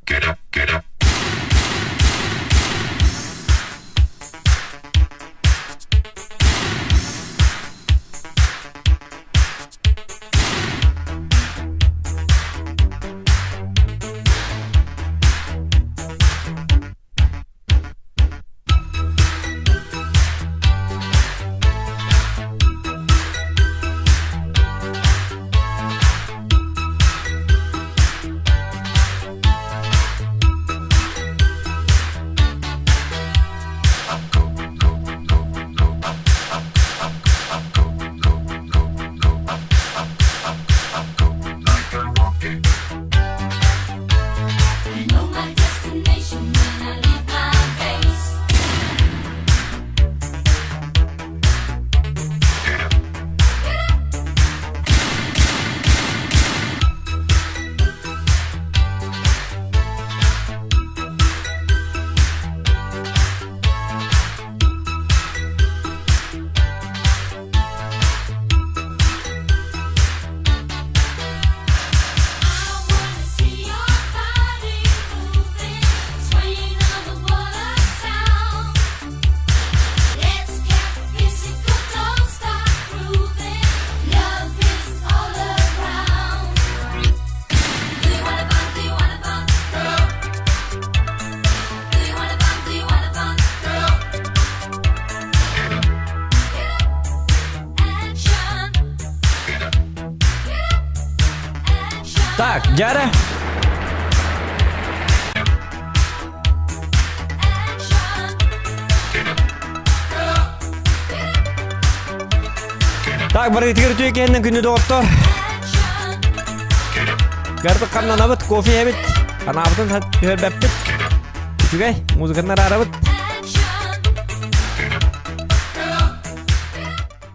Get up, get up. Так, дьара. Так, барыгытыгар үтүө киһиннэн күнү доҕоттор. Гардык хамнанабыт, кофе иһэбит, анаабытын түһэрбэппит. Үчүгэй, музыканы араарабыт.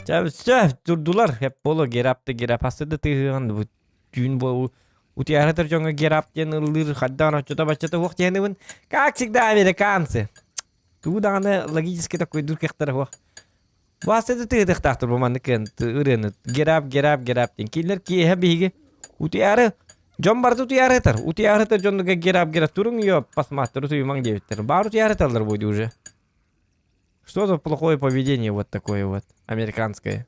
Чэ, турдулар, хеп боло герапты герапасты да тыһыган бу түүн бу утуйаратар дьоҥҥо герап диэн ыллыыр хайдаҕын оччото баччата уох диэнибин как всегда американцы тугу даҕаны логически такойдуур кыахтара суох Баасты да тыытыахтаахтар бу маннык ырыаны герап герап герап диэн кинилэр киэһэ биһиги утуйаары дьон барыта утуйаары ытар утуйаары ытар дьоннорго герап герап туруҥ ее пасматтар утуйумаҥ диэбиттэр баар утуйаары ыталлар будет уже Что за плохое поведение вот такое вот, американское?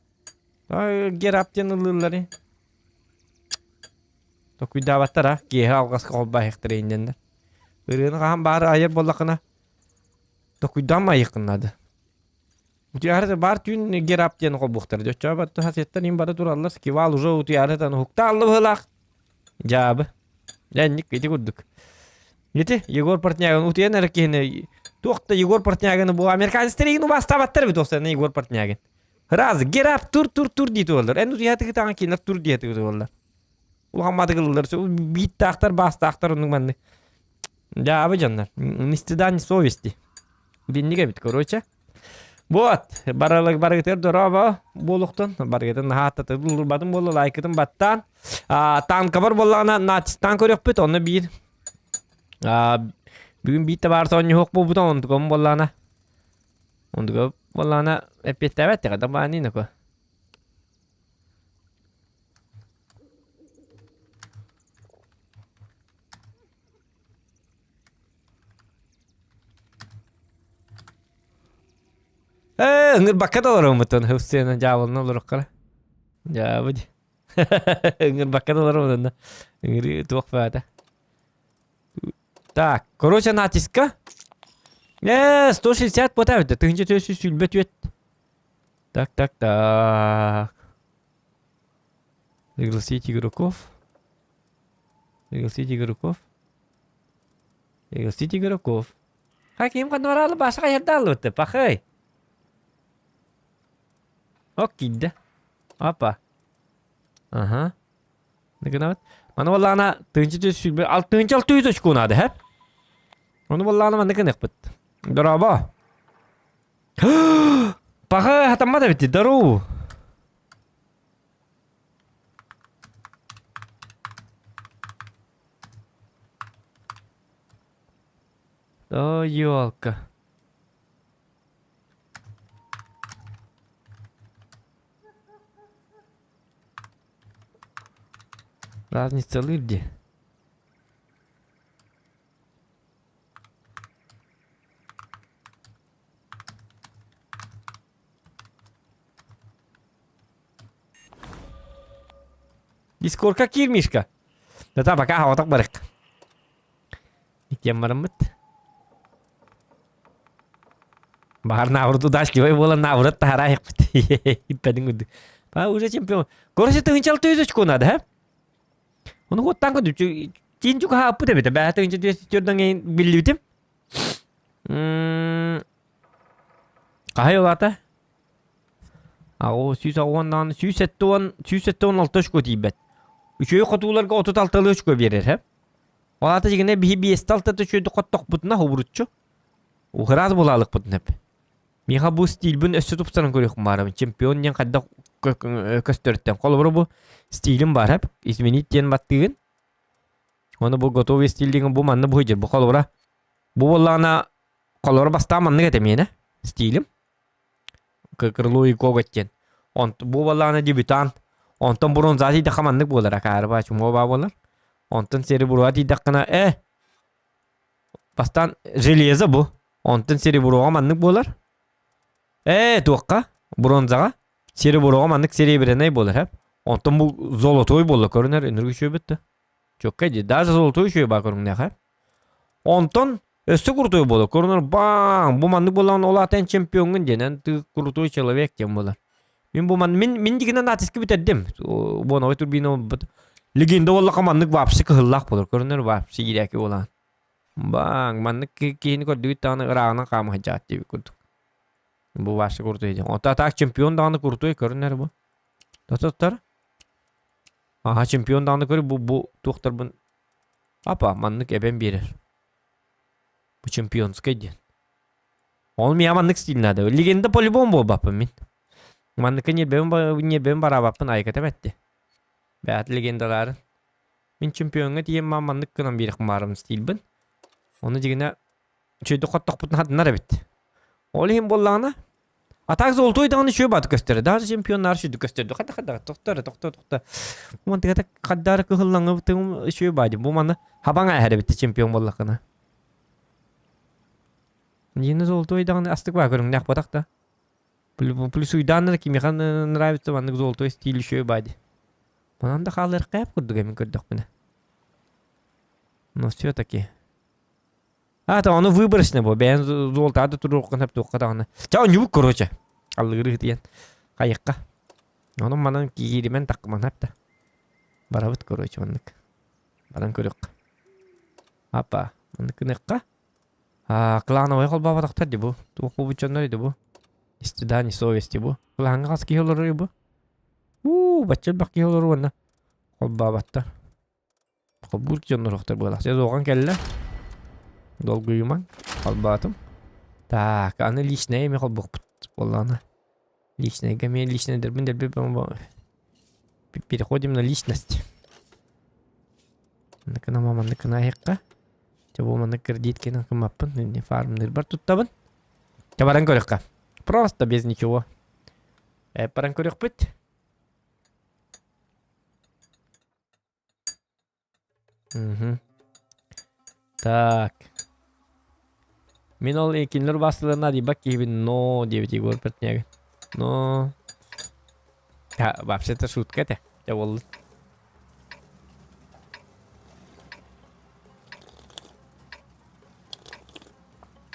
Get up диэн ыллыыллары. Токуйдаабаттар а, киэһэ алҕаска холбоһуохтара иннэннэр. Ырыаны хаһан баары айар буоллаххына, токуйдаан айыаххын наада. Утуйаары баар түүн get up диэн холбуохтара. Дьоччоо батты хасыаттан им бары тураллар, скивал уже утуйаары тан уһукта быһыылаах. Дьаабы. Дьэ, ити курдук. Ити Егор Портнягин утуйан эрэ киһини туох да Егор Портнягины бу американецтэр игин убаастаабаттар эбит уопсайынан Егор Портнягин. Раз, get up, тур, тур, тур дии туоллар. Эн утуйаатыгытаҕын кинилэр тур диэтиги туоллар. Улахан матыгыллар, бииттаахтар, баастаахтар оннук маннык. Дьаабы дьоннор. Ни стыда, ни совести. Динник эбит, короче. Вот, барылык барыгытыгар дорообо буолуохтун, барыгытын наһаа аттатыллыбатын буолла, лайкытын баттаан. Танкабар буоллаҕына натистан көрүөхпүт, онно биир бүгүн биир табаар соонньуһуох буолбута, онтугам буоллаҕына онтуга буоллаҕына эппиэттээбэт тэҕэ да бааныы нако. Ээ, ыҥырбакка да олороммутун, сцена дьаабылына олороххара. Дьаабы дии. Ыҥырбакка да олороммутун. Ыҥырыы туох баата. Так, короче, натиска. 160 потавит, 1424. Так, так, так. Пригласить игроков. Пригласить игроков. Пригласить игроков. Хаким ханваралы баша хайырдаалыбыт пахай. Ок киирдэ. Опа. Ага. Гынабыт. Маны буоллаҕына тыынча түс сүүрбэ алтыынча алты жүз очко наада һэ. Ону буоллаҕына маннык гыныахпыт. Дорообо. Паха хатаммат эбит даруу. О, елка. Разница лыр дии. Дискорка киир, Мишка. Да пока хаҕатах барык. Иккиэн бараммыт. Баһар наоборот удачливай буолан наоборот таһараайыкпыт. Иппэдиҥ үрдүк. Па уже чемпион. Короче, тыһынчал тыһыч очко надо, һэ? Ону хуоттаан көдү. Тиин чугаһааппыт эбитэ. Бэһэ тыһынча түөс төрдөн биллибитим. Хаһай улаата? Аҕу 180 даҕаны 170 176 очко тиийбэт. Үчүгэй хотууларга 36 очко биэрэр һэ. Ол аата дьигинэ биһи биэстэ алтата үчүгэйдик хоттохпутуна хобуруччу. Ыраас булаалыкпытын эп. Миэхэ бу стильбин өссө тупсаран көрүөхпүн баарабын. Чемпион диэн хайдах көстөрүттэн. Холобура бу стилим баар эп. Изменить диэн баттыгын. Оны бу готовый стиль деген бу манна бу бу холобура. Бу буоллаҕына холобура бастаан маннык этэ миэнэ стилим. Крыло и коготь диэн. Онт бу буоллаҕына дебютант. Онтон бронза тиийдэххэ маннык буолар акаарыба чумуо баа буолар. Онтон сереброҕа тиийдэххинэ э бастаан железо бу. Онтон сереброҕа маннык буолар. Ээ туохха? Бронзаҕа. Сереброҕа маннык серебряный буолар һэп. Онтон бу золотой буолла көрүнэр өнүргү үчүгэйбит да. Чөккэ дии. Даже золотой үчүгэй баа көрүҥнээх һэп. Онтон өссө крутой буолар. Көрүнэр баң бу маннык буолан ол аата эн чемпиоҥҥун диэн эн ты крутой человек диэн буолар. Мин бу ман мин мин дигинэн аатыска бүтэрдим. Буоновой турбина легенда буоллахха маннык вообще кыһыллаах буолар. Көрүнэр вообще иирээки буолан. Баң маннык киһини көрдүгүт даҕаны ырааҕынан хаама сылдьаат диэбит курдук. Бу вообще крутой диэн. Онто так чемпион даҕаны крутой көрүнэр бу. Тототтор. Аха чемпион даҕаны көр бу бу туохтарбын Апа маннык эбэн биэрэр. Бу чемпионскай диэн. Ол миэхэ маннык стиль надо. Легенда по-любому буолбаппын мин. Манныкка ньиэрбэбин ньиэрбэбин бараабаппын айыкатым этти. Бэйэт легендаларын. Мин чемпиоҥҥа тиийэн маннык гынан биэриэхпин баарым стильбин. Ону дьигинэ үчүгэйдик хоттохпутун хатынар эбит. Ол иһин буоллаҕына А так золотой даҕаны үчүгэй бааты көстөрө. Даже чемпионнар үчүгэй көстөрдө. Хата хата тохтор тохто тохто. Бу мантыгата хаддаары кыһыллаҥы үчүгэй баады. Бу маны хабаҥ ааһар эбит чемпион буоллаххына. Дина золотой даҕаны астык баа көрүҥнээх батах да. Плюсуйдаан кимиэхэ нравится маннык золотой стиль үчүгэй баады. Манан да хаалыар кээп курдук эмин көрдөхпүнэ. Но все-таки А, ону выборочно бу. Бэйэн золотаады туруоххун сөп туохха даҕаны. Чэ, онньубут короче. Аллыгыры диэн. Хайыкка. Онон манан кииримэн таккыман да. Барабыт короче маннык. Баран көрүөххэ. Апа, маннык гыныахха. А, клановай холбообатахтар ди бу. Туох буолбут дьоннор ди бу. Ни стыда, ни совести бу. Клаҥҥа хас киһи олорор бу? Уу, бачча элбэх киһи олорор уонна холбообаттар. Холбуур дьоннор буолар. Сезон кэллэ. Долгуйумаҥ. Холбоотум. Так, аны личное эми холбуохпут буоллаҕына. Личныйга эмиэ личныйдарбын дэлби переходим на личность. Манныкына манныкына айыкка. Чэ бу маннык кредиткинэн кыммаппын. Инни фармнырбар туттабын. Чэ баран көрүөххэ. Просто без ничего. Э, баран көрүөхпүт. Мгм. Так. Мин ол кинилэр убаастыыларына адыйбат киһибин но диэбит Егор Портнягин. Но Да, вообще-то шутка этэ. Дьэ буоллун.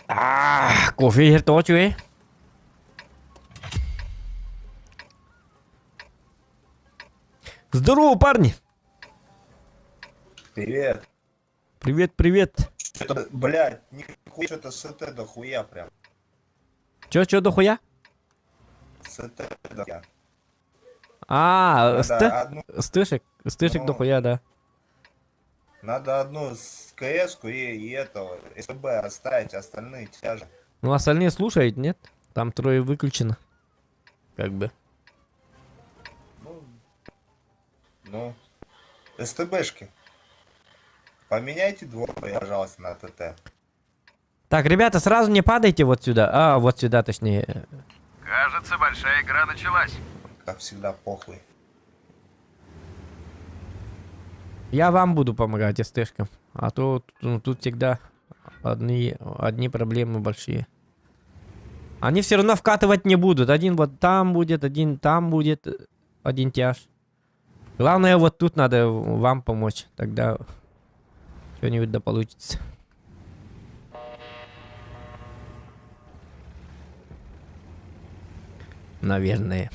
А, кофе иһэр тоҕо үчүгэй? Здорово, парни! Привет. Привет, привет. Что-то, блядь, нихуя что-то СТ дохуя прям. Чё, чё дохуя? СТ дохуя. А, Надо СТ? одну, СТшек? СТшек ну, дохуя, да. надо одну с КС-ку и, и этого, СБ оставить, остальные тяжи. Ну, остальные слушают, нет? Там трое выключено. Как бы. Ну, ну, СТБшки. Поменяйте двое, пожалуйста, на ТТ. Так, ребята, сразу не падайте вот сюда. А, вот сюда, точнее. Кажется, большая игра началась. Как всегда, похуй. Я вам буду помогать СТшкам. А то ну, тут всегда одни, одни проблемы большие. Они все равно вкатывать не будут. Один вот там будет, один там будет, один тяж. Главное, вот тут надо вам помочь, тогда что-нибудь да получится. Наверное.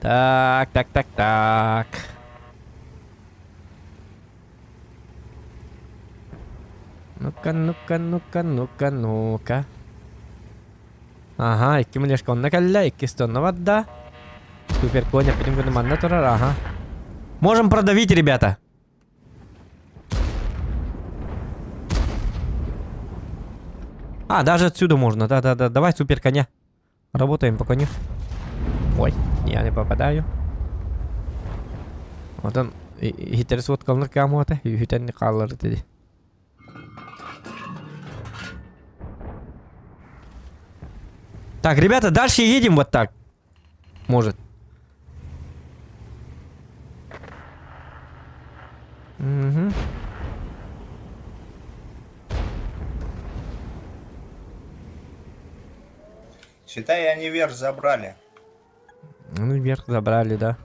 Так, так, так, так. Ну-ка, ну-ка, ну-ка, ну-ка, ну-ка. Ага, икки милешка онно кэллэ, иккис тонна барда. Супер коня бүтүн күнү манна турар, ага. Можем продавить, ребята. А, даже отсюда можно, да-да-да. Давай супер коня. Работаем по коню. Ой, я не попадаю. Отон иһитэр суоткалыныр каамуата, үһүтэн хааллар диди. Так, ребята, дальше едем вот так. Может. Угу. Считай, они вверх забрали. Ну, вверх забрали, да.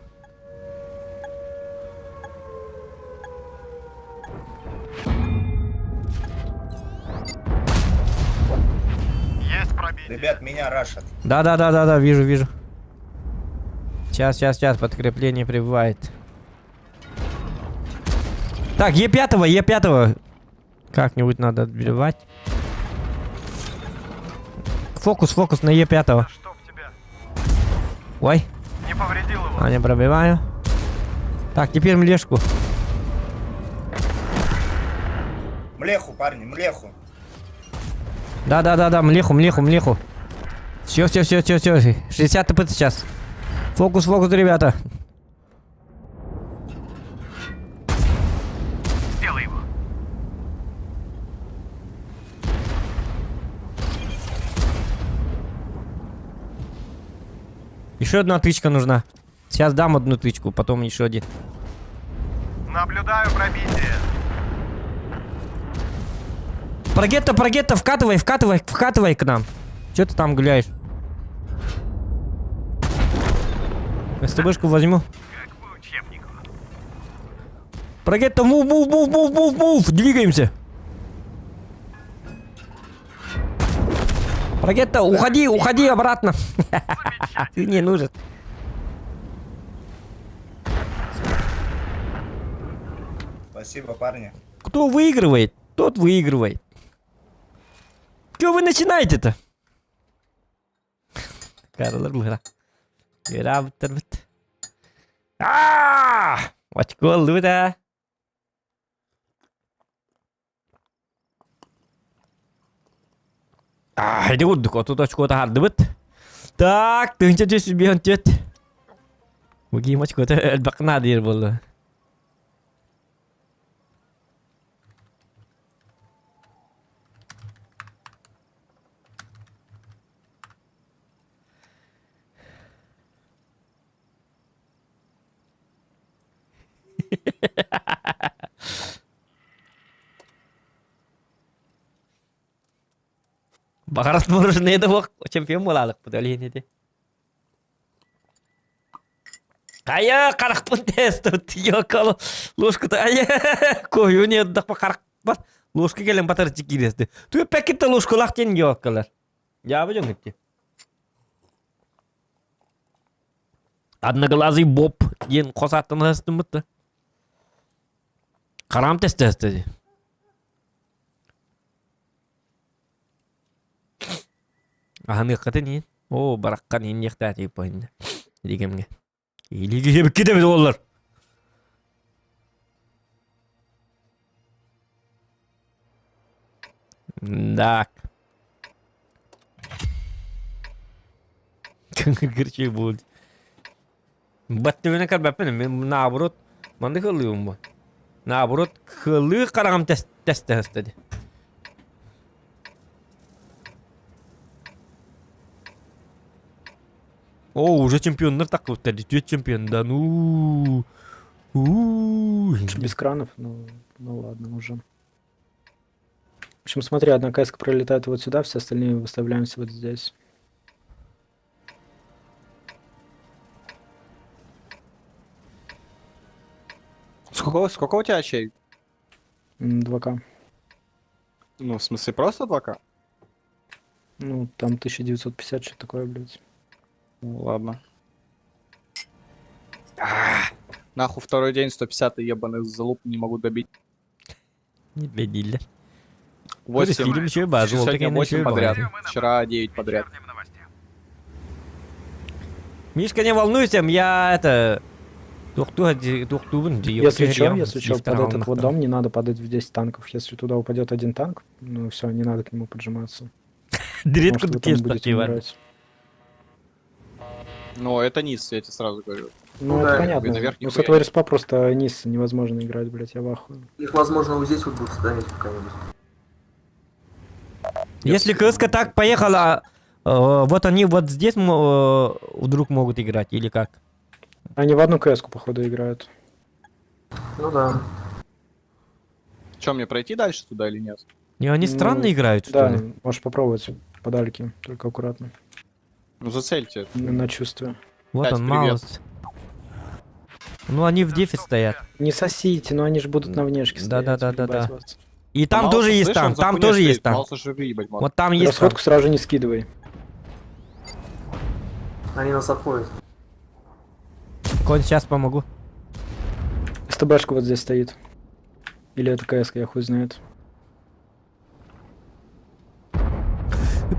Есть пробитие. Ребят, меня рашат. Да-да-да-да-да, вижу, вижу. Сейчас, сейчас, сейчас, подкрепление прибывает. Так, Е5, Е5. Как-нибудь надо отбивать. Фокус, фокус на Е5. Чтоб тебя. Ой, Не повредил его. а не пробиваю. Так, теперь млешку. Млеху, парни, млеху. Да-да-да-да, млеху, млеху, млеху. Все, все, все, все, все. 60 ТП сейчас. Фокус, фокус, ребята. Сделай его. Еще одна тычка нужна. Сейчас дам одну тычку, потом еще один. Наблюдаю пробитие. Прогетто, прогетто, вкатывай, вкатывай, вкатывай к нам. Че ты там гуляешь? СТБшку возьму. Как по учебнику. Прогетто, мув, мув, мув, мув, мув, мув. Двигаемся. Прогетто, уходи, уходи обратно. Ты не нужен. Спасибо, парни. Кто выигрывает, тот выигрывает. Чего вы начинаете-то? Каралар быһыра. Үөрээбиттэрбит. Аа! Очко ыллыбыт ээ. Аа, иди курдук, отут очко таһаардыбыт. Так, тыһыынча түс биэн түөт. Бу киим очкота элбэх наадыйар буолла. Баҕарас мороженое да буох чемпион буолаалыкпыт ол иһин ити. Хайа харахпын тест ёкало ложката айа коюн ердахпа харахпар ложка кэлэн батарчы киирэсти. Түөппэккитте ложкалаах диэн ёкалар. Дьаабы дьон ити. Одноглазый Боб диэн хос ааттан астыммыт да. Харам тестэсте. Аһаныаххытын иһин. Оо, бараххан иһин диэхтээх типа Илигэмҥэ. Илиги эбиккит эбит уоллар. Так. Кыңгырчы будет. Баттыбына көрбөппүн, мен наоборот, маннык ылыым бу. Наоборот, кылыы хараҕым тэстэһэстэ О, уже чемпионнар таххыбыттар дии, түөрт чемпион да, ну. У Без кранов, ну, ну ладно уже. В общем, смотри, одна КС пролетает вот сюда, все остальные выставляемся вот здесь. Сколько, сколько у тебя очей? 2К. Ну, в смысле, просто 2К? Ну, там 1950, что такое, блядь. Ну, ладно. Нахуй второй день 150 ебаных залуп не могу добить. Бедиллер. 8. Фильм еще базу, Сегодня 8 подряд. Мы на Вчера 9 подряд. вечернем новостях. Мишка, не волнуйся, я это... Тухтубын, Если чё, если чё, под этот вот дом не надо падать в 10 танков. Если туда упадет один танк, ну все, не надо к нему поджиматься. Дредку Потому что вы там будете умирать. Но это низ, я тебе сразу говорю. Ну, Ну это да, понятно. наверх Ну, с нихуя этого нет. респа просто низ невозможно играть, блядь, я в ахуе. Их, возможно, вот здесь вот будут ставить какая-нибудь. Если КСК так поехала, вот они вот здесь вдруг могут играть, или как? Они в одну кс походу, играют. Ну да. Че, мне пройти дальше туда или нет? Не, они Ну, странно играют, что Да, ли? можешь попробовать подальки, только аккуратно. Ну, зацельте. На чувстве. Вот Кать, он, привет. Маус. Ну, они в дефе стоят. Не сосите, но они же будут на внешке стоять. Да-да-да-да-да. ебать вас. И там Мауса, тоже есть слышь, он танк, за там хуйней тоже стоит. есть танк. Мауса же выебать может. Вот там есть танк. Расходку сразу же не скидывай. Они нас обходят. Конь, сейчас помогу. СТБшка вот здесь стоит. Или это КС, я хуй знает.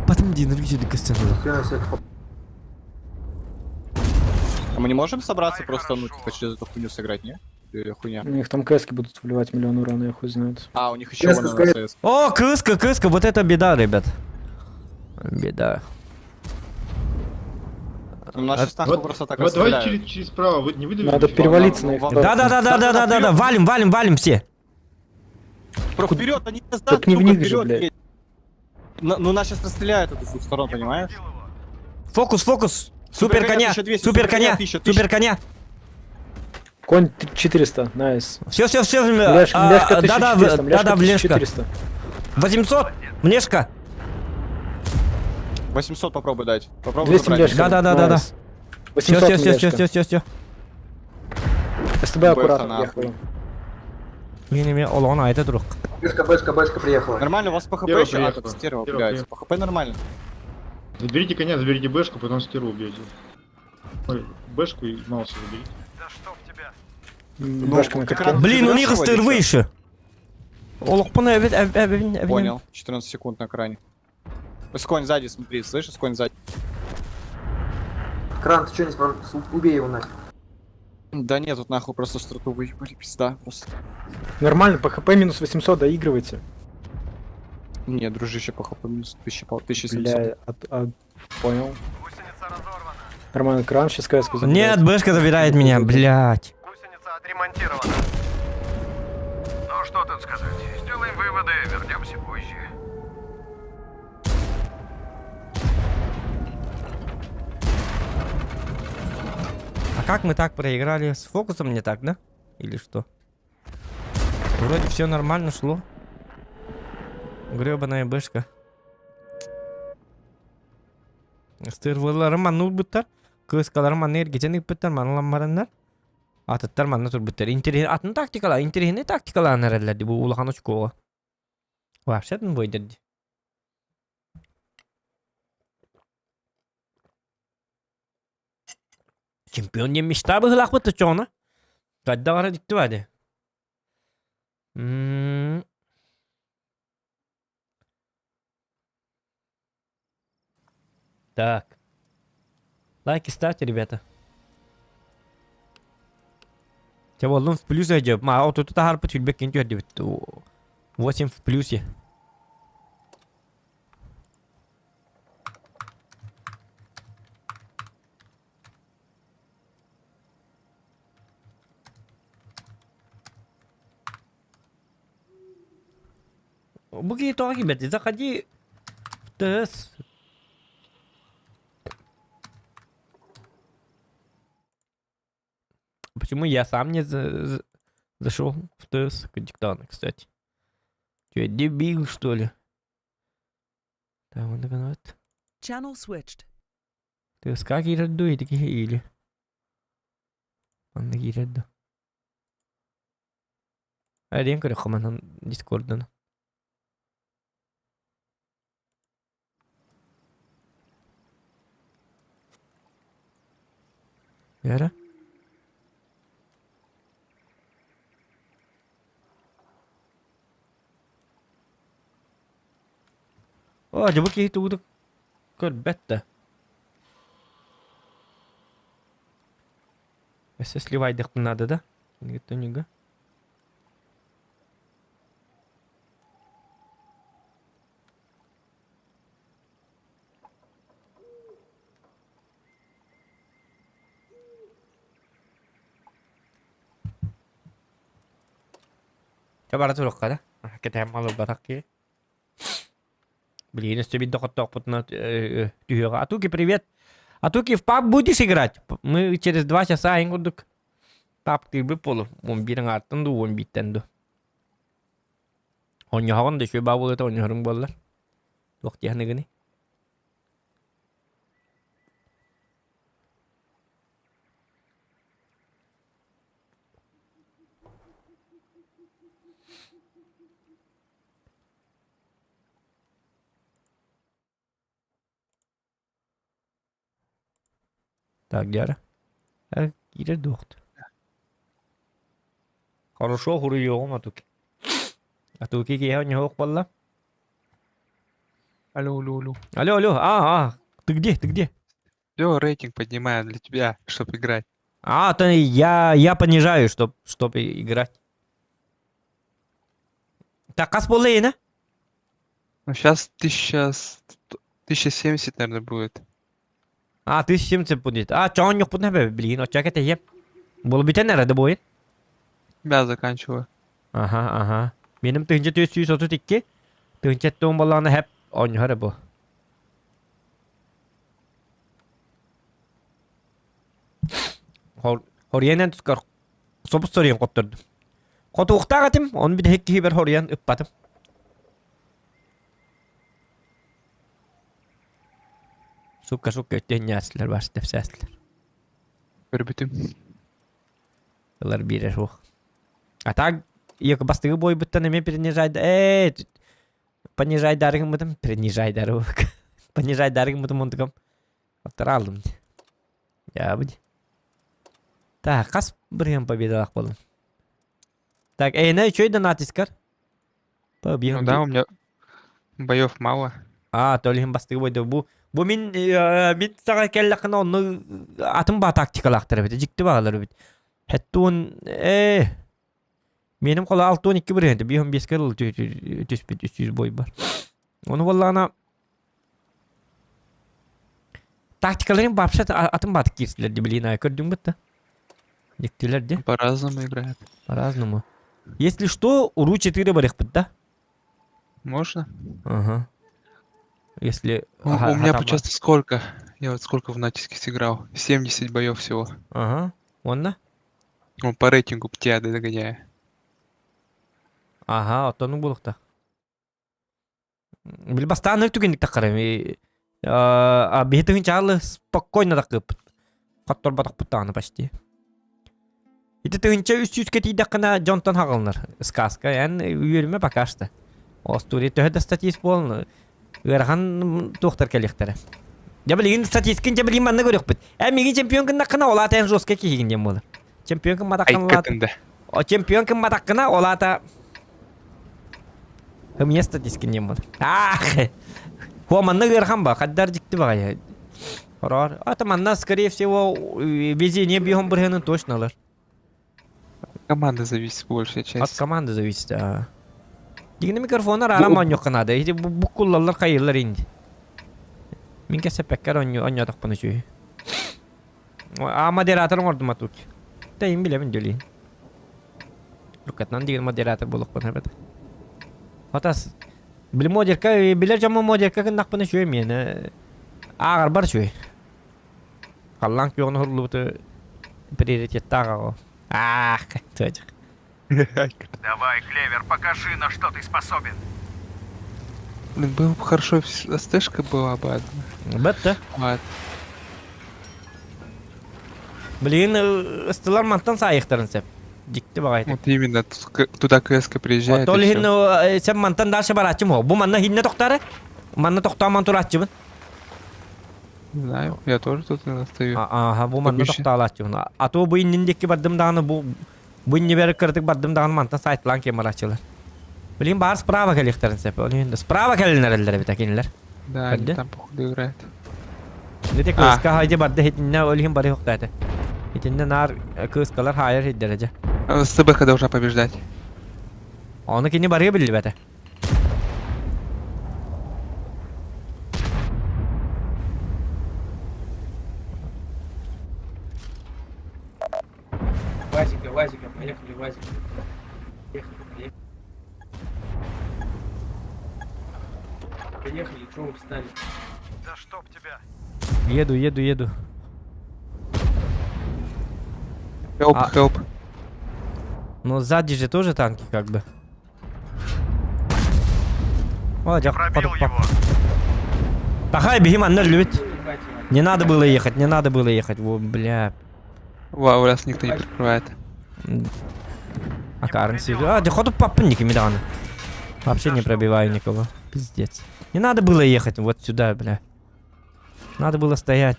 Потом Хрена себе. А мы не можем собраться Ай, просто, ну, хорошо. типа, через эту хуйню сыграть, не? Или хуйня? У них там КС будут вливать миллион урона, я хуй знает. А, у них еще Резко вон сказать. НСС. О, крыска, крыска, вот это беда, ребят. Беда. У нас сейчас нахуй Вот- просто так Вот давай расстреляют. через, через право, вы не выдавим? Надо ничего? перевалиться на их Вам- сторону. Да, да, да, да, да, да, да, да, валим, валим, валим все. Про вперед, они нас Так не в сука, них же, вперед блядь. едь. Ну нас сейчас расстреляют это с двух сторон, Я понимаешь? повредил его. Фокус, фокус. Супер коня, 1200, супер коня, 1000, 1000. супер коня. Конь 400, nice. Все, все, все. Мляшка, мляшка Да, да, 1400, да, мляшка да, мляшка. 1400. 800, млешка. 800 попробуй дать. Попробуй 200 забрать. мляшка. Да, да, да, да, да. Nice. Все, 800 все, все, все, мляшка. все, все, все. СТБ аккуратно нахуй. ехала. Не, не, олон, а это друг. Бэшка, бэшка, бэшка приехала. Нормально, у вас по хп Первый еще? А, приехал. так стерва, Первый блядь. приехал. По хп нормально. Заберите коня, заберите бэшку, потом стерву убьете. Ой, бэшку и Мауса заберите. Да чтоб тебя. Ну, Бэшка на как катке. раз- Блин, у Ты них заберешь его стервы или еще. Олохпана, Понял. 14 секунд на кране. Сконь сзади, смотри, слышишь, сконь сзади. Кран, ты что не справился? Убей его нафиг. Да нет, тут нахуй просто страту выебали, пизда, просто. Нормально, по хп минус 800 доигрывайте. Не, дружище, по хп минус 1000, 1700. Бля, понял. Гусеница разорвана. Нормально, кран сейчас КС Нет, бэшка забирает меня, блять. Гусеница отремонтирована. Ну что тут сказать? Сделаем выводы, вернемся позже. А как мы так проиграли? С фокусом не так, да? Или что? Вроде все нормально шло. Гребаная бэшка. Стервалар манну буттар. Кыскалар манны эргитен ыппыттар, манлан Атыттар манна турбуттар. Интерес атын тактикала, интересный тактикала нэрэллэр бу улахан очкоға. Вообще бойдерди. Чемпион диэн мечта быһылаахпыт чоҕуна. Кадда бара дикти бади. М. Так. Лайки ставьте, ребята. Те боллун в плюс идет. Ма, вот тут харпы тюльбек кинтю 8 в плюсе. Буги то ребята, заходи в ТС. Почему я сам не зашел в ТС к диктану, кстати? Че, я дебил, что ли? Так, вот вот. Channel switched. ТС как или такие или? Манна киирэр. Эрийэн көрүөххэ манан Дискордан. Вера? О, дьэ бу киһи тугу да көрбөт да. Өссө сливайдыахпын наада да? Кинигэттэн Чэ бара туруохха да. Кэтэһэн малылбатах киһи. Билигин өссө биирдэ хоттоохпутуна түһүөҕэ. Атуки, привет! Атуки, в паб будешь играть? Мы через 2 часа айын курдук пабтыырбыт буолу. 11 аҥаартан дуу, 11-тэн дуу. Оонньоһоҕун да үчүгэй баа буолуо оонньоһоруҥ буоллар. Туох диэхныгыный? Так, Гера. Киирэр дуохт. Хорошо хуруйуоҕум Атуки. Атуки киэһэ оонньоһуох буолла. Алло, алло, алло. Алло, алло, а, ты где, ты где? Все, рейтинг поднимаю для тебя, чтобы играть. А, то я понижаю, чтоб играть. Так, хас буолла ина? Ну, сейчас 1070, наверное, будет. А, 1070 будет. А, чоң юкпут нәбе, билигин очча кэтэһиэм. Буолу бүтэн эрэ да буойун. Да, заканчиваю. Ага. Меним 1432. 1070 боллаҕына хэп оонньоһор бу. Хоруйанан тускар собус соруйан хоттордум. Хотуохтаах этим, оны бүтэһик киһибэр хоруйан ыппатым. Сука, сука, өттүн ньээстилэр, баас тэпсээстилэр. Көрбүтүм. Ылар биэрэр суох. А так, екі бастыгы бойбуттан эмиэ принижайда, ээ, понижайдары гыммытым, принижайдары понижайдары гыммытым онтукам. Оттор алдым. Я бу. Так, хас бырыһыан победалаах буоллум. Так, эйнэ үчүгэй да натискар. Ну да, у меня боев мало. А, то иһин бастыгы бойда бу мин саҕа кэллэххинэ онну атын баа тактикалаахтар эбит, дьикти баалар эбит. Хэттуун меним кола 6-12 бырыһыан, 5-15 ыл түспүт 300 бой бар. Ону буоллаҕына тактикаларын вообще атын баатык киирсилэр ди блин, көрдүҥ бытта. Дьиктилэр ди. По-разному играет. По-разному. Если что, Уру 4 барыхпыт да? Можно? Ага. Если... У меня часто сколько? Я вот сколько в натиске сыграл? 70 боев всего. Ага. Онно? Ну, по рейтингу тебя догоняю. Ага, оттон буолуохтаах. Били бастаан түгэнник таххарым. Биһи тыһыынчаалы спокойно такыппыт. Хотторботохпут даҕаны почти. Ити 1300-кэ тиийдэххинэ дьонтон хаҕылынар. Сказка эн үөрүмэ пока что. Остуоруйа төһө да статист буолан ыарахан туохтар кэлиэхтэрэ. Дьэ билигин статисткин дьэ билигин манна көрүөхпүт. Эн миигин чемпион гыннаххына ол аата эн жесткий киһигин диэн буолар. Чемпион гымматаххына ол аата Айкытында. Чемпион гымматаххына ол аата Мне статистикин диэн буолар. Аах! Хуа манна ыарахан ба, хаддар дьикти баҕайы. Хороор. А манна, скорее всего, везение биһон бырыһыанын точно ылар. Команда зависит большая От часть. команды зависит, а. Дигини микрофонар арам оонньуохха наада. Ити буккуллаллар хайыллар инди. Мин кэсэппэккэр оонньоотохпун үчүгэй. А модератор оҥордум атук. Тэйин билэбин дьөлиин. Рукатынан деген модератор буолуохпун эбит. Хатас били модерка билэр дьоммун модерка гыннахпына үчүгэй миэнэ ааҕарбар үчүгэй. Халлаан күөҕүн уһурлубуту приоритеттаах аҕа. Аах, тыачык. Давай, Клевер, покажи, на что ты способен. Блин, было бы хорошо, если СТшка была бы одна. Бетте. Ладно. Блин, ыстылар мантан саайыхтарын сөп. Дьикти баҕайытык. Вот именно, туда КСК приезжает Ол и иһин всё. сен мантан дальше барааччым ол. Бу манна хинне тохтары. Манна тохтоомон турааччыбын. Не знаю, я тоже тут иногда стою. Ааха, бу манна Обычно. тохтоолааччыбын. А то бу иннин диэки бардым даҕаны бу бу иннибэр кыратык бардым даҕаны мантан сайтылаан киэн барааччылар. Билигин баар справа кэлиэхтэрин сөп. Ол иһин справа кэлинэрэллэр эбит кинилэр. Да, они Көрдө? там походу играют. Ити А. кыыска хайдьа барда итиннэ ол иһин бары хохтаата. Итиннэ наар кыыскалар хаайар сирдэрэ дьэ. СТБХ должна побеждать. Ону кини барыа биллибэтэ. Вазика, Вазика, поехали, Вазика. Поехали, поехали. Поехали, чего вы встали? Да чтоб тебя. Еду, еду, еду. Help, А. help. Но сзади же тоже танки как бы. О, дьэ, Пробил его. Тахай, беги, манна любит. Ебать его. Не надо было ехать, не надо было ехать. Во, бля. Вау, раз никто не прикрывает. А Карен сидит. А, да ходу папа никими Вообще не пробиваю никого. Пиздец. Не надо было ехать вот сюда, бля. Надо было стоять.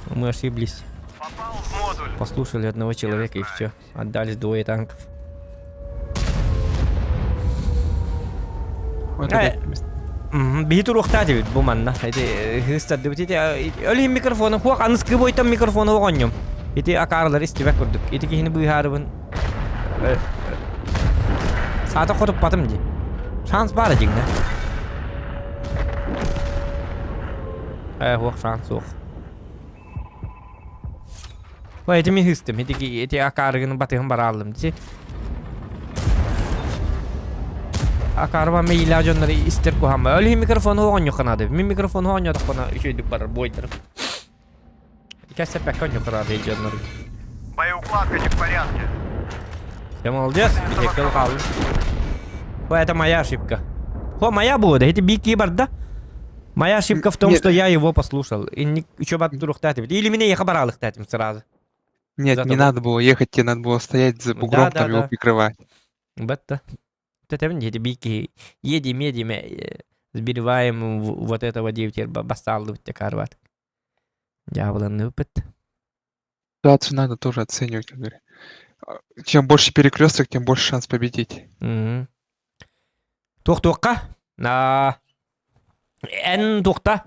Мы ошиблись. Попал в модуль. Послушали одного человека и все. Отдали двое танков. Вот Э, это место. Биһи туруохтаа диэбит бу манна. Ити хыстардыбыт ити өлүһүн микрофону хуох аныскы бойтон микрофону оҕонньум. Ити акаарылар истибэт курдук. Ити киһини быыһаарыбын саата хотуппатым дии. Шанс баар дьиҥнэ. Ээ хуох шанс суох. Ой, ити мин хыстым. Ити ити акаарыгын батыһын барааллым дии. Акаарба мейлаа дьоннор истер куһаама. Ол иһин микрофону оонньуохха наада. Мин микрофону оонньоотохпуна үчүгэйдик барар буойдарым. Кэсэппэккэ оонньуохха наада дьоннор. Боеукладка не в порядке. Я молодец, биһиэккэ хааллым. Ой, это моя ошибка. О, моя была, да, эти бики барда. Моя ошибка в том, Нет. что я его послушал. И не еще Или меня я хабарал их сразу. Нет, За не тобой. надо было ехать, тебе надо было стоять за Да, бугром, да, там его да. прикрывать. Бетта. Это эти бики. Едем, едем, сбиваем вот этого девтер басалды карват. Дьявола опыт. Ситуацию надо тоже оценивать, как говорю. Чем больше перекресток, тем больше шанс победить. Туох-туохха. На эн туохта.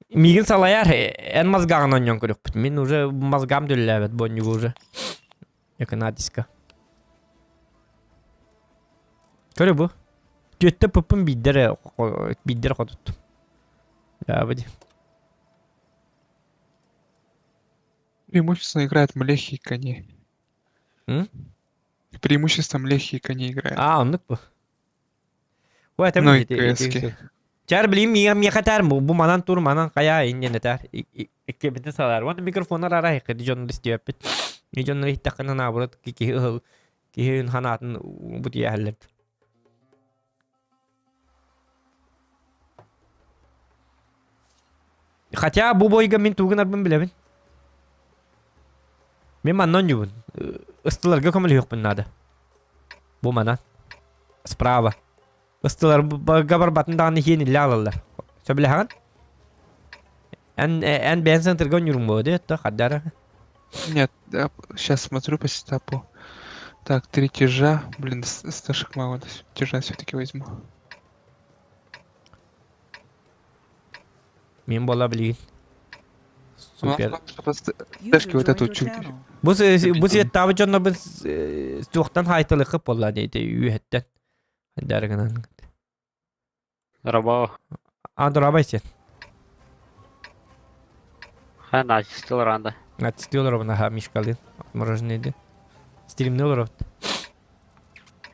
Миигин салайар, эн мозгаҕын онньон көрүөхпүт. Мин уже мозгам дүллээбэт бонньугу уже. Эконатиска. Көрө бу. Түөттэ пыппын биирдэр биирдэр хотуттум. Дьаабыди. Преимущественно играют млехи и кони. М? Преимуществом млехи и кони играют. А, оннук бу. Ой, это Ну и КСки. Чар билим мига миэхэ этээр бу бу манан тур манан хайа иннин этээр иккибитин салаар уонна микрофоннар араа икки дьоннор истиэппит и дьоннор иһиттэххинэ наоборот киһи ыһыл киһи ханаатын бутуйаһаллар Хотя бу бойга мин тугунарбын билэбин. Мин манна оонньуубун. Ыстыларга көмөлөһүөхпүн наада. Бу манан. Справа. Ыстыларга барбатын даҕаны иһиэн иллэ аҕалаллар. Сөбүлэһэҕин? Эн эн бэйэн центрга оонньууруҥ буолуо дии, то хардара. Нет, сейчас смотрю по сетапу. Так, три тяжа. Блин, с мало. Тяжа все-таки возьму. Мин буола билигин. Ну, Супер. Тэшки вот эту чуть. Бу бу сиэттаабыт дьоннорбун туохтан хаайталыхып буолла дии үөһэттэн. Хардара гынан. Раба. А, дорабай сен. Ха, начистил ранда. Аттестый олоробун аха Мишкалыын. Мороженое Стримни олоробут.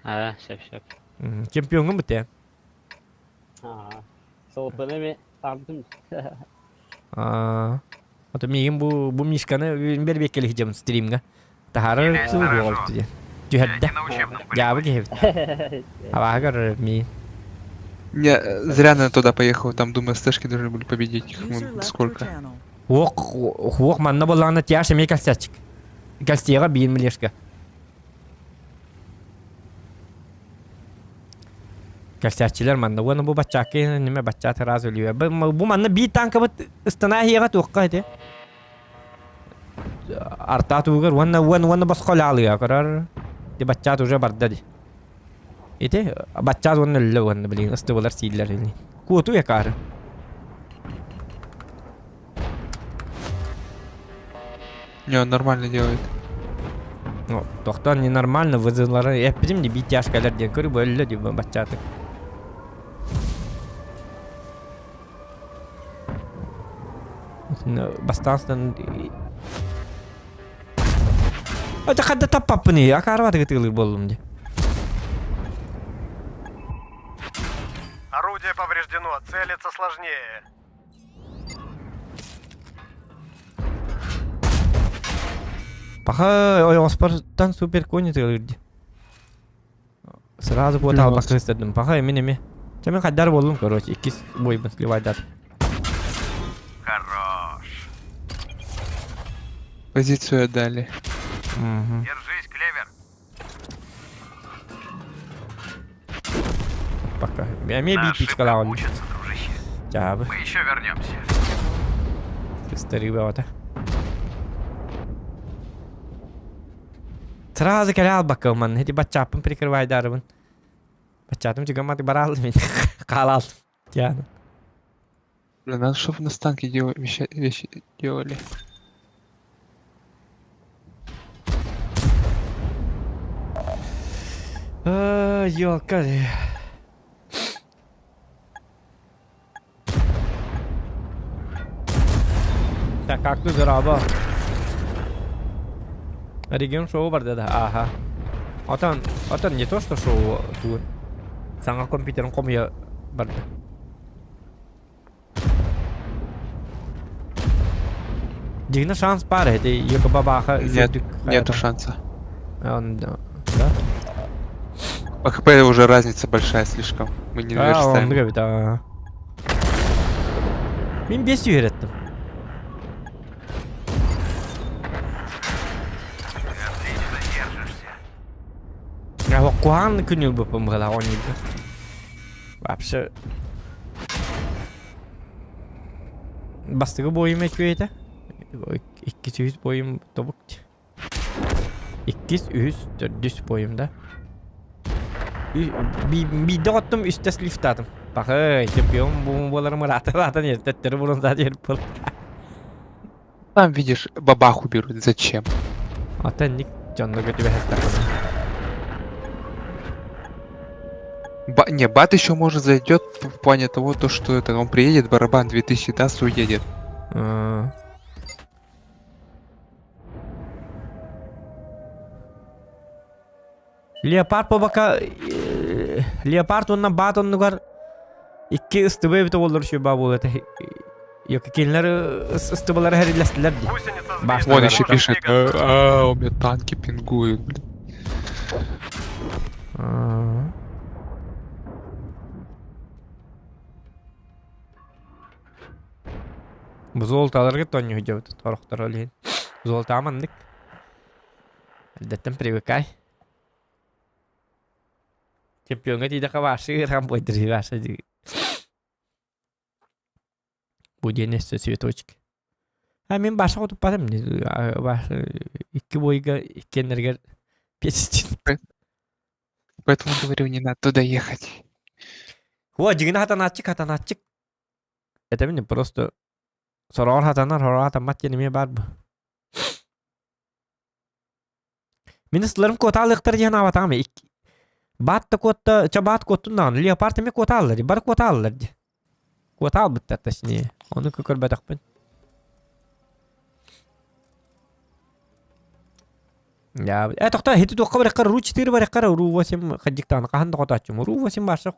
А, сөп сөп. Чемпионҥун бутэ. Ага. Солпыны ми тардым. Аа. Ото миигин бу бу Мишканы бэрбиэккэ лиһдьэбин стримҥа. Таһаарар Или суу сторожу. буолбут диэн. Я Түһэрдэ. не на учебном Дьаабы полигоне. киһибит. Абааһы көрөр миигин. Не, зря наверное, туда поехал. Там, думаю, стэшки должны были победить их. Вон сколько. Хуох хуох манна буоллаҕына тяж эмиэ кэлсээччик. Кэлсиэҕэ биир милешка. Кэлсээччилэр манна уонна бу баччаакка ниме баччаат ыраас өлүө. Бу манна биир танкабыт ыстана иһиэҕэ туохха ити. Артаа тугар уонна уон уонна босхо лаалыга көрөр. Ди баччаат уже барда ди. Ити баччаат уонна өллө уонна билигин ыстыбылар сииллэр ини. Куоту якары. Не, он нормально делает. Ну, тохтон ненормально вызывлары. Эппитим ди биир тяжкалар диэн көрү бөллө ди баччааты. Бастаан Ата хадда таппаппыны, акаарбатыгы тыылыр буоллум ди. Орудие повреждено, целиться сложнее. Паха ойоҕоспортан супер кони тыалыр ди. Сразу куота албакка ыстардым. Паха эмин эми. Чэ мен хайдар буоллум короче, иккис бойбун сливайдат. Хорош. Позицию отдали. Угу. Держись, Клевер. Пока. Эмиэ На биир ошибках пичкалаах учатся, дружище. Чаабы. Мы еще вернемся. Сыстарыы бөҕөтө. Сразу кэлэ албакка манна ити баччааппын прикрывайдаарыбын. Баччаатым чугамматы бараалым мин. Хаалаал. Тиана. Блин, надо, чтобы на станке делали, вещи, вещи делали. Ёлка. Так, как тут дорообо? Регион шоу барда да, ага. Отон, отон не то, что шоу тут. Саҥа компьютерын хомуйа барда. Дьиҥнэ шанс баар эти Якобабаха Нет, нету шанса. Он, да? да? По ХП уже разница большая слишком. Мы не А, он наверстаем. говорит, а. Мин бес үйреттім. Ты отлично держишься. А куһаҕан күн ылбыппын быһалаах оонньуурга. Вообще бастакы буойум үчүгэй этэ. Иккис үһүс буойум тобук. Иккис, үһүс, төрдүс буойум да. Биирдэ оттум үстэ слифтаатым. Пахай, чемпион буоларым ыраата-ыраатан төттөрү бронза диэн был. Там, видишь, бабаху берут. Зачем? Ата ник дьонно көтүбэһэстэх. Ба не, Бат еще может зайдет в плане того, то, что это он приедет, барабан 2000 даст и уедет. Леопард бабака Леопард уонна баат оннугар икки ыстыбы эбитэ буоллар үчүгэй баа буолуо этэ. Кинилэр ыстыбалара хэриллэстилэр дии. Гусеница сбита. Башня Вон Нужно еще пишет, двигаться. а, у меня танки пингуют, блин. Бу золоталарга тонньу дьабыт торохторо илин. Золото маннык. Эрдэттэн привыкай. Чемпиоҥҥа тиийдэххэ баашшы ыарахан буойдырыы баашшы дии. Бу диэн өссө цветочек. А мин баша хотуппатым. Икки бойга иккиэннэригэр пиэстин. Поэтому говорю, не надо туда ехать. О, дьиҥинэ хатанааччык, хатанааччык. Этэбин просто сороҕор хатанар, сороҕор хатаммат диэн эмиэ баар бу. Мин ыстыларым куотаалыахтар диэн аабатаҕым Баат да куотта, чэ баат куоттун даҕаны, леопард эмиэ куотааллар дии, бары куотааллар дии. Куотаалбыттар точнее, ону көрбөтөхпүн. Э, тохтоо, ити туохха барыаххар, ру 4 барыаххар, ру 8 хадьыктааны хаһан да хотооччум, ру 8 баарса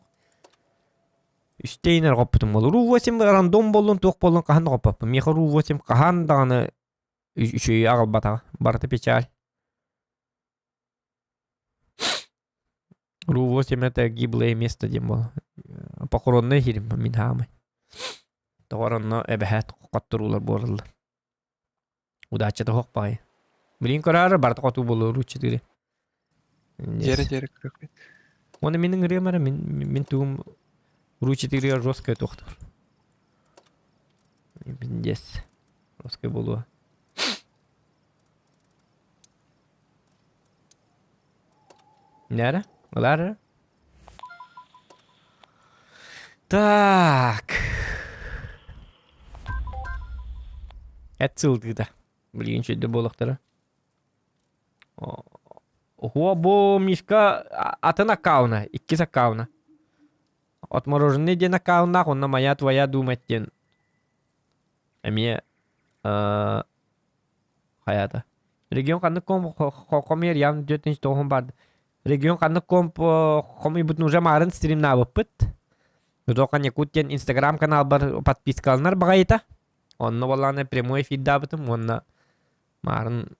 үстейин эрэ хоппутум буолуо. Ру 8 рандом буоллун, туох буоллун хаһан да хоппоппун. Миэхэ ру 8 хаһан даҕаны үчүгэйи аҕалбатаҕа, барыта печаль. Ру 8 это гиблое место диэн буолла. Похороннай иһирим мин хаамай. Тоҕор онно эбэһээт хотторуулар буолаллар. Удачата суох баҕайы. Билигин көрөөрү барыта хотуу буолуо ру 4. Дьэрэ дьэрэ көрөкпүт. Уонна мин ыҥырыам эрэ, мин, мин тугум ручитыгар жесткая туохтар. Пиндес. Жесткая буолуо. Нэрэ? Ылаар Так. Эт сылдыыта. Билигин чөйдө буолуохтара. Уо бу Мишка атын аккауна, иккис аккауна. Отмороженный диэн аккауннаах, онно моя твоя думать диэн эмиэ хайата. Регион ханнык хомуйар явно 4 баар. Регион ханнык комп хомуйбутун уже маарын стримнаабыппыт. Зохан Якут диэн инстаграм каналбар подпискаланар баҕайыта. Онно буоллаҕына прямой эфирдаабытым уонна маарын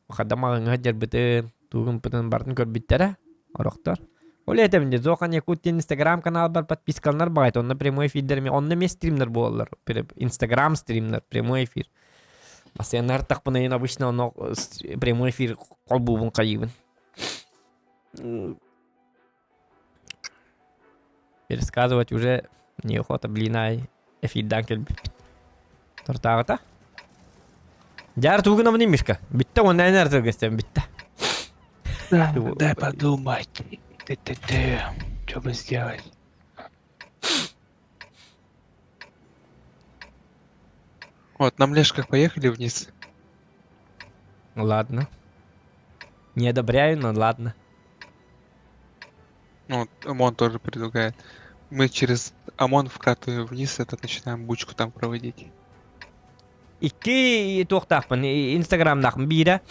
хада маҕаҥҥа сылдьарбытын, тугун-пытын барытын көрбүттэрэ орохтор. Ол этэбин дии, Зохан Якут диэн инстаграм каналбар подпискаланар баҕайыта, онно прямой эфирдэр эмиэ, онно эмиэ стримнэр буолаллар, инстаграм стримнэр, прямой эфир. Постоянно артахпына обычно онно прямой эфир холбуубун хайыыбын. Пересказывать уже неохота, блин, ай, эфирдаан кэлбиппит. Тортааҕыта. Дьаар тугунамын Мишка. Бүттэ уонна эн артыргастан бүттэ. Да, дай подумать. Ты-ты-ты. Что бы сделать? Вот, на млешках поехали вниз. Ладно. Не одобряю, но ладно. Ну, вот ОМОН тоже предлагает. Мы через ОМОН вкатываем вниз, это начинаем бучку там проводить. Икки туохтаахпын, инстаграмнаахпын биирэ.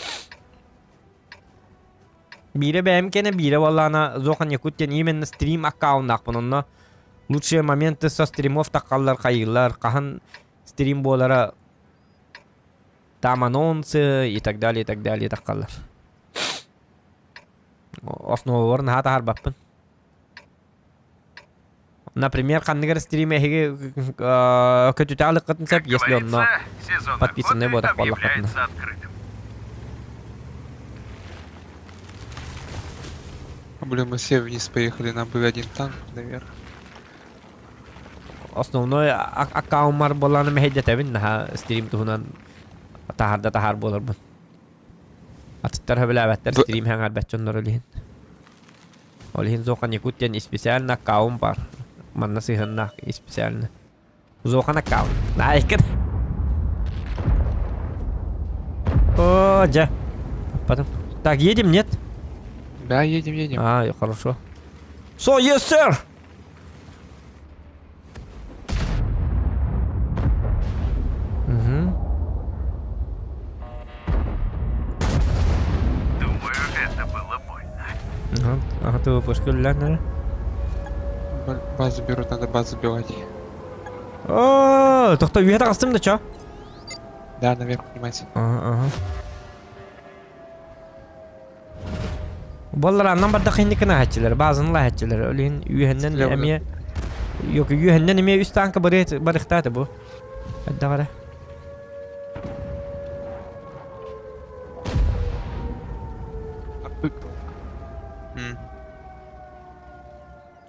Биирэ бэйэм кэнэ, биирэ буоллаҕына Зохан Якут диэн именно стрим аккауннаахпын. Онно лучшие моменты со стримов таххаллар хайыыллар, хаһан стрим буолара там анонсы и так далее, и так далее таххаллар. Основаларын наһаа таһаарбаппын. Например, ханныгар стрим эһиги көтүтэ алыккытын сөп, если онно подписанный буотах буоллаххытына. Блин, мы все вниз поехали, нам бы один танк наверх. Основной аккаунмар буоллаҕына мэһэйдэтэбин наһаа стрим туһунан таһаарда таһаар буоларбын. Атыттар сөбүлээбэттэр стрим сэҥээрбэт дьоннор ол иһин. Ол иһин Зохан Якут диэн специально аккаунт бар. Манна сыһыаннаах специально. Зохан аккаунт. Наайкын. О, дьэ. Потом. Так, едем, нет? Да, едем, едем. А, хорошо. So, yes, sir! Угу. Думаю, это было больно. Ага, ага ты выпуск наверное. Базу берут, надо базу убивать. О, тохто үйе тағыстым да чё? Да, наверх поднимайся. Ага, ага. Буоллар аннан бардах инникин аһаччылар, баазын лаһаччылар. Ол иһин үөһэннэн эмиэ Yok үөһэннэн эмиэ үс танка барыхтаата бу. Хайдах эрэ.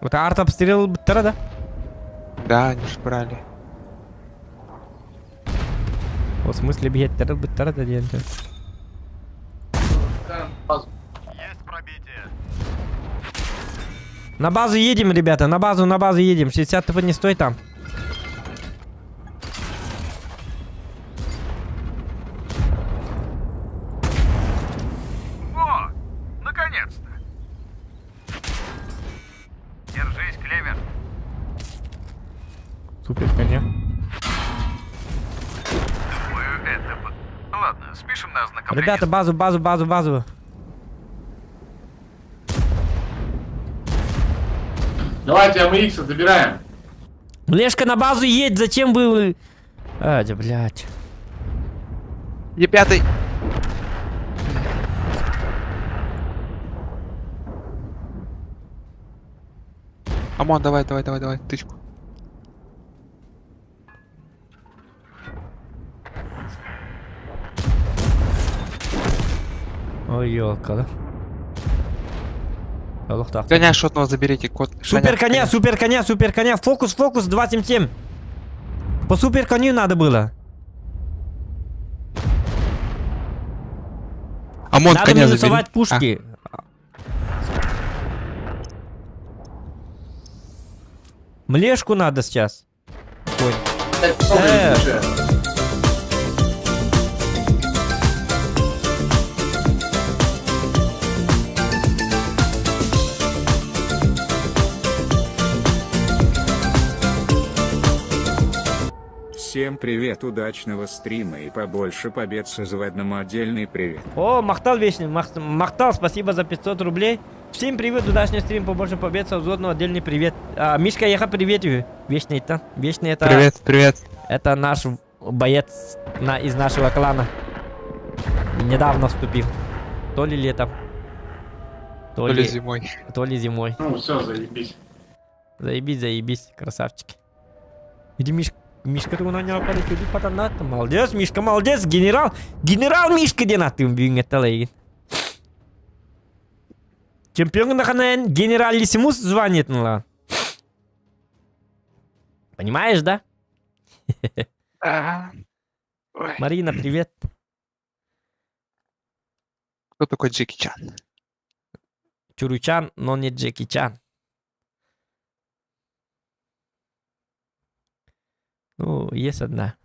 Вот арт обстрел быттара да? Да, они ж брали. В смысле биһиэттэрэ быттара да диэн Есть пробитие. На базу едем, ребята, на базу, на базу едем. 60 ТП не стой там. Во! Наконец-то! Держись, Клевер. Супер, коня. Думаю, это... Ладно, спишем на ознакомление. Ребята, базу, базу, базу, базу. Давайте АМХ забираем. Лешка, на базу едь, зачем вы... А, да, блядь. Е5. Амон, давай, давай, давай, давай, тычку. Ой, елка, да? Олохтоох. Коня шотного заберите, кот. Супер коня, супер коня, супер коня. Фокус, фокус, 277. По супер коню надо было. ОМОН надо коня забери. минусовать пушки. Млешку надо сейчас. Ой. Э. Всем привет, удачного стрима и побольше побед с заводному отдельный привет. О, Махтал вечный, Махтал, спасибо за 500 рублей. Всем привет, удачный стрим, побольше побед, со взводного отдельный привет. А, Мишка, еха, привет, Вечный это, вечный это... Привет, привет. Это наш боец из нашего клана. Недавно вступил. То ли летом, то, То ли зимой. То ли зимой. Ну все, заебись. Заебись, заебись, красавчики. Иди, Мишка, Мишка, ты на него полетел, Молодец, Мишка, молодец, генерал. Генерал Мишка, где на ты убил Чемпион на генералиссимус звонит, ну ладно. Понимаешь, да? А, ой. Марина, привет. Кто такой Джеки Чан? Чуручан, но не Джеки Чан. Ну, есть одна.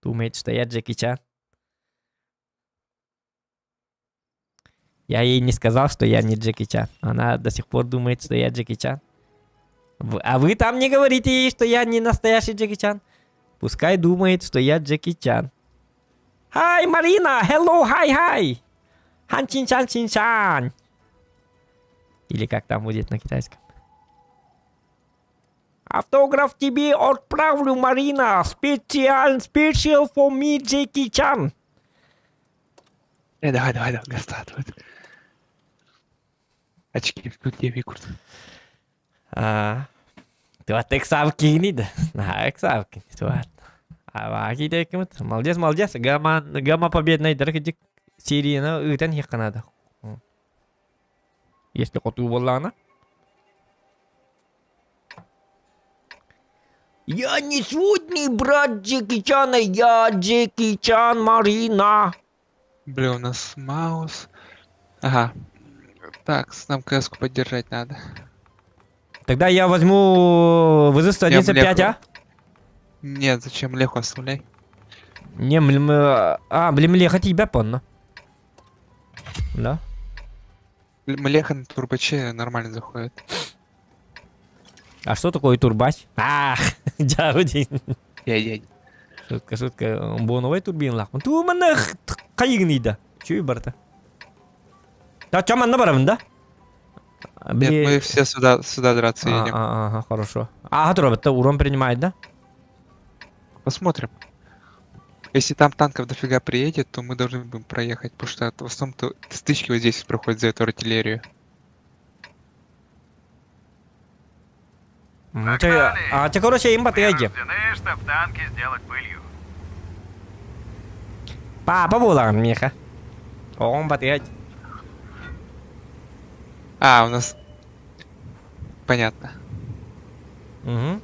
Думает, что я Джеки Чан. Я ей не сказал, что я не Джеки Чан. Она до сих пор думает, что я Джеки Чан. А вы там не говорите ей, что я не настоящий Джеки Чан. Пускай думает, что я Джеки Чан. Hi, Марина! Hello, hi, hi! Хан чин чан чин чан! Или как там будет на китайском. Автограф тебе отправлю, Марина! Специал, special for me, Джеки Чан! Давай, давай, давай, гаста, давай. Очки в тут викурт. А, Туат эксавкини да. На эксавкини. Туат. А декимит. Молодец, молодец. Гамма, гамма победный дорогих серияны ыытан хекканада. Если хоту боллана. Я не сводный брат Джеки Чана, я Джеки Чан Марина. Бля, у нас маус. Ага. Так, нам кс поддержать надо. Тогда я возьму ВЗ-111-5, а? Нет, зачем Леху оставляй? Не, блин, а, блин, Леха тебя понно. Да? Млеха на турбаче нормально заходит. А что такое турбач? Ах, джауди. Я-я. Шутка, шутка. Боновай турбин лах. Тумана кайгнида. Чуй барта. Да, чаман на барам, да? Нет, мы все сюда драться едем. Ага, хорошо. Ага, это урон принимает, да? Посмотрим. Если там танков дофига приедет, то мы должны будем проехать, потому что в основном-то стычки вот здесь проходят за эту артиллерию. А, те, короче, имба ты Вынуждены, чтоб танки сделать пылью. Папа була, Миха. Он батыять. А, у нас... Понятно. Угу.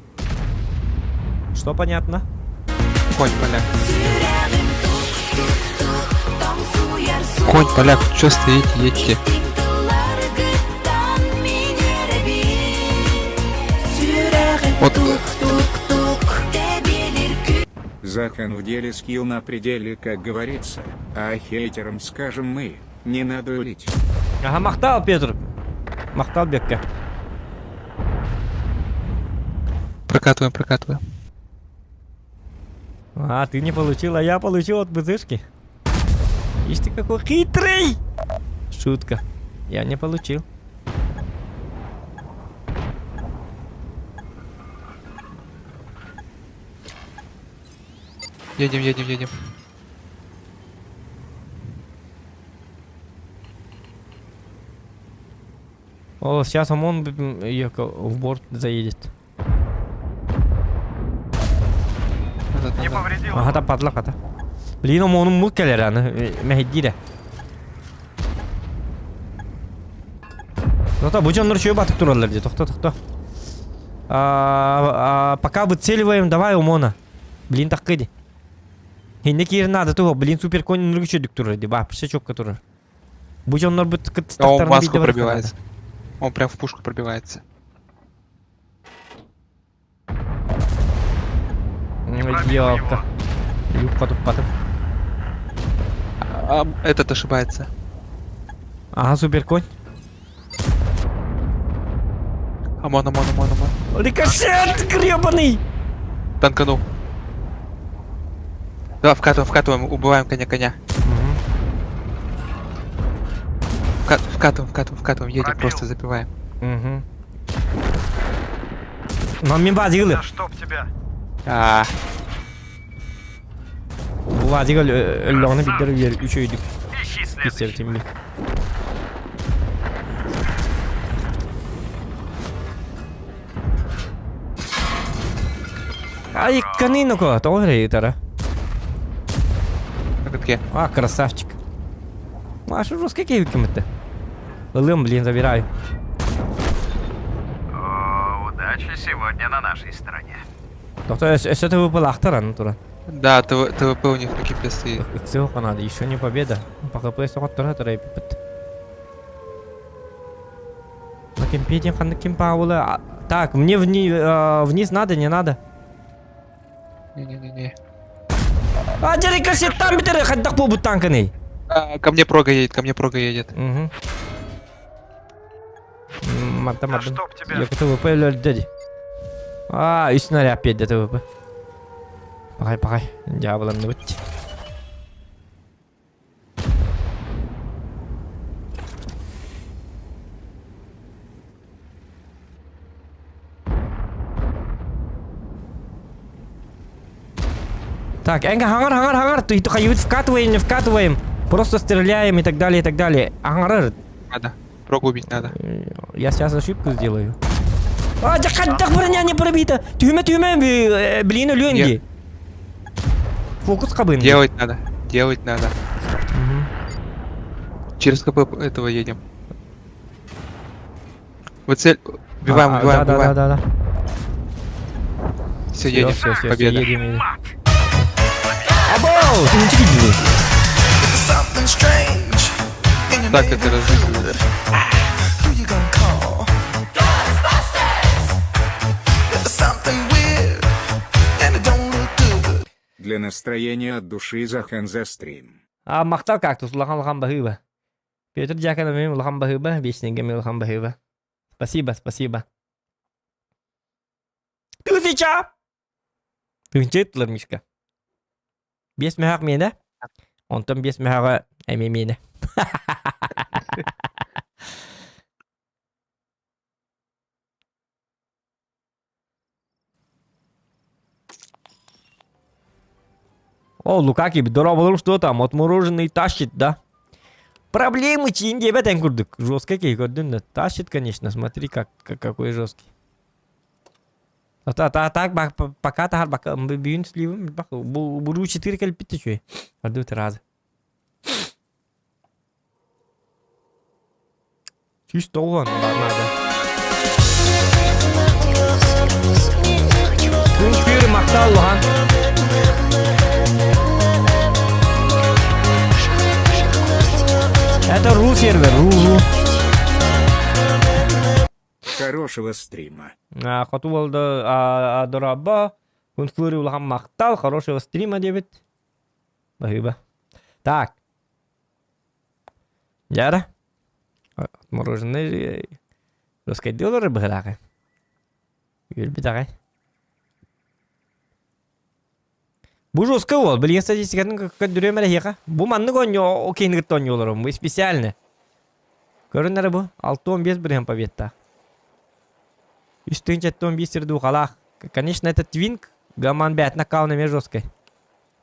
Что понятно? Конь поляк. Конь поляк, чё стоите, едьте. Вот. Захан в деле скилл на пределе, как говорится, а хейтерам скажем мы, не надо улить. Ага, махтал, Петр. Махтал Бекка. Прокатываем, прокатываем. А, ты не получил, а я получил от БЗшки. Ишь ты какой хитрый! Шутка. Я не получил. Едем, едем, едем. О, сейчас ОМОН в борт заедет. Назад, Не назад. повредил. Ага, там падла хата. Блин, ОМОН мук келер аны. Мехидире. Зато бу дьоннор үчүгэй батык тураллар дии. Тохто, тохто. А, а, пока выцеливаем, давай Умона. Блин, такы ди. Хинне киирин наада туох, блин, супер конь нургу үчүдүк турар ди. Вообще чокка турар. Бу дьоннор бут А он в кыттыстахтарына маску биирдэ барыахха наада. пробивается. Он прям в пушку пробивается. Ёлка. Юбка туппатым. А, этот ошибается. Ага, супер конь. Омон, ОМОН, ОМОН, ОМОН. Рикошет гребаный! Танканул. Давай, вкатываем, вкатываем, убиваем коня, коня. Вкатываем, вкатываем, вкатываем, едем, Пробил. просто запиваем. Угу. Но мин базигылы. Да чтоб тебя! А, Бу базигыл өллөҕүнэ биддер үер үчөйдүк Ищи следующий. киссэбитим Ай, каниноко, тоҕо эрэ на катке. А, красавчик. Маша жесткий киһи это. Ылым, блин, забираю. О, удача сегодня на нашей стороне. Доктор, өссө ТВП аны тура. Да, ТВ, ТВП у них на кемпе стоит. Всего надо, еще не победа. По ХП соҕотторо тура эпиппит. На кемпе диэн ханнык кемпа буола. Так, мне вни, вниз надо, не надо. Не-не-не-не. А, дьэ там бүтэр хайдах буолбут танканый. А, ко мне прога едет, ко мне прога едет. Угу. Мата Да мардым. чтоб тебя! Я ТВП өлөрдө. А, үс снаряд пиэдэ ТВП. Пахай, пахай. Дьаабыланныбыт. Так, Энга, хангар, хангар, хангар, ты хайвит вкатываем, не вкатываем. Просто стреляем и так далее, и так далее. Ангар, Надо. Прогу убить надо. я сейчас ошибку сделаю. А, да хайдах броня не пробита. Түһүмэ, түһүмэ, блин, өлүөн Фокус кабын. Делать надо. Делать надо. Через КП этого едем. Вот цель. Убиваем, убиваем, Да, да, убиваем. да, да, да. Все, едем. Все, все, Победа. едем, едем. Абоу! Ты не чики Так это разжигивает. Для настроения от души Захан за стрим. А махтал кактус, улахан улахан баһыыба. Петр Дьяконов эмиэ улахан баһыыба, Вечненька эмиэ улахан баһыыба. Спасибо, спасибо. Тысяча! Тыһыынча ыыттылар Мишка. Биэс мөһөөх миэнэ. Онтон биэс мөһөөҕө эмиэ миэнэ. О, Лукаки, дорооболорум что там, отмороженный тащит, да? Проблемы чин диэбэт эн курдук. Жесткий киһи көрдүн да. Тащит, конечно, смотри, как, какой жесткий. А та, та, так, пока тахар, бака, бүгүн сливым, бак, буру 4 кэлбит үчүгэй. Ордубут разы. 190 надо. Күн Фьюри махтал улахан. Это ру сервер, ру, ру. Хорошего стрима. Хоту буолда дорообо. Күн Фьюри улахан махтал, хорошего стрима диэбит. Баһыыба. Так. Яра. Мороженое Русскай доллары быһыраҕы. Үөрбүт аҕай. Бу жестко уол, билигин статистикатын көрдөрүөм эрэ эһиэхэ. Бу маннык оонньуу киһини кытта оонньууларым, бу специально. Көрүн эрэ бу, 6-15 бырыһыан победтаах. 3 75 сир духалаах. Конечно, это твинк, гаман бээтин аккаунт эмиэ жесткай.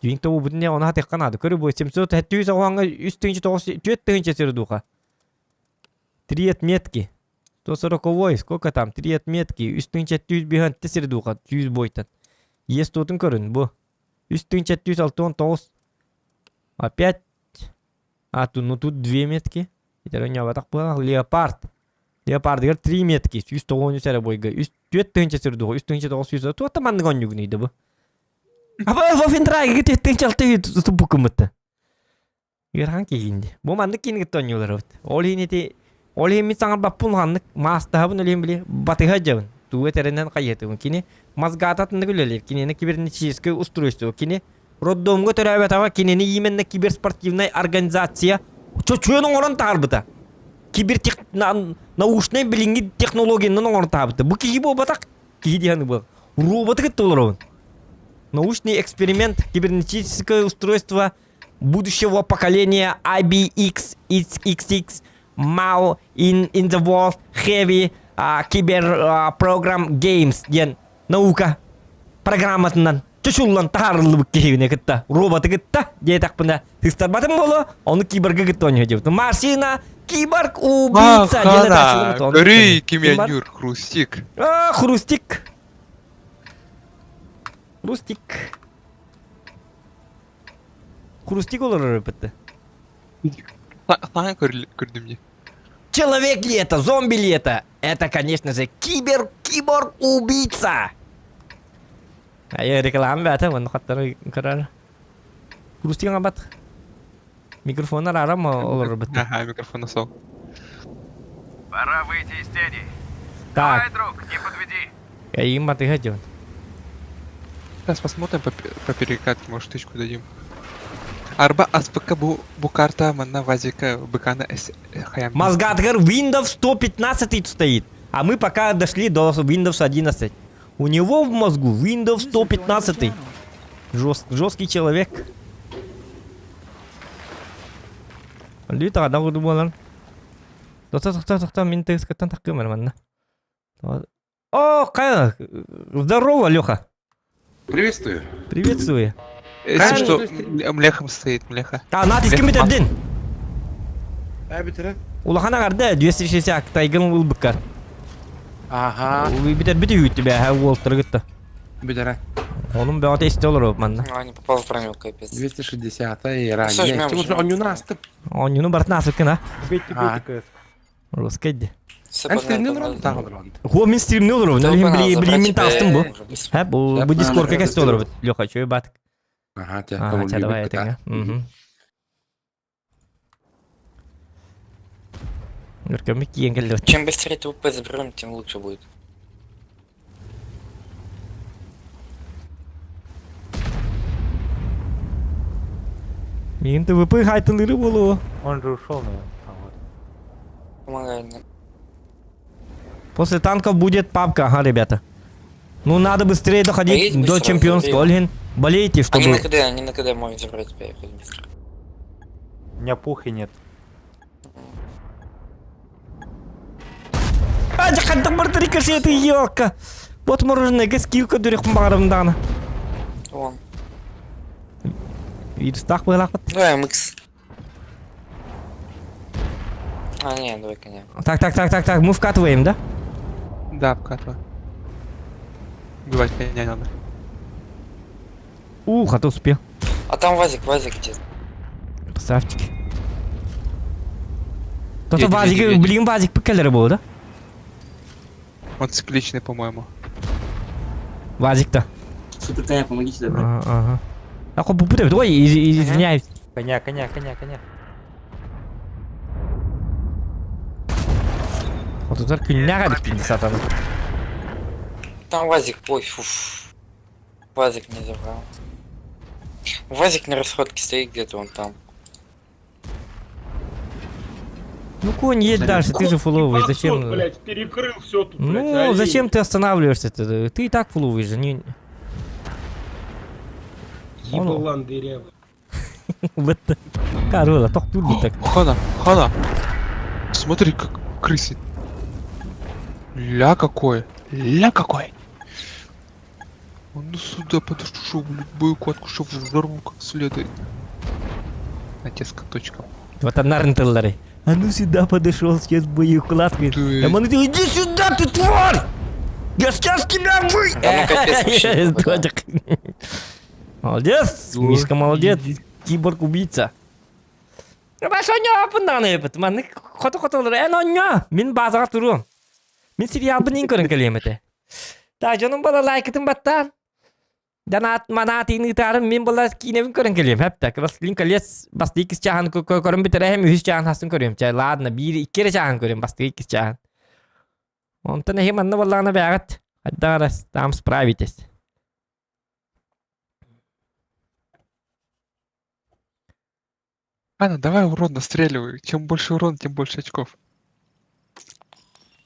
Твинк тобу бутун оны хатыахха наада. Көрү бу 700 700 оҕоҥҥо 3 900 4 сир духа. Три отметки. 140 сколько там? Три отметки. 3 700 сир духа, 100 бойтан. Есть тутун көрүн бу. 3 769. Опять. А, тут, ну тут две метки. Леопард. Леопардыгар 3 метки, 193 эрэ бойга, 3 4000 сырдуга, 3900 туохта маннык онньугунуй да бу? Аба Вофендрайга 4600 туппуккуммутта. Ыарахан киһиинди. Бу маннык киин кытта оонньуулар эбит. Ол иһин ити ол иһин мин саҥарбаппын улаханнык маастаһабын өлүөн били батыһа дьабын. Тугу этэринэн хайыатыбын. Кини мозгата атыннык үлэлиир. Кинини кибернетическое устройство. Кини роддомҥа төрөөбөтөҕө кинини именно киберспортивнай организация чочуйан оҥорон таһаарбыта. Кибертех научнай билиҥҥи технологиянан оҥорон таһаарбыта. Бу киһи буолбатах. Киһи диэн бу. Роботы кытта олоробун. Научный эксперимент, кибернетическое устройство будущего поколения IBX, XXX, MAO in, in the world heavy кибер program games диэн наука программатынан чочуллан таһаарыллыбыт киһини кытта роботы кытта диэтэхпинэ тыстарбатым буолуо ону киборга кытта оонньуу диэбитим машина киборг убийца диэн Көрүй кимианюр хрустик а хрустик хрустик Хрустик олорор эппитте. Саҥа көрдүм дии. Человек ли это, зомби ли это? Это, конечно же, кибер, киборг-убийца! А я реклама бәтэ, онно хаттары көрөр. Хрустик аңабат. Микрофоннар арам олорор бит. Ага, микрофона сол. Пора выйти из тени. Так. Давай, друг, не подведи. Эйигин батыһа дьон. Сейчас посмотрим по, по перекатке, может, тычку дадим. Арба АСПК бу, бу карта манна вазика быкана с хаям. Мозгатгар Windows 115 стоит. А мы пока дошли до Windows 11. У него в мозгу Windows 115. Жест, жесткий человек. Лүт ада курду буолан. Тоқта, тоқта, тоқта, мин тыскаттан таққым манна. О, Кайла, здорово, Леха. Приветствую. Приветствую. Если что, млехом стоит, млеха. А, натиским битэрдин. Ә бүтэрэ. Улахан аҥарда 260 тайгын ылбыккар. Ага. Бүтэр бүтү үттү бэһэ уолтаргытта. Бүтэрэ. Онун бөҕөтө истэ олоруп манна. А, не попал в броню, капец. 260 и ранее. Сожмем, Тимур, жмем. онньуну астым. Онньуну бартын асыккын а. А. Русскай ди. Все, Эн погнали, стримни погнали. олорон, тағы олорон. Хо мин стримни олоробун. Толпа Ол надо били забрать мин таастым бу. тебе уже быстро. Ха бу бу дискордка кэсте олоробут. Леха, чөй батык. Ага, тебя Ага, ча давай этеҥэ. Мгм. Өркөммүт киэн кэллибит. Чем быстрее ТВП заберем, тем лучше будет. Миигин ТВП хайтылыыры буолуо. Он же ушел, наверное. А, вот. Помогай мне. После танков будет папка, ага, ребята. Ну, надо быстрее доходить Поедь до быстро, чемпионства. забери. Ольгин, болейте, чтобы... Они на КД, они на КД могут забрать, поехали быстро. У меня пухи нет. А, хантан барда рикошеты, елка! Вот мороженое, скилка дүрек бағарымдағына. Вон. Вирустах быһалаахпыт. Давай МХ. А, не, давай коня. Так, так, так, так, так, мы вкатываем, да? Да, вкатываем. Убивать коня надо. Ух, а то успел. А там Вазик, Вазик где? Красавчики. То-то Едем, Вазик, едем, едем. блин, Вазик пикалер был, да? Он цикличный, по-моему. Вазик-то. Супер, коня, помогите добрать. Ага, ага. А хоп, Ой, извиняюсь. Коня, коня, коня, коня. Хотутар күннэҕэ эбиккин сатан. Там Вазик, ой, фуф. Вазик не забрал. Вазик на расходке стоит где-то он там. Ну конь, едь дальше, ты же фуловый, зачем? блядь, перекрыл все тут, Ну, зачем ты останавливаешься-то? Ты и так фуловый же, не... Еблан дырявый. Вот. Корола, тохтур так. Хана, хана. Смотри, как крысит. Ля какой. Ля какой. Он ну сюда подошел, любую катку, чтоб взорвал как следует. На те с каточком. Вот одна тыллары. А ну сюда подошел, сейчас боекладкой. Ты- А он иди сюда, ты тварь! Я сейчас тебя вы... Да ну капец вообще не попадал. Молодец, Мишка молодец, киборг-убийца. Хорошо, не опындан эпит. Маннык Хото-хото олорор. Эн онньо! Мин базаҕа туруом. Мин сериалбын иин көрөн кэлиэм этэ. Та дьонум буола лайкытын баттаан. Данаат манаат иин ыытаарым мин буола киинэбин көрөн кэлиэм. Хэп Властелин колец бастыы иккис чааһын көрөн бүтэрэһим үһүс чааһын хасын көрүөм. Чай ладно биир икки эрэ чааһын көрүөм бастыы иккис чааһын. Онтон эһи манна буоллаҕына бэҕэт. Хайдах эрэ там справитесь. Ладно, давай урон настреливай. Чем больше урон, тем больше очков.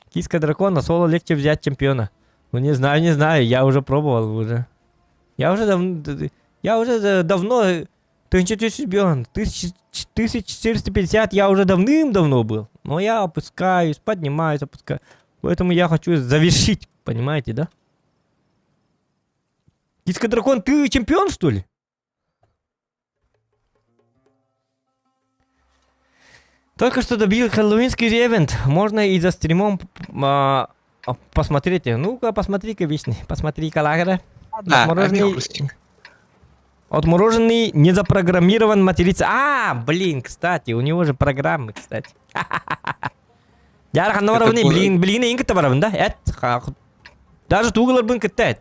Киска дракона, соло легче взять чемпиона. Ну не знаю, не знаю, я уже пробовал уже. Я уже давно, я уже давно 1400 1450 я уже давным-давно был. Но я опускаюсь, поднимаюсь, опускаюсь. Поэтому я хочу завершить, понимаете, да? Киска дракон, ты чемпион, что ли? Только что добил хэллоуинский ивент. Можно и за стримом посмотреть. Ну-ка, посмотри-ка, Вишни. Посмотри-ка, лагера. Да, Отмороженный... Отмороженный не запрограммирован материться. А, блин, кстати, у него же программы, кстати. Дьэ, ханна барабын, блин, блин, эйигин кытта барабын, да? Эт, даже тугуларбын кытта эт.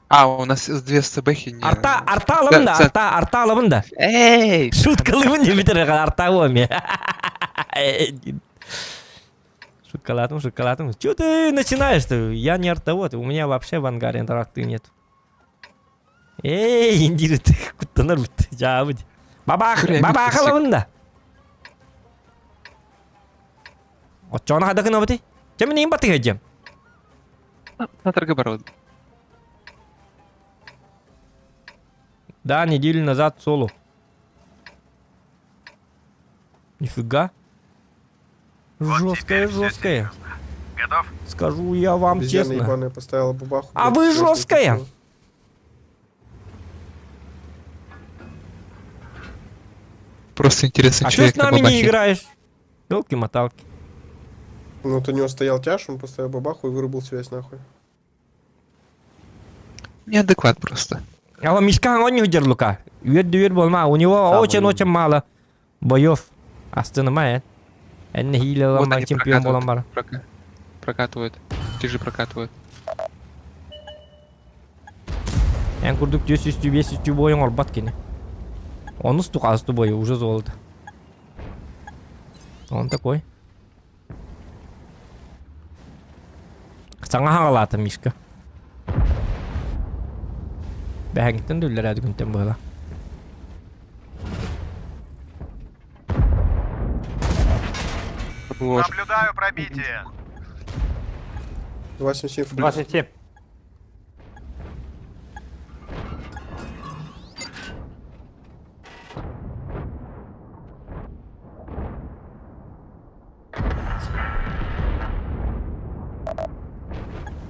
А, у нас две СТБхи не... Арта, арта алабын да, арта, арта алабын да. Эй! Шуткалыбын не битер, арта оми. Шуткалатым, шуткалатым. Чего ты начинаешь-то? Я не артовод, у меня вообще в ангаре арты нет. Эй, индир, ты куттанар бит, жабыт. Бабах, бабах алабын да. Оччоҕуна хайдах гынабытый? Дьэ мин иһин баттыга дьиэм. На торга Да, неделю назад соло. Нифига. Жесткая, жесткая. Готов? Скажу я вам Обезьяна честно. ебаная поставила бабаху. А блядь, вы связь жесткая. выключила. Просто интересный А что человек с на нами не бабахе. играешь? Елки-моталки. Ну, вот у него стоял тяж, он поставил бабаху и вырубил связь нахуй. Неадекват просто. А он Мишка он не Лука. Үөр болма. У него очень-очень мало боев. Астынымай, Энне хиле Вот они чемпион болан бар. прокатывают. Прокатывают. Ты же прокатывают. Эн курдук 400 500 бойың орбат кини. Онус туқасты бойы уже золото. Он такой. Саңа хаңалаты Мишка. Бәһәңиттен дүллер әді күнтен бұғыла. Вот. Наблюдаю пробитие. 277 в 27.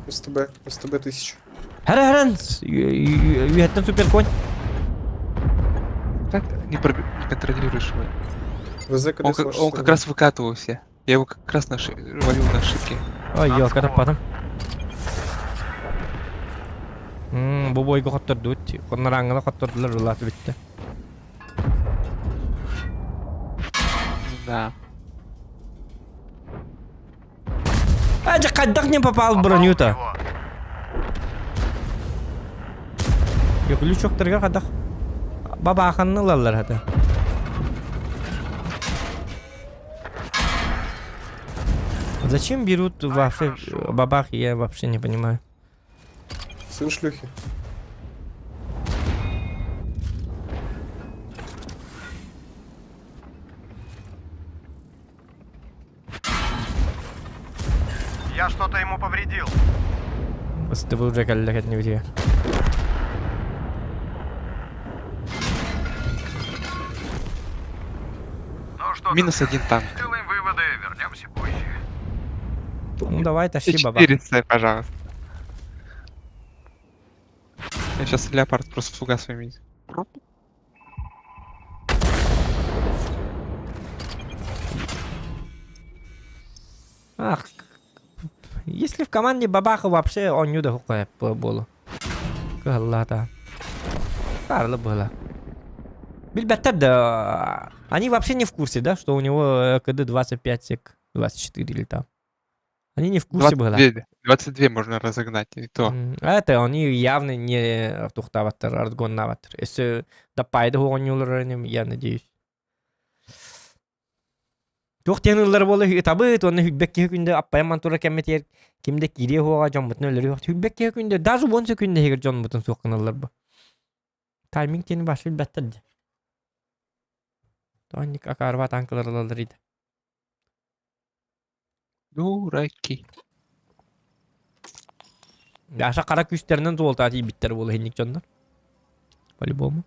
СТБ, СТБ 1000. Хәрі хәрін, үйеттен супер конь. Как ты не, не контролируешь его? ВЗ Он, он как раз выкатывался. Я его как раз на ловил на ошибке. Ой, елка таппадым. Бу бойга хотторду Коннораңыла хоттордулар улаты битте. Да. А, хайдах не попал в броню-то? Ключоктарга хайдах. Бабаханны ылаллар хата. Зачем берут вообще бабах, я вообще не понимаю. Сын шлюхи. Я что-то ему повредил. СТБ уже каллахат не битие. Ну что Минус один танк. Сделаем выводы, вернемся позже. Ну давай, тащи бабах. 400, пожалуйста. Я сейчас леопард просто фугас вымить. Ах, если в команде бабаха вообще он не было. Каллата. Карло было. Билбэттэр да, они вообще не в курсе, да, что у него КД 25 сек, 24 или там. Они не в курсе было. 22, 22 можно разогнать, и то. А это они явно не тухтаабаттар, разгоннаабаттар. Если да пайда оонньуулар, я надеюсь. Туох диэн ыллар буола табыт, уонна хүрбэк киһи күндэ аппайан тура кэммитигэр ким да киириэ суоҕа дьоммутун өлөрүөх хүрбэк киһи күндэ даже уон секүндэ иһигэр дьоммутун суох гыналлар бу. Тайминг диэни башы билбэттэр дии. Тоонник акаарба танкалар ылаллар иди. Дураки. Даша хара күүстэринэн туолтаа тиийбиттэр буола иһинник дьоннор. По-любому.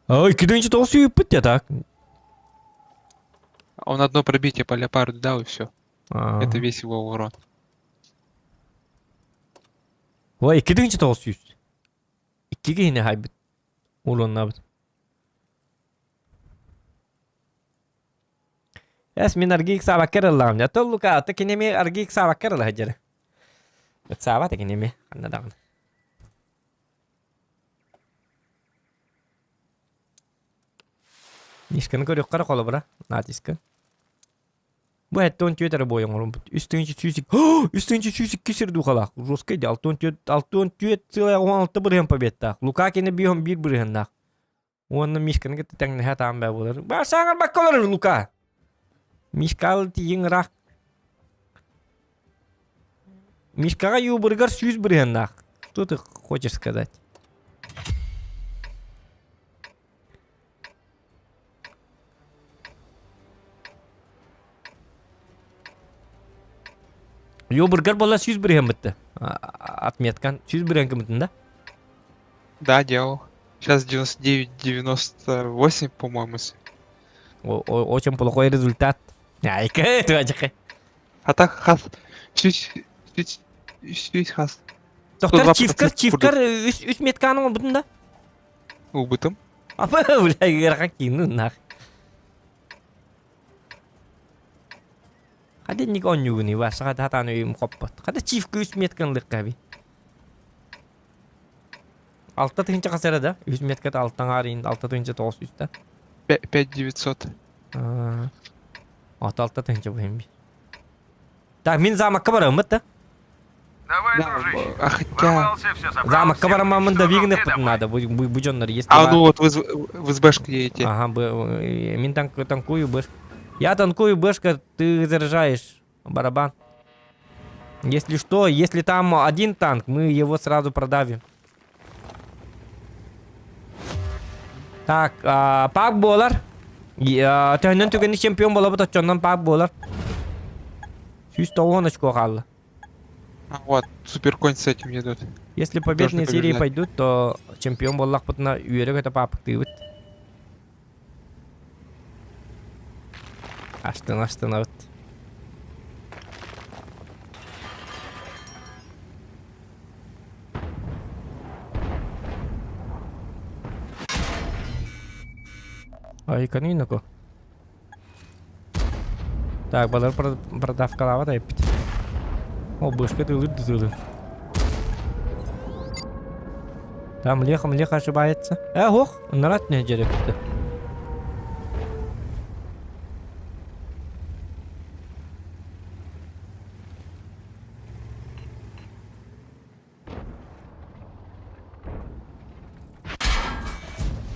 Ой, 2-9 сүйіппіт я так. Он одно пробитие по леопарду дал и все. А. Это весь его урон. Ой, 2-9 Икки киһини хайбыт. Уроннабыт. Эс мин аргыый ыксаабакка эрэ ыллаҕым. Дьэ, Лука, аты кинеми аргыый ыксаабакка эрэ ылаһа Ыксаабат кинеми, ханна даҕаны. Мишканы көрүөххэ эрэ холобура, натиска. Бу 74 эрэ буойан оҥорбут. 3 302 3 302 сир духалаах. Жесткий де 64 64,16 бырыһыан победтаах. Лука кини 5-11 бырыһыаннаах. Уонна Мишканы кытта тэҥнэһэ таан бää буолар. Баа сааҥарбакка олорор Лука. Мишкал тиийиҥ ыраах. Мишкаҕа юбырыгар 100 бырыһыаннаах. Что ты хочешь сказать? Юбыргар буолла 100 бырыһыан бытты. Отметкан 100 бырыһыан кымытын да? Да, делал. Сейчас 99,98, по-моему. Очень плохой результат. Айка, А так хас... Чуть... Чуть... Чуть хас... Доктор Чивкар, Чивкар үс метканы оҥорбутун да? Убытым. Апа, бля, ыарахан киинин нах. Хаденник оонньуугуный Ваша хатаан өйүм хоппот. Хата Чивка үс метканы лыкка би. Алта тыһыынча хас эрэ да? Үс метката алтан аарыйын алта тыһыынча 900 да? 5900. Ата алта тыһыынча буһин би. Так, мин замокка бараммыт да? Давай, Да, дружище. а хотя... Ворвался, все собрал, Замокка всех бараммын да уничтожил, вигнэх и домой. надо, бу дьоннор есть. А ну вот вы, вы с бэшкой едете. Ага, мин танкую бэш. Я танкую бэшка, ты заряжаешь барабан. Если что, если там один танк, мы его сразу продавим. Так, пак буолар. Төһөннөн түгэни чемпион буолабыт оччоннон пак буолар. 190 очко хаалла. А, вот, суперконь с этим едут. Если победные Должны серии побеждать. пойдут, то чемпион буоллахпытына үөрэ көтө паапыктыыбыт. Астын астынабыт. Ай, канинако. Так, балар продавкалаабат айыппыт. О, бышка тылыр да тылыр. Там леха млеха ошибается. Э, ох, нарат не жерепті.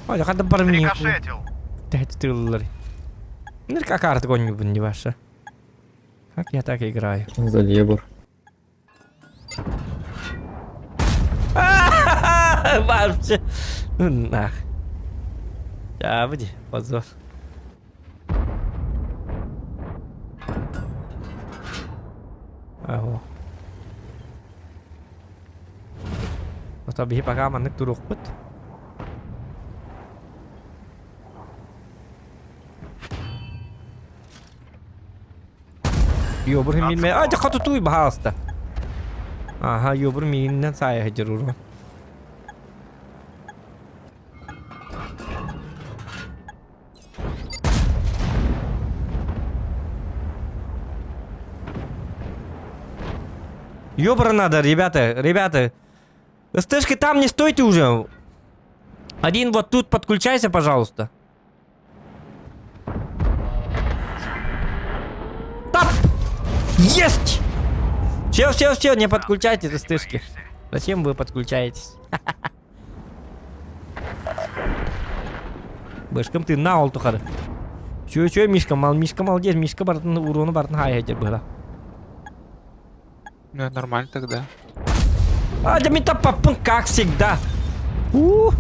Ой, хада бар мин. Рикошетил. Тэт тыллар. Ныр как артык ойнуйбун не ваша. Как я так играю? Задебр. Вообще. Ну нах. Чабыди, позор. Аһо. Ото биһи пока маннык туруохпут. Йобур миин а дьэ хотутуй баһаалыста. Аха, йобур мииннэн саайа сылдьар урун. Ёбра надо, ребята, ребята. СТшки там не стойте уже. Один вот тут подключайся, пожалуйста. Тап! Есть! Все, все, все, не подключайте СТшки. Зачем вы подключаетесь? Бышкам ты на ол тухары. Чё, чё, Мишка, мал, Мишка молодец, Мишка бартын урону бартын хай хай было. Ну, нормально тогда. А, да мета папын, как всегда. У.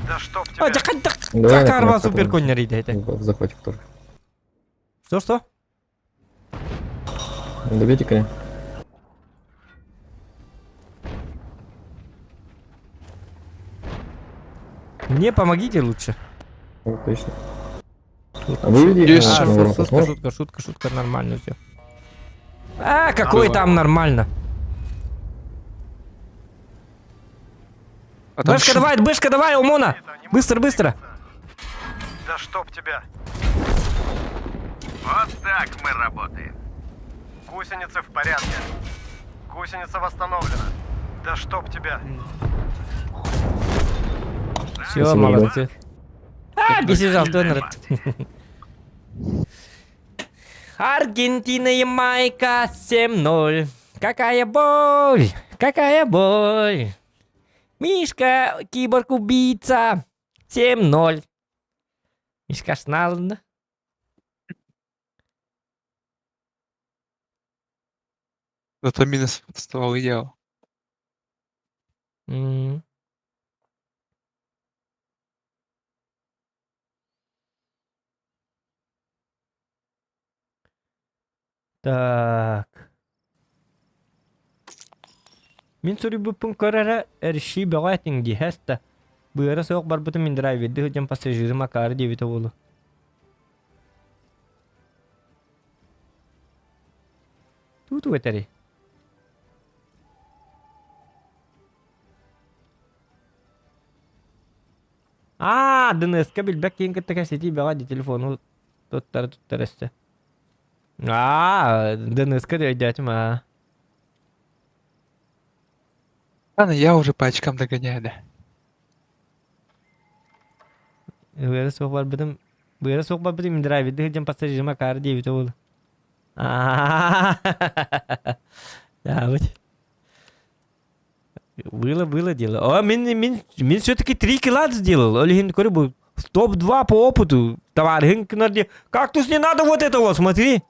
Да чтоб тебя. А, да, да, карва супер конь это. В захвате тоже. Что, что? Добейте коня. Мне помогите лучше. Отлично. А выведи их А, на шутка, шутка, шутка, шутка, нормально все. А, какой там нормально. А там Бэшка, шум. давай, бэшка, давай, Умона! Быстро, быстро! Да чтоб тебя. Вот так мы работаем. Гусеницы в порядке. Гусеница восстановлена. Да чтоб тебя. Все, молодцы. А, бесежал, донор. Аргентина и Майка 7-0. Какая боль! Какая боль! Мишка, киборг-убийца 7-0. Мишка Шналн. Зато минус ствол идеал. Так. Мин суруйбуппун көр эрэ, эршии бөҕө этиҥ дии, һэс да. Быара суох барбытым мин драйвердыы сылдьан пассажирым акаары диэбитэ буолуо. Туу-туу этэрий? Аа, ДНС-ка билбэт киһин кытта кэпсэтии бөҕө дии телефону туттара туттара өссө. Аа, ДНС-ка өйдөөтүм аа. Ладно, я уже по очкам догоняю, да. Быара суох барбытым быара суох барбытым мин драйвердыы сылдьан пассажирым акаары диэбитэ буолуо. Аа, да, вот. Было, было дело. О, мин, мин, мин все-таки 3 килла сделал. Ол иһин көрө бу топ-2 по опыту. Товарищ Кактус не надо вот этого, смотри.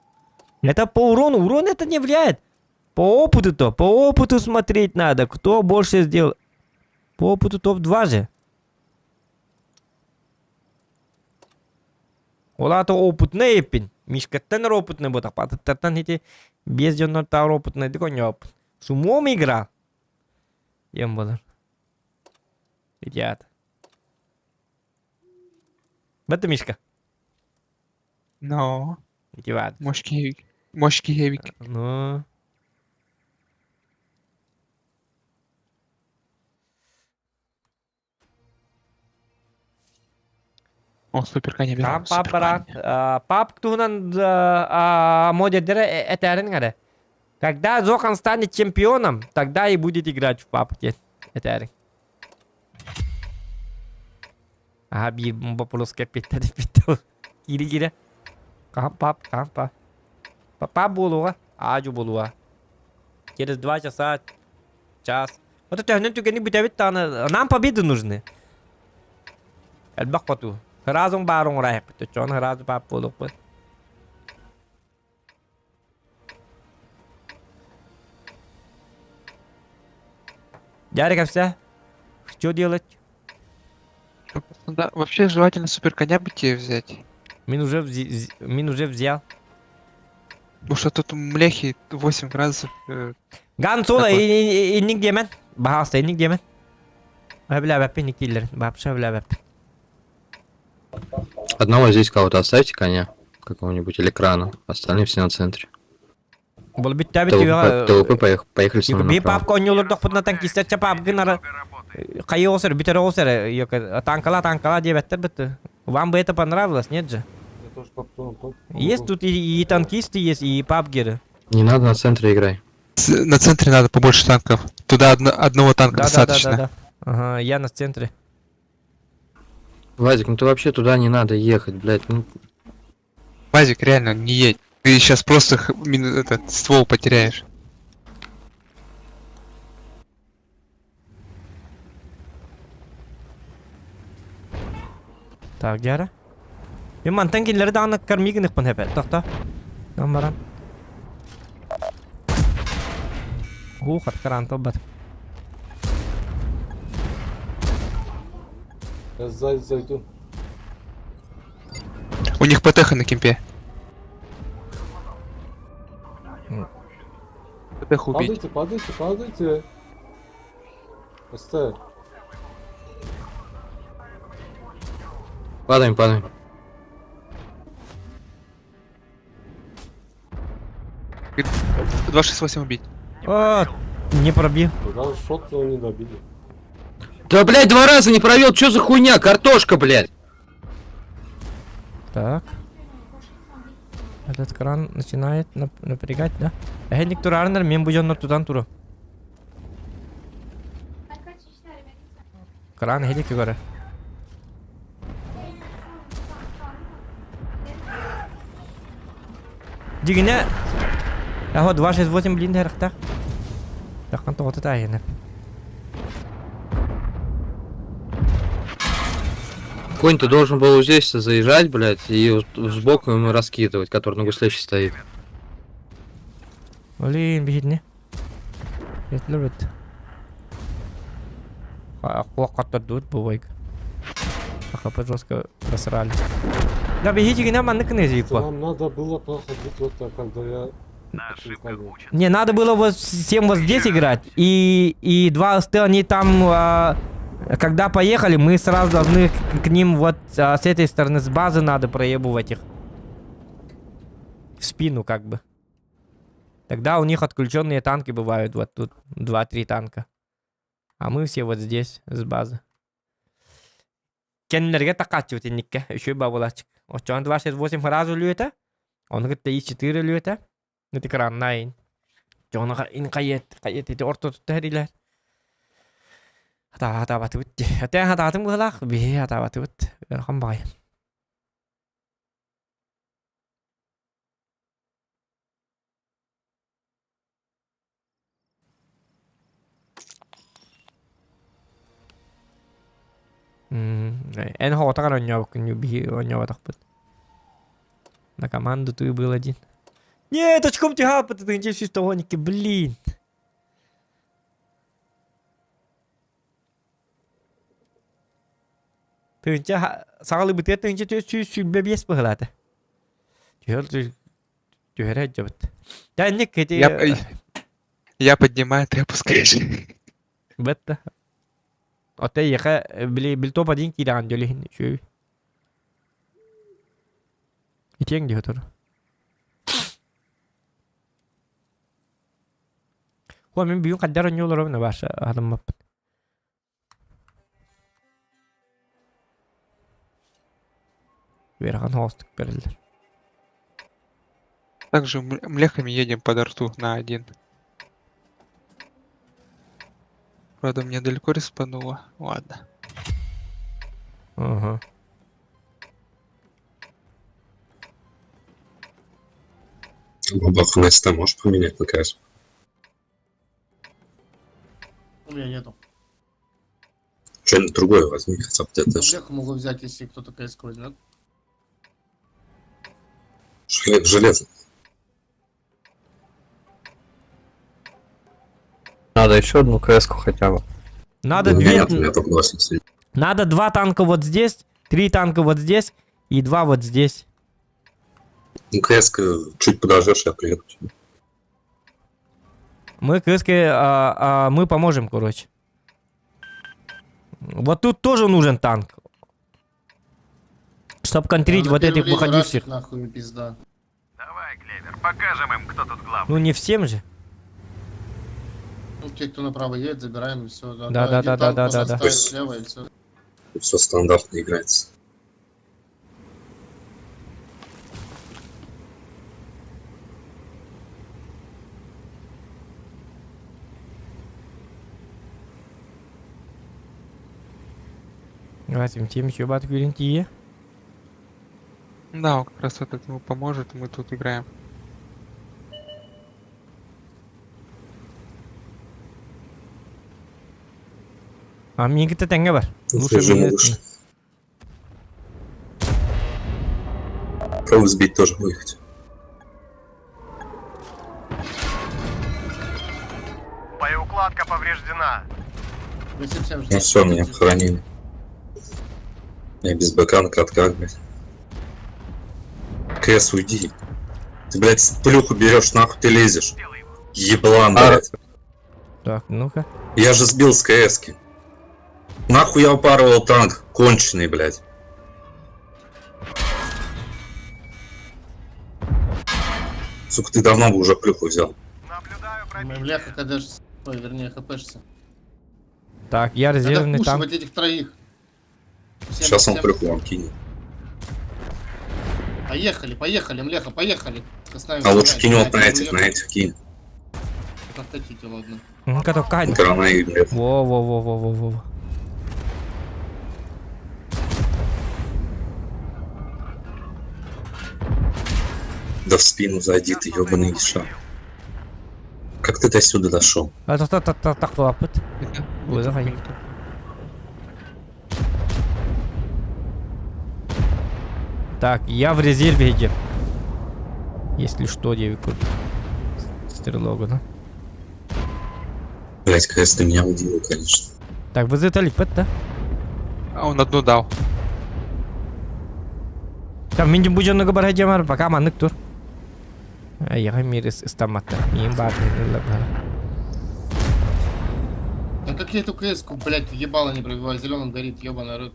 Это по урону. Урон это не влияет. По опыту-то, по опыту смотреть надо. Кто больше сделал. По опыту топ-2 же. Ол аата опытный эппин. Мишкаттан эрэ опытный буотах. Атыттартан ити биэс дьоннортааҕар опытнайдык оонньообуппун. С умом играл. Диэн буолар. Идиот. Бата Мишка. Но. Идиот. Мощки хевик. Мощки хевик. Ну. О, супер коня беру. Пап Супер баран. коня. Пап туһунан модердere этэрин эрэ. Когда Зохан станет чемпионом, тогда и будет играть в пап диэн этэрин. Аха биир боппуруоска эппиэттэри эппиэттэри. Киирэ киирэ. Хаһан пап, хаһан пап. Пап буолуоҕа, аадьу буолуоҕа. Через 2 часа, час. Вот төһөнөн түгэни бүтэбит даҕаны, нам победы нужны. Элбэх хоту. Сразу баар оҥораайахпыт, оччоҕуна сразу пап буолуохпут. Дядя кэпсээ. Что делать? Да, вообще желательно супер коня бы тебе взять. Мин уже взял. Потому что тут млехи 8 градусов. Ган Соло Такой. инник диэмэн. Баһаалыста инник диэмэн. Сөбүлээбэппин инник дииллэрин. Вообще сөбүлээбэппин. Одного здесь кого-то оставьте коня какого-нибудь или крана, остальные все на центре. Бұл бүттәбит ТВП, ТВП поехали со мной Би направо. папка оонньуулар дохпутуна танкистар ча пап гынара. Много работы. Хайы оҕус бүтэр оҕус эрэ танкала танкала диэбэттэр бытты. Вам бы это понравилось, нет же? Есть тут и, и танкисты есть, и пабгеры. Не надо на центре играй. На центре надо побольше танков. Туда одного танка Да, да, да, достаточно. да, да. Ага, я на центре. Вадик, ну ты вообще туда не надо ехать, блядь. Ну, Вадик, реально, не едь. Ты сейчас просто этот ствол потеряешь. Так, Дяра. Мен мантан кинилэри даҕаны кормигыныхпын хэпэ. Тохто. Нам баран. Уу, хат бат. Я сзади зайду. У них ПТХ на кемпе. ПТХ убить. Падайте, падайте, падайте. СТ. падаем, падаем. 268 убить. О, не пробил. Даже шот его не добили. Да, блядь, два раза не провел, что за хуйня? Картошка, блядь. Так. Этот кран начинает напрягать, да? Эхенник турарнер, мен бу тутан туру. Кран хедик көрө. Дигине. Аха 268 блин дәрәхтә. Таққан тоғыты тайына. Конь, ты должен был вот здесь заезжать, блядь, и вот сбоку ему раскидывать, который на гусле стоит. Блин, бихитне. Yetlер бит. Куак дует бывайк. ХП жестко просрали. Да бегите гена манны кнези Нам надо было проходить вот так, когда я... Не, надо было вот всем вот здесь играть. И два СТ, они там, когда поехали, мы сразу должны к ним вот с этой стороны, с базы надо проебывать их. В спину как бы. Тогда у них отключенные танки бывают. Вот тут 2-3 танка. А мы все вот здесь, с базы. Кеннерге такачивать никке. Еще бабулачик. Очон 268 сразу люета. Он говорит, 3-4 люета. Ну ты кран найн. Жона ин кайет, кайет эти орто tuttu Хата хата батыбыт. Хата хата атым гылах, би хата батыбыт. Өрхан бай. Эн хоотагар онньообуккун би онньообатахпыт. На команду ты был один. Нет, очком тяга, ты чисто блин. Тыынча сағалы бытыа тыынча тө сүү сүлбе биэс быһылаата. Түһэр түһэрэ дьабыт. Да не кети Я поднимаю, ты опускаешь. Бетта. Ота яха били бил топ один кидаан дөлүһүн шүй. Итең диһ отор. Хуа мен бүгүн каддар оньолор на баша адаммаппын. Верхан хостук берилдер. Также млехами едем под арту на один. Правда, мне далеко респануло. Ладно. Ага. Бабах на СТ можешь поменять на КС? У меня нету. Что-нибудь другое возьми, хотя бы где-то. Млеху могу взять, если кто-то КС возьмет. Железо. Надо еще одну КС хотя бы. Надо две... Нет, у меня только 80. Надо два танка вот здесь, три танка вот здесь и два вот здесь. Ну, КС чуть подождешь, я приеду. к тебе. Мы КСК, мы поможем, короче. Вот тут тоже нужен танк. Чтоб контрить вот этих выходивших. Нахуй, пизда. Давай, Клевер, покажем им, кто тут главный. Ну не всем же. Ну, те, кто направо едет, забираем и все. Да, да, да, да, да, да, да. Оставить слева и все. Все стандартно играется. Давайте тем еще бат күйрен Да, он как раз этот ему поможет, мы тут играем. А миигитэ тэҥҥэ бар. Ну, режима вышли. Пробуй сбить тоже выехать. Боеукладка повреждена. Ну все, меня похоронили. Я без БК на катках, блядь. КС, уйди. Ты, блядь, плюху берешь, нахуй ты лезешь. Еблан, А- блядь. Так, ну-ка. Я же сбил с КС-ки. Нахуй я упарывал танк, конченый, блядь. Сука, ты давно бы уже плюху взял. Бляха, КДшься. Ой, вернее, хпшься. Так, я Надо резервный танк. впушивать этих троих. Всем, Сейчас он всем. плюху вам кинет. Поехали, поехали, млеха, поехали. С нами А лучше блядь, кинь вот на блядь, этих, на этих кинь. Как хотите, ладно. Ну-ка, только Грана и, блядь. Во-во-во-во-во-во. Да в спину зайди ты, ёбаный иша. Как ты до сюда дошел? А то так так так лапыт. Вызывай. Так, я в резерве иди. Если что, девику. Стрелогу, да? Блять, КС, ты меня удивил, конечно. Так, вызывали пыт, да? А он одну дал. Там миндим будем бар жамар, пока маннык тур. Я мир истаматта. Мин бар Да как я эту КС-ку, блядь, ебало не пробиваю, зеленым горит, ебаный рот.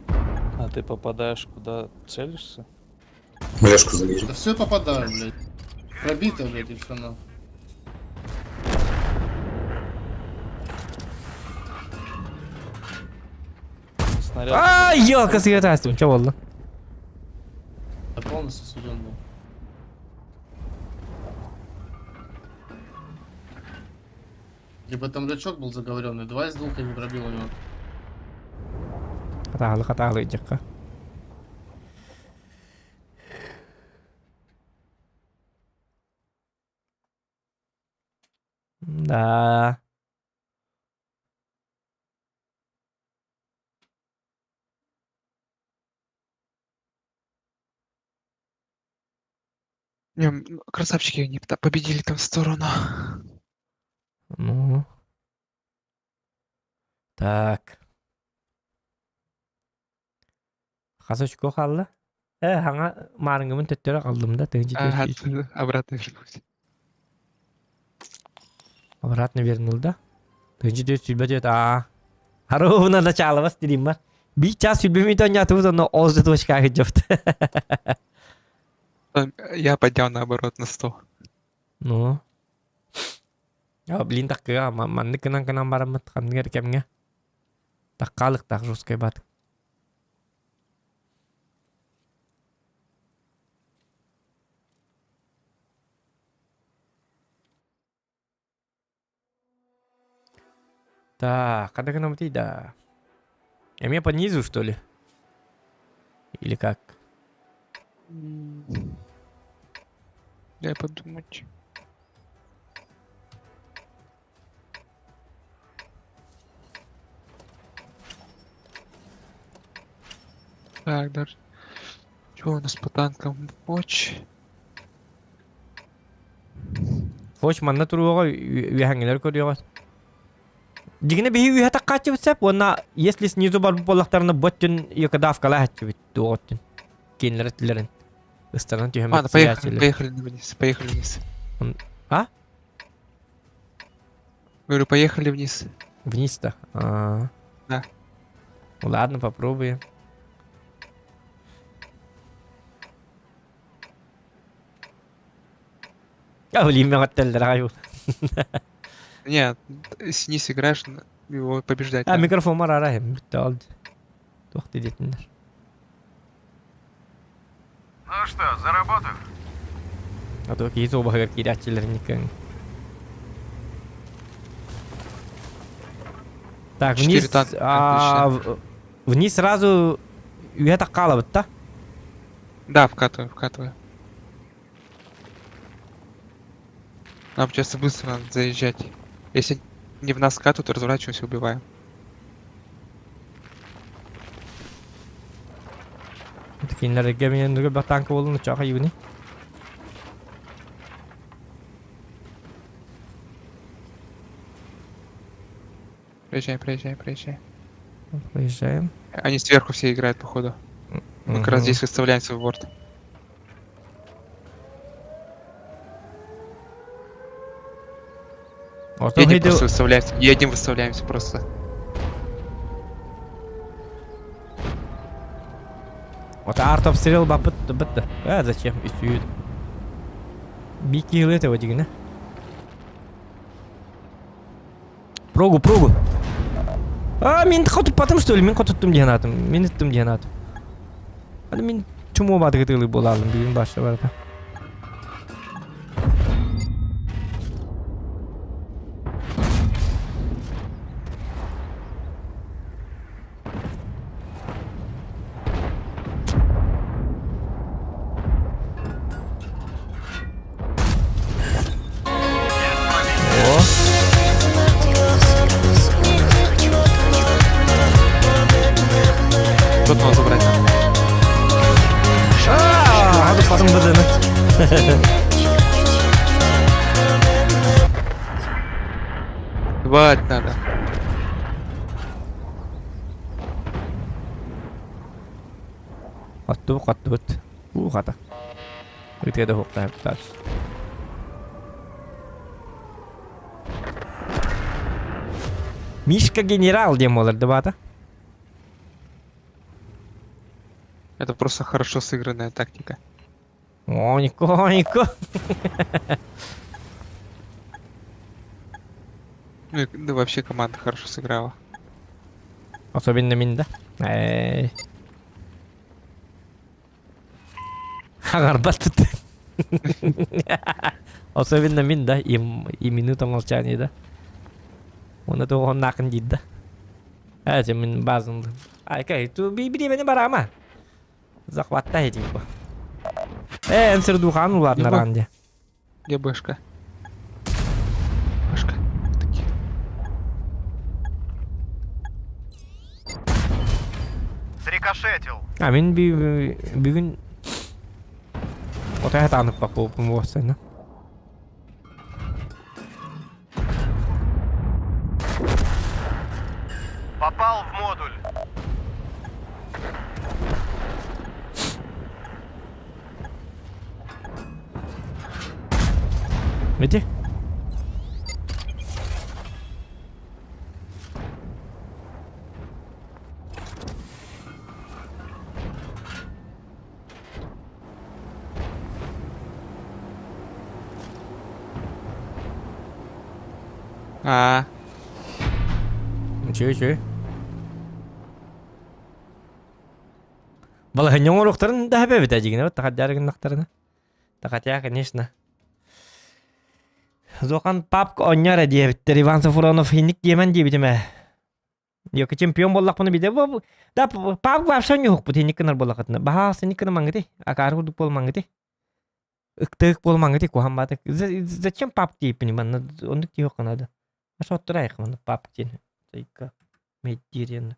А ты попадаешь куда целишься? Млешку забери. Да все попадаю, блядь. Пробито, блядь, и все на. Снаряд. А, елка сыграть. Че болды? Я полностью сведен был. Либо там лючок был заговоренный, два из двух я не пробил у него. Хатаалы, хатаалы жакка. Да. Не, ну, красавчики, они победили там сторону. Ну. Так. Хасочко қалды. Э, хаңа марыңымын төттөрө қалдым да. Ага, обратно вернулся. Обратно вернул, да? Тынчы төс сүлбә төт, а. Ровно начало стрим бар. Би час сүлбә минут онятыбыз, но оз точка жопты. Я поднял наоборот на 100. Ну. А, блин, так манны кынан кынан барамыт ханныгар кемге. Таккалык так жесткой бат. Так, когда нам идти, да. Я меня по низу, что ли? Или как? Дай подумать. Так, даже. Чего у нас по танкам? Поч. Хоч манна туруга үйәңгелер көрüyor. Дигине биһи үйә таккачы битсәп, онна если снизу бар боллактарны боттун якадавкала хатчы бит дуоттун. Кенлер тилерин. Ыстаран түйәм. Ладно, поехали, поехали вниз, поехали вниз. А? Говорю, поехали вниз. Вниз-то? А. Да. Ладно, попробуем. А, блин, мен аттелдер аю. Нет, с ней сыграешь, его побеждать А надо. микрофон арара бүтте ол. Туох диэтиннэр. Ну что, за работу? А то киһи суобаһыгар киирээччилэрин никкэн. Так, Четыре вниз, танка, а, отлично. вниз сразу үйэ таккаалабыт да? Да, вкатывай, вкатывай. Нам сейчас быстро надо заезжать. Если не в нас катают, то разворачиваемся, убиваем. Кинилэргэ мен бөх танка буолун очоха юни. Проезжай, проезжай, проезжай. Проезжаем. Они сверху все играют, походу. Мы как раз здесь выставляем свой борт. Ортон Едем хейди просто выставляемся. Едем, выставляемся просто. Вот артобстрел бапыт бытты. А зачем? Үстүйүд. Бики этого дигине. Прогу, прогу. А, мен хотуппатым что ли? Мен хотуттум диэн атым. Мен ыттым диэн атым. Аны мен чуму бадыгытылы болалым бүгүн башы барда. О. Тут надо забрать надо. А, потом быдыны. Бать надо. Хатту, хатту. У, хата. Үтеде хуктайып таш. Мишка генерал диэн буолар дебата. Это просто хорошо сыгранная тактика. О, Нико, Нико. Ну и да, вообще команда хорошо сыграла. Особенно мин да. Эй. Хагарбат тут. Особенно мин да, и, и минута молчания, да. Он это он нахрен дит, да. Это мин базын. Ай, кай, ту би би бени барама. Захватта типа. Э, энсер духан улар Не на бо- ранде. Где бэшка? Бэшка. Такие. Срикошетил. А мин би бүгүн Отай танып бак болуп болсайна. Попал в модуль. Види? А, Үчүгэй, үчүгэй. Балаһынньаҥ оруктарын да хэбэбит дьигинэ тахадьарыгыннахтарына. Тахатя, конечно. Зохан папка онньора диэбиттэр Иван Сафронов хинник диэмэн диэбитим ээ. Йоки чемпион буоллахпына биде да папка вообще ньуһукпут хинник гынар буоллахытына. Баһаас хинник гына мангыты. Акаары курдук буолмангыты. Ыктык буолмангыты куһан баатык. Зачем папка диэппини манна оннук диэххэ надо. Ашоттурайх манна папка диэн. Тайка. Меддириэн.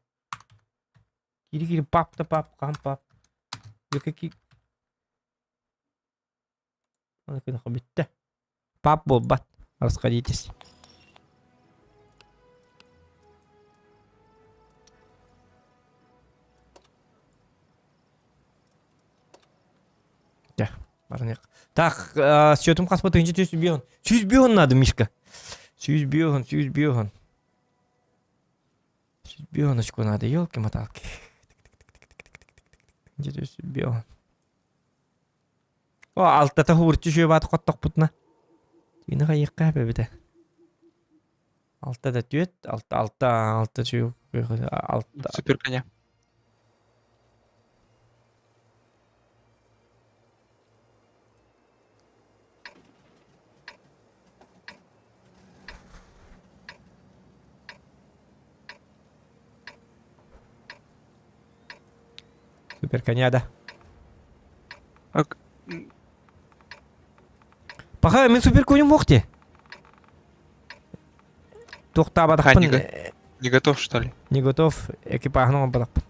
Кири-кири пап да пап, кам пап. Йоки Бүттэ. Пап буолбат. Расходитесь. Дьэ, барынык. Так, счетум хаспа тыһыынча түс бион. Сүүс бион надо, Мишка. Сүүс бион, сүүс бион. Сүүс бионочку надо, елки-моталки. Тыһыынча түс бион. О, алтата хуурчу шүө баат хоттохпутна. Тиини хайыахха эбэтэ. Алта да түөт, алта алта алта чуй алта. Супер коня. Супер коня да. Ак... Пока мин супер конем ох те. А, не, не готов, что ли? Не готов. Экипажын оҥорботохпун.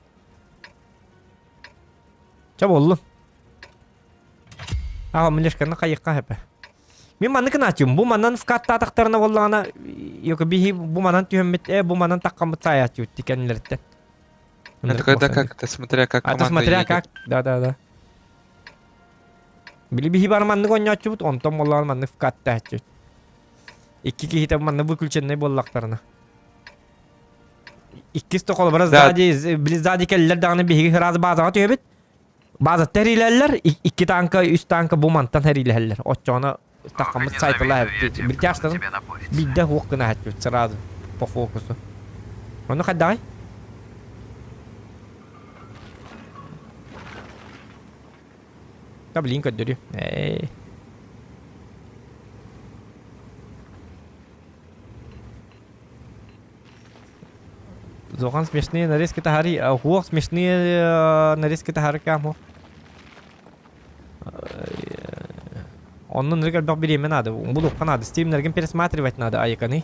Чэ буоллун. Аҕа милешканы хайыахха сөп. Мин маннык гынааччым. Бу манан вкаттаатахтарына буоллаҕына, йоко биһи бу манан түһэммит, э, бу манан таххаммыт саайааччыбыт кэннилэриттэн. Это когда как это, смотря как Это команда смотря едет. как, да-да-да. Били биһи бар маннык оонньооччубут, онтон буоллаҕына маннык вкаттааччыбыт. Икки киһитэ манна выключенный буоллахтарына. Иккис токолобара сзади, били сзади кэллэр даҕаны биһиги сразу базаҕа түһэбит. Базаттан эрилэллэр, икки танка, үс танка бу мантан эрилэһэллэр. Оччоҕуна таххаммыт сайталаах биртяштарын биирдэ уох гына аһаччыбыт сразу по фокусу. Ону хайдаҕай? Да блин көрдөрүү. Эй. Зохан смешные нарезки тахари. Хуох смешные нарезки тахари кам Оннун нырык элбэх бириэмэ надо. Булуохха надо. Стримнэргин пересматривать надо, айыканы.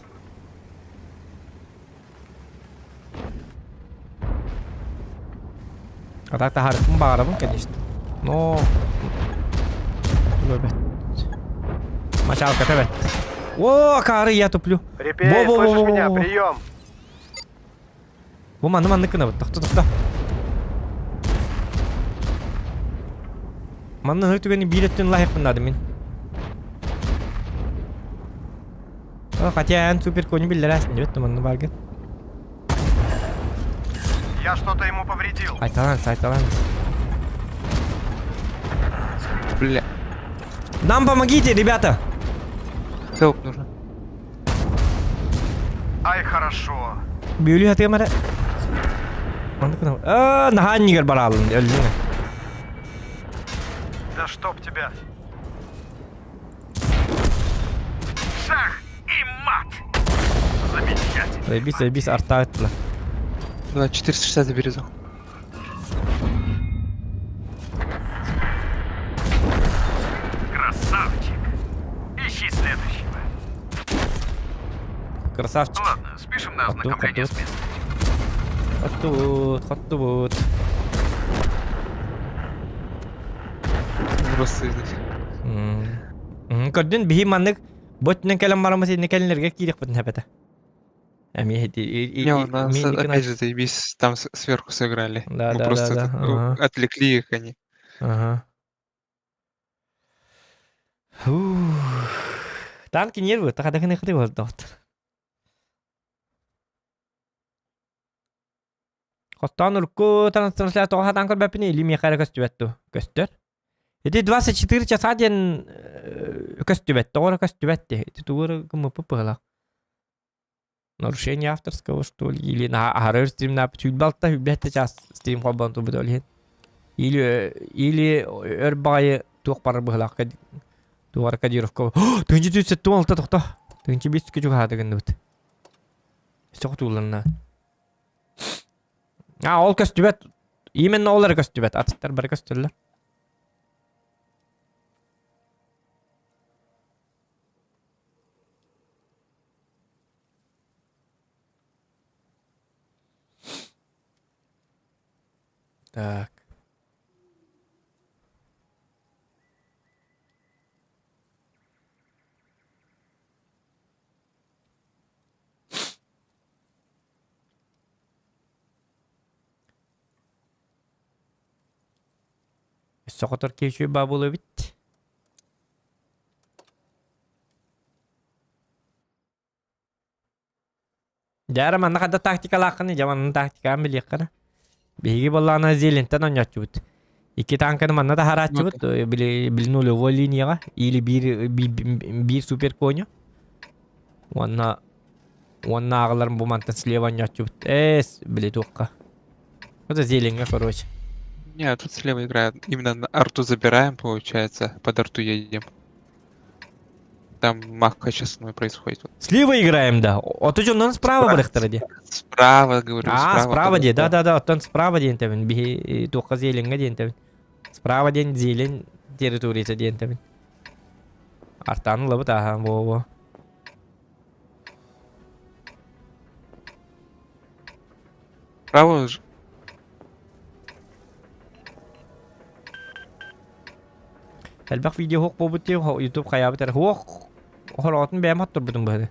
А так таһаарыппын баҕарабын, конечно. Но... Туга бэт. Мачалката бэт. О, акаары я туплю. Репей, слышишь меня? Прием! Бу манны маннык гынабыт. Тохто тохто. Манна һөр түгэни биир өттүн лаһыахпын наада мин. Хотя эн супер кони биллэрээсин дебет манна баргын. Я что-то ему повредил. Айталан, айталан. Бля. Нам помогите, ребята! Хелп нужно. Ай, хорошо. Бүлүү хатыам эрэ. Маннык гына. Аа, наһаа иннигэр бараалын, өллүҥ. Да чтоб тебя. Шах и мат! Замечательно. Заебись, заебись, арта ыттылар. Давай, 460 забери зах. Красавчик. Ищи следующего. Красавчик. Ладно, спишем на Хоту, ознакомление хоту. с местностью. Хоту, хоту. Просто здесь. Көрдүн биһи маннык бу өттүнэн кэлэн бараммыт иннэ кэлинэргэ киириэхпитин сөп Эмиэ Не, у нас опять же заебись, там сверху сыграли. Да, Мы да, просто да, этот, да. ну, Ага. отвлекли их они. Ага. Фух. Танки нервы, тахадахын хаты болдот. Хоттоон урукку трансляция тоҕо хатаан көрбөппүн или миэхэ эрэ көстүбэт дуу? Көстөр. Ити 24 часа диэн көстүбэт, тоҕо эрэ көстүбэт дии. Ити тугу эрэ гыммыппыт быһыылаах. Нарушение авторского, что ли? Или на аһары стримнаап сүүрбэ алта сүүрбэ сэттэ чаас стрим холбоон турбут ол иһин. Или или өр баҕайы туох барар быһыылаах туох эрэ кодировка. Тыһыынча сүүс сэттэ уон алта тохто. Тыһыынча биэс сүүскэ чугаһаата гынныбыт. Өссө хотууланна. А, ол көстүбэт. Именно ол эрэ көстүбэт. Атыттар бары көстөллөр. Так. Өссө хотор киһи үчүгэй баа буолуо эбит. Дьэ эрэ манна ханна тактикалааххыный? Дьэ манна тактикаҕын билиэххэ эрэ. Биһиги буоллаҕына Зелентэн оонньооччубут. Икки танканы манна таһарааччыбыт, били, били нулевой линияҕа или биир, биир супер коню. Уонна уонна ааҕыларым бу мантан слева онньооччубут. Эс, били туохха. Это зеленьга, короче. Не, тут слева играют. Именно на арту забираем, получается. Под арту едем. Там маха сейчас мной происходит. Слева играем, да. Ото дьоннон справа барыхтара ди. Справа, говорю, А, справа. справа под ди. арту. Да-да-да, оттон справа диэн тэбин. Биһи туохха зеленьга диэн тэбин. Справа диэн зелень территорията диэн тэбин. Артаан ылабыт аха, во-во. Справа же. Элбэх видео хуох буолбут дии, YouTube хайаабыт эрэ. Хуох хороҕотун бэйэм хотторбутум быһыты.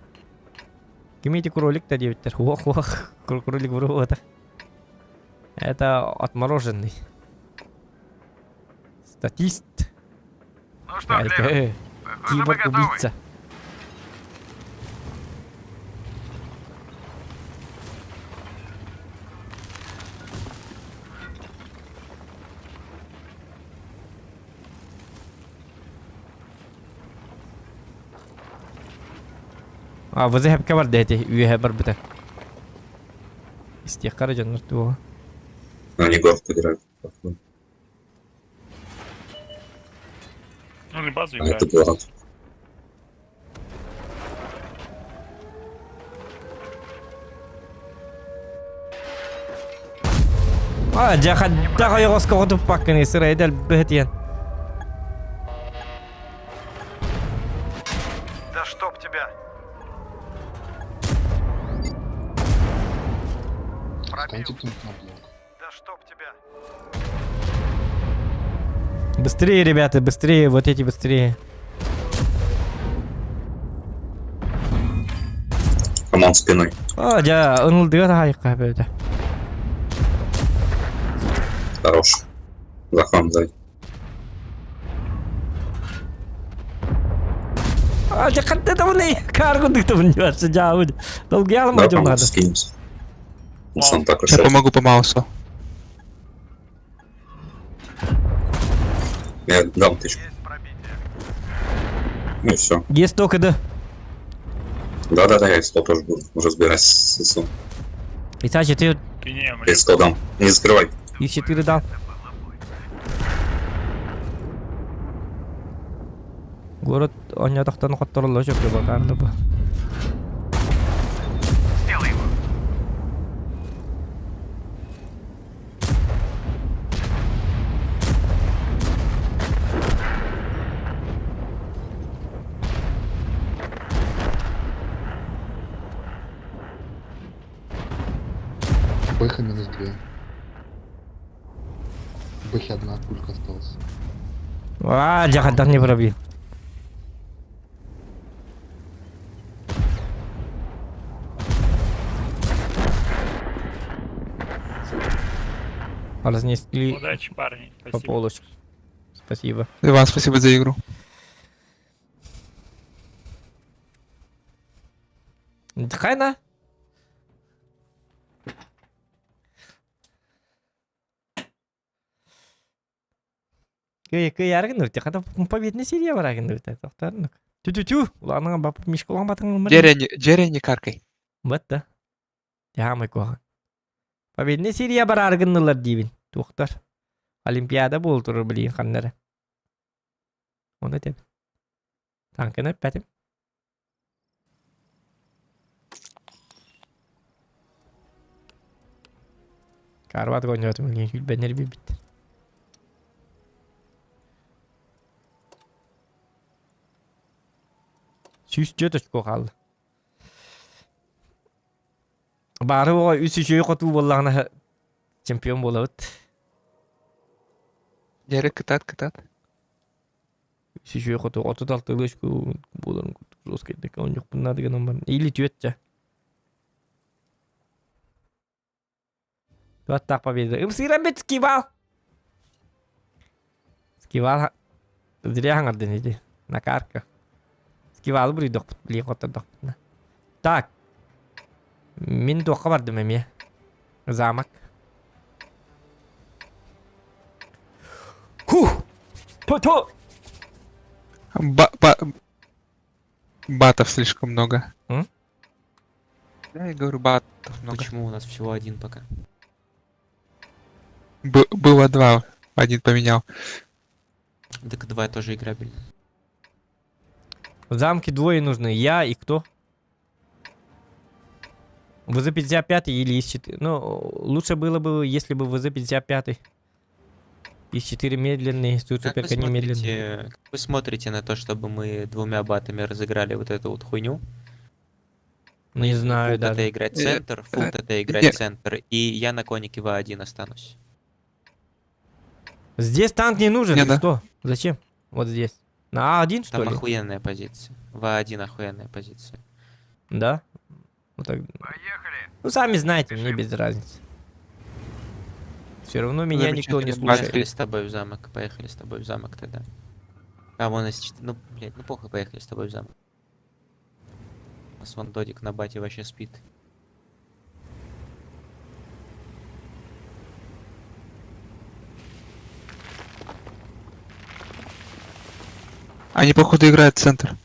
Ким ити кролик да диэбиттэр. Хуох хуох кролик буруота. Это отмороженный. Статист. Ну что, Клевер, похоже, мы готовы. Киборг-убийца. А, ВЗХ бар дети, үөһэ барбыта. Истиэххэ эрэ дьоннор туоҕа. Они горку играют. Ну или базу А это играют. город. А, дьэ хайдах ойоҕоско хотуппаккыный сырайда элбэһитиэн. Да чтоб тебя! Пробил. Да чтоб тебя! Быстрее, ребята, быстрее, вот эти быстрее. Come on, спиной. А, дьэ, ынылдыга таһайыкка бөтө. Хорош. Захан сзади. А, дьэ, хатта табыны, каргу дыктабын дьуарсы жаабы. Долгиялым Давай ажым по надо. скинемся. Он сам так Я ушел. помогу по маусу. Я дам тычку. Ну и все. Есть только да. Да-да-да, я 100 тоже буду разбирать с ИСом. Исачи, ты Я 100 дам. Не закрывай. их 4 дал. Город онньотохтон хотторолло сөпкө бакаарлы бу. Сделай его. Бэха минус 2. Бэхи одна пулька осталась. Аа, дьэ не пробил. Разнесли Удачи, парни. по Спасибо. полочкам. Спасибо. Иван, спасибо за игру. Хайна. Кый кый аргын өте қада победный серия бар аргын өте тоқтарын. Тю-тю-тю. Уланыңа бап мишка улан батың. Джерри, не- Джерри, не каркай. Бат да. Ямай кохан. Победный серия бар аргыннылар дейбин. Туқтар. Олимпиада бол турur билин ханнары. Оны деп. Танкını пәтім. Карват гонятым билин хүлбенер бит. Сүүс түөрт очко хаалла. Бары оҕо үс үчүгэй хотуу буоллаҕына чемпион буолабыт. Джерри, кытаат, кытаат. Үс үчүгэй хотуу 36 очко буоларын курдук жесткайдык оонньуохпун наада гынан баран. Или түөрт ча. Туаттаах победа. Ымсыыран бит скивал. Скивал зря хаҥардын ити. Накарка. Скивалы буруйдохпут, билии хоттордохпутуна. Так. Мин туохха бардым эмиэ. Замок. Ту-ту! Ба ба батов слишком много. М? Да, я говорю, батов много. Почему у нас всего один пока? Б было два, один поменял. Так два тоже играбельно. В замке двое нужны. Я и кто? ВЗ-55 или ИС-4. Ну, лучше было бы, если бы ВЗ-55. ИС-4 медленный, тут Как вы супер не медленный. смотрите, как вы смотрите на то, чтобы мы двумя батами разыграли вот эту вот хуйню? Не знаю Фул ТТ даже. играть Э, центр, фул э, ТТ играть не. центр, и я на конике В1 останусь. Здесь танк не нужен, Не, ты да. что? Зачем? Вот здесь. На А1, что Там ли? охуенная позиция. В1 охуенная позиция. Да? Вот так. Поехали. Ну, сами знаете, мне без разницы. Все равно меня никто не Замечательный слушает. Поехали с тобой в замок, поехали с тобой в замок тогда. А, вон из ну, блядь, ну похуй, поехали с тобой в замок. У нас вон Додик на бате вообще спит. Они, походу, играют в центр.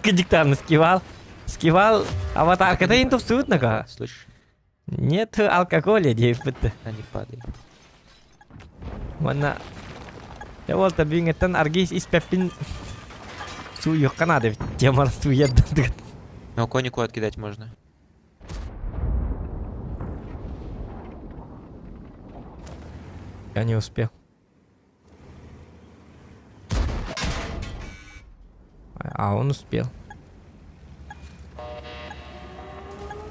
Диктант скивал. Скивал. Аватарка. Это интусуютно Слышишь? Нет алкоголя, дейбит. А не падай. Манна. Я вот табиңеттен аргис испеппин суу юккана деп темар суу еддик. Но конику откидать можно. Я не успел. А он успел.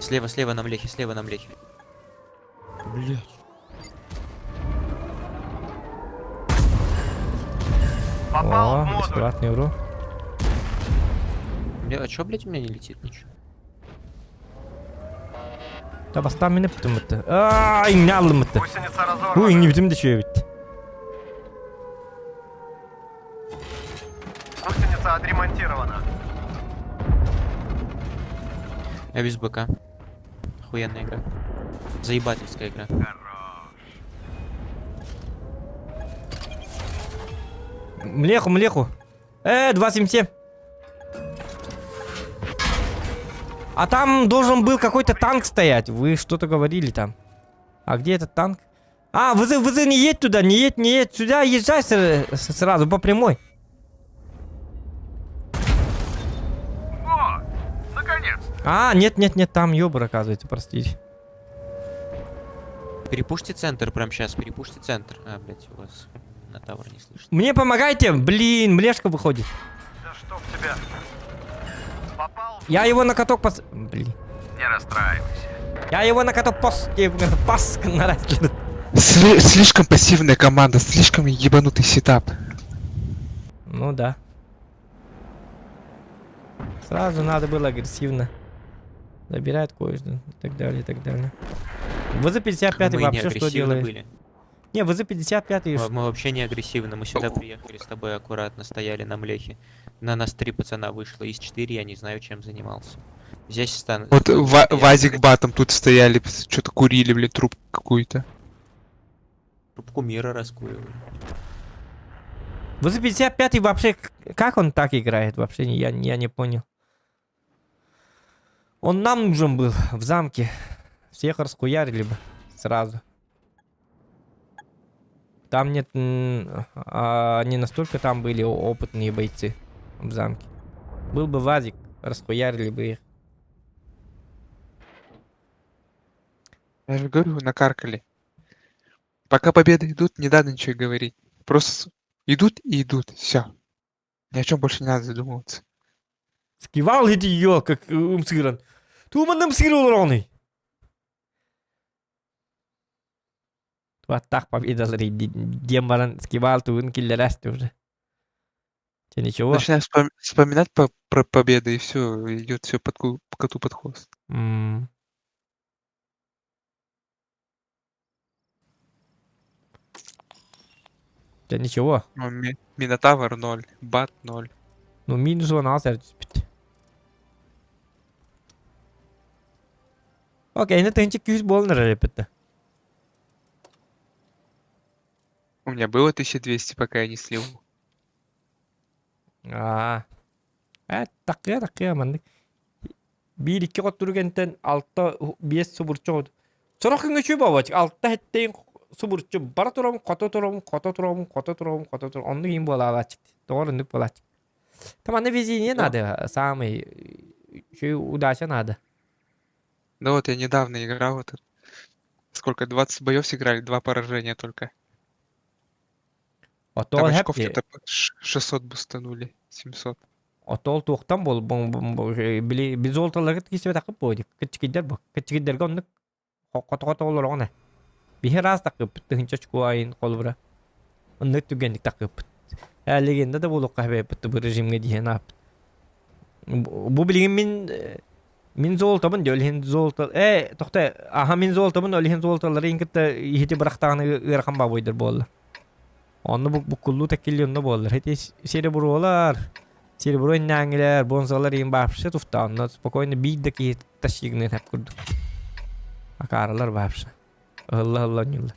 Слева, слева на млехе, слева на млехе. Блять. Попал О, в модуль. бесплатный урон. Бля, а чё, блядь, у меня не летит ничего? Да бастан мені бүтүн Ай, не алдым бітті. Гусеница разорвана. Ой, не бүтүм де шөй бітті. Гусеница отремонтирована. Я без БК. Охуенная игра. Заебательская игра. Млеху, млеху. 277. А там должен был какой-то танк стоять. Вы что-то говорили там. А где этот танк? А, ВЗ, ВЗ, не едь туда, не едь, не едь сюда, езжай сразу по прямой. О, наконец. А, нет, нет, нет, там ёбр, оказывается, простите. Перепушьте центр прямо сейчас, перепушьте центр. А, блядь, у вас на тавр не слышно. Мне помогайте, блин, млешка выходит. Да чтоб тебя. Попал. Я его на каток пос... Блин. Не расстраивайся. Я его на каток пос... Пас нарастил. Слишком пассивная команда, слишком ебанутый сетап. Ну да. Сразу надо было агрессивно. Забирать кое-что и так далее, и так далее. ВЗ-55 Мы не вообще что агрессивны делает? были. Не, ВЗ-55 Мы вообще не агрессивны, мы сюда приехали с тобой аккуратно, стояли на млехе. На нас три пацана вышло, из четыре я не знаю, чем занимался. Здесь стан... Вот Вазик батом тут стояли, что-то курили, блин, трубку какую-то. Трубку мира раскуривали. ВЗ-55 вообще, как он так играет? Вообще я не понял. Он нам нужен был в замке. Всех раскуярили бы сразу. Там нет... не настолько там были опытные бойцы в замке. Был бы Вазик, расхуярили бы их. Я же говорю, накаркали. Пока победы идут, не надо ничего говорить. Просто идут и идут, все. Ни о чем больше не надо задумываться. Скивал эти ее, как умсыран. Туманным сырыл ровный. Вот так победил демон скивал, туын киллерасты уже. Тебе ничего? Начинаешь вспоминать про победы, и все, идет все под коту под хвост. Да ничего. Ну, Минотавр 0, Бат 0. Ну, минус он алсер. Окей, это тынчик күз болныр репетті. У меня было 1200, пока я не слил. Аа. Э, такыа такыа маннык. Биир икки хоттору кэнтэн алта биэс субурчу Сорох күҥҥэ үчүгэй буолбат. Алта хэттейин субурчу бара турабын, хото турабын, хото турабын, хото турабын, хото турабын. Оннук иин буолаалааччык. Тоҕор оннук буолааччык. Там аны везение надо, самый еще удача надо. Да вот я недавно играл этот. Сколько? 20 боев сыграли, два поражения только. Отол Там очков хэппи. что-то 600 бустанули, 700. Отол туохтан бол били бизолталаргыт кисибет акып буодик. Кыччикидер бу. Кыччикидерге оннук хото-хото олороҕун Биһи раз такыппыт тыһынча очко айын холбура. Оннук түгэнник такыппыт. Э, легенда да буолуохха хэбэппит бу режимҥэ диэн ааппыт. Бу билигин мин мин золотобун дьэ олиһин золото э тохто аха мин золотобун олиһин золотолары ин кытта иһити бырахтаҕына ыарахан бабойдар буолла. Онно бу буккуллуу тэккилли онно буоллар. Ити серебролар, серебро иннээҥилэр, бонзалар иин вообще туфта онно спокойно биир да киһи тащигнын хэп курдук. Акааралар вообще. Ыһылла-ыһылла онньуллар.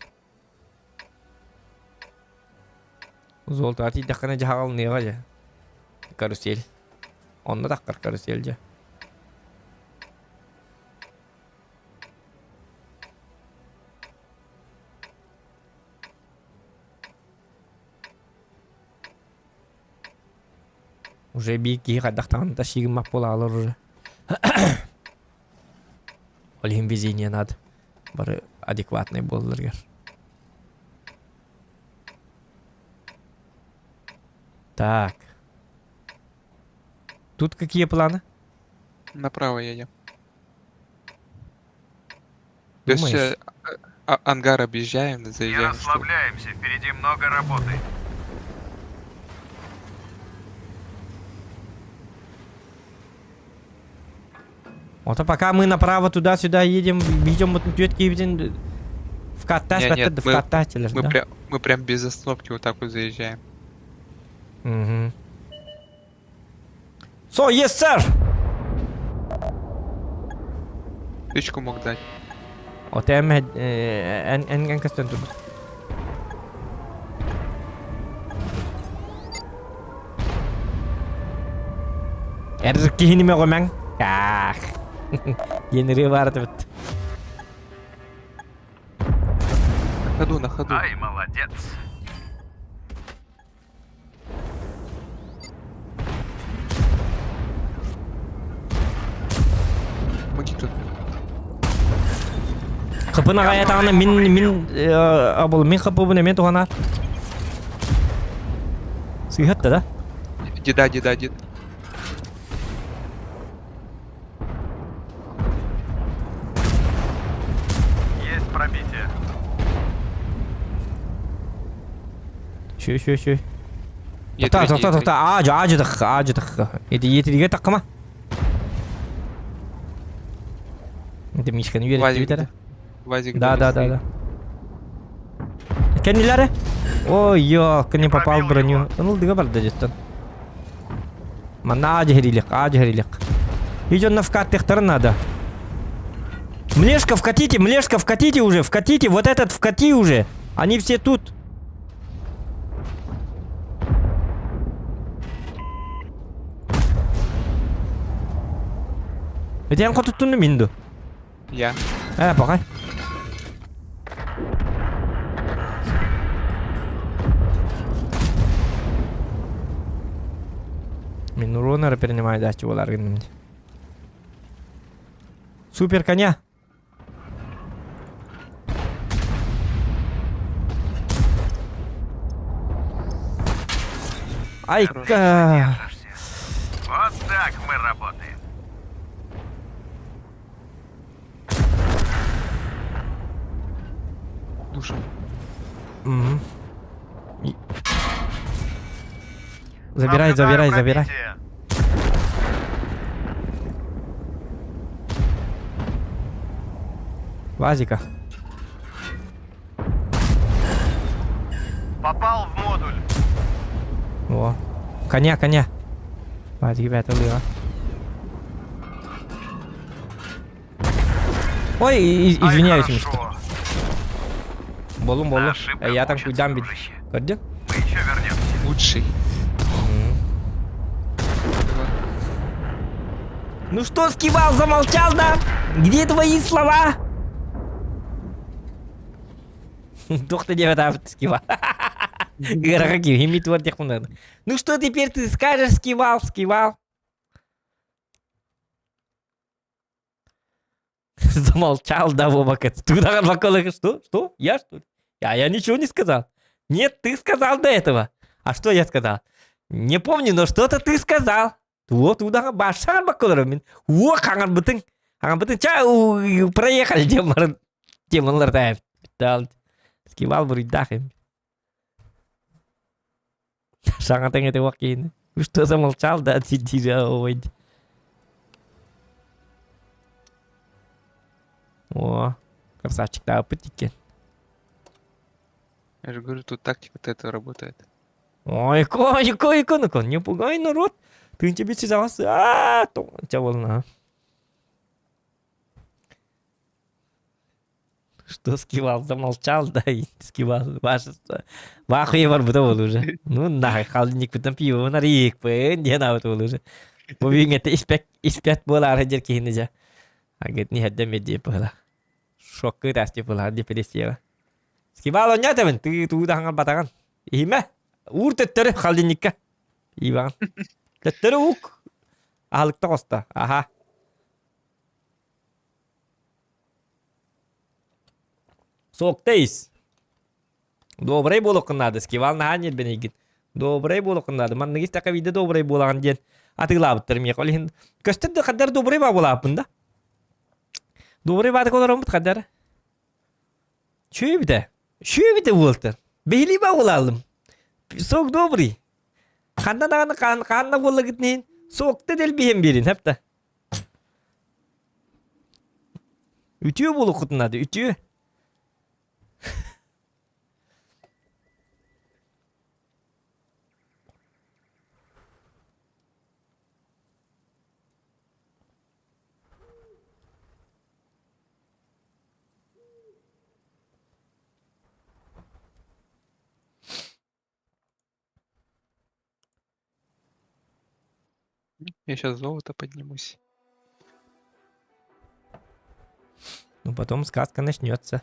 Золотоҕа тиийдэххинэ дьаһаҕалыныаҕа дьэ. Карусель. Онно таххар карусель дьэ. Уже биир киһи хайдах даҕаны тащигыммат буолаалар уже. Ол иһин везение надо. Бары адекватный буолларгар. Так. Тут какие планы? Направо едем. То есть Думаешь? ангар объезжаем, Не заезжаем. в штурм. расслабляемся, впереди много работы. Вот а пока мы направо туда-сюда едем, идем вот түөт в Не, нет, в каттателер, мы, да? прям, мы прям без остановки вот так вот заезжаем. Угу. So, yes, sir! Тычку мог дать. От эм эн эн эн көстөн турбут. Эр киһини мөҕүмэҥ. Ах. Диэн ырыа баар этибит. На ходу, на ходу. Ай, молодец. Помоги тут. Хапын аҕайатаҕына мин мин абыл мин хапыбын эмиэ туһанаар. Сыыһатта да? Деда, деда, дед. Есть пробитие. Шү шү шү. Е3, Тоқта тоқта Е3. тоқта аажы аажы тахха аажы тахха. Эти етиге таққыма. Это Мишканы үйретті Вазик, бит әрі. Вазик Да, да, да, да. Кэннилэри? Ой, ёлка, не попал в броню. Ну, дыга барда жеттен. Манна аажы херилик, аажы херилик. Идём на вкат надо. Млешка, вкатите, Млешка, вкатите уже, вкатите, вот этот вкати уже. Они все тут. Это я хотуттунну минду. Я. Э, пока. Мин урона принимаю дачу болар гынным. Супер коня. Айка. Вот так мы работаем. Душим. Мгм. Забирай, забирай, забирай. Пробитие. Вазика. Попал в модуль. О. Коня, коня. Вазик, ребята, лыва. Ой, Ай, извиняюсь, хорошо. Мишка. Болум, болум. Ошибка Я там учится, куйдам бит. дружище. Көрдүҥ? Мы еще вернемся. Лучший. Ну что, скивал, замолчал, да? Где твои слова? Туох да диэбэт скивал. Ыараха киһи туор диэхпин Ну что теперь ты скажешь, скивал, скивал? Замолчал, да, Вова, Что? Что? Я что ли? Я ничего не сказал. Нет, ты сказал до этого. А что я сказал? Не помню, но что-то ты сказал. Вот удаҕа башаҕар баккалар мин. Уо хаҥарбытыҥ. Хаҥарбытыҥ ча проехали диэн темалар да Скивал буруйдаах им. Саҥа тэҥэ туох киһини. Что замолчал, да, ой. О, красавчик тааппыт иккен. Я же говорю, тут тактика от этого работает. Ой, кой, кой, кой, кой, не пугай народ. Ты тебе сейчас, а, то, волна. Что скивал, замолчал, да, и скивал. Ваше, вахуе барбыта ол уже. Ну, нахай, холодильник бытан пиво, нарик, пын, диэн аабыт ол уже. Бу бүгүн испэт, испэт буолаары дьэр киһини дьэ. Агыт не хэддэ медиа пыла. Шокка тасти пыла, депрессияға. Скивал онньоотабын, ты туу даһаҥар батаҕан. Иһимэ, уур төттөрү холодильникка. Иван. Төттөрү ук. Аһылыкта хоста. Аха. Суохта ис. Добрай буолуоххун наада, Скивал наһаа ньиэрбэн эйгин. Добрай буолуоххун наада. Манныгы истэххэ биирдэ добрай буолаҕын диэн атыылаабыттар миэхэ. Ол иһин көстөр да хаддар добрай баа буолааппын да. Добрай баатык олороммут хаддар. Чүөбүтэ. Чүөбүтэ буолтар. Биһилии баа буолаалым. Сок добрый. Ханна даҕаны хаанна буоллагыт иһин сокта дэлбиһэн биэрин хапта. Үтүө буолуоххутун наада, үтүө. Я сейчас золото поднимусь. Ну, потом сказка начнется.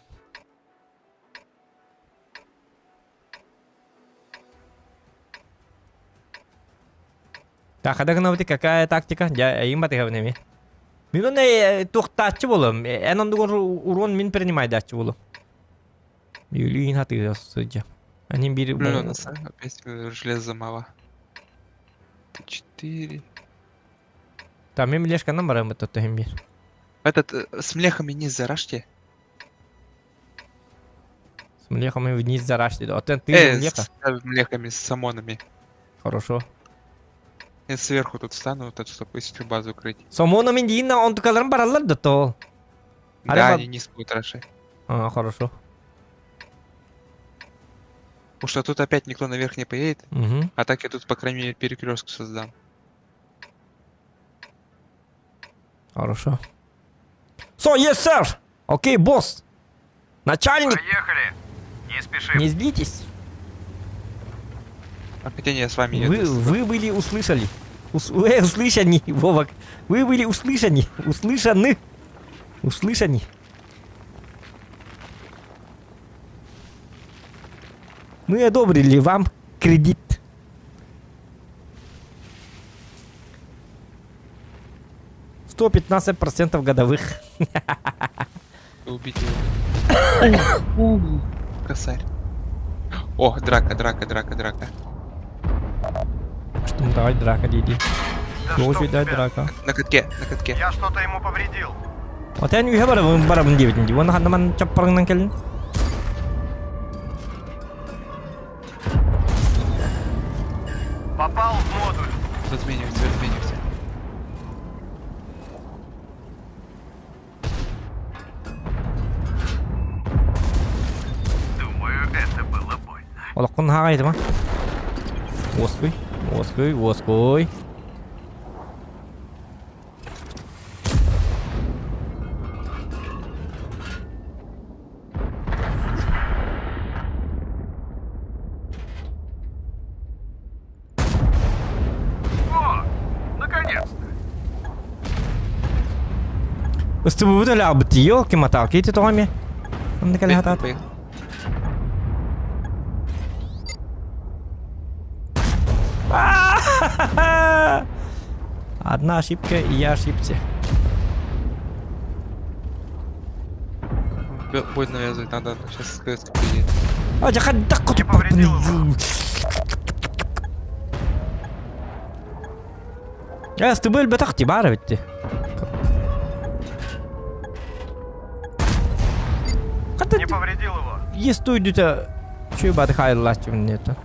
Так, а гынабыт какая тактика? Я им батыгабын эми. Мин оны туохтааччы болом. Эн ондугор урон мин принимайдааччы болом. Юлиин хатыга сылдьа. Они бир... Блин, у нас опять железо мало. Т4. Там мен млешканан барамын тоттохим бир. Этот, с млехами не зарашьте. С млехами вниз зарашьте. А ты млеха? С млехами, с самонами. Хорошо. Я сверху тут встану, вот это, чтобы если базу крыть. Самонами дейін онтукаларын баралар да то. Да, они низко будут рашить. А, хорошо. Потому что тут опять никто наверх не поедет. Угу. А так я тут, по крайней мере, перекрестку создам. Хорошо. So, yes, sir! Окей, босс! Начальник! Поехали! Не спешим. Не злитесь. А хотя не, я с вами еду. Вы были услышали. Услышаны, Вовак. Вы были услышаны. Услышаны. Услышаны. Мы одобрили вам кредит. 115% годовых. Убить его. Косарь. О, драка, драка, драка, драка. Что ну давай драка, диди. Да Очень чтоб дай тебя. драка. На катке, на катке. Я что-то ему повредил. Вот я не барабын барабын диэбитин дии. Уонна ханна ман чаппарыңнан кэллин. Попал в модуль. Разменивайте, разменивайте. Думаю, это было больно. Олоххун хаҕа ма. Уоскуй, уоскуй, уоскуй. Ыстыбыбыт өлөҕбүт елки-моталки ити тоҕо эмиэ? Онно кэлэ хатаат. Одна ошибка, и я ошибся. Будет навязывать, надо сейчас КС приедет. А, я так Не повредил его. СТБ элбэтэх ти баар эбит Не повредил его. Есть туйдута чүй баты хайыллааччы это.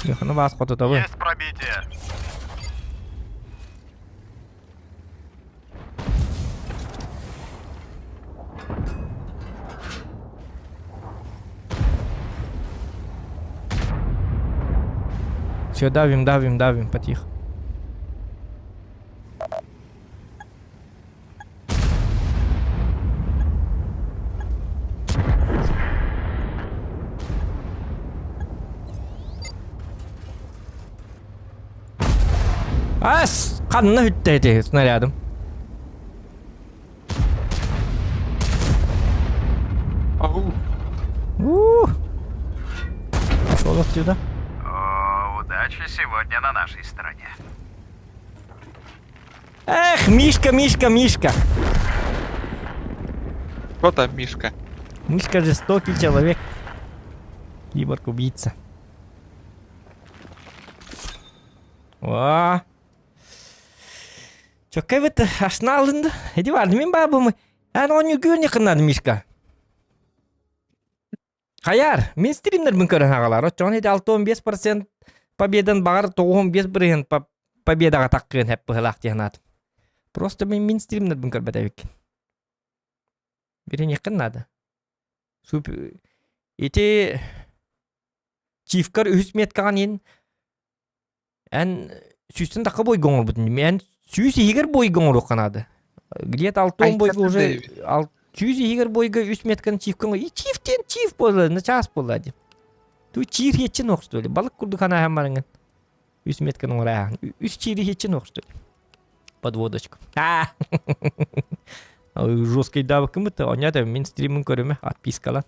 Яханы бас хототабы. Есть пробитие. Все, давим, давим, давим, потихо. Ас! Ханна бүттэ ити снарядым. Ау. У. Пошел отсюда. О, удача сегодня на нашей стороне. Эх, Мишка, Мишка, Мишка. Кто там, Мишка? Мишка жестокий человек. Киборг-убийца. О! Чоккай бит ашна алынды. Эди барды мин бабымы. Эн он күн якыннады Мишка. Хайар, мин стримнербин көрөн аҕалар. Оччоҕун ити 65% победан баҕар 95 бырыһын победаҕа таххыан хэп быһылаах диэн аатым. Просто мин мин стримнербин көрбөт эбиккин. Бириниэххин наада. Суп ити чифкар үһүс меткаҕын иин эн сүүстэн тахха бойга оҥорбутун эн сүүс иһигэр бойга оҥоруохха наада. Где-то алтон бойга уже ал сүүс иһигэр бойга үс метканы чифкаҥа и чиф диэн чиф буолла на час буолла диэн. Ту чиир хиэтчин ох что ли балык курдук ханаһан барыҥын. Үс метканы оҥораһан үс чиири хиэтчин ох что ли. Подводочку. А жесткий давыкымыт онята мин стримин көрүмэ отпискалан.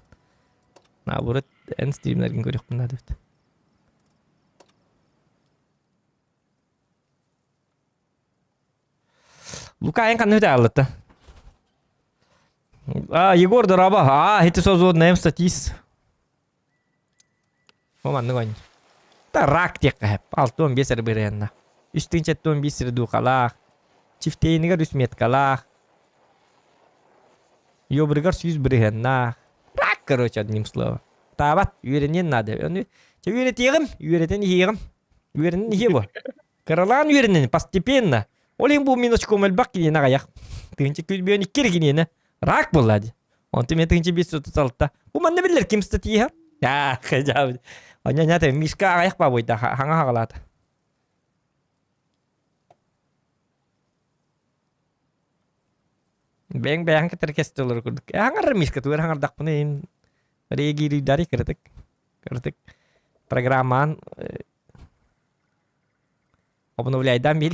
Наоборот эн стримнергин көрүөхпүн наада эбит. Лука эн ханна үтэ А, Егор дороба. А, ити созводнаем статис. О, маннык ойн. Та рак диэххэ сөп. 65 эрэ бырыанна. Үс тыһыынчаттан биир сири дуукалаах. Чифтейнигэр үс меткалаах. Йобрыгар сүүс бырыһыаннаах. Рак, короче, одним словом. Таабат, үөрэниэн наада. Ону чэ үөрэтиэҕим, үөрэтэн иһиэҕим. Үөрэнэн иһиэ бу. Кыралаан үөрэнэн постепенно. Ол иһин бу мин очком элбэх киниэнэ аҕыйах. Тыһыынча күүс икки эрэ киниэнэ. Рак буолла дии. Онтум мен тыһыынча биэс сотут алта. Бу манна биллэр ким статья? Аа, хажабы. Оня Мишка аҕыйах баабойда хаҥа хаҕалаата. Бэйэҥ бэйэҥ кытары кэстэ олорор курдук. Хаҥарар Мишка тугар хаҥардахпына ин реагируйдари кыратык. Кыратык программаан обновляйдан бил.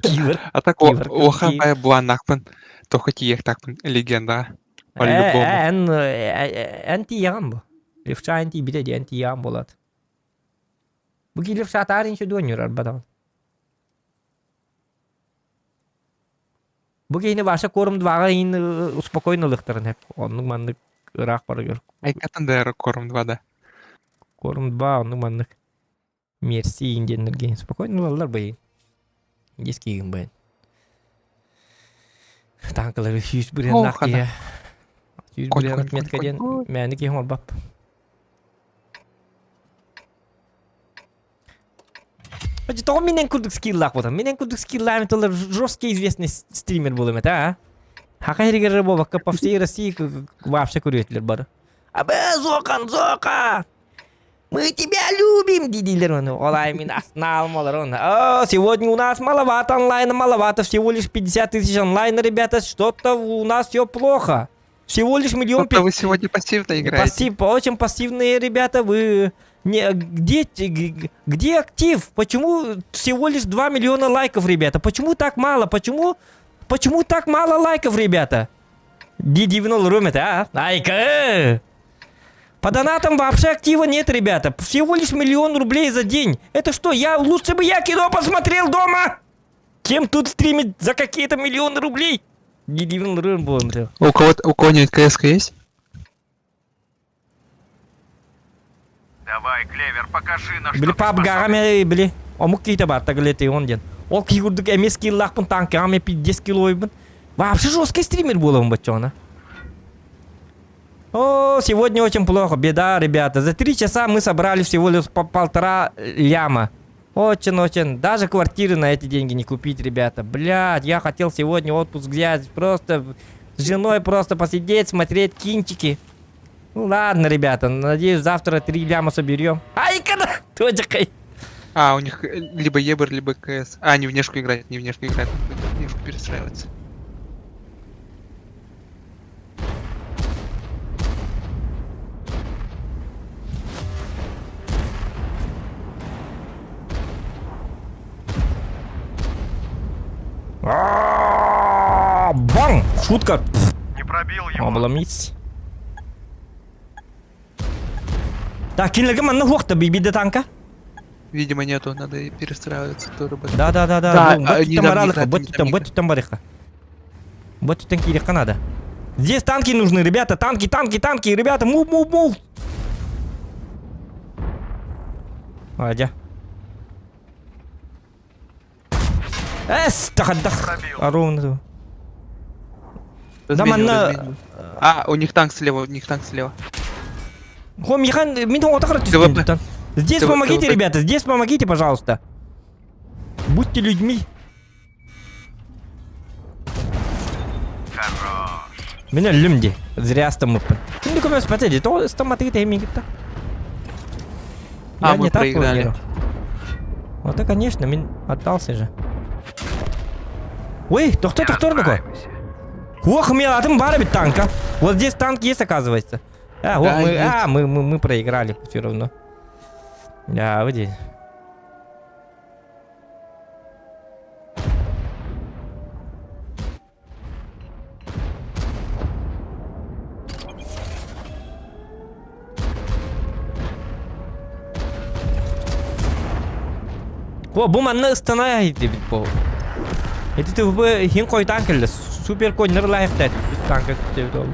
Кибер. А так улахан бай булааннаахпын. Тоха тиийиэхтаахпын легендаҕа. По-любому. Эн эн тиийэҕин бу. Левша эн тиийбитэ дии эн тиийэҕин буолаат. Бу киһи левша атаар инче дуонньурар бадаҕын. Бу киһини Ваша корм дваҕа иин успокойно ылыахтарын сөп. Оннук маннык ыраах барыгар. Айкатын да корм 2 да. Корм 2 оннук маннык. Мерси иин диэннэргэ спокойно ылаллар быйын. Диск киигин быйын. Танкалары сүүс бырыаннаах киһи. Сүүс бырыан отметка диэн мээни киһи оҥорбап. Тоҕо минен курдук скиллаах буолан? Минен курдук скиллаах тыллар жесткий известный стример буолуом этэ, а? Хака хэригэр буолбакка по всей России вообще көрүөтүлэр бары. Абы, Зохан, Зоха! Мы тебя любим, диилэр оны. Олай мин аснаалым олар оны. О, сегодня у нас маловато онлайна, маловато, всего лишь 50 тысяч онлайна, ребята, что-то у нас все плохо. Всего лишь миллион Что-то вы сегодня пассивно играете. Пассив, очень пассивные ребята, вы... Не, где, где актив? Почему всего лишь 2 миллиона лайков, ребята? Почему так мало? Почему, почему так мало лайков, ребята? Ди 90 а? Айка! По донатам вообще актива нет, ребята. Всего лишь миллион рублей за день. Это что, я лучше бы я кино посмотрел дома? Кем тут стримить за какие-то миллионы рублей? Ди 90 рублей. У кого у кого-нибудь КС есть? Давай, Клевер, покажи, на что Били ты пабгаҕа способен. ме били омук киһитэ бар таглеты он диэн. Ол киһи курдук эмиэ скиллаахпын танкаҕа эмиэ пиздец килойбун. Вообще жесткий стример буолабын баччоҕуна. О, сегодня очень плохо, беда, ребята. За три часа мы собрали всего лишь по полтора ляма. Очень-очень. Даже квартиры на эти деньги не купить, ребята. Блядь, я хотел сегодня отпуск взять. Просто с женой просто посидеть, смотреть кинчики. Ну ладно, ребята, надеюсь, завтра три ляма соберем. Ай, когда? Точка. А, у них э, либо Ебр, либо КС. А, они внешку играют, не внешку играют, внешку перестраиваются. Бам! Шутка. Не пробил его. Обломись. Так, кинилэргэ манна суох бибиде танка. Видимо, нету, надо и перестраиваться тоже. Да, да, да, да. Да, Бу- а, бу не там там баралыха, играть, бу не там, там бу играть. там барыха. Бу там киириэххэ надо. Здесь танки нужны, ребята, танки, танки, танки, ребята, move, move, move. Адя. Эс, тахадах. Ровно. Да Разменивай, манна... разменивай. А, у них танк слева, у них танк слева. Хом, Михан, мин тоҕо ТВП. Здесь ТВ помогите, ТВП. ребята, здесь помогите, пожалуйста. Будьте людьми. Хорош. Мин өллүм дии. Зря ыстаммыппын. Ким көмөс пәте то ыстамматы тэмигитта. А, Я мы не так проиграли. планировал. Вот это, конечно, мин отдался же. Ой, тохто Не тохтор такой. расстраивайся. Ох, мелатым бар ведь танка. Вот здесь танк есть, оказывается. А, вот Да, мы, есть. а, мы, мы, мы проиграли все равно. Да, вот здесь. О, бу манна ыстанай бит бу. Эти ТВП хин кой танк эле. Супер коннер лайыктайт. Танк деп ол.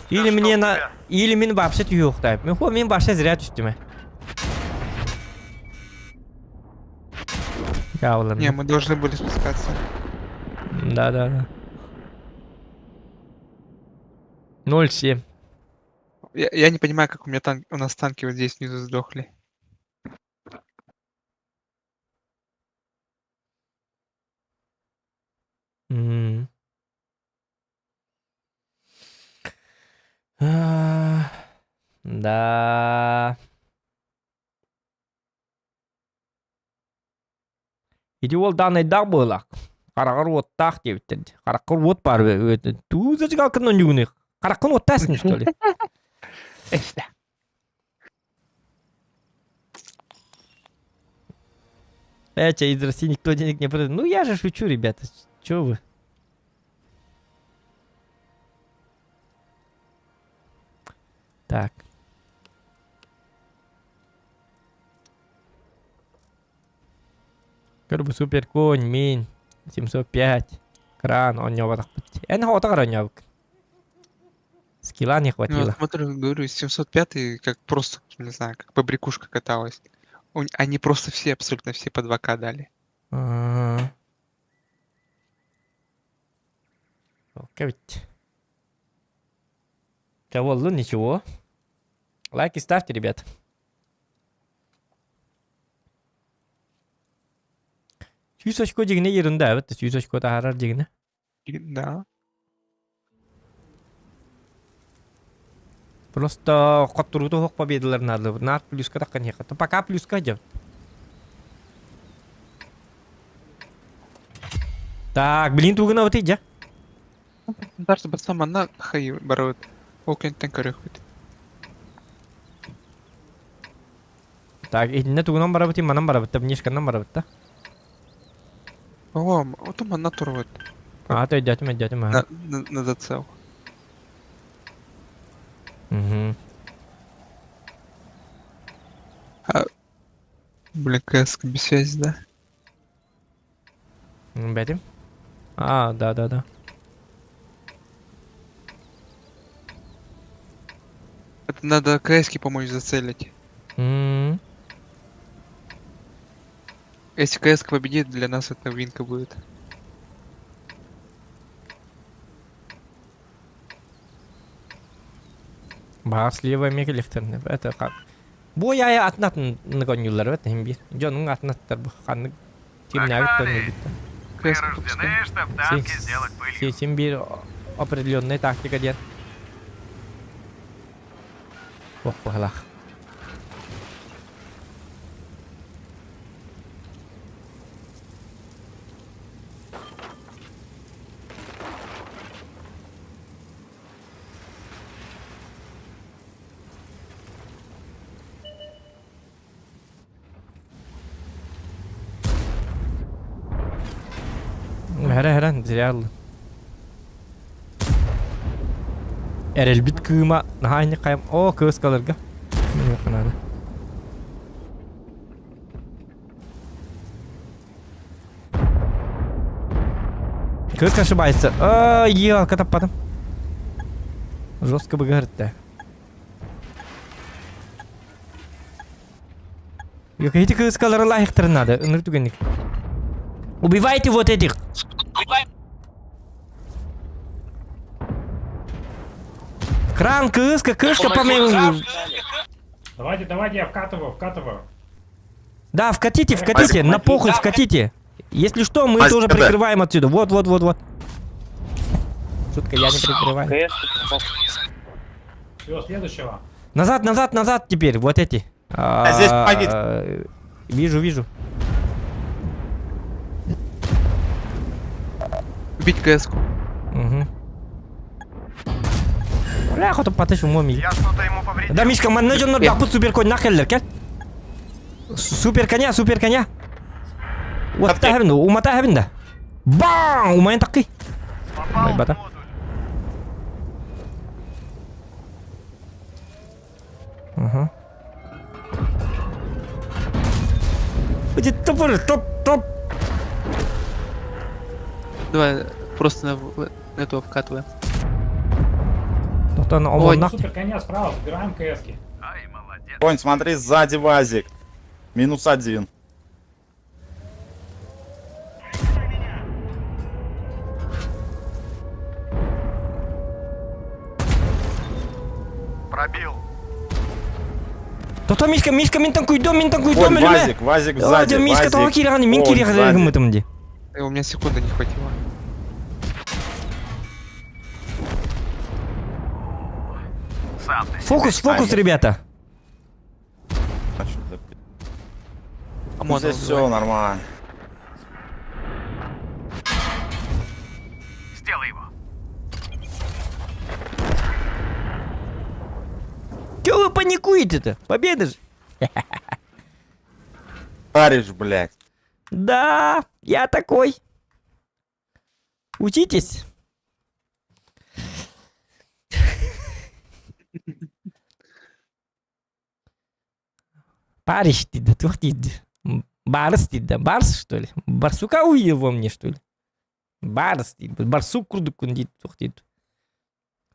Или Да мне чтоб на тебя. или мин вообще түйөктайп. Мен хо мин вообще зря түстүм. Я Не, мы должны были спускаться. Да, да, да. 0,7. Я, я не понимаю, как у меня танк, у нас танки вот здесь внизу сдохли. М. А, Да. Ити ол данайдаах буолах. Хараҕар уоттаах диэбиттэр. Хараххар уот баар туу зажигалкын онньугуну. Хараххын уоттаасың что ли? Эсте. Эча, из России никто денег не продает. Ну я же шучу, ребята. Чё вы? Так. Көрбү супер конь, мин, 705, кран, онньообатах Эн хотагар онньообук. Скилла не Ну, хватило. вот смотрю, говорю, 705 как просто, не знаю, как побрякушка каталась. У- Они просто все, абсолютно все по 2К дали. А. Ведь. Кого ну ничего. Лайки ставьте, ребят. Сүүс очко дьиҥинэ ерунда, эбит. Сүүс очко таһаарар дьиҥинэ. Да. Просто хотторуута суох победалар надо. Нар плюска такка не Пока плюска идет. Так, блин, тугана вот иди. Дарс басса манна хай барыбыт. Ол кэнтэн көрөхпүт. Так, итиннэ тугунан барабыт, манан барабыт да, внешканан барабыт да. О, ото манна турабыт. А, то өйдөөтүм, өйдөөтүм, На, на, на зацел. Угу. А, блин, КС без связи, да? Бэтим? А, да, да, да. Это надо КС помочь зацелить. М-м. Если КС победит, для нас это винка будет. Баар слева мекелехтерне. Это как? Бу яя атын атын гонюлар бет хим бир. Дьонуҥ атын аттар бу ханнык кимнээбит тоннуйбуттар. Мы рождены, чтоб танки сделать пылью. Син биир определенная тактика диэн. Ох, быһалаах. Хара хара зря ыллым. Эрэлбит кыыма наһаа инник хайам. О, кыыскаларга. Надо. Кыыс ошибается. А, елка таппатым. Жестко бы говорит-то. Эти кыыскалары лайықтары надо. Ыныр түгенник. Убивайте вот этих. Кран, кыска, кыска по моему. Давайте, давайте, я вкатываю, вкатываю. Да, вкатите, вкатите, на похуй вкатите. Если что, мы Мазь тоже КД. прикрываем отсюда. Вот, вот, вот, вот. Шутка, я не прикрываю. Все, следующего. Назад, назад, назад теперь, вот эти. А здесь помогите. А, Вижу, вижу. Убить КС-ку. Угу. Бля, хоту потыш умом Я что-то ему повредил. Да, Мишка, манна дьоннор бахпут супер конь нахеллер, кел. Супер коня, супер коня. Вот та умата хабин да. Бам! Умайын такки. Попал в бата. модуль. Ага. Эти топоры, топ, топ. Давай просто на, на этого вкатываем. Тоқтан Ой, омоннақ. Супер коня справа, забираем КСки. Ай, молодец. Конь, смотри, сзади вазик. Минус один. Пробил. Тоқта, Мишка, Мишка, мен танкуйдом, мен танкуйдом, Конь, өліме. вазик, вазик сзади, Мишка, тоға вазик. кирағаны, мен Конь кирағаны сзади. кімітім де. У меня секунды не хватило. Сам ты. Фокус, фокус, Ай, ребята. А чё за пи- Ну, Омона Здесь убивай. все нормально. Сделай его. Чего вы паникуете-то? Победа же. Паришь, блядь. Да, я такой. Учитесь. Париж дейді, тух дейді. Барс дейді, барс что ли? Барсука увидел во мне что ли? Барс дейді, барсук курдукун дейді, тух дейді.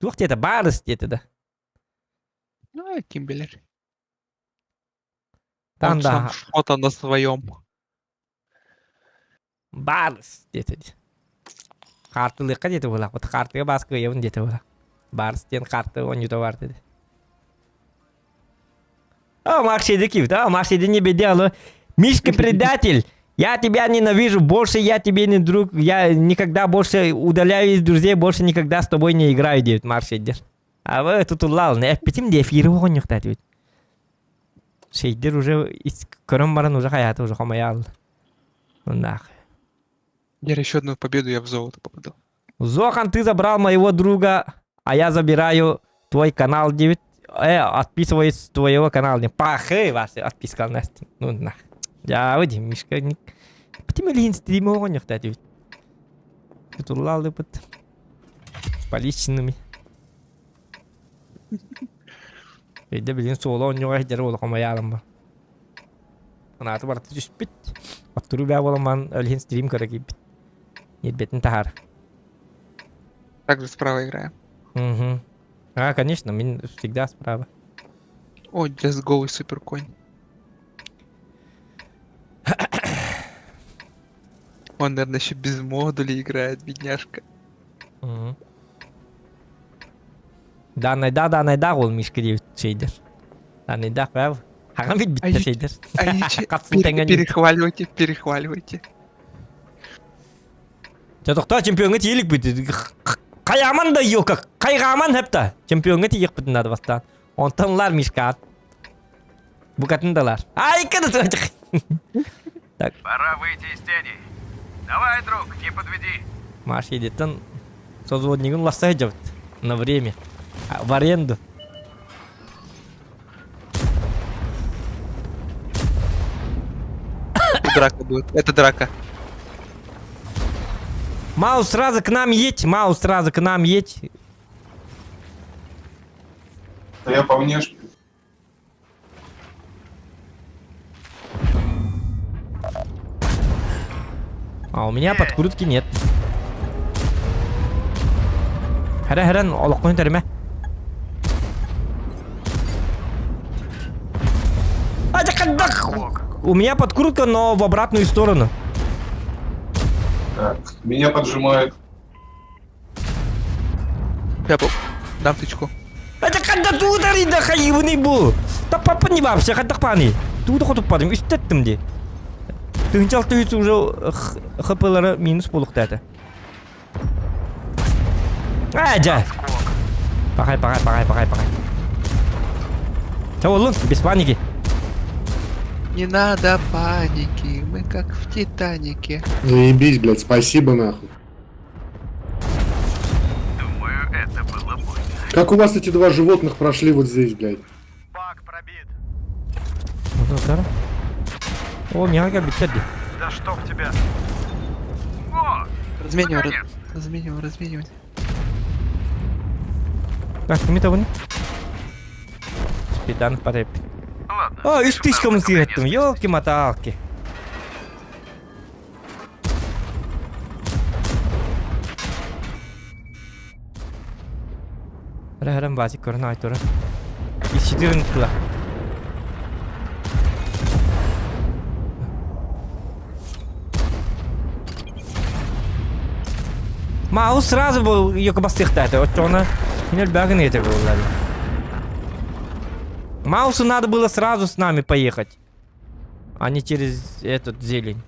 Тух дейді, барс дейді да. Ну, Кимбелер. Там Он да, сам что-то на своем. барс дейді. Қартылыққа деді олақ, вот қартыға бас қоямын деді олақ. Барс ден қарты ойнауда бар деді. А, Маршиде кивт, а, Маршиде не беде, алло. Мишка предатель, я тебя ненавижу, больше я тебе не друг, я никогда больше удаляю из друзей, больше никогда с тобой не играю, дейді Маршидер. А вы тут улал, не эппитим де эфири оғынюқта дейді. Шейдер уже көрін баран уже хаяты уже қомай алды. Нах. Я еще одну победу, я в золото попадал. Зохан, ты забрал моего друга, а я забираю твой канал 9. Отписываюсь с твоего канала. Пахы ваши отписка Настя. Ну нах. Я выйди, Мишка. Почему лин стрима он не Тулалы под поличными. Өйдө билин суола онньуга иһдэр улахан майаарым ба. Анааты барыта түспүт. Оттуру бää буолан өлүһүн стрим көрө киирбит. Нирбетин таһаар. Также справа играем. Угу. А, конечно, мин всегда справа. О, just голый супер конь. Он, наверное, еще без модулей играет, бедняжка. Угу. Данайда, данайда ол Мишка диэбит шейдер. Данайда, прав. Хаҕан билбиттэр шейдер. Перехваливайте, перехваливайте. Чатохтоо чемпиоҥҥа тиийиликпит. Хайааман да ёка, хайҕааман хэпта. Чемпиоҥҥа тиийиэхпитин наада бастаан. Онтон ылар Мишкаат. Букатын да ылар. Айка да Так. Пора выйти из тени. Давай, друг, не подведи. Маша едеттен созводнигын ласса сылдьабыт. На время. В аренду. Драка будет. Это драка. Маус, сразу к нам едь. Маус, сразу к нам едь. Да я по внешке. А у меня подкрутки нет. Хара-харан, олоххун тэримэ. У меня подкрутка, но в обратную сторону. Так, меня поджимает. Я дам тычку. Это когда туутари да хайыбыный бу. Таппаппын не вообще хаттахпаны. Тууда хотуппадым, үстеттим ди. Тыһынча 600 уже хплары минус буолуохта этэ. Аа, дьэ. Пахай, пахай, пахай, пахай, пахай. Чэ, олун, без паники. Не надо паники, мы как в Титанике. Заебись, блядь, спасибо нахуй. Думаю, это было больно. Как у вас эти два животных прошли вот здесь, блядь? Бак пробит. О, миэхэ кэлбиттэр дии. Да чтоб тебя. О, Разменивай, разменивай, разменивай. Так, кими табыны? Спидан пареп. Ладно. О, үс тысяча сыграттым, елки-моталки. Харам базик көрөн ай тура. Исчитирин тыла. Маус сразу был ёкобастыхта, оччоҕуна кинел бягын этэ буоллар. Маусу надо было сразу с нами поехать, а не через этот зелень.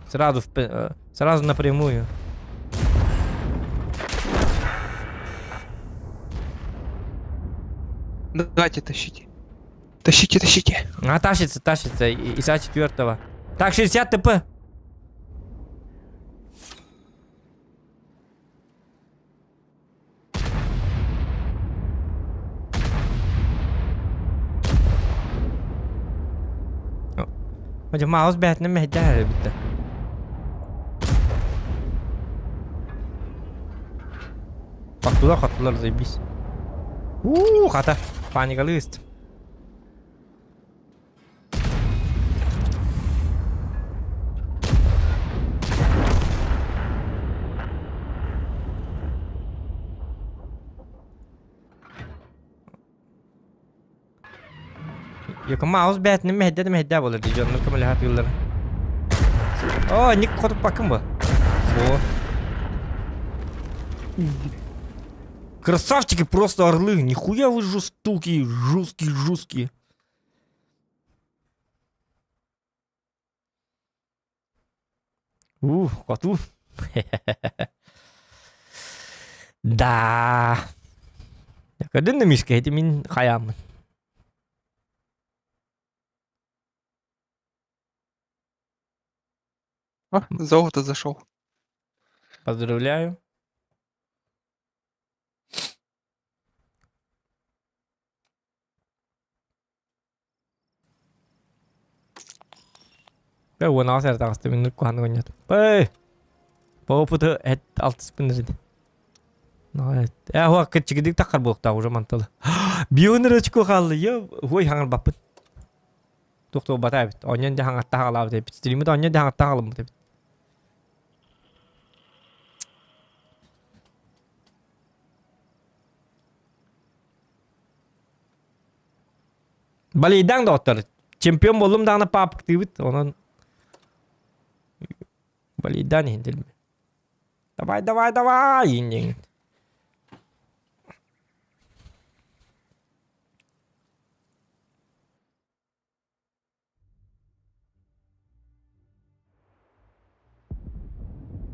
Сразу, сразу напрямую. Давайте тащите. Тащите, тащите. А, тащится, тащится. ИСа четвертого. Так, 60 ТП. Маус бээтинэ мэһэйдээх эбит да. Хоттулар, хоттулар, заебись. Уу, хата. Паникалыст. Йока маус бээтинэ мэһэйдэ да мэһэйдээх буолар дии дьоннор көмөлөһө атыыллар. О, ник хотуппаккын бу. О. Красавчики просто орлы. Нихуя вы жестокие, жесткие, жесткие. Ух, коту. Да. Көрдүн да Мишка, ити мин хайааммын. О, золото зашел. Поздравляю. Э, уон аҕыс эрэ таҕыста мин куһаҕаны оонньоотум. Эй! По опыту эт алтыспын эрэ. Э, хуа кыччыгыдык таххар буолуохтаах уже манталы. Бионер очко хаалла. Йо, хуой хаҥарбаппын. Туох туолбата эбит. Онньон дьэ хаҥатта хаалаабыт эбит. Стриммит онньон дьэ хаҥатта хаалыммыт эбит. Балейдаҥ доҕоттор. Чемпион буоллум даҕаны паапыктыыбыт. Онон балейдаан иһин дэлби. Давай, давай, давай! Иин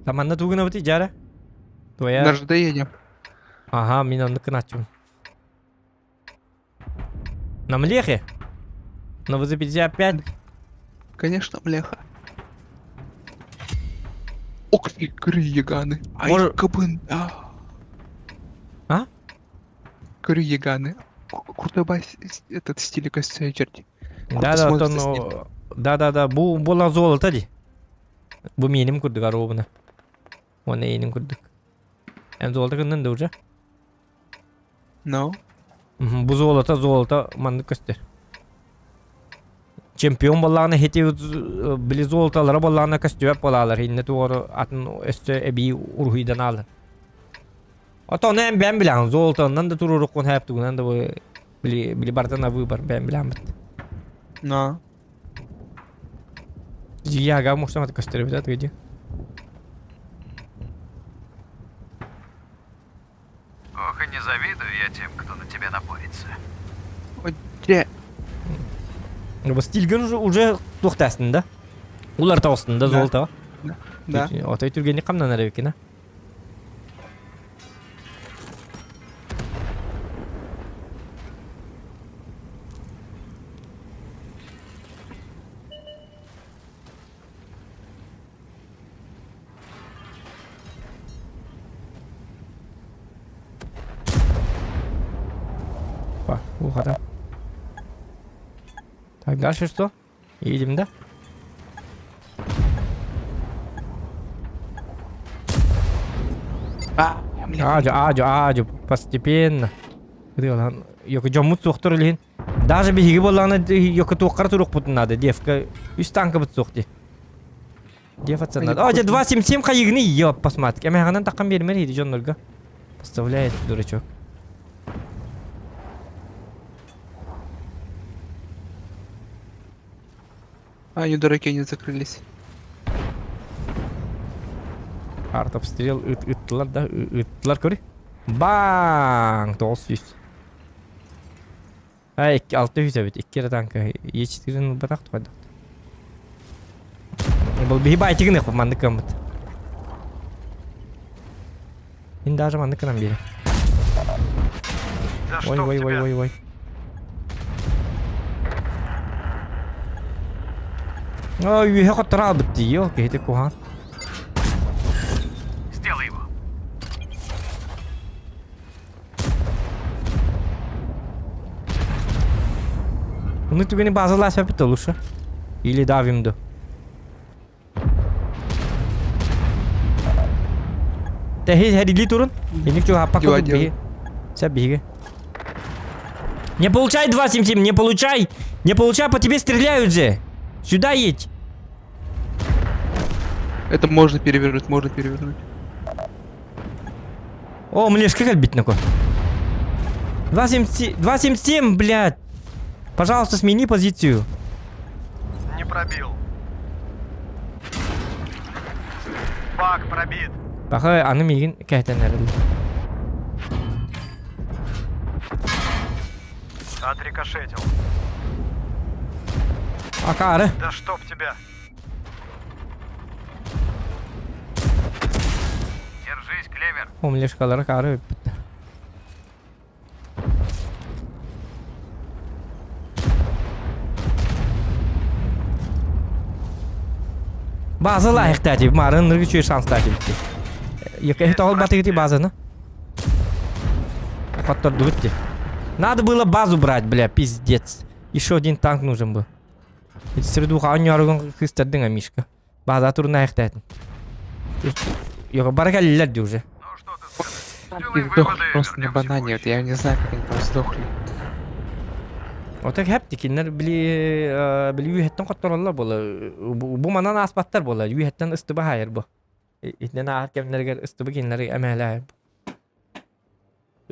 Таманна тугунабыт дьара? Твоя... На ЖД едем. Ага, мин оннук гынааччыбын. На млехе? На ВЗ-55? Конечно, млеха. Ох ты, кры яганы. Ай, Мож- кабын. А? А? Кры яганы. Крутой бас этот стиль черти. Да, да, оттон... Да, да, да, бу була золото ди. Бу миним курдук аробына. Уонна эйинин курдук. Эн золото гыннын да уже? No. Бу золото, золото маннык көстөр. Чемпион буоллаҕына хити били золотолара буоллаҕына көстүбэт буолаалар. Инне туору атын өссө эбии уруһуйдан аалар. Ото ону эн бэйэн билэҕин. Золотоннан да туруоруккун хэп тугунан да бу били били барытын на выбор бэйэн билэҕин. No. Жияга мухсамат көстөр эбит где. Ох, и не завидую я тем, кто на тебя напорится. Де. Бу стилгин уже уже туохтаастын да? Улар тоҕустун да Да. золото. Да. Отой түргэнник хамнанар эбиккин а? Опа, ухо Так, дальше что? Едем, да? А, Аджо, аджо, аджо, постепенно. Йоку дьоммут суохтар илин. Даже биһиги буоллаҕына йоку туоххара туруохпутун наада. Девка үс танкабыт суох дии. Дефаться надо. О, 2.77 хайыгны ёп, посмотри. Эмэҕинэн таххан биэрмэр иһи дьоннорго. Поставляет дурачок. А, они дураки, не закрылись. Артобстрел ыт ыттылар да ыттылар көрү. Баң! 900. Ай, 600 эбит. Икки эрэ танка. Ечтирин ылбатах тухайдах. Бұл биһи байтигин ықпы маннык кыммыт. Мин даже маннык кынан биэрэ. Да Ой, чтоб ой, ой, тебя! ой, ой. Ой, үөһэ хоттор албыт дии, ёл, киһити куһаҕан. Сделай его. Ну түгэни базалаас эпит лучше. Или давим до. Тэһи хэрили турун. Иник чуга Дела пакы делай. биһи. Сэ биһиги. Не получай 277, не получай! Не получай, по тебе стреляют же! Сюда едь! Это можно перевернуть, можно перевернуть. О, млешка кэлбит накой. 277, 277, блядь! Пожалуйста, смени позицию. Не пробил. Бак пробит. Баха аны миигин кэһэтэн эрэллэр. Отрикошетил. Акаары. Да чтоб тебя! Держись, Клевер. О, млешкалара акаары бүппүттэр. База лайыктаати, марын ныргы үчүгэй шанстаати битти. Екі тоғыл батыгыти базаны. Хоттордубут ти. Надо было базу брать, бля, пиздец. Еще один танк нужен был. Сирдуха анньоругун кыстардың Мишка. База турун айыктаатын. Його бары кэллилэр дии уже. И сдохли просто на банане, вот я не знаю, как они там сдохли. Ота хэп тикиннер били били үһэттэн хоттороллор буола. Бу манан ааспаттар буола. Үһэттэн ыстыба хайыр бу. Итинэн ааһар кэмнэригэр ыстыбы кинилэри эмээлээ.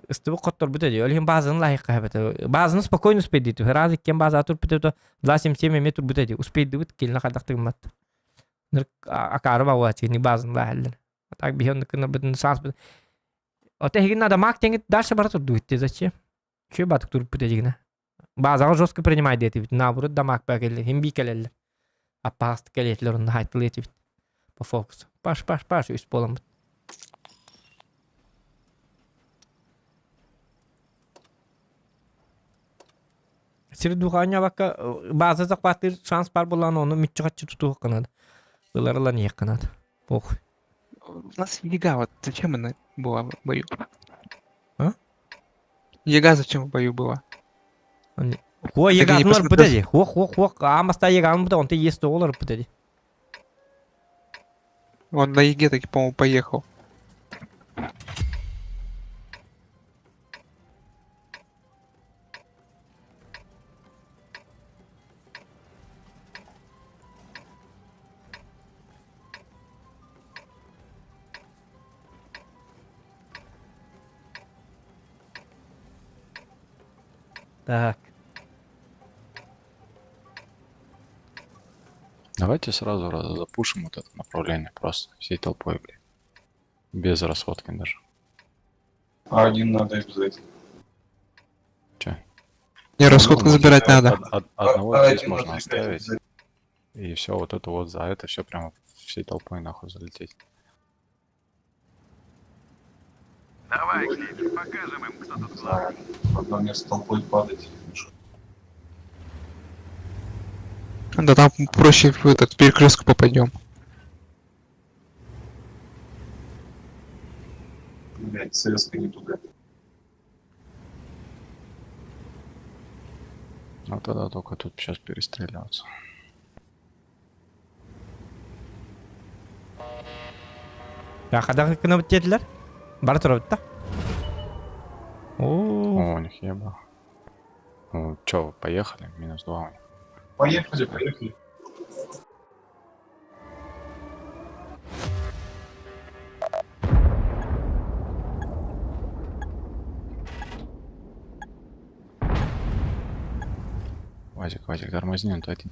Ыстыбы хотторбут эди. Ол иһин базаны лайыққа хэбэтэ. Базаны спокойно успейдит. Раз иккен база турбут это 2.77 эме турбут эди. Успейдибит келіне қадақтыгыммат. Акары бауа чигини базаны лахаллар. А так биһи оннуккuna бытын саас быт. Ота эһигин надо мак теңит дальше бара турду итте зачем? Чү батык туруппут эдигина. Базаҕа жестко принимай диэтибит. Наоборот дамаг келли. Хим би келеллер. Аппаҕастык кэлиэтилэр онно хайтылы этибит. По фокусу. Паш, паш, паш, үс буоламмыт. Сир духаанньабакка база захваттыыр шанс бар буолан ону мүччү-хаччы тутуохха наада. Ылар ылан иһиэххэ наада. Похуй. У нас Яга, вот зачем она была в бою? А? Яга зачем в бою была? Хуа Так я не егатынлар посмотрел. бытади. Хуа хуа хуа аамаста еган быта онто есть оҕолор бытади. Он на Еге таки, по-моему, поехал. Так. Давайте сразу раз запушим вот это направление просто всей толпой, блин. Без расходки даже. А один надо обязательно. Че? Не, расходку Ну, забирать надо. Одного А, здесь один можно надо оставить. И все вот это вот за это все прямо всей толпой нахуй залететь. Давай, Клипер, покажем им, кто тут главный. В одно место толпой падать. Да там проще в этот перекресток попадем. Блять, ЦСК не туда. Ну тогда только тут сейчас перестреливаться. Хадах гынабыт диэтилэр. Бара турабыт да. Оо. О, у них еба. Ну чё, поехали? Минус два у них. Поехали, поехали. Вазик, Вазик, тормозни, он то один.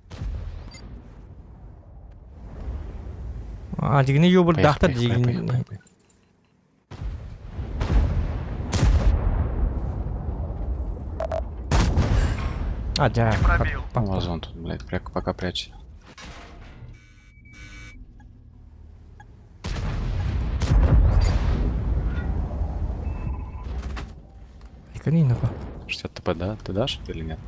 А, дигини юбур Поехали, дахта поехали, дигин. поехали, поехали. А, дьэ. Пробил. Вазон тут, блядь, пока прячься. Икони нахуй. 60 ТП, да? Ты дашь или нет?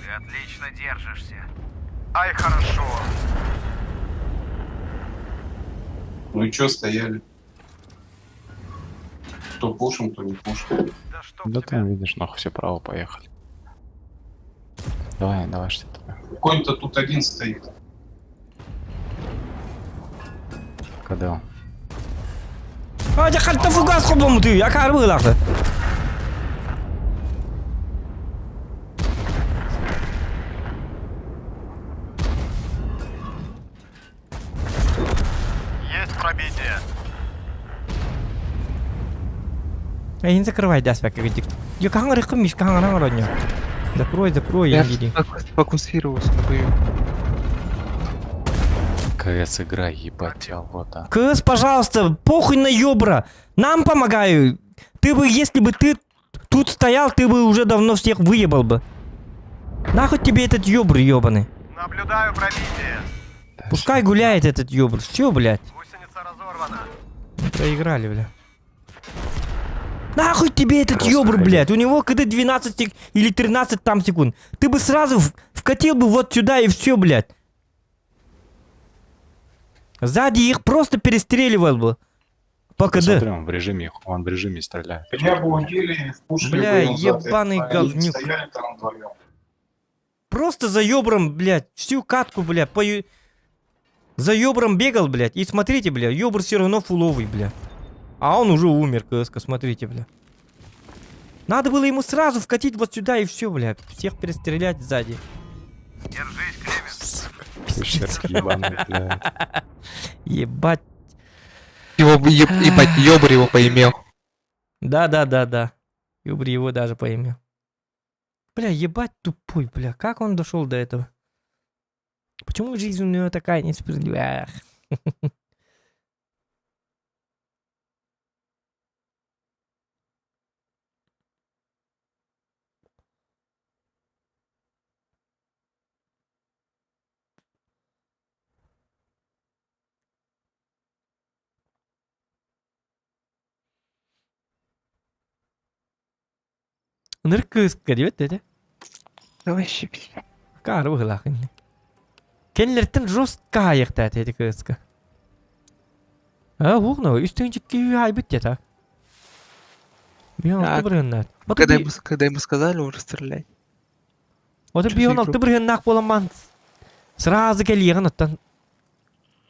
Ты отлично держишься. Ай, хорошо. Ну и чё стояли? То пушим, то не пушим. Да что Да там видишь, нахуй все право поехали. Давай, давай, 60 ТП. Конь-то тут один стоит. КД он. А, дьэ хатта фугас хобомутуй. Акары быылаахты. Есть пробитие. Эйин закрывай дас бәкке гидик. Yo каһаң рыкым миш каһаң араң араньо. Закрой, закрой, Я ингиди. сфокусировался на бою. КС игра, ебать тебя, вот, а. КС, пожалуйста, похуй на ёбра. Нам помогаю. Ты бы, если бы ты тут стоял, ты бы уже давно всех выебал бы. Нахуй тебе этот ёбр ёбаный. Наблюдаю пробитие. Пускай гуляет этот ёбр. Все, блядь. Гусеница разорвана. Проиграли, бля. Нахуй тебе этот Просто ёбр, ходить. блядь. У него КД 12 или 13 там секунд. Ты бы сразу вкатил бы вот сюда и все, блядь. Сзади их просто перестреливал бы. По КД. Смотри, он в режиме, он в режиме стреляет. Меня бы убили, впушили Бля, бы его взад. ебаный Они говнюк. стояли там вдвоем. Просто за ёбром, блядь, всю катку, блядь, по... За ёбром бегал, блядь, и смотрите, бля, ёбр все равно фуловый, бля. А он уже умер, КСК, смотрите, бля. Надо было ему сразу вкатить вот сюда и все, бля. Всех перестрелять сзади. Держись, Клеменс. Ущерб ебаный, блядь. Ебать. Его, ебать, ёбарь его поимел. Да-да-да-да. Юбри его даже поимел. Бля, ебать тупой, бля. Как он дошел до этого? Почему жизнь у него такая несправедливая? Ах. Ныркыска диэбит этэ. Да вообще, пиздец. Каар быһыылаах инни. Кэллэртэн жестко айыктаат эти кыыска. А, угна, үстүнчикки айбыт дета. Бион Так. алты бырыһыннаат. Когда ему сказали уже стрелять. Ото Чё за бион игру? алты бырыһыннаах буоламмаан сразу кэлиэҕин оттон.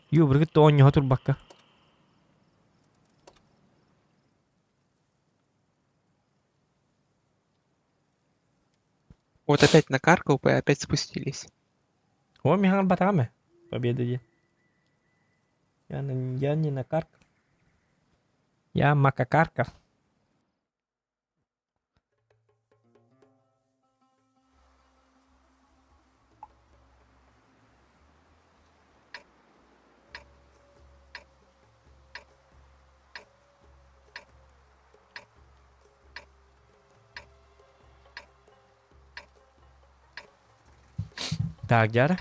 Ю быргыт оонньоһо турбакка. Вот опять накаркал бы и опять спустились. О, михан батаме. Победа де. Я не накаркал. Я макакарка. Так, Дяра.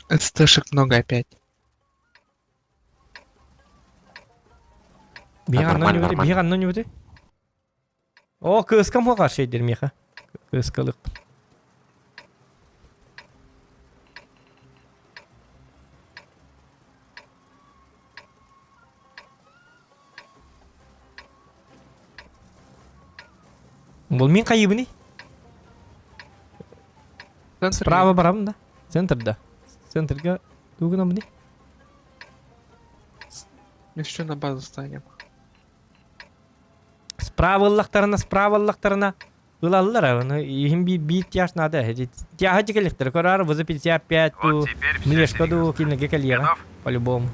СТшек много опять. Бихан нормально, нормально. Бихан не өте. О, кыскам хоға шейдер меха. Кыскалык. Бұл мен қайыбыны? Центр Справа барамын да. Центрда. Центрга тугунамыны. Еще на базу станем. Справа ыллахтарына, справа ыллахтарына. Ылаллар, аны ихим би би тяж надо. Тяга тикелехтер, корар за 55 ту. Вот теперь всё Млешка ду серьезно. кинеге кальера. Готов? По-любому.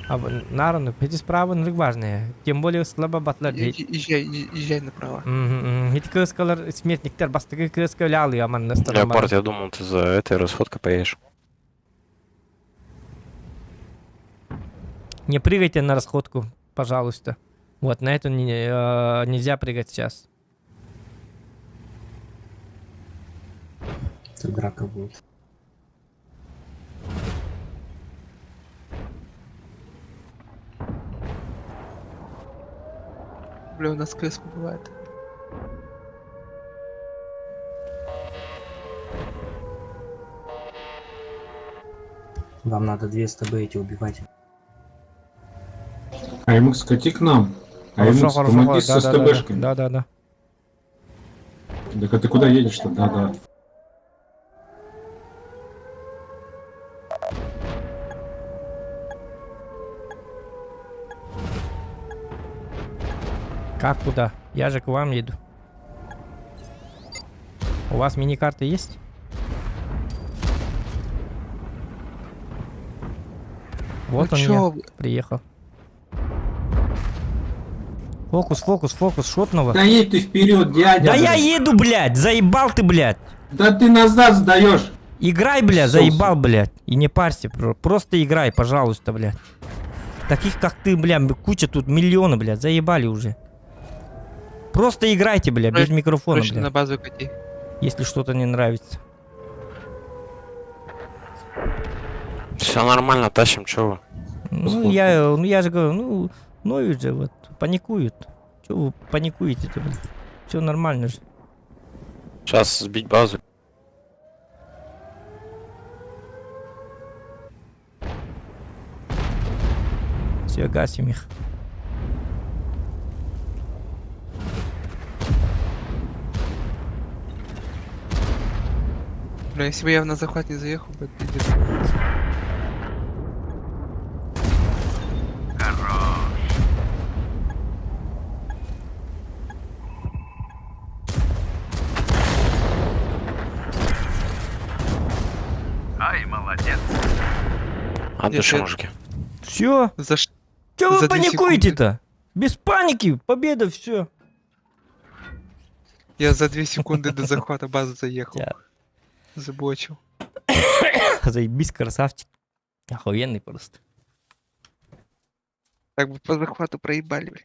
А нараны, эти справа ну важные. Тем более слабо батлар. Езжай, езжай направо. Эти кыскалар смертниктер бастыгы кыска лялы аман Леопард, я думал, ты за этой расходкой поедешь. Не прыгайте на расходку, пожалуйста. Вот, на эту нельзя прыгать сейчас. Тут драка будет. Бля, у нас КС бывает. Вам надо 2 СТБ эти убивать. АМХ, скати к нам. Хорошо, АМХ, хорошо, помоги да, с да, да, СТБшкой. да, да, да. Так а ты куда едешь-то? Да, да. Как куда? Я же к вам еду. У вас мини-карты есть? Вот Ну он чё я вы? приехал. Фокус, фокус, фокус, шотного. Да едь ты вперед, дядя. Да я еду, блядь, заебал ты, блядь. Да ты назад сдаешь. Играй, бля, Сос. заебал, блядь. И не парься, просто играй, пожалуйста, блядь. Таких, как ты, бля, куча тут, миллионы, блядь, заебали уже. Просто играйте, бля, без микрофона, Срочно бля. на базу кати. Если что-то не нравится. Все нормально, тащим, чё вы? Ну, я же говорю, ну, ноют же, вот, паникуют. Чё вы паникуете-то, блядь? Все нормально же. Сейчас сбить базу. Все, гасим их. Бля, если бы я на захват не заехал бы, пиздец. Ай, молодец. От Нет, души, я- мужики. Все. За, ш- Че вы за две секунды. паникуете-то? Без паники, победа, все. Я за 2 секунды до захвата базы заехал. Я. Заблочил. Заебись, красавчик. Охуенный просто. Так бы по захвату проебали, бля.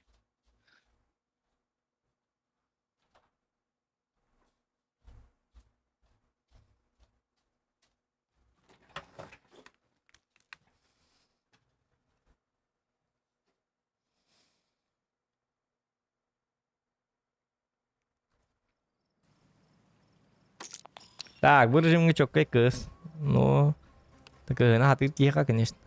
Так, выражим четкий кыс. Ну, так на ты тихо, конечно.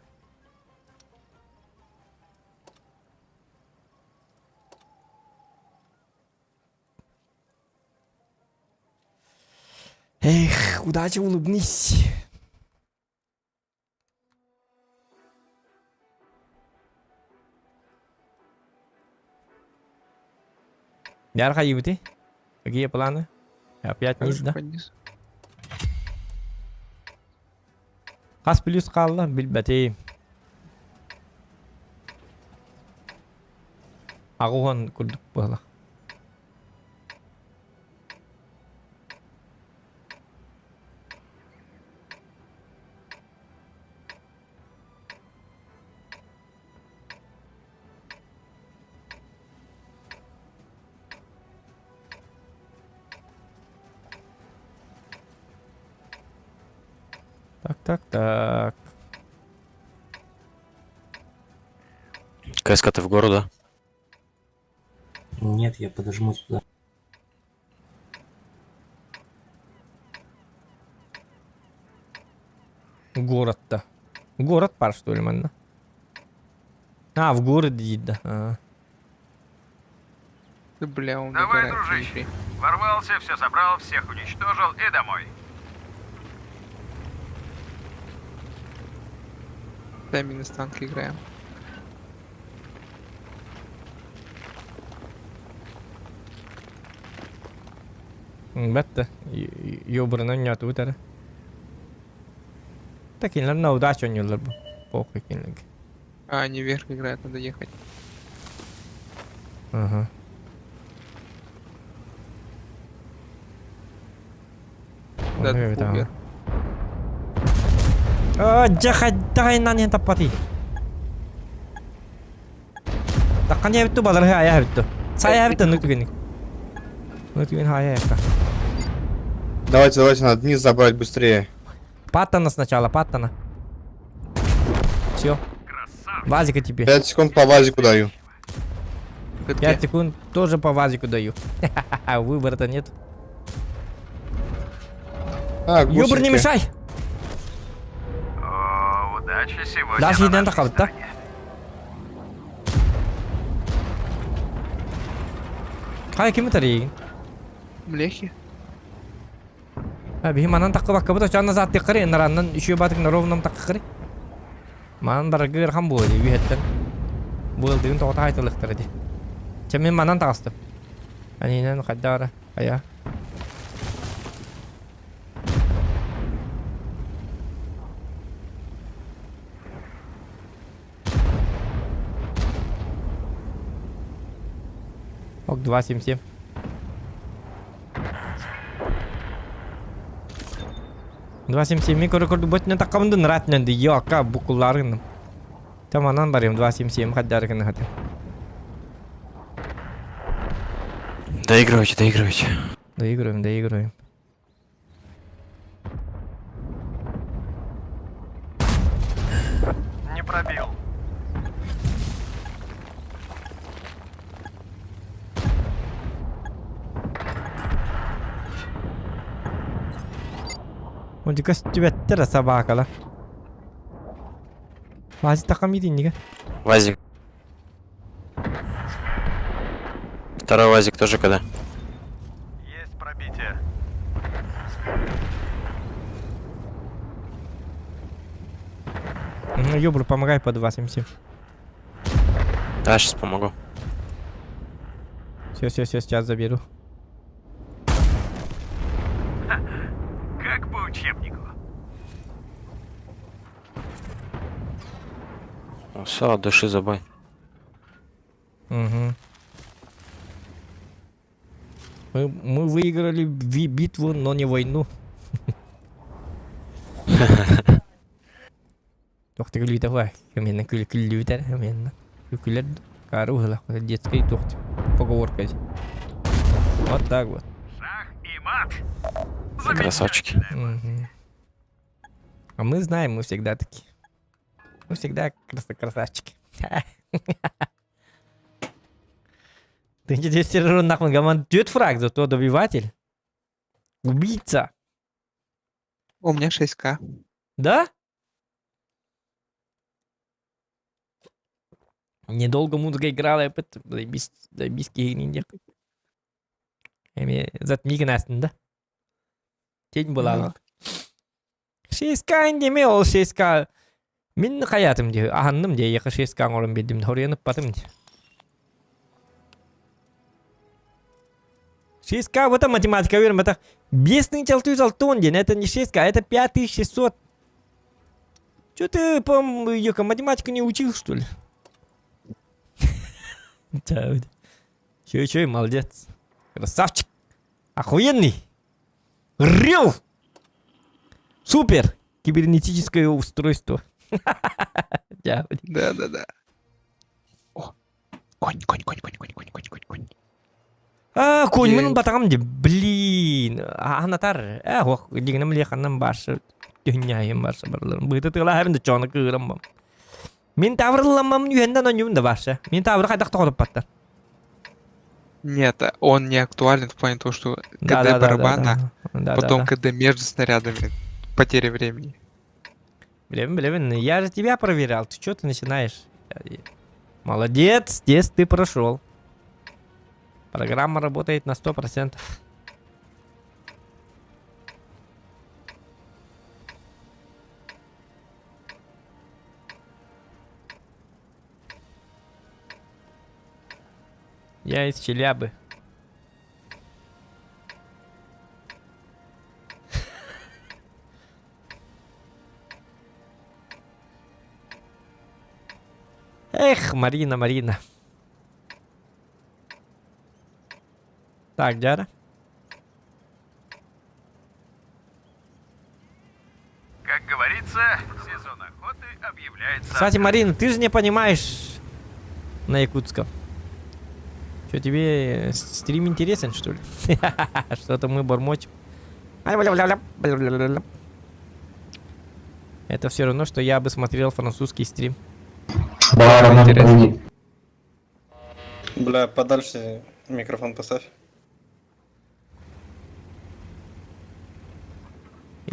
Эх, удачи, улыбнись. Ярха ебути? Какие планы? Опять низ, да? Вниз. Хас плюс қалла, билбәтей. Ағуған күрдік бұғыла. Так, так, так. КСК ты в гору, да? Нет, я подожму сюда. Город-то. Город пар, что ли, манна? А, в город да. А. Да, бля, он Давай, угорает, дружище. ебей. Ворвался, все собрал, всех уничтожил и домой. Сами на станке играем. Бәтті. Ёбрынан ятып өтәрі. Такинлар на удачу ойнолар бу. Похуй кинлер. А, они вверх играют, надо ехать. Ага. Да, Ой, фу, да. вверх. А, жахайдан енді таппати. Таққан я бітті баларға ая бітті. Сая бітті, ну түгенік. Ну түген ая яққа. Давайте, давайте, надо низ забрать быстрее. Паттана сначала, паттана. Все. Вазика тебе. 5 секунд по вазику даю. 5 секунд тоже по вазику даю. Выбора-то нет. А, Ёбр, не гусеньки. мешай! О, удачи сегодня. Даже на еден нашей қалды да? стороне. Қай кім бітір егін? Млехи? Бихи манан таққы баққа бұта чанна затты қыры, нараннан үші батық на ровном таққы қыры. Манан баргыр хан болды, үйеттен. Бұлдығын тоғыта айтылықтыр еді. Ча мен манан тағыстым. Әнинен қаддара, ая. Ок, 2,77. 2,77 мен көрі көрді бөтінен таққамынды нұратынанды йоққа букуларыным. Таманан барым 2,77 қаддарыгын хаты. Доигрывайте, доигрывайте. Доигрываем, доигрываем. Не пробил. Онди көстүбэттэр собакала. Бази тақам идин неге? Вазик. Второй вазик тоже когда? Есть пробитие. Ну, Ёбру, помогай по 2.77. Да, сейчас помогу. Все, все, все, сейчас заберу. Как по учебнику. Ну все, от души забой. Угу. Мы выиграли битву, но не войну. Туох күлүүтэ хуа, кэмиэнэ күл күллүүтэр, кэмиэнэ күлэр кары уһала, детский туох поговорка. Вот так вот. Шах и мат. Красавчики. Мгм. А мы знаем, мы всегда такие. Мы всегда красавчики. Ты здесь нахуй гаман дет фраг, зато добиватель. Убийца. У меня 6к. Да? Недолго музыка играла, я заебись, заебись киһини Эми затмиг да? Тень была. 6К инде ол 6К. Мин хаятым ди, аһанным ди, яка 6К оҥорон биэрдим, хоруйан ыппатым ди. 6К, вот это математика, верим, это 5660 день, это не 6К, это 5600. Чё ты, по Йока, математику не учил, что ли? Да, Чё, чё, молодец. Красавчик. Охуенный. Рел. Супер. Кибернетическое устройство. Да, Да-да-да. О, конь, конь, конь, конь, конь, конь, конь, конь, конь. А, конь мин батагам ди. Блин. Анатар. Э, ох, дигнем леханам башы. Дүнняйым башы барларым. Быты тыла хәрин чоны кыырам бам. Мин таврылламам юхенден онюм да башы. Мин тавры кайдак тоғырып баттар. Нет, он не актуален в плане того, что Да, КД да, да, да, барабана, да. Да, потом да, да. КД между снарядами, потеря времени. Блин, блин, я же тебя проверял. Ты что ты начинаешь? Молодец, тест ты прошел. Программа работает на 100%. Я из Челябы. Эх, Марина, Марина. Так, Дяра. Как говорится, сезон охоты объявляется... Кстати, Марина, ты же не понимаешь на якутском. Что, тебе стрим интересен, что ли? Что-то мы бормочем. Это все равно, что я бы смотрел французский стрим. Бля, подальше микрофон поставь.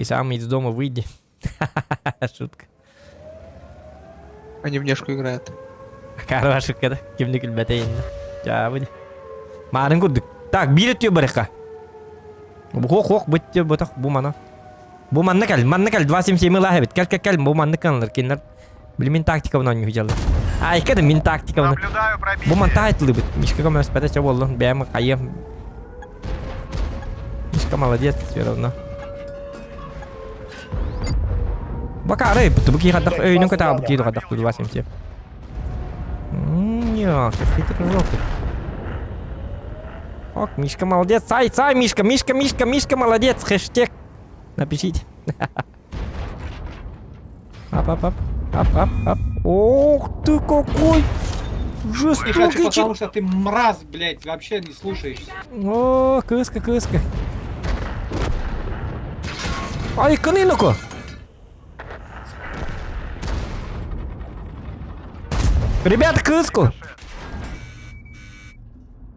И сам из дома выйди. Шутка. Они внешку играют. Хорошая шутка, да? Кимник ребята Чабыди. Марын курдук. Так, биир өттү барыха. Хох хох быт бытах бу мана. Бу манна кэл, манна кэл 277 лаһ эбит. Кэл кэл кэл бу манна каналар киннер. Били мин тактикабын оонньуу дьаллар. Ай, кэдэ мин тактикабын. Бу манта айтылыбыт. Мишка көмөс бата ча боллун. Бэм хайым. Мишка молодец все равно. Бакары, бу ки хадах өйнүн көтә бу ки хадах 277. Не, как хитрый жопы. Ок, Мишка молодец. Сай, сай, Мишка, Мишка, Мишка, Мишка молодец. Хэштег. Напишите. Ап, ап, ап. Ап, ап, ап. Ох ты какой жестокий потому что ты мразь, блядь, вообще не слушаешься. О, кыска, кыска. Ай, кыныноко. Ребята, кыску!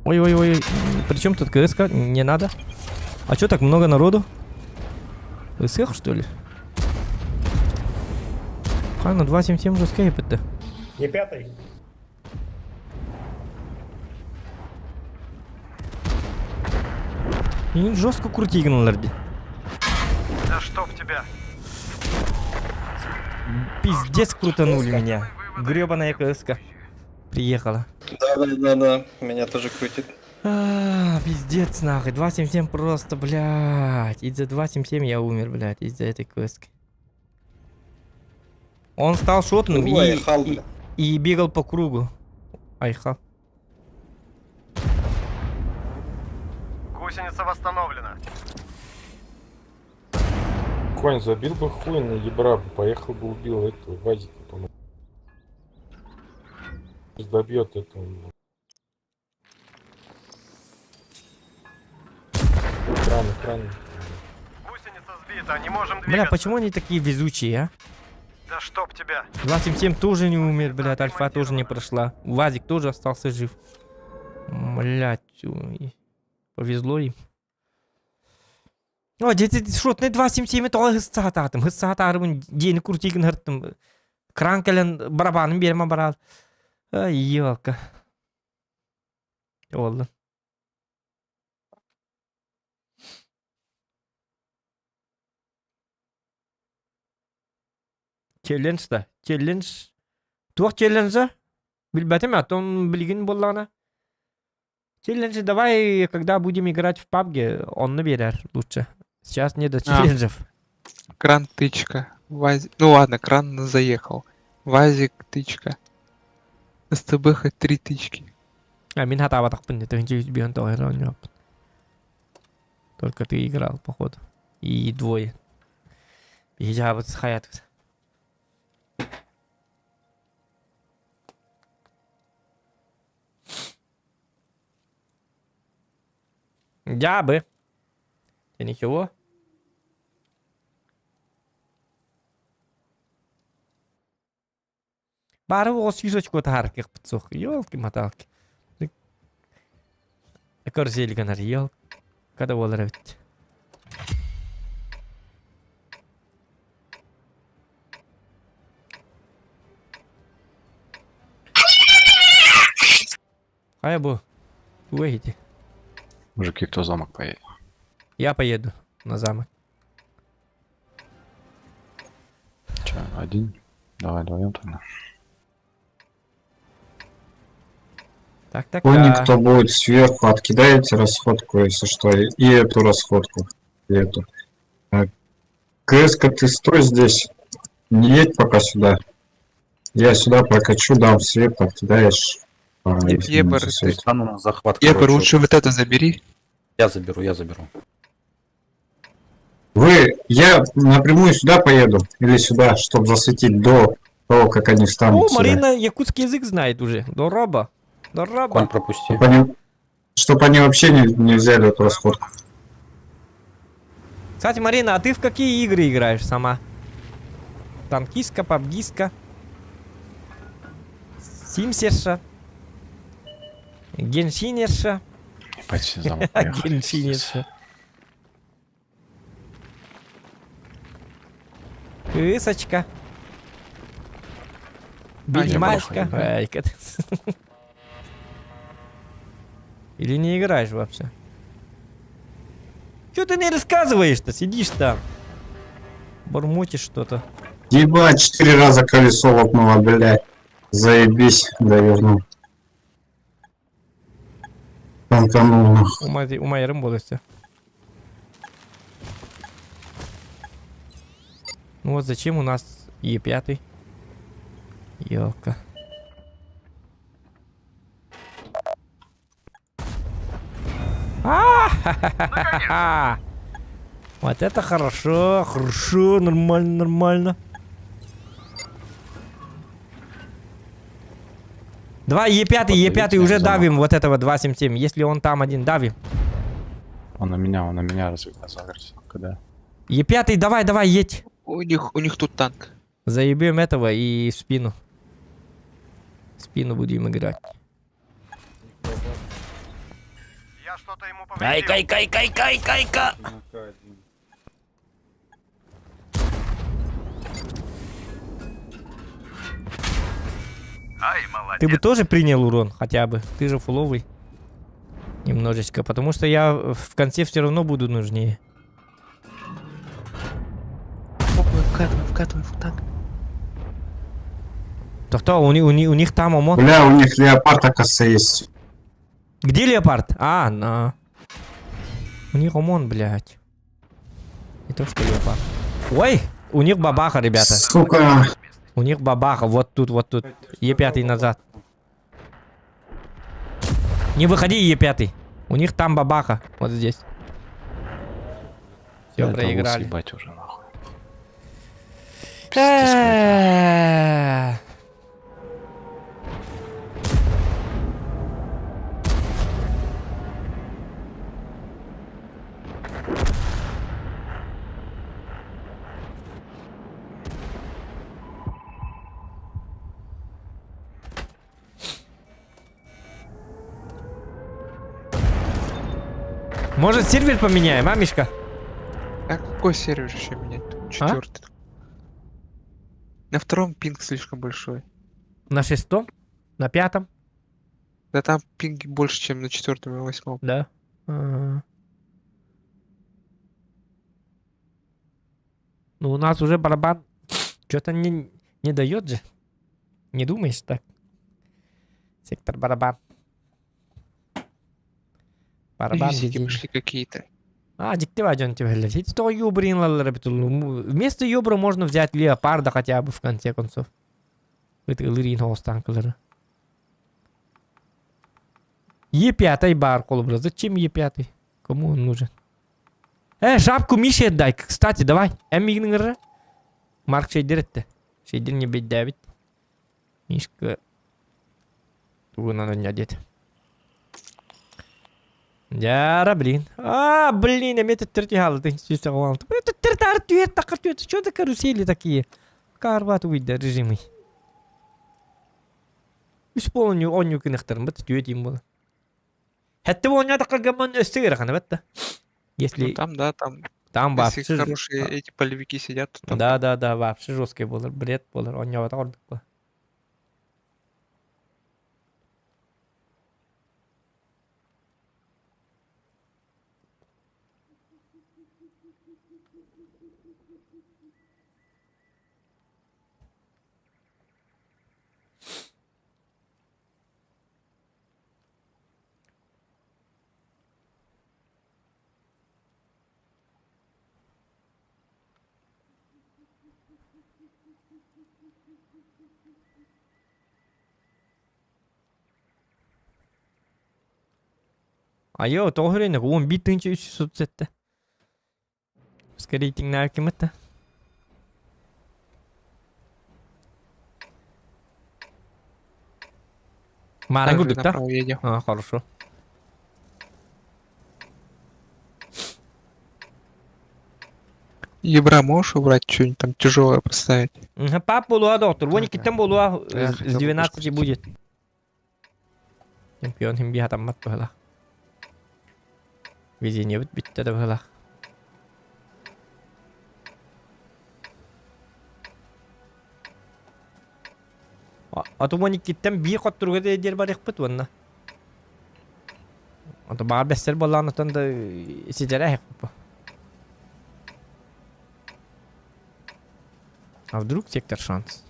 Ой-ой-ой, при чем тут КСК? Не надо. А чё так много народу? СХ, что ли? А, на 2.7.7 уже скейпит-то. Не пятый. Мин жестко крутигнулар ди. Да чтоб тебя! Пиздец крутанули меня. Гребаная КСК. Приехала. Да-да-да-да, меня тоже крутит. А, пиздец нахуй. 2.77 просто, блядь. Из-за 2.77 я умер, блядь, из-за этой КСки. Он стал шотным Ой, Айхал, и, и бегал по кругу. Айхал. Гусеница восстановлена. Конь забил бы хуй на ебра, бы, поехал бы убил этого Вазика, по-моему. Добьет этого. Кран, кран. Гусеница сбита, не можем Бля, двигаться. почему они такие везучие, а? Да чтоб тебя! 2.77 тоже не умер, блядь, Альфа тоже не прошла. Вазик тоже остался жив. Блядь, ой, повезло им. О, дети, шотный 2.77 это хыссаатаатым. Хыссаатаарыбын дьиэни крутигин хыртым. Кран кэлэн барабаным биэрмэ барал. Ай, ёлка. Оллун. Челлендж да. Челлендж. Туох челленджа? Билбэтим, а то он билигин буоллаҕына. Челлендж давай, когда будем играть в PUBG, он наберер лучше. Сейчас не до А. челленджев. Кран тычка. Вазик. Ну ладно, кран заехал. Вазик тычка. СТБ хоть три тычки. А, мин хатаабатахпын, это Только ты играл, походу. И двое. Биһиги хаят. Я бы. Ты ничего? Бары оҕо сүүс очко таһааркыахпыт суох. Ёлки-маталки. Карусель гынар, ёл. Когда буолар эбит. Хайа бу? Туга иһити? Мужики, кто в замок поедет? Я поеду на замок. Че, один? Давай вдвоем тогда. Так, так, Кони, так. кто будет сверху, откидаете расходку, если что, и эту расходку, и эту. КСК, ты стой здесь, не едь пока сюда. Я сюда прокачу, дам свет, откидаешь. Если не Ебар, засветит. Стану на захват, Ебар, короче. лучше вот это забери. Я заберу, я заберу. Вы, я напрямую сюда поеду, или сюда, чтобы засветить до того, как они встанут О, сюда. Марина якутский язык знает уже. Дороба. Дороба. Конь пропусти. Чтоб они, чтоб они вообще не взяли эту расходку. Кстати, Марина, а ты в какие игры играешь сама? Танкистка, пабгистка? Симсерша? Геншинерша? Ебать, все в замок поехали. Геншинерша. Кысочка. Ведьмачка. Ай, кат- Или не играешь вообще? Чё ты не рассказываешь-то? Сидишь там. Бормочешь что-то. Ебать, четыре раза колесо лопнуло, блядь. Заебись, довернул. Танканул, нахуй. Умайрым буолуо. Ну вот зачем у нас Е5? Елка. А! Вот это хорошо, хорошо, нормально, нормально. Давай Е5, Е5 уже давим вот этого 277. Если он там один, давим. Он на меня загрелся, когда. Е5, давай, давай, едь. У них тут танк. Заебем этого и в спину. В спину будем играть. Я что-то ему Ай, повредил. кай, кай, кай, кай, кай, кай. Ай, молодец. Ты бы тоже принял урон хотя бы. Ты же фуловый. Немножечко, потому что я в конце все равно буду нужнее. Похуй, вкатывай, вкатывай в танк. То у, у, у них там ОМОН. Бля, у них леопард, оказывается, есть. Где леопард? А, на. У них ОМОН, блядь. Не то, что леопард. Ой, у них бабаха, ребята. Сука. У них бабаха, вот тут, вот тут. Е5 назад. Не выходи, Е5. У них там бабаха, вот здесь. Все, Это проиграли. ебать уже нахуй. Может сервер поменяем, а, Мишка? А какой сервер еще менять? А? Четвертый. На втором пинг слишком большой. На шестом? На пятом? Да там пинг больше, чем на четвертом и восьмом. Да. А. Ну, у нас уже барабан что-то не дает же. Не думаешь так? Сектор барабан. Барабан. Физики везение. пошли какие-то. А, диктива дьон тебе То юбрин Вместо юбра можно взять леопарда хотя бы в конце концов. Это ылырин хостанкалары. Е5 бар холобура. Зачем Е5? Кому он нужен? Шапку Мише отдай. Кстати, давай. Эмигныңыры. Марк шейдер этти. Шейдер не беддәбит. Мишка. Тугунан не одет. Яра, блин. А, блин, я метр терти хал, ты Это тертар тюет, так тюет. Что за карусели такие? Карват уйда режимы. Үс болоню оню кынахтарым бат тюет им было. Хәтта оню такка гаман өстегер хана батта. Если Ну, там, да, там. Там Если вообще хорошие эти полевики сидят, то там. Да, вообще жесткий болар, бред болар, оню бата ордук ба. Айо, тоғырын, 11 337. Скорее ким это? Маран Также курдук, да? направо едем. А, хорошо. Ебра можешь убрать что-нибудь там тяжелое поставить? Пап болуа, доктор. Вон киттен болуа Я с хотел бы 12 будет. Чемпион хим биһат аммат быһылах. Везение бит битте да быһылах. А то вон киттен би коттурга дер бар бит вонна. А то баар бестер боллаан отон да сидерэ хеп. А вдруг сектор шанс?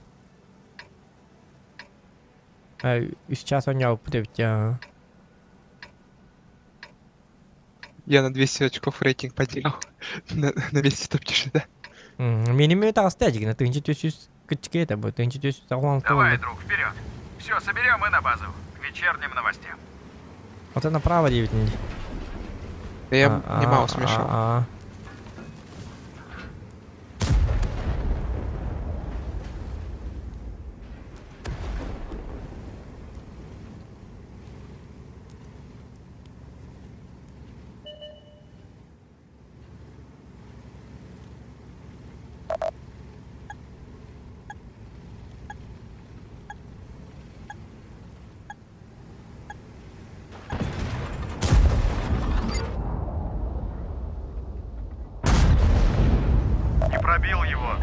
А, сейчас он я я. Я на 200 очков рейтинг потерял. На месте топчешься, да? Минимум это остатик, на 1300 кычке это будет, 1300 Давай, друг, вперед. Все, соберем и на базу. К вечерним новостям. Вот это направо 9 Да я немало смешал. А, Не пробил его.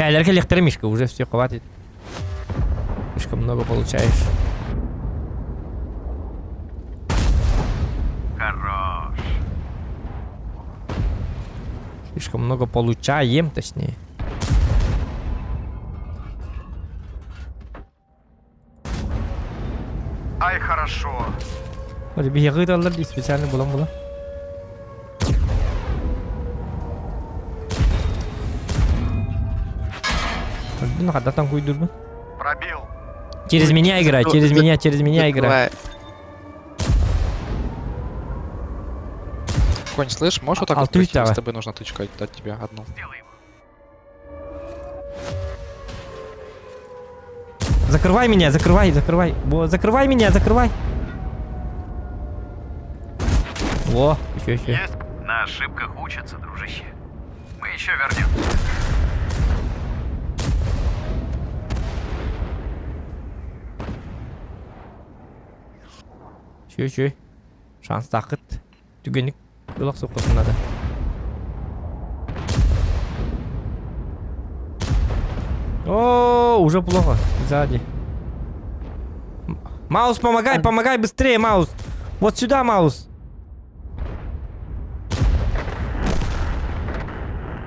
Бээлэр кэлиэхтэрэ Мишка, уже все, хватит. Слишком много получаешь. Хорош. Слишком много получаем, точнее. Ай, хорошо. Вот биһиэхэ ыыталлар дии специально булан-булан. Өлдүн хадатан куйдурбун. Пробил. Через меня играй, через меня, через меня играй. Конь, слышь, можешь вот так А вот ты пройти? давай. С тобой нужна тычка дать тебе одну. Закрывай меня, закрывай, закрывай. Во, закрывай меня, закрывай. Во, еще, еще. Есть. На ошибках учатся, дружище. Мы еще вернемся. Еще, еще. Шанс тақыт. Түгенік Ылах соққытын надо. О, уже плохо. Сзади. Маус, помогай, помогай быстрее, Маус. Вот сюда, Маус.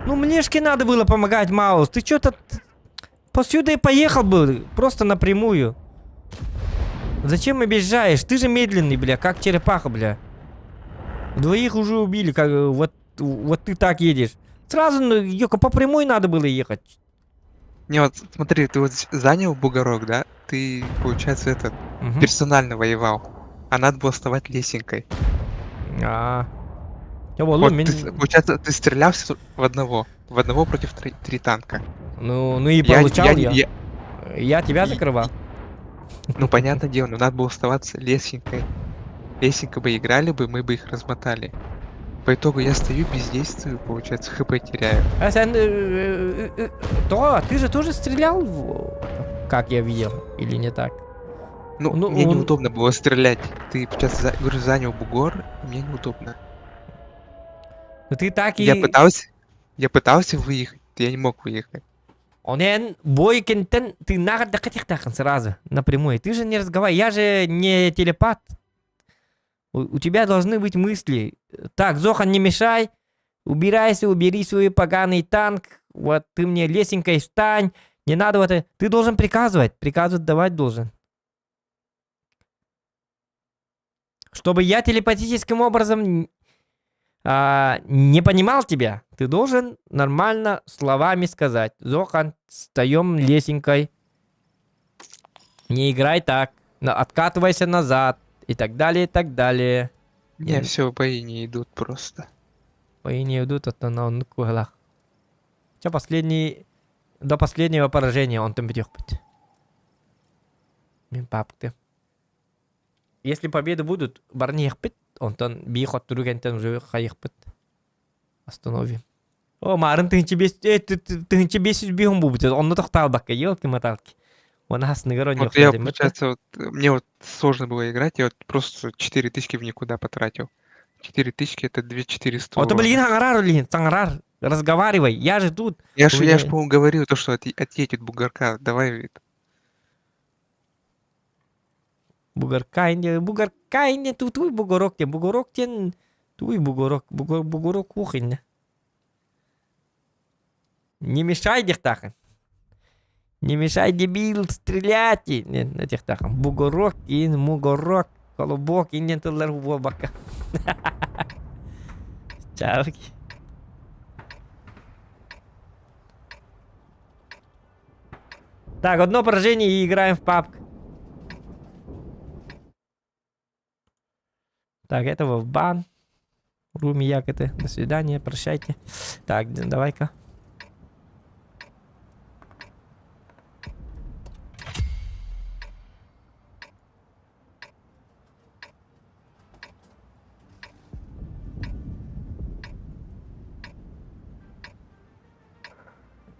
Ну, Мнешке надо было помогать, Маус. Ты чё-то... Посюда и поехал бы, просто напрямую. Зачем обижаешь? Ты же медленный, бля, как черепаха, бля. Двоих уже убили, как вот, вот ты так едешь. Сразу, ну, ёка, по прямой надо было ехать. Не, вот смотри, ты вот занял бугорок, да? Ты, получается, этот, Мгм. персонально воевал. А надо было вставать лесенкой. А. Я вот, Вот мин- ты, получается, ты стрелялся в одного. В одного против три танка. Ну, и получал я. Я, Я тебя закрывал. ну, понятное дело, но надо было оставаться лесенкой. Лесенка бы играли бы, мы бы их размотали. По итогу я стою, бездействую, получается, хп теряю. А, Сэн, то, ты же тоже стрелял, как я видел, или не так? Ну, Ну, мне он- неудобно было стрелять. Ты, получается, говорю, занял бугор, мне неудобно. Ну ты так и... Я пытался выехать, я не мог выехать. Он бой кентен, ты на сразу, напрямую. Ты же не разговаривай, я же не телепат. У тебя должны быть мысли. Так, Зохан, не мешай. Убирайся, убери свой поганый танк. Вот ты мне лесенкой встань. Не надо вот это. Ты должен приказывать. Приказывать давать должен. Чтобы я телепатическим образом не понимал тебя, ты должен нормально словами сказать. Зохан, встаем лесенкой. Не играй так. Откатывайся назад. И так далее, и так далее. Не, все, бои не идут просто. Бои не идут, а то на он куглах. Че, последний... До последнего поражения он там бьет. Мин папты. Если победы будут, барни пит, он там бихот другентен уже хайыхпыт. Остановим. О, марын 1500 бихун бубут. Он тохтал бакка, елки-моталки. Он нас Вот я, получается, вот, мне вот сложно было играть, я вот просто 4000 в никуда потратил. 4000 это 2400 Вот, урона. блин, саңарар, блин, саңарар. Разговаривай, я же тут. Я ж, по-моему, говорил то, что отъедет бугорка, давай. Бугорка, инде, бугорка, инде, ту туй бугорок тен, бугорок тен, туй бугорок, бугор, бугорок кухня. Не мешай, дихтахан. Не мешай, дебил, стрелять. Не, на дихтахан. Бугорок, ин, мугорок, колобок, ин, тыллар бака. Чавки. Так, одно поражение и играем в папк. Так, этого в бан. Руми якоты. До свидания, прощайте. Так, давай-ка.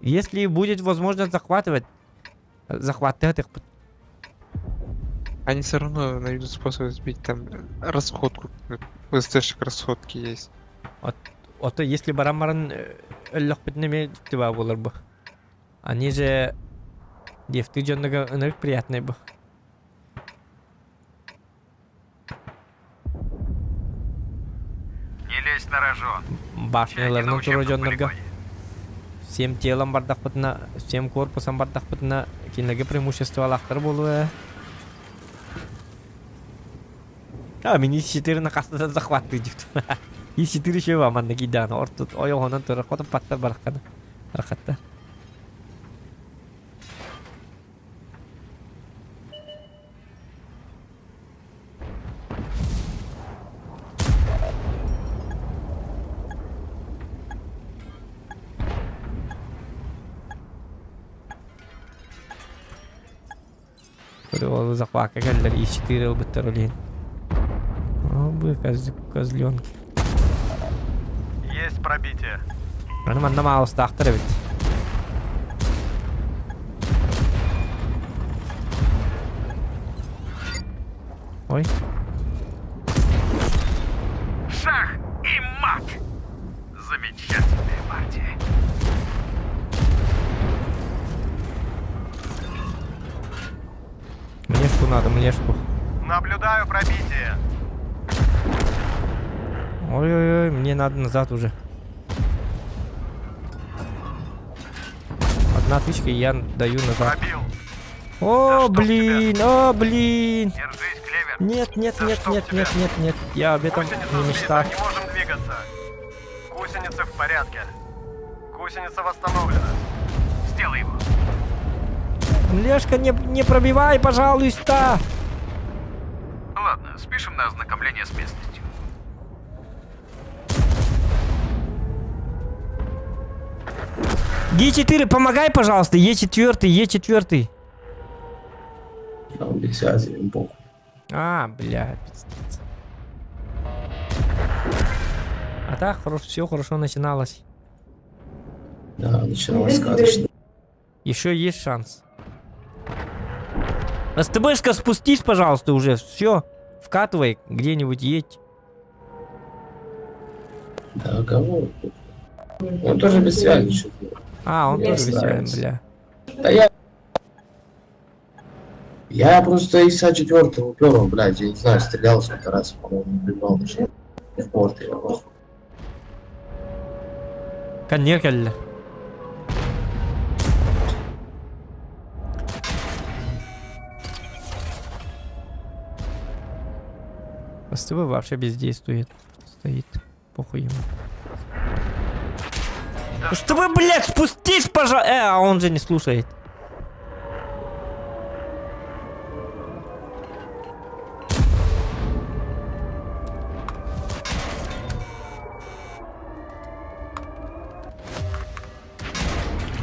Если будет возможность захватывать, захватывать их. Они все равно найдут способ сбить там расходку. В СТшек расходки есть. Вот, вот если барамаран өллөх битнеме тиба болар бу. Они же дефты дьоннорго ынырык приятный был. Не лезь на рожон. Башняларынан турар дьоннорго всем телом бардахпытына, всем корпусом бардахпытына кинилэргэ преимуществолаахтар буолуо ээ. А, мин ИС-4 на хаста захваттыы дьүт. ИС-4 еще вам манна кийдэҕинэ ортут ойоҕоһунан турар хотун паттар бараххана барахаттар. Ол захвакка кэллэр ИС-4 ылбыттар ол иһин. О, бы козленки. Есть пробитие. Аны манна маалыстаахтар эбит. Ой. Шах и мат! Замечательная партия. Мнешку надо, мнешку. Наблюдаю пробитие. Ой-ой-ой, мне надо назад уже. Одна тычка, и я даю назад. Пробил. О, блин, о, блин. Держись, Клевер. Нет, нет, Да нет, чтоб нет, тебя. нет, нет, нет. Я об этом Гусеница не сбита, мечтал. не можем двигаться. Гусеница в порядке. Гусеница восстановлена. Сделай его. Млешка, не, не пробивай, пожалуйста. Ладно, спишем на ознакомление с местностью. Е4, помогай, пожалуйста. Е4, Е4. Там без связи, им похуй. А, бля, пиздец. А так хорошо, все хорошо начиналось. Да, начиналось сказочно. Еще есть шанс. СТБшка, спустись, пожалуйста, уже. Все, вкатывай, где-нибудь едь. Да, кого? Он тоже без связи что-то. А, он Не тоже без связи, нравится. бля. Да я... Я просто из А4 упер, блядь, я не знаю, стрелял сколько раз, по-моему, не прибрал даже. В борт его, нахуй. Коннекель. СТБ вообще бездействует. Стоит. Похуй ему. СТБ, блядь, спустись, пожалуйста. а он же не слушает.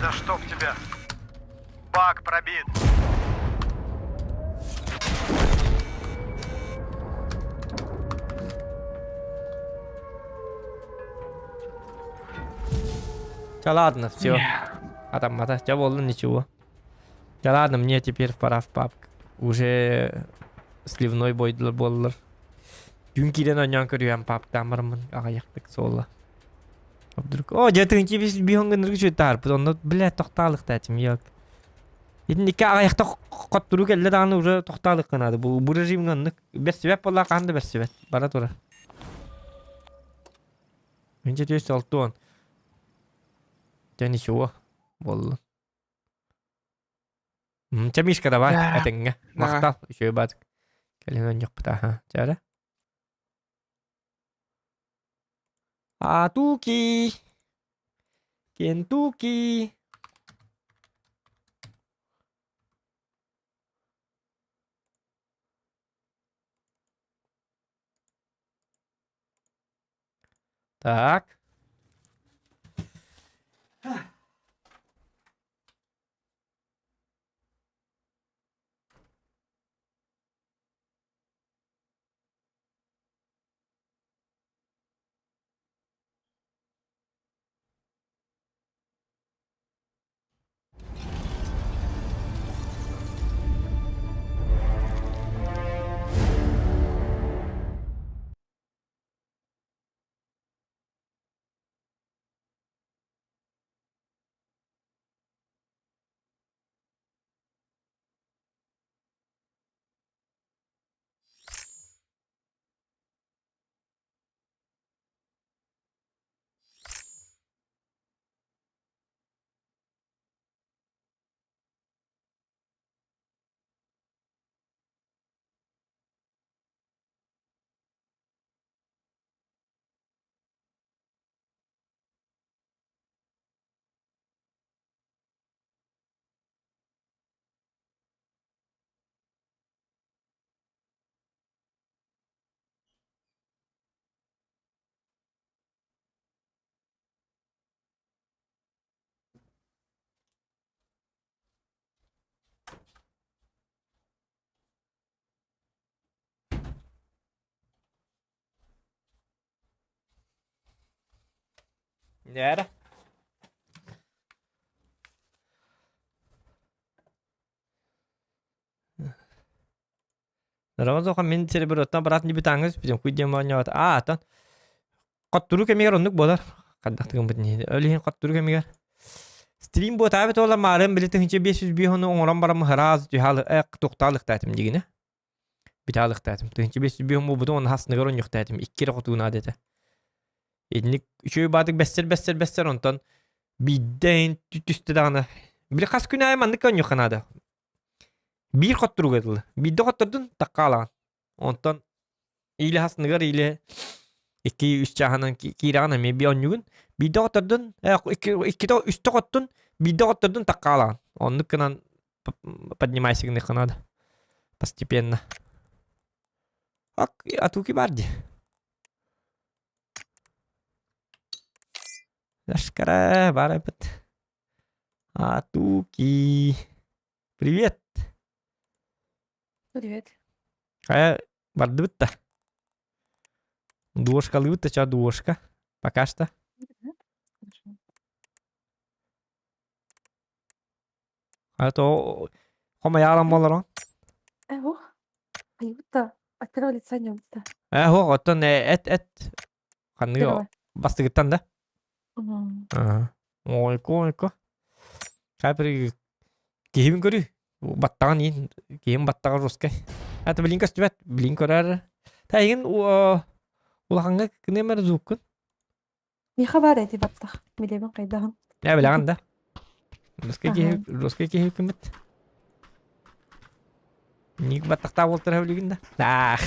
Да чтоб тебя. Бак пробит. Да ладно, все. А там мата, тебя волна ничего. Да ладно, мне теперь пора в пабг. Уже сливной бой буоллар. Күн киирэн оонньоон көрүөм пабгтаан бараммын аҕыйахтык суола. Вдруг... О, дьэ тыһыынча биэс биһон гыннарга үчүгэй онно бля тохтаалык этим yok. Итинниккэ аҕыйахта хотторуу кэллэ даҕаны уже тохтаалыкка наада. Бу бу режимҥэ оннук бэрсибэт буоллаах хаһан да бэрсибэт. Бара турар. Мин түөс алтуон. Дьэ ничего буолла. Чэ Мишка давай Да. этэҥҥэ. Давай. Махтал үчүгэй баатык. Кэлин оонньуохпут аха. Чэ эрэ. Атуки. Кентуки. Так. Нээрэ. Рамазоха мин сереброттан брат не битаңыз бүтүн куй диэн моонньоот аа атын хотторуу кэмигэр оннук буолар хардахтыгын бут нии ол иһин хотторуу кэмигэр стрим буотаабыт уола маарыан били 1505 ону оҥорон баран ыраас түһаалы туохтаалыктаатым дигинэ бүтаалыктаатым 1505 буолбутум оны хасныгар онньуктаатым икки эрэ хотуунаат этэ итинник үчүгэй баатык бэссэр бэссэр бэссэр онтон биирдэ түстэ даҕаны били хас күн аайы маннык онньуохха наада Биир хотторууга дылы. Биирдэ хоттордун такка Онтон или хасныгар или икки үс чааһынан киирэҕин эмиэ би онньугун. Биирдэ хоттордун, иккитэ үстэ хоттун, биирдэ хоттордун такка алаҕын. Оннук гынан поднимайся гыныахха надо. Постепенно. Ак, атуки бар дии. Лашкара бар эбит. Атуки. Привет. Привет. Хайа бардыбыт да. Двушкалыыбыт да ча двушка. Пока что. А то хомайаалан буоларон. Э, ох. Айбыта. От первого лица не да. Э, ох, оттон эт эт ханныгы бастыгыттан да? Ага. Ойко, ойко. Капри киһибин көрүү. Баттаҕын иин, киһим баттаҕа русскай. Это блин көстүбэт, блин көрөр. Та игин улаханга кынемер зууккун. Миха бар эти баттах. Билебин кайдаһын. Я билэҕин да. Русский киһи, русский киһи киммит. Ник баттахтаа буолтара билигин да. Ах.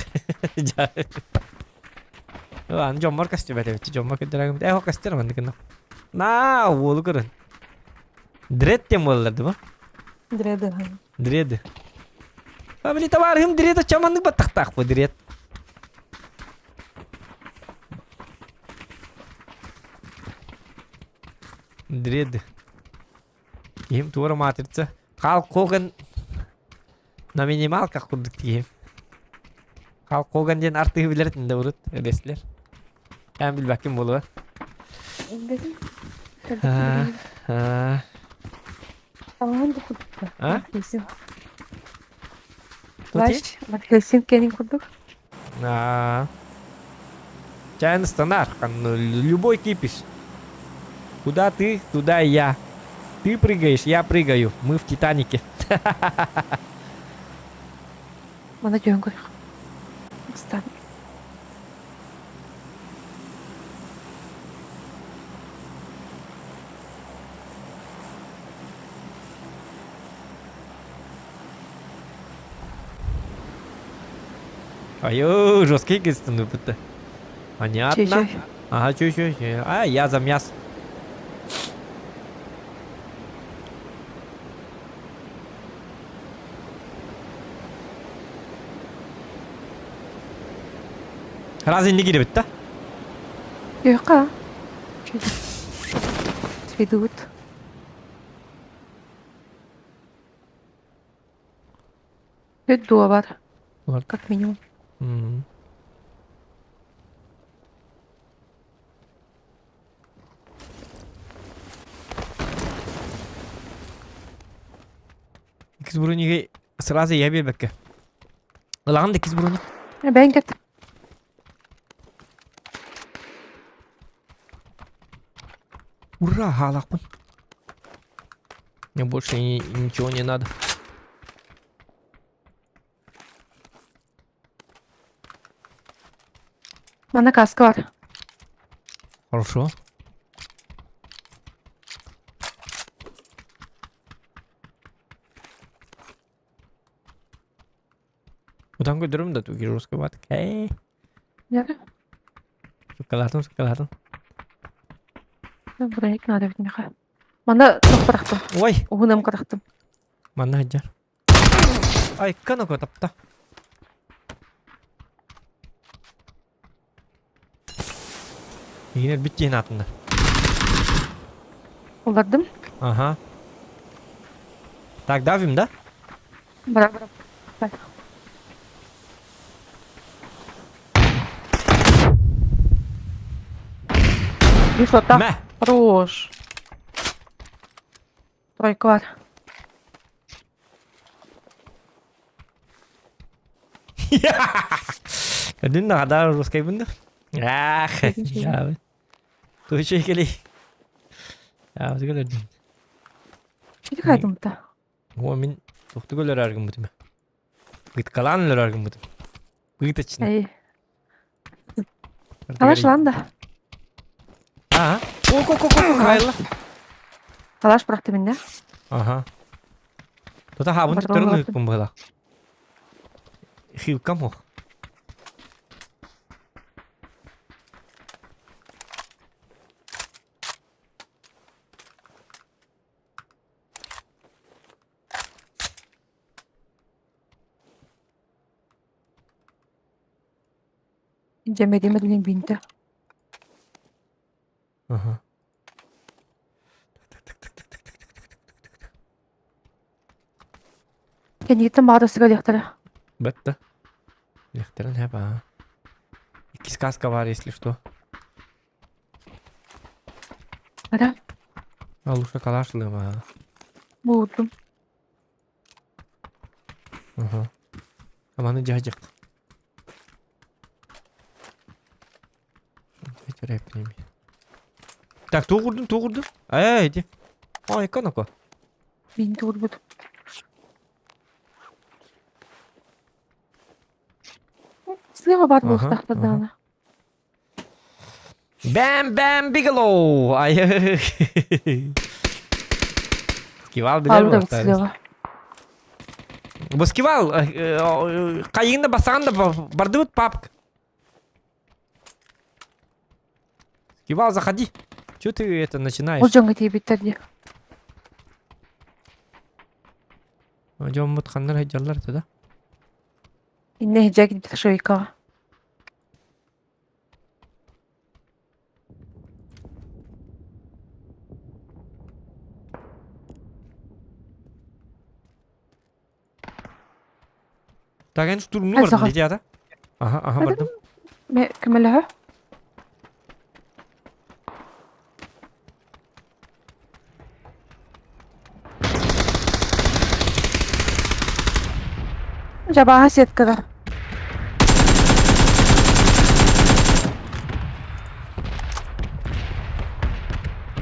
Аны дьоммор көстүбэт эбит. Дьоммор көрдөрөгүм. Ээ, көстөр маннык гына. На, уолу көрөн. Дред диэн буолалар дуу? Дреды. Дреды. А били товарыһым дред чаманнык баттахтаах бу дред. Дред. Киһим туора матрица. Халк Хоган на минималках курдук киһим. Халк Хоган диэн артыһы билэр этин да урут рестлер. Эн билбэккин буолуо. Билбэтим. А Таҥаһын да курдук. А? Хельсин. Плащ, Хельсин кэнин курдук. А. Чайный стандарт, любой кипиш. Куда ты, туда и я. Ты прыгаешь, я прыгаю. Мы в Титанике. Мана түһэн көрөх. Ыстан. Айо, жесткий кыстын будто. Понятно. Чей-чей. Ага, чё, чё, чё. А, я за мясо. Раз инни киребит да? Йока. Сведут. Үт дуо бар. Как минимум. М. Иккис брониги сразу я биэрбэккэ. Ылаҕын да иккис броник. Бэйэҥ кэт. Ура, хаалаахпын. Мне больше ничего не надо. Манна каска бар. Хорошо. Утан көрдөрүм да туги русский бат. Эй. Яра. Суккалаатым, суккалаатым. Броник надо ведь меха. Манна туох бырахтым. Ой. Уһуным кырахтым. Манна сылдьар. Айкка ноко тапта. Игинер бит диэн аатында. Улардым. Ага. Так, давим, да? Бара бара. Так. Биир суоттаах. Мэ! Хорош. Тройка бар. Көрдүн да хадар русскайбын да. Ах, жабы. Туучу кели. Жабы көрдүн. Ити кайдым та. О, мин тохту көлөр аргыммытым. Пыткалаан өлөр аргыммытым. Пыточно. Эй. Калаш ланда. Ага. О, ко, ко, ко, хайла. Калаш бырахты минне. Ага. Тута хабын түттөрүн ыыппын быһыла. Хилкам ох. Дьэмэдим билин бинтэ. Ага. Кэнниттэн баҕа сыгалыахтара. Бэтта. Лехтерин хэп аа. Икки сказка бар, если что. Ара, А лучше калашлым аа. буурдум. Ага. Аманы дьаһдьах. Так, туох урдун, туох урдун? Эй, иди. Ой, коноко. Мин туурбут. Слева бар Ага, буолуохтаахтар ага. даҕаны. Бэм Бэм Бигелоу! Ай. Скивал билэр Хаалбыт эбит буолуохтаах. слева. Бу Скивал, хайыгын да басаҕын да бардыбыт папка. Скивал, заходи. Че ты это Ол начинаешь? дьоҥҥо тиийбиттэр дии. Дьоммут ханнар сылдьаллар этэ да? Иннэ иһдьэ киирбит швейкаҕа. Так, эн штурмну Ай, бардым саха. дии ата. Аха, аха бардым. Мэ көмөлөһө. Жабаха сеткада.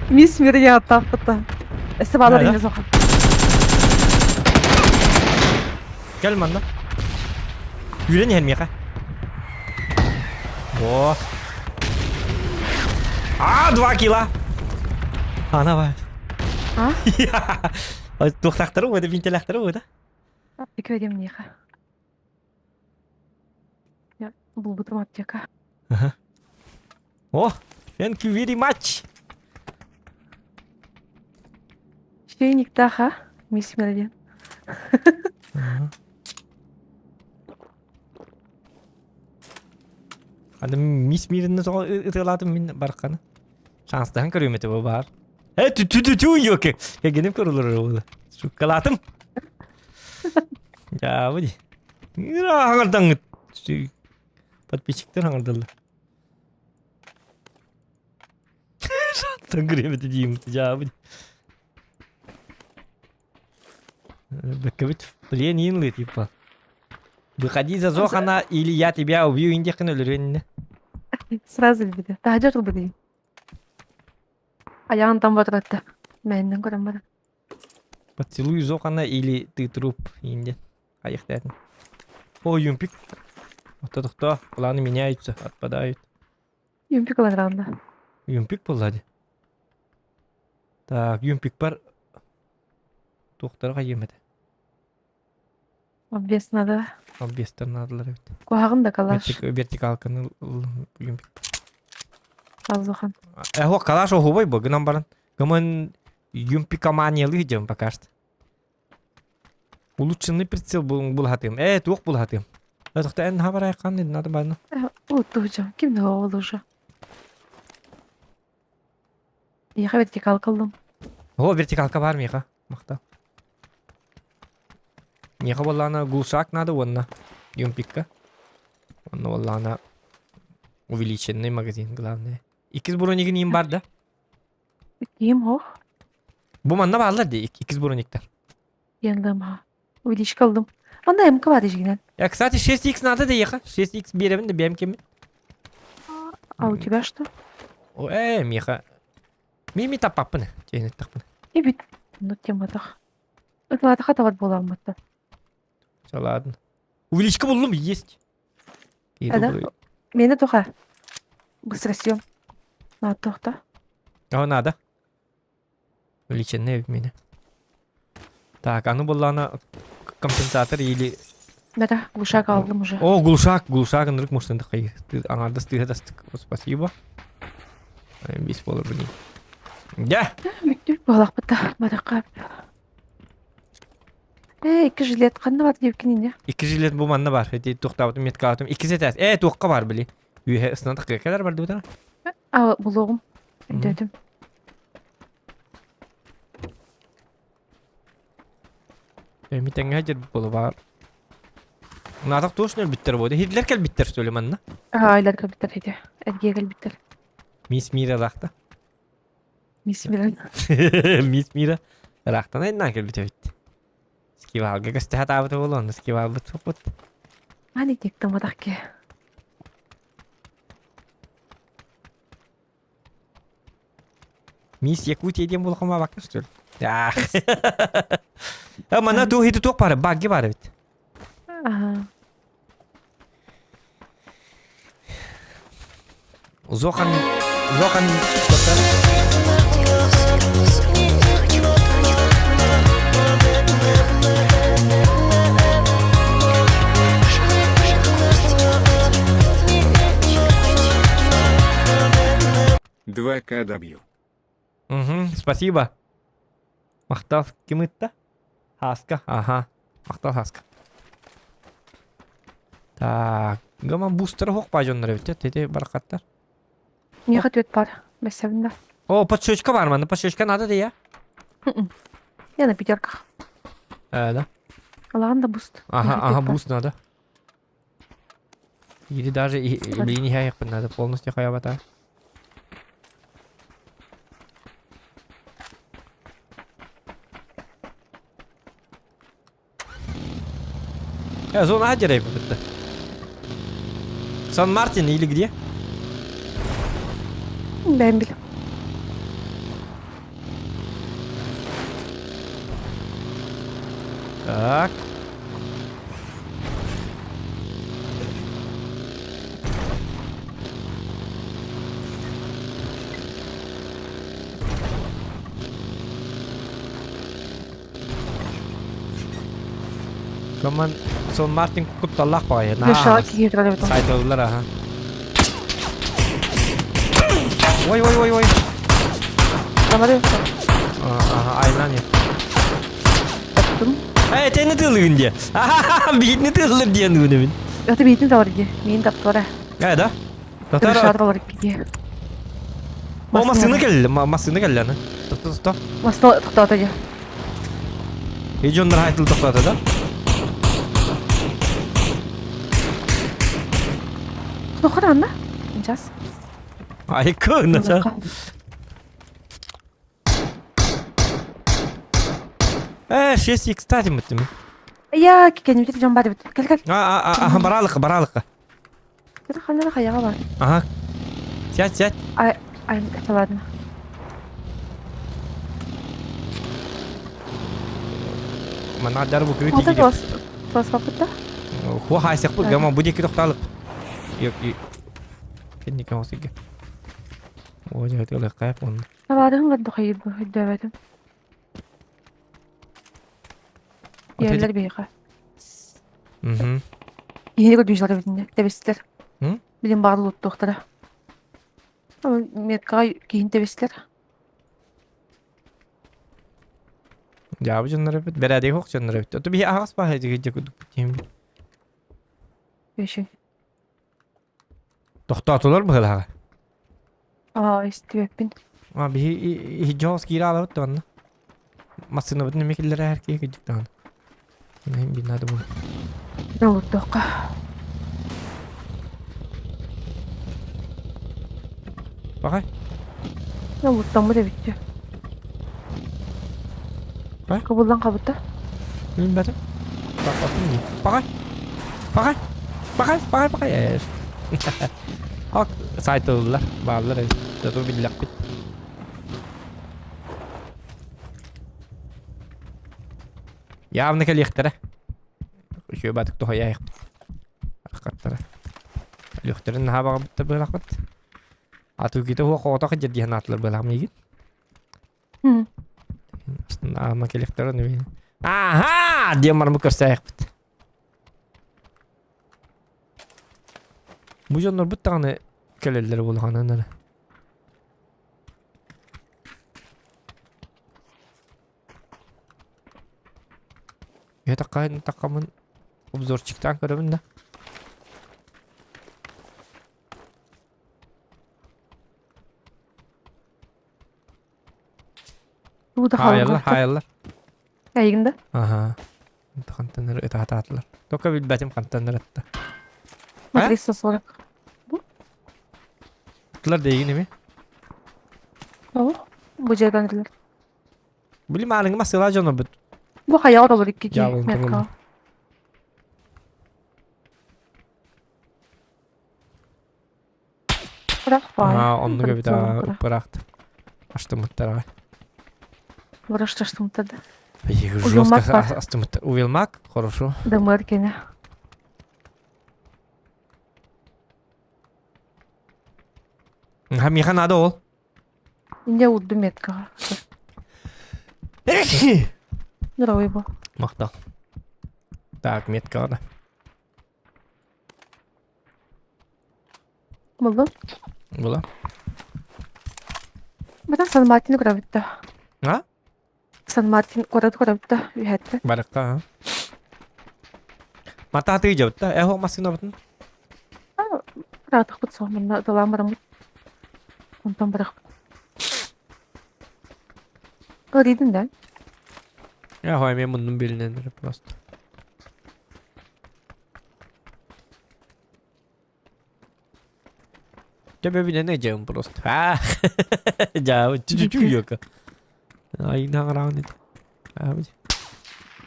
Мисс Мирья аттаахпыта. Өссө баалар Да, да. инде соха. Кэл манна. Үүрэн иһэн миэхэ. О. А, 2 кило. А, давай. А? Туохтаахтары уода, бинтелээхтары уода. Аптека диэм миэхэ. Я булбутум аптека. Ага. О, thank you very much. Чайниктаха, мисс Мерлин. Ага. Аны мисс Миринни тоҕо ытыалаатым мин барахханы. Шанстаһан көрүөм этэ бу баар. Э ту ту ту ту ёки. Кэгиним көрүлөр буолла. Суккалаатым. Дьаабы ди. Хаҥардаҥҥыт. Подписчиктар хаҥардаллар. Шанстан көрүөм этэ диим дьаабы ди. Бэккэбит плен инлы типа. Выходи за Зохана или я тебя убью индихин өлөрүөн Сразу билбитэ. Таһдьа турбут Айаҕын там батыратта. Мээннэн көрөн баран. Поцелуй Зохана или ты труп инде. Айахтаатын. О, юмпик. Ото Планы меняются, отпадают. Юмпик ылан Юмпик буолла Так, юмпик бар. Туохтара хайым этэ. Обвес надо. Обвестер надалар эбит. Куһаҕын да калаш. Вертикалканы юмпик. Азухан. Эхо, калаш оһуобай бу гынан баран. Гымын юмпикоманиялыы дьон пока что. Улучшенный прицел булхатым. Э, туох булхатым. Тохта эн хабар айкан надо баны. Утууча. Ким да ол уже. Я вертикалка ыллым. О, вертикалка бар миэхэ. Махта. Миэхэ буоллаҕына глушак надо уонна. Юмпикка. Онно буоллаҕына увеличенный магазин главное. Иккис бронигин иин бар да? Ким ох? Бу манна бааллар дии, иккис брониктар. Янлым ha. Увеличка алдым. Анда МК бар дигенен. Я, кстати, 6х надо да ехать. 6х беремин да бэм кемин. А у тебя что? О, миха. Ми таппаппын. Чейин таппын. И бит. Ну тематах. Ытлата хатават буоламмыттан. Все, ладно. Увеличка буллум есть. Да? Мені тоха. Быстро съем. На тохта. О, надо. Увеличенная в меня. Так, а ну была она компенсатор или... Да-да, глушак алдым уже. О, глушак, глушак, ынырык муштан тахай. Ты аңардас ты дастык. Спасибо. Бис болар блин. Да. Бүттүк буолахпыта баракка. Э, икки жилет ханна бар диэбиккин инньэ? Икки жилет бу манна бар. Эти тухтаабытым меткаабытым. Икки этээс. Э, туохха бар били. Үөһэ ысынан тахка кэлэр бар дубутана. А, булуоҕум. Өйдөөтүм. Митеңҥэ дьэр буолу бар. Наатах туос нөлбүттэр буолу. Хитлер кэлбиттэр что ли манна? Аа, айлар кэлбиттэр ити. Эргиэ кэлбиттэр. Мисс Мира рахта. Мисс Мира. Мисс Мира ыраахтан айнаан кэлбит эбит. Скивалга көстө хатаабыта буолуон, скивалбыт суппут. Ани тиктаматах ки. Мисс Якутия диэн буолахым бакка что ли? Ах. А мана туох ити туох баар, багги баар эбит. Ага. Зохан Зохан Два К добью. Угу, спасибо. Махтал ким ытта? Хаска, ага. Махтал Хаска. Так, гаман бустер хоқ бажоннар эбит, тети баракаттар. Миэхэ түөт бар. Бэссэбин да. О, подшечка бар манна, подшечка надо да я? Я на пятерках. Да. Ладно, буст. Ага, ага, буст надо. Или даже или не надо полностью хаябата. Зона А это. Сан-Мартин или где? Бэмбил. Так. Коман Сон Мартин кутталлах баҕайы. Лешала киһи турар эбит. Сайтылылар аха. Ой ой ой ой. Тамары. Ага, айнан я. Таптым. Эй, тени тылыгын дие. Биитни тылыр диэн үгүнүбүн. Это биитин тавар ди. Мин таптара. Э, да? Татар. Тавар ди. О, массыына кэллэ, массыына кэллэ аны. Тохто, тохто. Массыына тохтоото дии. И дьоннор хайтыл тохтоото да? Тохтоохо анна? Сейчас. Айка, нача. Э, 6 кстати, мы тем. Я кенемтер дьон бар эбит. Кэл кэл. А, а, а, баралык, баралык. Ханна хаяга бар. Ага. Сядь, сядь. Ай, ай, это ладно. Мана дар бу күт. Ата тос. Тос папыта. Ху хайсак бу гама бу деки тохталык. Yok, yok. Кенни кем осыгы. О, жа тылы кайп он. Табадын гын хайыр бу дөбөтүм. Yerler бейха. Мгм. Yeni көрдүүжлар битинде. Тебестер. Билин баарлы уттуохтара. Меткага кийин тебестер. Жабы жоннор бит, берәдей хок жоннор бит. Оту би агас ба хеди хеди кудук тим. Беши. Тохтоотулар быһылаҕа. Аа, истибэппин. А биһи жоос киирэ аалабыт да Массыынабытын эмиэ киллэрэ эр киһи кырдьык даҕаны. Иһин надо будет. Олуттуохха. Баҕай. Олуттаммыт эбитчи. Кыбыллан хабыта. Билбэтим. Пахай. Пахай. Пахай. Пахай. Пахай. Ок, сайтыллар, бааллар эбит. Зато биллэхпит. Явно кэлиэхтэрэ. Үчүгэй баатык тоһуйаайахпыт. Арахаттара. Өлүөхтэрин наһаа баҕарбыттар быһалаахпыт. Атыыкита уох оҕото сылдьар дии санаатылар быһалаах миигин. Аама кэлиэхтэрэ ону Аха! диэн баран бу көрсөөйөхпүт. Бу дьоннорбут даҕаны кэлэллэр буолаҕынан эрэ. Этаккаһын таккамын обзорчиктаан көрөбүн да. Тугу да хаалан Хаайаллар, хаайаллар. Эйигин да? Аха. Хантан эрэ ытаатаатылар. Только билбэтим хантан эрэ ытта. На 340. Ыттылар да эйигин эми. О, бу жерден ырылар. Били маарыҥы массыылаах дьоннорбут. Бу хайа олорор икки киһи Дьаабылын метка. турулла. Бырах баай. Аа, оннук эбит аа, ыппыраахт. Астыммыттар аҕай. Быраш астыммыттар да. Жестко астыммыттар. Увелмак, хорошо. Дымыр кене. Миха надо ол. Инде урду меткаҕа. Здоровый был. Махтал. Так, меткаҕа да. Буллун? Була. Батан Сан Мартин көрөбүт А? Сан Мартин куорат көрөбүт үһэтте. Барыкка, а? Мата атыы дьабытта. Эхо массыынабытын. Ыраатахпыт суох манна ыталаан бараммыт. Онтон барахпыт. Көрдүн да? Эхо эмиэ муннум билинэн эрэ просто. Төбөбүнэн эдьэм просто. Аа. Дьаа, чүчүчү йока. Айна хараан ити.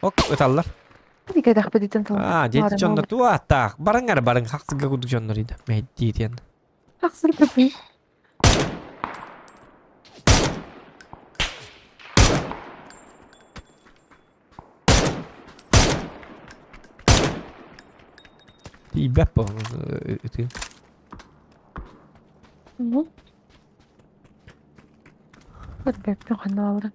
Ок, ыталлар. Кэтэхпититтэн тыл. Аа, дети дьоннор туаттаах. Барыҥ ара барыҥ хахсыга курдук дьоннор ида. Мэйдии диэн. Хахсыр көпүй. Тиийбэт бу ытыы. Ну. Көрбөппүн ханна бааларын.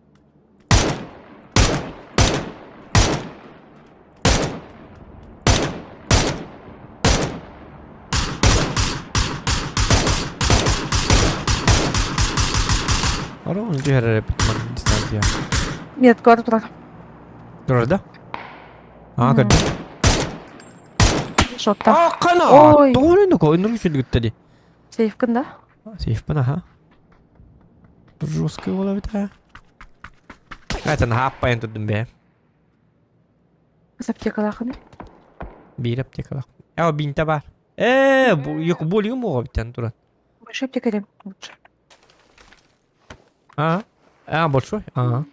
Ороҕун түһэрэр эппит маннык дистанция. Нет, көрө турар. Турар да? Аа, көрдүм. Шотта. Аа, қана! Ой. Тоҕо өрүнүк, ойнур үчүлгүттэ ди. Сейфкин да? Сейфпин, аха. Жесткий буола эбит аа. Это наһаа турдум бээ. Хас аптекалаахын? Биир аптекалаах. Ээ, бинтэ баар. Ээ, бу болигым буоҕа биттэн туран. Большой аптека дем лучше. А? А, большой? Ага.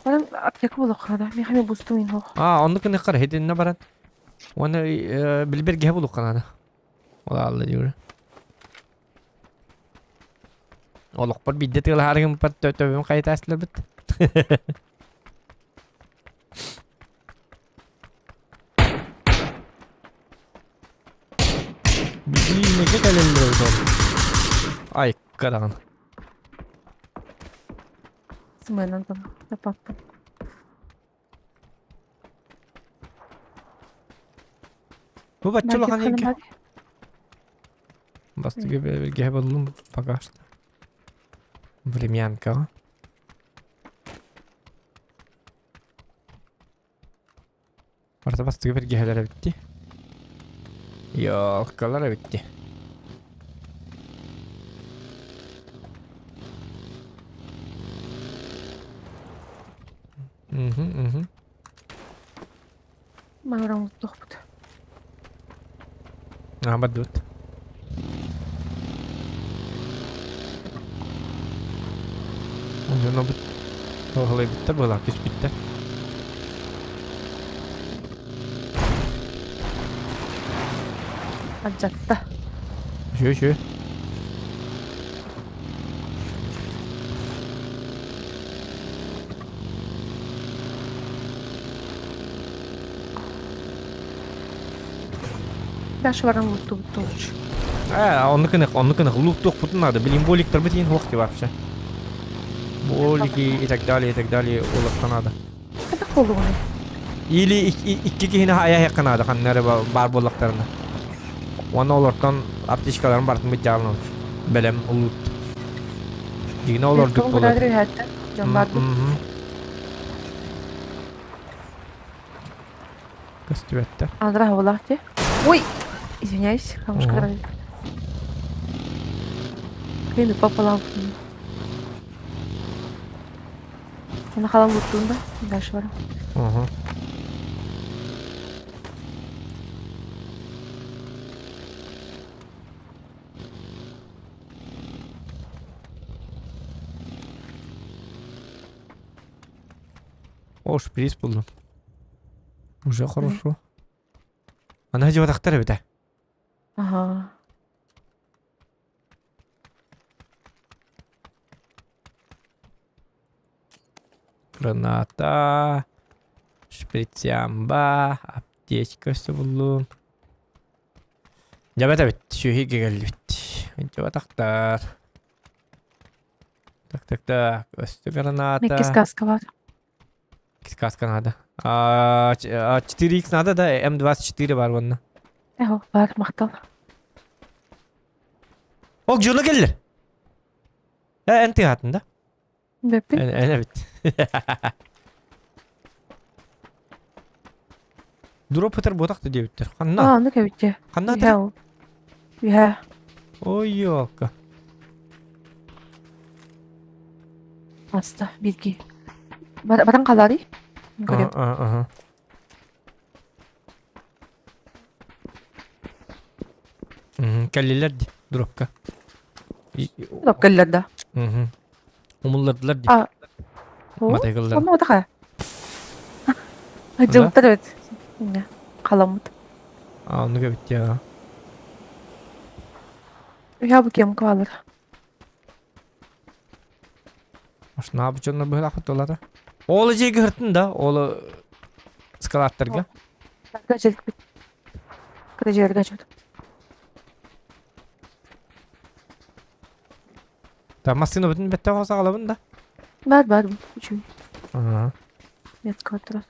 Баран аптека булуохха да. Миэхэ эмиэ бустум иин суох. А, оннук гыныаххар хитиннэ баран. Уонна билбэргэһэ булуохха наада. Ол аалла диир. Олохпор биирдэ тыалаһаарыгым төбөм хайытаастыларбыт. Билиинэгэ кэлэллэр эбит ол. Айыкка даҕаны. Сымыанан там тапаппын. Бу бачча улахан Маркет иһиккэ. ханан Бастакы бэргэһэ буллум пока что. Времянкаҕа. Барыта бастакы бэргэһэлэр эбит дии. Ёлкалар эбит дии. Мгм, мгм. Манаран туохпут. Аа, бардыбыт. Дьонобут. Оһолойбуттар буолар түспүттэр. Алдьатта. Үчүгэй үчүгэй. Дальше баран луттубут лучше. Э, оннук гынык, оннук гынык. Луттуохпутун надо. Блин, боликтарбыт иин хуох вообще. Болики и так далее, и так далее олохха надо. Хайдах буоллугунай? Или икки киһини айа надо, ханна эрэ баар буоллахтарына. Уонна олортон аптечкаларын бартын быдьаалын бэлэм улуут. Дигинэ олордук болот. Дьон бардык. Көстүбэттэр. Андра буолаах дии. Ой! Извиняюсь, камушка Клин пополам. Она халам луттун да? Дальше барам. Ага. О, шприц булдум. Уже хорошо. Ана дьыбатахтар эбитэ. Ага. Граната, шприцямба, аптечка өссө буллум. Дьэбэт эбит, сүөһү кэллибит. Дьыбатахтар. Так, так, так, өссө граната. Микки сказка бар. Сказка надо. А, 4X надо, да? М24 бар онно. Эһо, бар, махтал. Ол дьоно кэллэр. Э, эн тыаһатын да? Бэппин. Эн эбит. Дроп ытар буотах да диэбиттэр. Ханна? А, ну кэбиттэ. Ханна Үһэ ол. Үһэ. Ой, ёлка. Аста, бирги. Баран қаларый? Көрем. Ага. Кэллилэр ди, дропка. Дроп кэллэр да. Умуллардылар ди. А. Матайгыллар. Онно отаха. Дьылтар эбит. Халаммыт. А, оннук эбит я. Я бу кем калар. Машина бу дьоннор быһылаахпыт буоллата. Ол дьиэгэ хыртын да, ол скалаттарга. Кыра Кыра дьиэлэргэ ачыбыт. Та массыына бүтүн бэттэх саҕалабын да. Бар бар үчүгэй. Ага. Метка турар.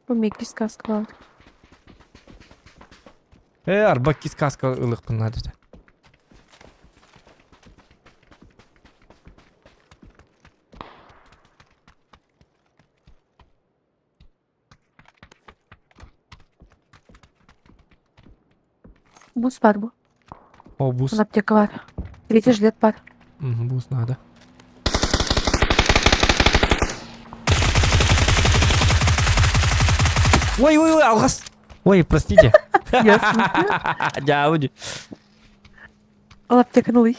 Бу микки сказка бар. Э, арба кис каска ылыхпын наада. Бус бар бу. О, бус. Аптека бар. Третий жилет бар. Бус надо. Ой, ой, ой, алгас. Ой, простите. Ясно. Дяуди. Ол аптеканы ылый.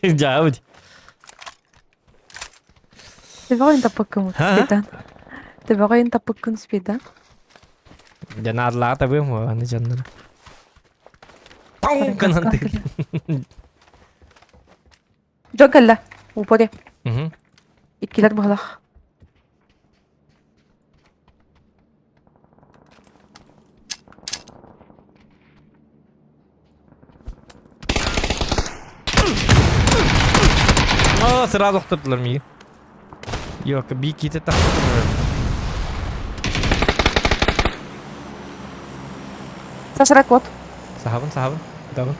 Дяуди. Төбөҕө таппыккын спидан. Төбөҕө таппыккын спидан. Дьэ наадалаата быым аны дьоннор. Паң гынан Дьон кэллэ. Упоре. Иккилэр быһалах. О, сразу охтордулар миигин. Йок, бии киитэ тахсытылар. Сашара кот. Сахабын, сахабын. Табын.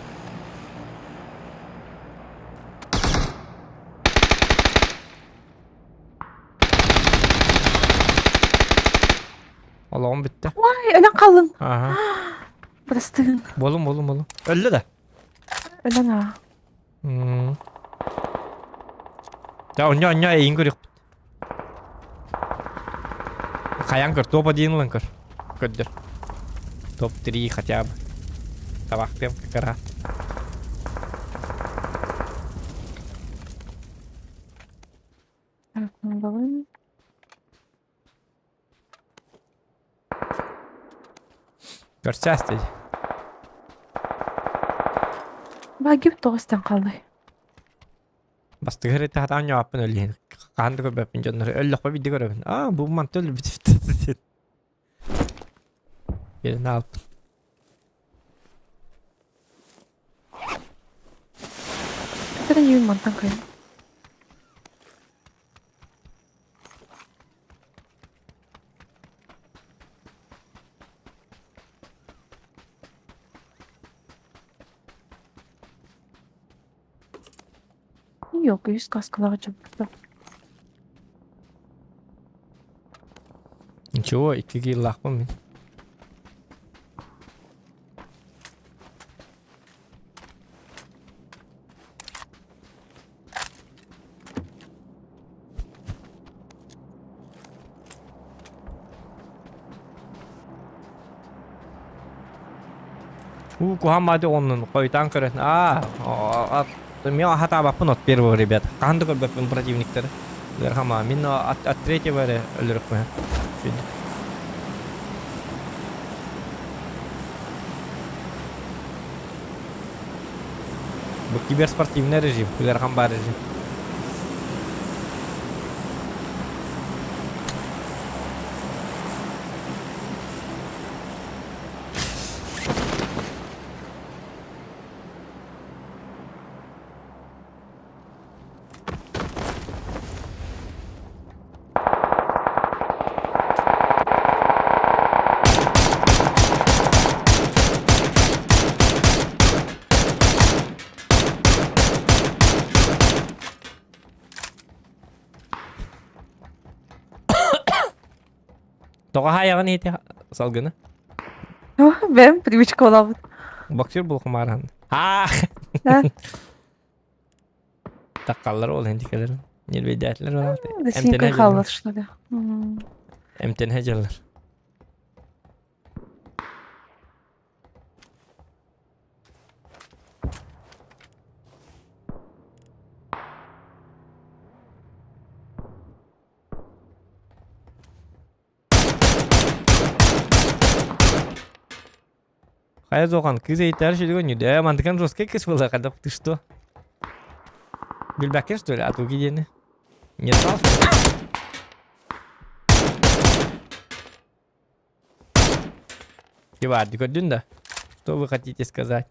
Олоҕум бүттэ. Ой, өлөн қалдың. Ага. Бырастыгын. Болум, болум, болум. Өллө да. Өлөн аа. Да, онньо, онньо, эйин көрүөхпүт. Хайаан көр, топ 1 ылан көр. Көрдөр. Топ-3 хотя бы. Табахтыам кыкара. Так, ну давай. Көрсөөстүй. Багип тоҕустан хааллай. Бастыгар ити хатаан ньоаппын өлүһүн. Хаһан да көрбөппүн дьоннор. Өллөхпө биирдэ көрөбүн. Аа, бу манта өлбүт. Gelin алып. Это не мантан кайын. Yok, yüz kaskılar çabukta. Ничего, икки кииллаахпын мин. У куһаан оннун хойутаан көрөн аа мен хатаабаппын от первого ребят хаһан да көрбөппүн противниктары ыархама мин от, от третьего эрэ өлөрүкпүн Бу киберспортивный режим, ыарахан баар режим. Тоҕо хаайаҕын иһити салгыны? Бэм привычка олабыт. Боксер булкумааран. Аах! Таккаллар ол хентикелер. Нервейдээтлер ол. Да синкой халлар что ли. Эмтенhe дьаллар. Хайа зохан кыз эйтер шүдүгөн нүдэ мантыкан жесткий кыз была когда ты что? Билбэккин что ли? А туги диэни? Не знал, что ли? Киварды көрдүн да? Что вы хотите сказать?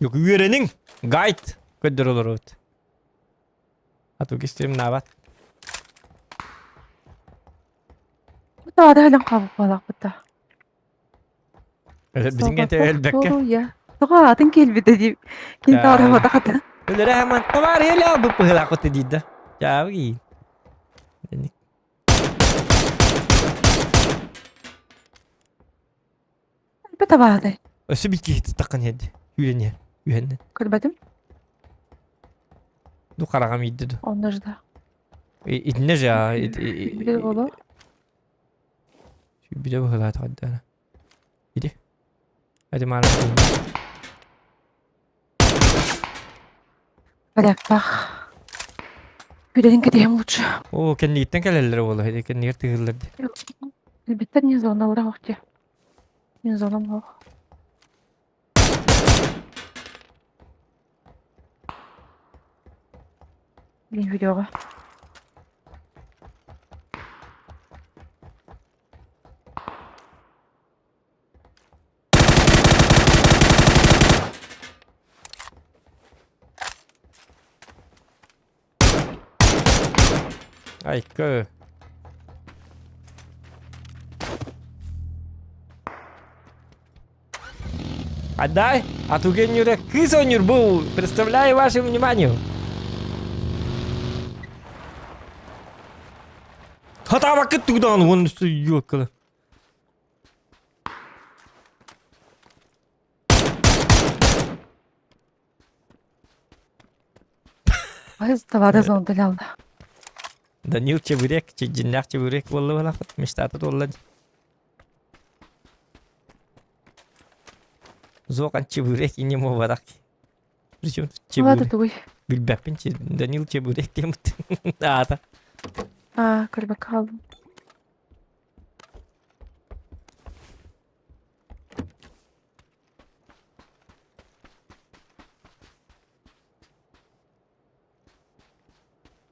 Yok үөрэниҥ! Гайд көрдөр олоробут. Атуги стримнаабат. Таада халан хаалбыт буолаахпыт да. Билиҥҥэ өлбөккө. Тоҕо атын киэлбитэ дии. Ким таҕарабатахата. Өлөрө хаман товар еле албыт быһыылаахпыт дии да. Чаабы киин. Өлбөт абаадай. Өссө бит киһи таххан иһэрди. Үүрэн Үһэннэ. Көрбөтүм. Ду хараҕам иирдэ ду. Онно жда. Итиннэ же Билер боло. Биле быһыылаатаҕа Иди. Hadi маар. Порядках. Күдэрин кэтиһэм лучше. Оо, кэннигиттэн кэлэллэр буолла. Кэннигэр тыһыыллар дии. Билбиттэр не зоналара охте. Не зонам ох. Блин, видеоға. Айка. Отдай, а тугенюре кыз был, представляю вашему вниманию. Хатаабаккыт тугдаҕын уон ёккала. Тавада зонталялда. Данил Чебурек, дьиннээх Чебурек буолла балахыт, мечтата туолла. Зохан Чебурек и не моварак. Причем тут Ладно, Чебурек? тугуй. Билбэппин Данил Чебурек диэмит. Аата. А, көрбөккө хааллым.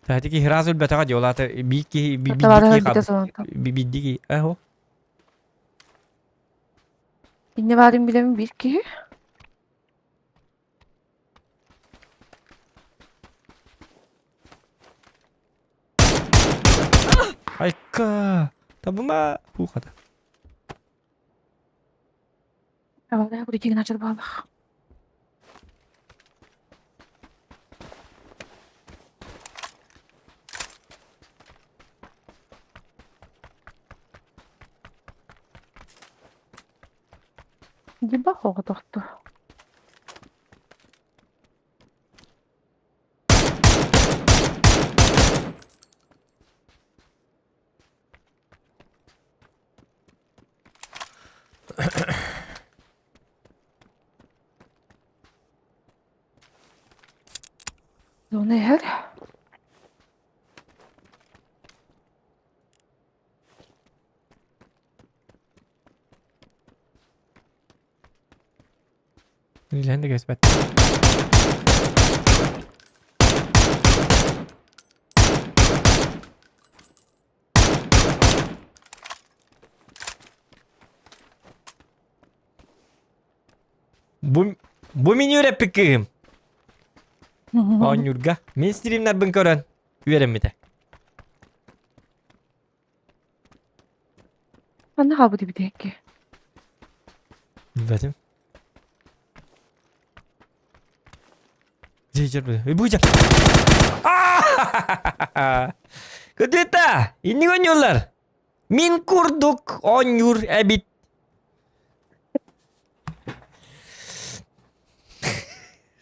Таати киһи раз өлбөтөҕө дии, ол аата биир киһи Тавада биирдии өлбүтэ сонтон. биирдии киһи эһо. Инне баарын билэбин биир киһи. Айка! Табыма! Хуухата. Тавада бурдигин ачар баалах. Дьиба хоҕотохто. Зона иһэр. Илэн да кэспэт. Бу, бу мин үөрэппит кыыһым. Оонньуурга. Мин стримнарбын көрөн үөрэммитэ. Манна хаалбыт эбит Билбэтим. Дьэ, бу дьэ. Кытыта! Инник оонньууллар. Мин курдук оонньуур эбит.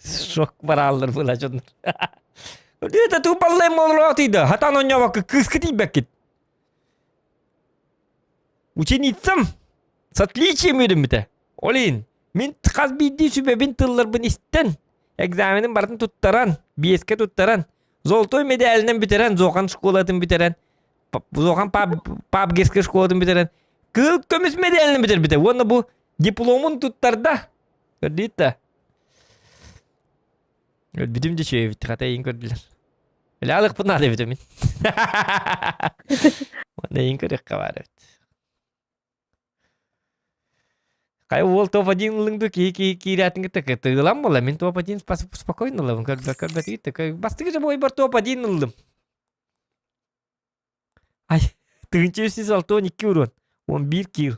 Шок барааллар была дьоннор. Кытыта тупаллай молотыйда. Хатан оонньообокко кыыска тиийбэккит. Ученицам с отличием үөрэммитэ. Ол иһин мин хас биирдии сүбэбин тылларбын истэн, экзаменын барытын туттаран, биэскэ туттаран, золотой медалынан бүтэрэн, Зохан школатын бүтэрэн, Зохан пабгерскай школатын бүтэрэн, кыһыл көмүс медалынан бүтэрбитэ. Уонна бу дипломун туттарда. Көрдүгүт да? Өлбүтүм да үчүгэй хата эйин көрдүлэр. Өлө алыхпын наада эбит мин. Уонна эйин көрүөххэ баар эбит. Хайа уол топ-1 ылыҥ дуу киһи киһи киирээтин кытта тыылан буолла. Мин топ-1 спокойно ылабын. Көрбөт көрбөт Бастакы же бойбар топ-1 ыллым. Ай, 1362 урон. 11 килл.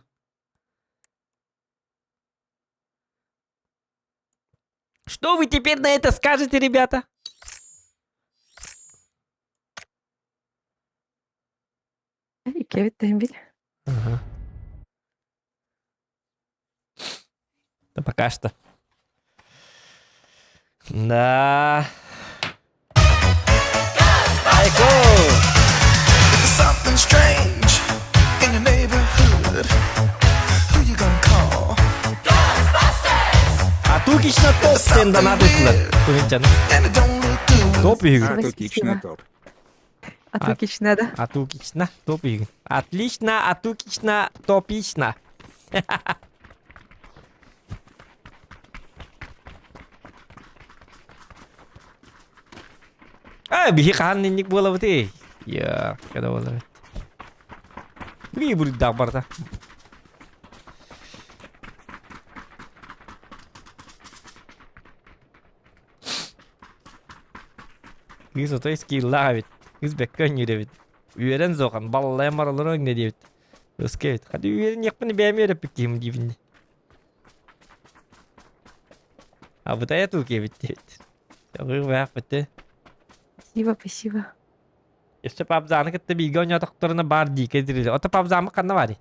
Что вы теперь на это скажете, ребята? Иккибит бил. Ага. Да пока что. Да. Айко! Something strange in your neighborhood. Who you gonna call? А Тукична топ тен донат ыттылар. Туһунчаны. And it don't look good. Топ үһүгүн. А Тукична топ. А Тукична да. А Тукична топ үһүгүн. Отлично, а Тукична топично. А, биһи хаһан инник буолабытый? Я, когда буолар Бии буруйдаах барда. Кыыс отой скиллаах эбит. Кыыс бэккэ өннүүр эбит. Үөрэн зохан, баллайан баралар өҥнө диэбит. Ыска эбит. Хады үөрэниэхпин бэйэм үөрэппит киһим диибин. Абытайа туу киэбит диэбит. Бээх бэтэ. Спасибо, спасибо. Өссө пабзаны кытта бииргэ оонньоотохторуна баар дикэй зрелище. Ото пабзамы ханна баарый?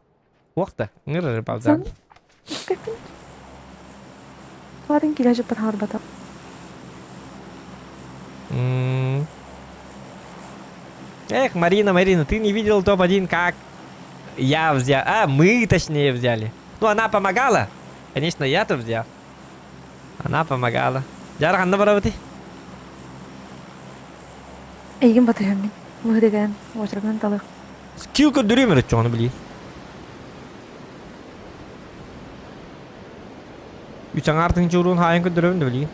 Уох да, ыҥырар пабзаны. Туарын килэ жыппын хаалбатах. Эх, Марина, Марина, ты не видел топ-1, как я взял. А, мы точнее взяли. Ну, она помогала. Конечно, я-то взял. Она помогала. Дьара ханна барабыты? Эйигин батыһан мин. Быһыдыган, уочаргынан талых. Скилл көрдөрүөм эрэ чоҕону билии. Үс аҥаар тыһыынча уруун хаайан көрдөрөбүн да билигин.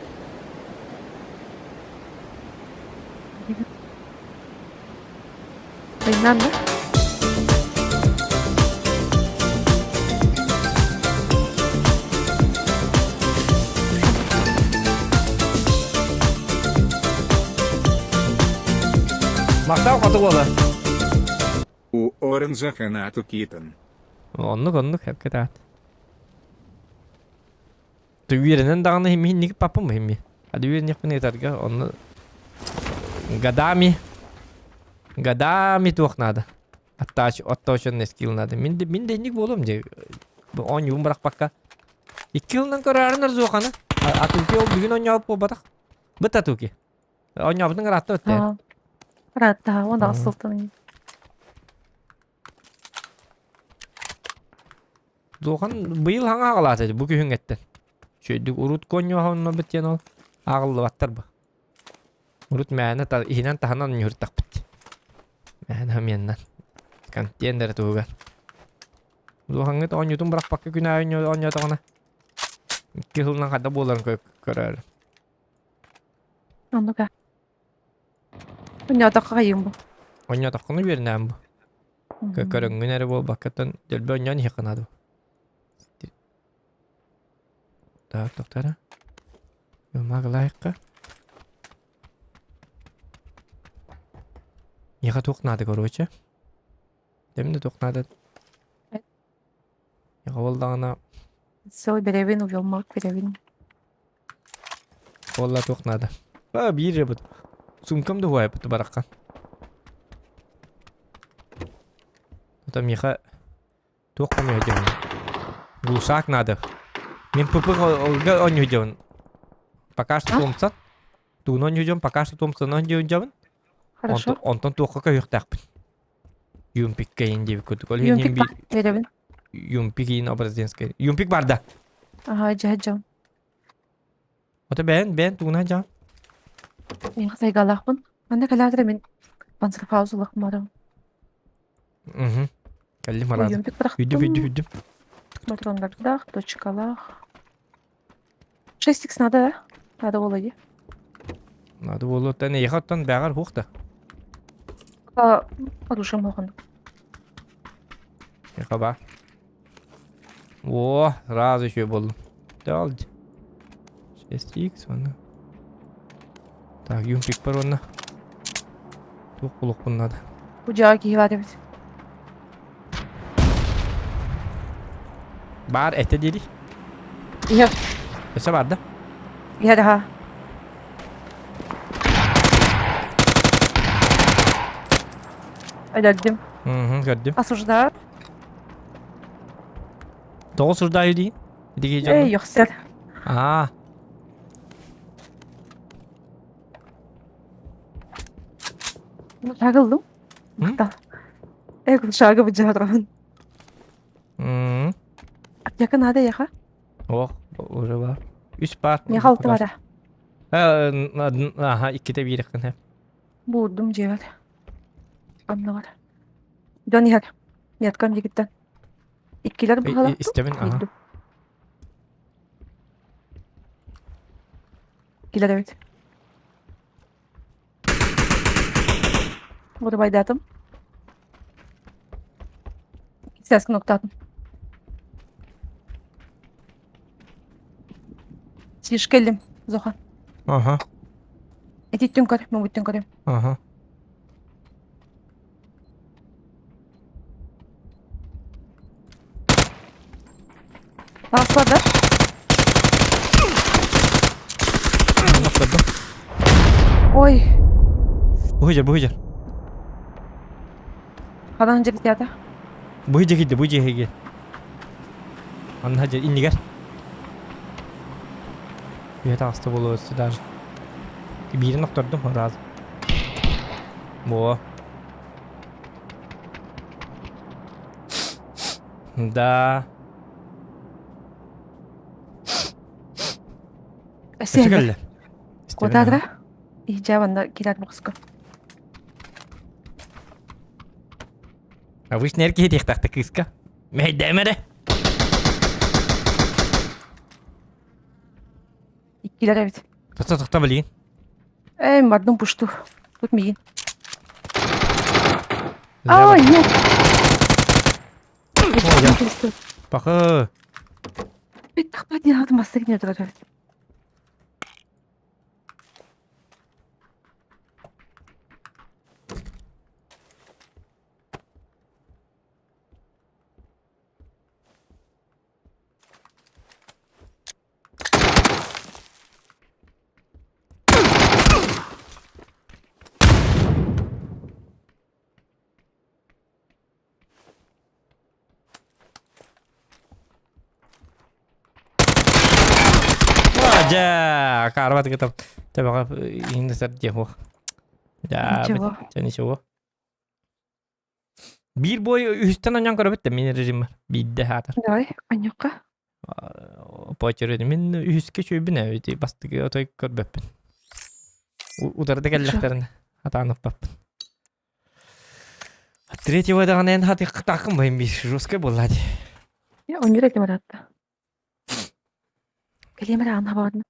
Айнан да? Махтал хоту буола. У Оренза Ханату Китон. Оннук оннук хепке таат. Үөрэнэн даҕаны иһинник папым иһимми. Ады үөрэннэхпин ыытарга онно годами годами туох надо. Аттаач оттоочунный скилл надо. Мин де мин де инник буолуом дии. Оонньуубун бырахпакка. Икки ылынан көрөөрүн Арзуоханы. Атуки ол бүгүн оонньообут буолбатах. Быт Атуки. Оонньообутун ыраатта өттө. Ыраатта, он аҕыс сылтан. Дуохан быйыл хаҥа аҕалаата бу күһүҥҥэттэн. Үчүгэйдик урут куонньуоһуннарбыт диэн ол ааҕыллыбаттар бу. Урут мээнэ иһинэн таһынан ньуһуртахпыт. Мээнэ хамыаннан. Контейнер туһугар. Дуохаҥҥыт оонньуутун бырахпакка күн аайы оонньоотоҕуна икки сылынан хайда буоларын көрөөрү. Оннука. Оонньоотоххо хайыым бу. Оонньоотоххуна үөрэнээн бу. Көрөҥҥүн эрэ буолбаккаттан дөлбө оонньоон иһиэххэ наада. Так, доктора. Маглайка. Миэхэ туох наада, короче. Дэмнэ туох наада. Миэхэ буоллаҕына... Сыл бэрэбин, уйулмак бэрэбин. Буолла туох наада. А, биир эрэ бут. Сумкам да уһаайбыт бараххан. Это миэхэ туох көмөһө дьон. Глушак надо. Мин ПП оонньуу дьон. Пока что Томпсон. Тууну оонньуу дьон, пока что Томпсон оонньуу дьон. Хорошо. Онтон туохха көһүөхтээхпин. Юмпик кэйин диэбит курдук. Ол иһин Юмпик биэрэбин. Юмпик иин образенскай. Юмпик бар да. Ага, дьэ дьон. Ото бэйэн бэйэн тугунан дьаҕан? Мин сайгалаахпын. Манна кэлээтэрэ мин панцерфаус улахмарым. Угу. Кэллим араады. Уйумпик Үйдүм үйдүм үйдүм. Патроннардаах, точкалаах. 6х надо, да? Надо было ди. Надо было оттон эйиэхэ оттон бэҕэр хуох да. А, оружие моҕун. Эйиэхэ баар. О, сразу еще буоллум. Дал. 6х уонна. Так, юмпик бар уонна. Туох булуохпун надо. Бу дьаа киһи баар эбит. Баар этэ дири. Иһэр. Өссө бар да? Иһэр аха. Өлөрдүм. Угу, көрдүм. Осуждаю. Тоҕо осуждаю дии? Дии Эй, йохсер. Аа. Шагы ыллым. Эй, шагы быдьаатаҕын. Аптека надо яха? Ох, уже бар. Үс бар. Миэхэ алты бара. Аха, иккитэ биир хын. Буурдум дьиэбэр. Оннугар. Дьон иһэр. Меткам дигиттэн. Иккилэр быһалах. Истэбин, аха. Иккилэр эбит. Вырубайдатым. Сээс кнопкатым. Тише кэллим, Зоха. Ага. Этиттин көр, мөҥүттүн көрүм. Ага. Таҕыстылар да? Охтордум. Ой. Буһуйдьар, буһуйдьар. Ханан дьиктята? Бу дьикийди, бу дьиэһиги. Анна дьэ иннигэр. Үйэ таҕыста буолуо өссө даже. Биирин охтордум раз. Во. Да. Өссө кэллэ. Куотаатыра? Иһдьээ манна киирээт бохско. Обычно эр киһи диэхтаахта кыыска. Мэһэйдээмэ эрэ. Иккилэр эбит. Тохто тохто блин. Эй, бардым пушту. Тут миигин. А, нет. Пахы. Бит тахпат не надо массы не тұрар. Дьэ, карват гытам. Табаҕа иҥнэсэр диэх Да, Ничего. Ничего. Биир бой үһүстэн онньон көрөбүт да мин режиммэр. Биирдэ хаатар. Давай, аньыкка. Почерын мин үһүскэ чүйбүн эбит бастыгы отой көрбөппүн. Утарда кэллэхтэрин атаан ыппаппын. Третьего даҕаны эн хатыктааххын быһын биир жесткай буолла дии. Я онньур этим аратта. Кэлиэм эрэ аан хабаҕын.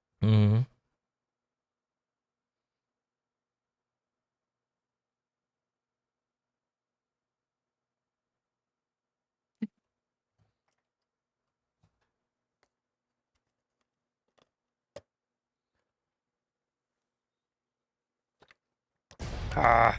Аа.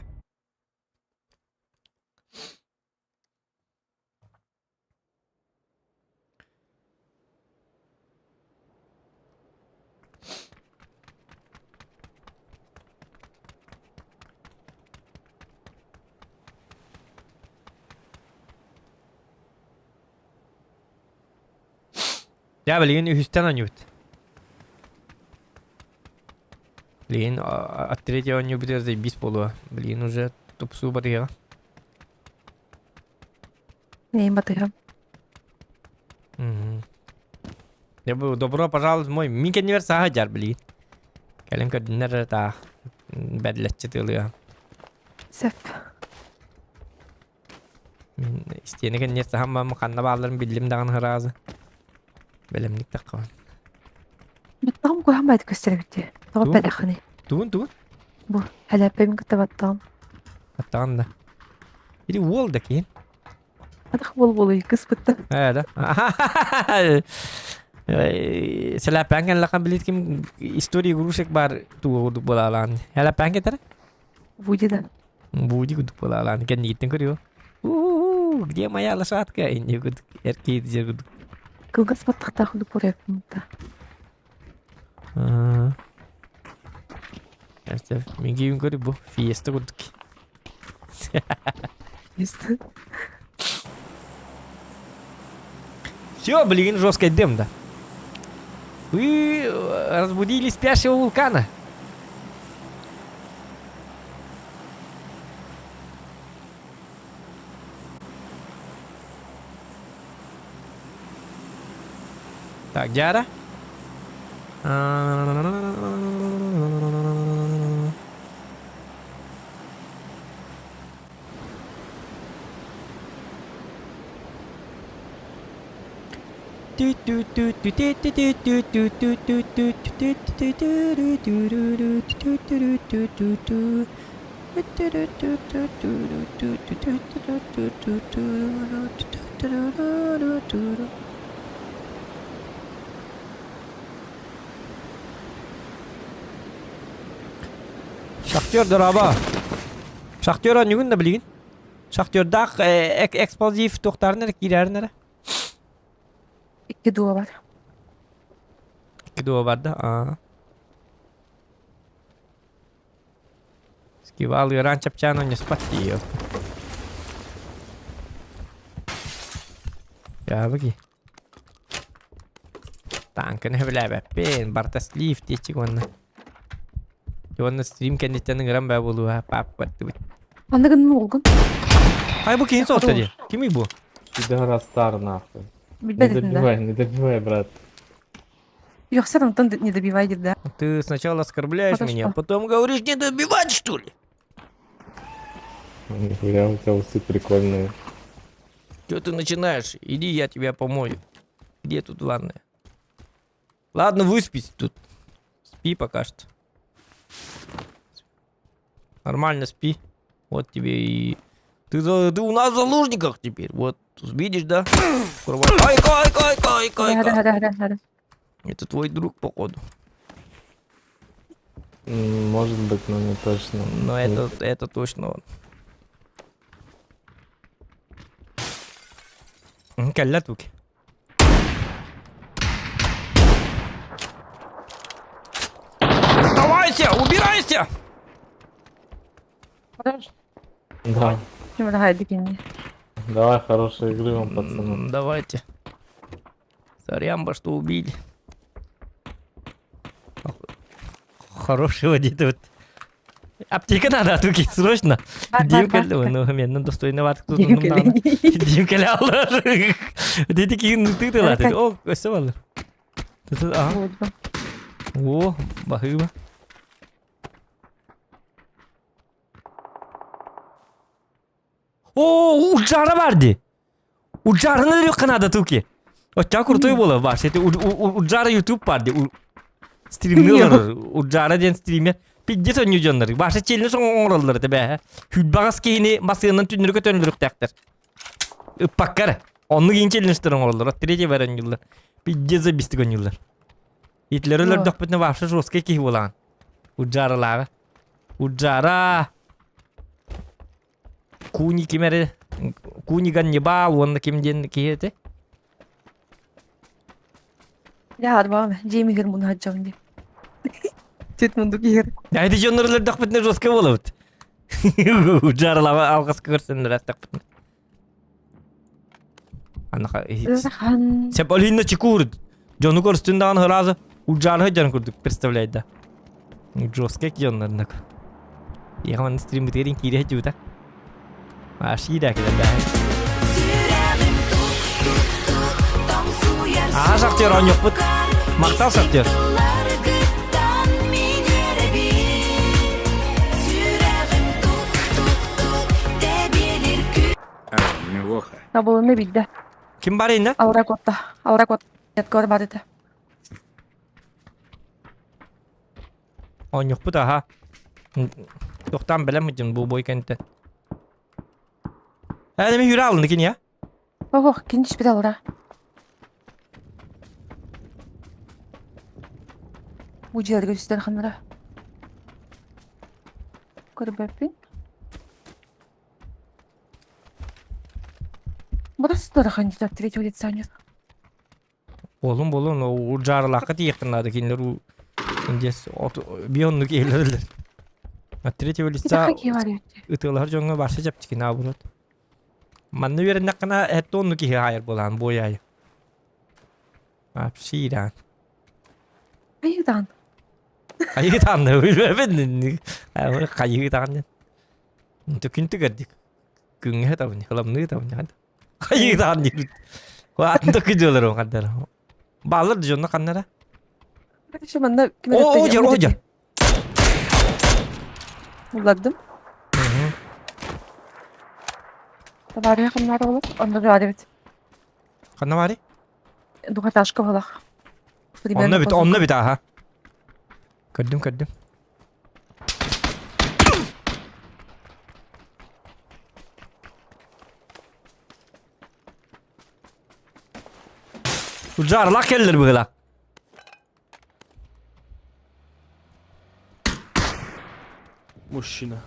Дьэ билигин үһүстэн оонньуубут. Билигин от третьего оонньуубутугар заебись буолуо. Билигин уже тупсуу барыаҕа. Нейм батыһам. Дьэ бу добро пожаловать мой мин кэннибэр сааһа дьар билигин. Кэлин көрдүннэр эрэ таах бэрлэччи тыалыа. Сөп. Мин истиэнэ кэннигэр саһан баран ханна баалларын биллим даҕаны сразу. Бэлэмник таххабын. Баттаҕым куһаҕан баайдык көстөр эбит дии. Тоҕо Тугун? эппэтэххиний? Тугун тугун? Бу хэлээппэбин кытта баттаҕым. Баттаҕын да. Или уол да киин. Атах буол буолуй кыспытта. Ээ да. Сэлээппээн кэллэххэ билит ким история игрушек бар туга курдук буолаалаан. Хэлээппээн кетер? Вуди да. Вуди курдук буолаалаан. Кэннигиттэн көрүө. У-у-у, где моя лошадка? Инни курдук эркейт жер курдук. Кылгас баттахтаах курдук буруйаппын да. Мигиин көрү бу фиеста курдук. Фиеста. Все, блин, жесткий дым, да. Вы разбудили спящего вулкана. Так, Дяра. Шахтер дорообо. Шахтер оонньугун да билигин. Шахтердаах эксплозив туохтарын эрэ киирэрин эрэ. Икки дуо бар. Икки дуо бар да? Аа. Скивал ыараан чапчаан онньуспат дии. Дьаабы Тааҥканы сөбүлээбэппин, барыта слив диэччик уонна. Уонна стрим кэнниттэн ыҥыран баа буолуо, пап бардыбыт. Ханна гынным уолгун? Ай бу киһи соҕотто дии. Кимий бу? Пидорастар нахуй. Не Билбэт этим да. добивай, не добивай, брат. Йохсер онтон не добивай диир да. Ты сначала оскорбляешь Хорошо. меня, а потом говоришь не добивать, что ли? Нихуя у тебя усы прикольные. Че ты начинаешь? Иди, я тебя помою. Где тут ванная? Ладно, выспись тут. Спи пока что. Нормально спи. Вот тебе и... Ты, за... ты у нас в заложниках теперь. Вот, видишь, да? Кровать. Ай, кай, кай, кай, кай, Да, кай. да, да, да, да. Это твой друг, походу. Может быть, но не точно. Но это, это точно он. Кэллэ туки. Оставайся! Убирайся! Хорошо. Да. Давай, хорошей игры вам, пацаны. Давайте. Сорямба, что убили. Хорошего где-то вот. Аптека надо, а туки, срочно. Дим кэллэ, ну, мен достойно ватык Дим кэллэ. Дим кэллэ аллар. Дети кин тытылар. О, өссө баллар. Ага. О, баһыыба. О, Уджара бар дии. Уджараны өлүөххэ наада туки. Оччоҕо крутой буолар баар. Ити Уджара YouTube бар дии. Стримни олорор. Уджара диэн стример. Пиздец онньуу дьоннор. Баша челлендж оҥороллор этэ бээһэ. Хүлбаҕас киһини массыынан түннүрү көтөннөрүхтээхтэр. Ыппакка эрэ. Оннук иин челленджтэр оҥороллор. Третий бар оонньууллар. Пиздец забистик оонньууллар. Итлери өлөрдөхпүтүнэ вообще жесткий киһи буолаҕын. Уджаралааҕы. Уджара! Куни ким эрэ Куни Ганнибал уонна ким диэн киһи этэ? Я арбаҕым дьиэм иһигэр муну сылдьабын дии. Түт мундук иһэр. Эти дьоннор өлөрдөхпүтүнэ жестко буолабыт. Уджаралаба алҕаска көрсөннөр аттахпытына. Анаха Ыарахан. Сеп олинна чекур. Дьону көрүстүн даҕаны сразу удьаарыһы дьон курдук представляет да. Жесткий дьоннорнук. Яҕан стриммытыгар киирэ сылдьыбыта. Ашида кэлэр Аа шахтер оонньуохпут. Махтал шахтер. Милоха. Табылыны билдэ. Ким бар инна? Алра куотта. Алра куотта. Көр бар этэ. Оонньуохпут аха. Тохтаан бэлэм дьон бу бой кэнтэ. Ээ, неме хүрэ алынды кини я? Ох, кини түспүт алра. Бу дьиэлэргэ түстэр ханнара. Көрбөппүн. Просто кандидат третьего лица нет. Буолун буолун удьааралаахха тиийиэххин наада кинилэр уу индиэс биэ оннук иһиллэр. От третьего лица ытыалаһар дьоҥҥо барса чэпчэки наоборот. Манна үөрэннэххинэ эт оннук киһи аайар буолаан буойаайы. Вообще ирээн. Хайыытаан. Хайыытаан билбэппин. Хайыытаан. Түкүн түгэрдик. Күҥҥэ табын, хыламныы табын. Хайыытаан диир. Атын да күдүөлөр ханнара. Баалар дьонно ханнара. Короче, манна О, о, дьэр, о, дьэр. Буллардым. Табаарыга ханнаары олох, онно баар эбит. Ханна баарый? Двухэтажка буолах. Онно бит, онно бит аха. Көрдүм, көрдүм. Удьаарлаах кэллэр быһыылаах. Мужчина.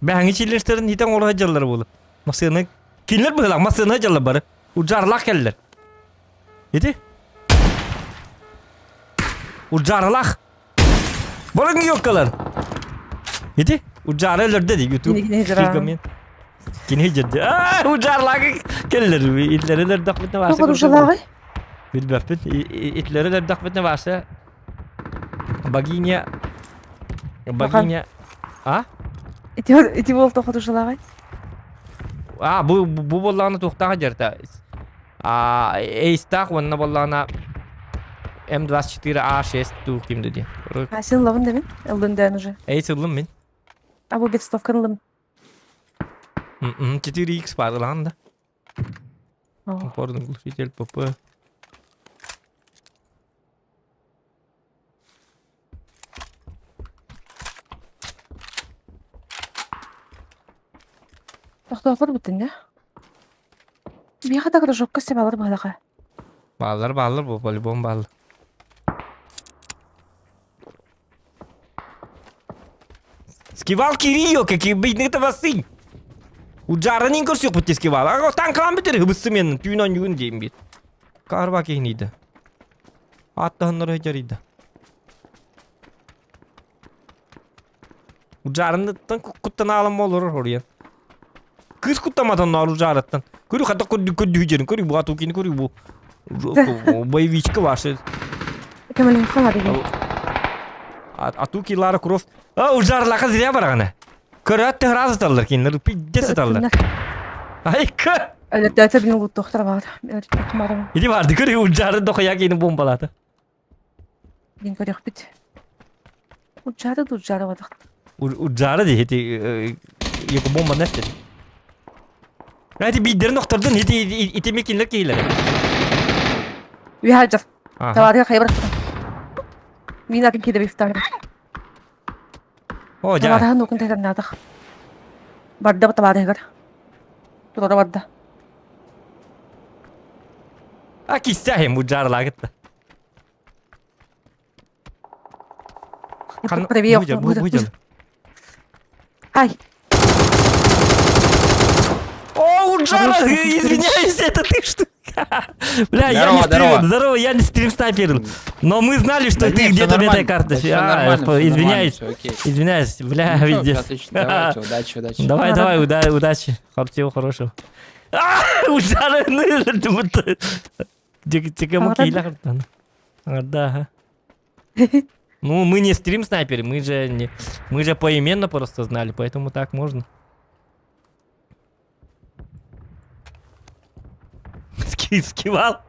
Бэһэҥи чиллэстэрин хитэн оҥоро сылдьаллар буолу. Массыына кинилэр быһыылаах массыына сылдьаллар бары. Удьаарлаах кэллэр. Ити? Удьааралаах. Барыҥ ёккалар. Ити? Уджары өлөрдө ди YouTube. Кини Кини дьэрдэ. Аа, уджарлагы келлер. Итлери өлөрдөхпүтүнэ бааса. Тоҕо ужалагай? Билбэппит. Итлери өлөрдөхпүтүнэ бааса. Богиня Богиня А? Ити ити буол тоҕо ужалагай? А, бу бу буоллаҕына туохтаах дьэртэ. А, эйстаах уонна буоллаҕына М24 А6 туу ким диэн. А сен ылабын да мин? Ыллын дээн уже. Эйс ыллым мин. А бу бетстовканы ылым. 4X бар ылаҕын да. Упорный глушитель ПП. Тохтоохтор бүттүн да. Биэхэ да кружокка себалар быһалаха. Бааллар бааллар бу по-любому бааллар. Скивал Кирилл, какие бейны табасы. Уджаранин көрсөк бит скивал. Ага танкалан битер хыбыссы мен түүн онюгун дейм бит. Карба кейниди. Аттаһыннар жарыйда. Уджарыныттан куттан алым болор хоруйан. Кыз куттаматан нар уджарыттан. Көрү хата көрдү көрдү жерин көрү бу атукини көрү бу. Боевичка ваши. Көмөлөһүн халады. Атуки Лара Крофт. А ужарлака зря барагана. Көрөт сразу таллар кинилер пиздец таллар. Айка. Өлөттөөтө бин улуттуохтара баар. Барым. Иди барды көрү ужары дохуя кини бомбалаты. Дин көрөхпүт. Уджары да уджары бадах. Ужары ди эти йоку бомба нефти. Эти биддерин охтордун ити ити мекинлер кейлер. Үһэ жар. Таварга хайбар. Мин атын киде бифтар. О, жа. Таварга нукун тетер надах. Барда таварга. Тура барда. А кистяхим ужарлагытта. Привет. Ай. О, Уджара, извиняюсь, это ты что? Бля, я не стрим, здорово, я не стрим снайпер. Но мы знали, что ты где-то в этой карте. Извиняюсь, извиняюсь, бля, везде. Отлично, давайте, удачи, удачи. Давай, давай, удачи. Всего хорошего. Уджара, ну, Да. Ну, мы не стрим снайперы, мы же не, мы же поименно просто знали, поэтому так можно. Скивал.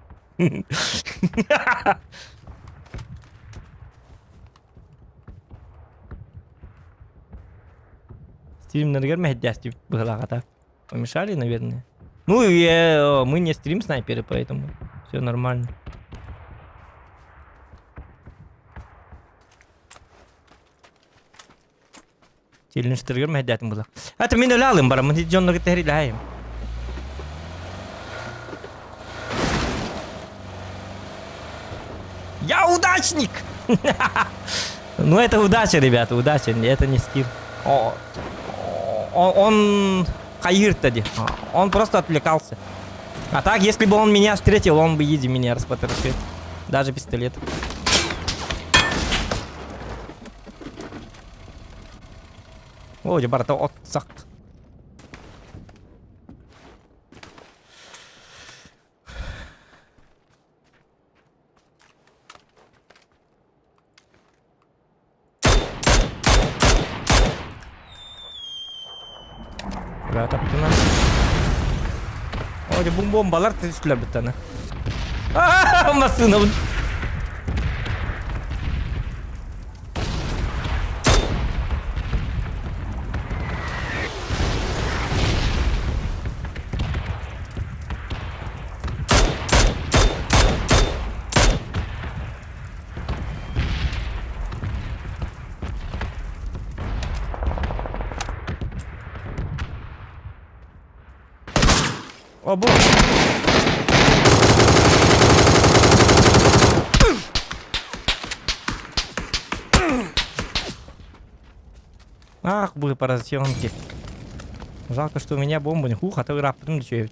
Стримнергер так. Помешали, наверное. Ну, и, мы не стрим снайперы, поэтому все нормально. Челленджтергер мәһдәтин була. Это мин өлә алым барам, мин дьоннорга тәһриләһәйм. Я удачник! Ну это удача, ребята, удача, это не скилл. Он хайыр-то Он просто отвлекался. А так, если бы он меня встретил, он бы изи меня распотрошил. Даже пистолет. О, барата от сак. Бля, таптына. О, бум бомбалар түстүлөр бүттаны. Машина. О, бо. Ах, вы поросенки. Жалко, что у меня бомба не хух, а то рапорт ничего.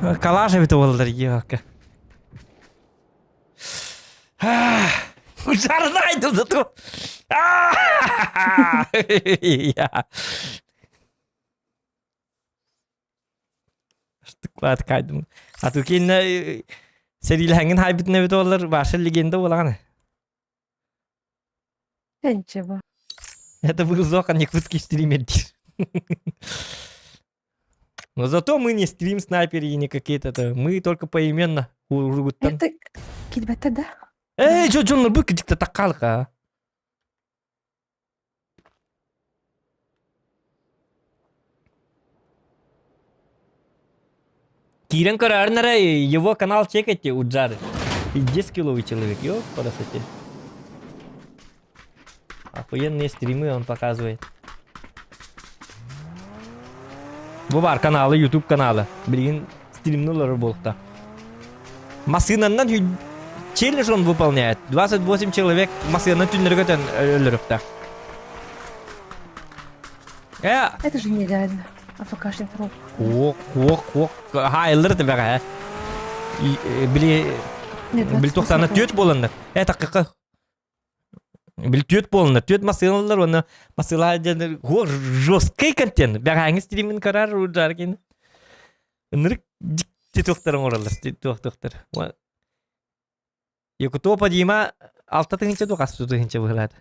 Калаш эбит буоллар елка. Жарнайдым зато. Штыклаат кайдым. А ту кинне серилэһэҥҥин хайбытын эбит буоллар ваша легенда буолаҕын. Ничего. Это был Зохан якутский стример. Но зато мы не стрим-снайперы и не какие-то. Мы только поименно. Это кидбэтэ да? Эй, чё, дьон бу кидикте таккалык Киирэн көрөөрүн эрэ его канал чекайте Уджары. Пиздец киловый человек, ёп, красоте. Охуенные стримы он показывает. Бу бар каналы, YouTube каналы. Билигин стримнулар буолта. Массыынаннан челлендж он выполняет. 28 человек массыынанан түннэргэ көтөн өлөрүөхтээх. Э! Это же нереально. АФКшник роб. Ок, ок, ок. Хайлыр ты бэҕэ. Били били тохтана түөт буоланнар. Э такка Били түөт буоланнар. Түөт массыыналар уонна массыылаа диэн жесткий контент. Бэҕээҥи стримин карар ударкин. Ынырык дьикти туохтар оҥороллор. Туох-туохтар. Якутопа Дима 6 тыһыынча дуо хас тыһыынча быһылаата.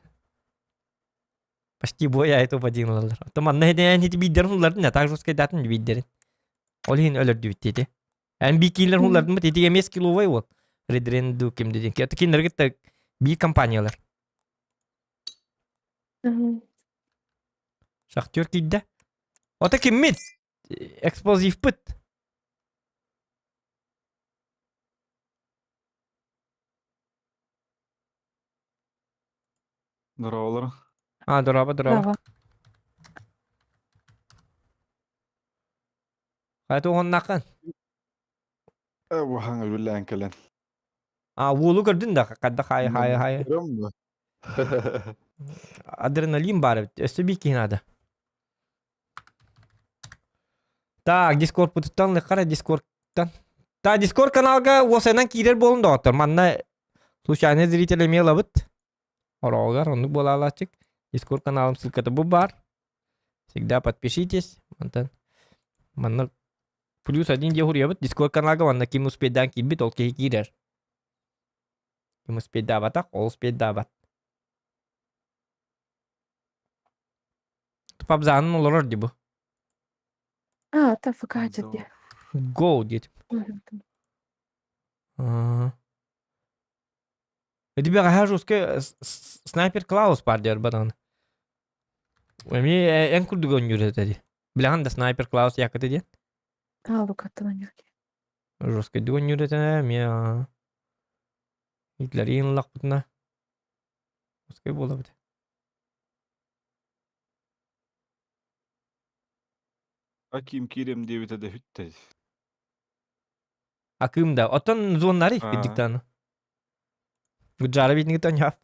Почти бой айто один ылаллар. Оттон манна хедеэн хити биирдэрин хуллардын, а так жесткайдатын биирдэрин. Ол иһин өлөрдүбүт диэти. Эн би киилер хуллардын бит ити эмиэ скилловай уол. Редренду ким дедин. Ки кинилерге та би компаниялар. Шахтер кийдэ. Ото киммит? Эксплозивпыт. Здоровалар. А, дороба, дороба. Хайта уһуннаххын? Уһаҥ үлэлээн кэлэн. А, уолу көрдүн да, хадда хай хай хай. Адреналин бар эбит. Өссө биир киһи наада. Так, Дискорд путуттан лыххара Дискордтан. Та Дискорд каналга уосайынан киирэр буолун доҕоттор. Манна случайный зритель эмиэ ылабыт. Ороҕугар оннук буолаалааччык. Дискорд каналым ссылката бу баар. Всегда подпишитесь. Мантан манна плюс один диэ хуруйабыт. Дискорд каналга манна ким успейдаан киирбит, ол киһи киирэр. Ким успейдаабатах, ол успейдаабат. Пабзаанын олорор дии бу. А, это ФК дии. Go диэтим. Эдибэҕэһээ жесткий снайпер Клаус баар диэр бадаҕына. Эмиэ эн курдук оонньуур этэ дии. Билэҕин да снайпер Клаус якыты диэн? А, лукаттан оонньуур Жесткийдик оонньуур этэ эмиэ Гитлерин ыллахпытына жесткий буолабыт. Аким киирем диэбитэ да бүттэ. Акым да. Оттон зоннары кырдьыктааны. Гуджара битинги тоньяп.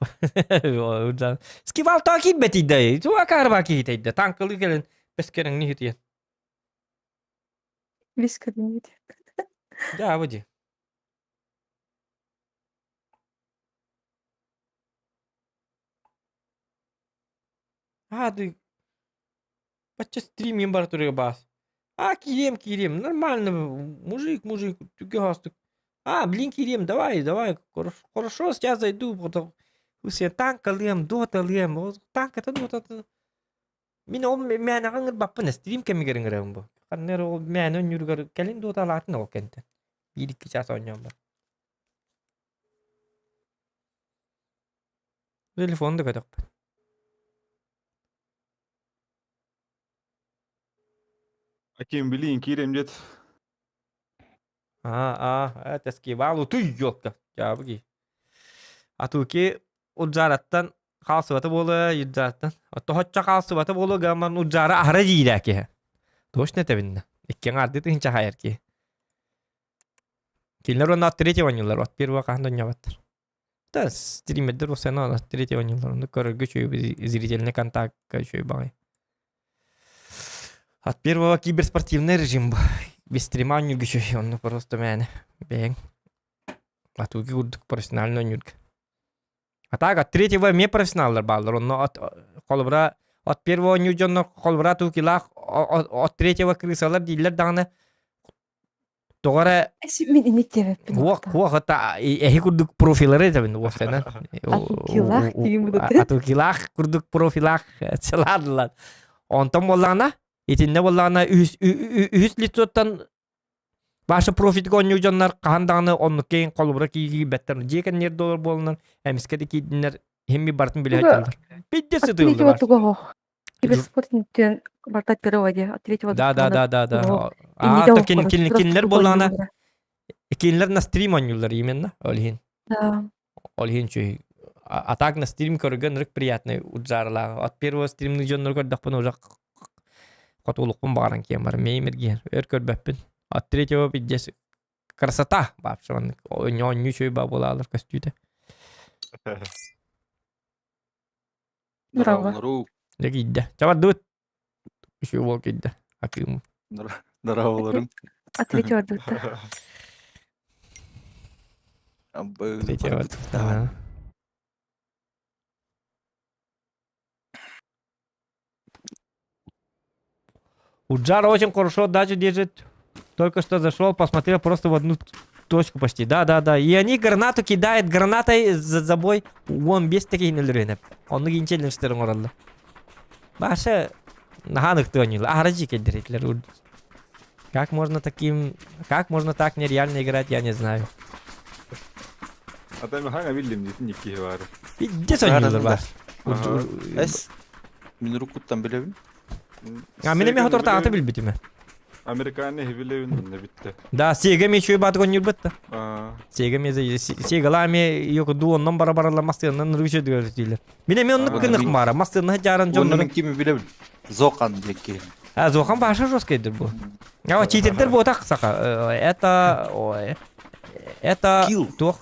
Скивал та киирбэтийдэ. Туа карба киһитейдэ. Танкылы келен бескереңни хитиен. Весь кабинет. Да, води. А, ты Бачча стримим бар турыга баас. А, киириэм, киириэм, нормально, мужик, мужик, түгэ хаастык. А, блин, киириэм, давай, давай, хорошо, сейчас зайду, потом все танкалыам, доталыам, танката, дотата. Мин ол мээнэҕэ ыҥырбаппын, стрим кэмигэр ыҥырабын бу. Ханна эрэ ол мээнэ онньууругар кэлин доталаатын ол кэнтэн. Биир-икки чаас оонньоон бар. Телефон да көтөхпүт. Аким билиин киирем дед. А, а, это скивал утуй ёлка. Дьаабы Атуки удьаараттан хаалсыбата буолуо, удьаараттан. Тоһоччо хаалсыбата буолуо гаман удьаара аһара диирэ киһи. Точно этэбиннэ. Иккиэн арды тыһынча хайар киһи. Кинилэр уонна от третьего оонньуулар, от первого хаһан да оонньооботтор. Да, стримердер осена от третьего оонньуулар. Онно көрөргө үчүгэй зрительный контактка үчүгэй баҕайы. От первого киберспортивный режим. Без стрима онньугүчү, онно просто мээнэ бэйэҥ атууги курдук профессионально онньуурга. А так от третьего эмиэ профессионаллар бааллар. Онно от холобура от первого оонньуур дьоннор холобура атуукилаах от третьего крысалар дииллэр даҕаны тоҕо эрэ Мин инник диэбэппин. Уох, уох, это эһи курдук профилары этэбин уофтанан. Атукилаах диин будут. Атукилаах курдук профилаах сылаадылар. Онтон буоллаҕына, итиннэ буоллаҕына үһүс үһүс лицоттан Ваша профитга оонньуу дьоннор хаһан даҕаны оннук киин холобура киирбэттэр. Дьиэ кэннигэр доллар буоланнар эмискэ да киирдиннэр иһин барытын билэ сылдьаллар. Пиздец сытыыллар. Киберспорт барта первого де, от третьего Да, да, да, да, да. А, то кинилер буоллаҕына кинилер на стрим оонньууллар именно ол иһин. Да. Ол иһин чүй а так на стрим көргөн рык приятный уджарлаах. От первого стримны дьоннор көрдөхпүн уже хотулукпун баҕаран киэн бар мейм эргиһэр өр көрбөппүн. От третьего пиздец красота вообще оонньуу чүй ба буолаалар көстүүтэ. Браво. Дьэ киирдэ. Чабардыбыт. Үчүгэй уол киирдэ. Акыым. Здороволорум. От третьего дутта. Третьего дутта. Уджар очень хорошо дачу держит. Только что зашел, посмотрел просто в одну точку почти. Да, да, да. И они гранату кидают, гранатой за забой. Вон без таких нөлөрүнэ. Онну кинчеллерстерин оралла. Баша наһаа ныктыанньылар. Аһара кэлдиритлер. Как можно таким... Как можно так нереально играть, я не знаю. А там хаҥа биллим дитин икки бар. Пиздец ойнуулар бар. Эс мин рукуттан билэбин. А мен эме хотортаата билбитим. Американы билебин онно битте. Да, Сега ме чуй бат гоннюр битте. Сега ме Сега ме yok ду оннон бара баралар мастыынан рүчө дилер. Мин эме оннук кынык мара мастыына жаран дьоннорун кими билебин. Зохан диэки. А Зохан баша жесткийдир бу. А читердер бу так сака. Это ой. Это туох.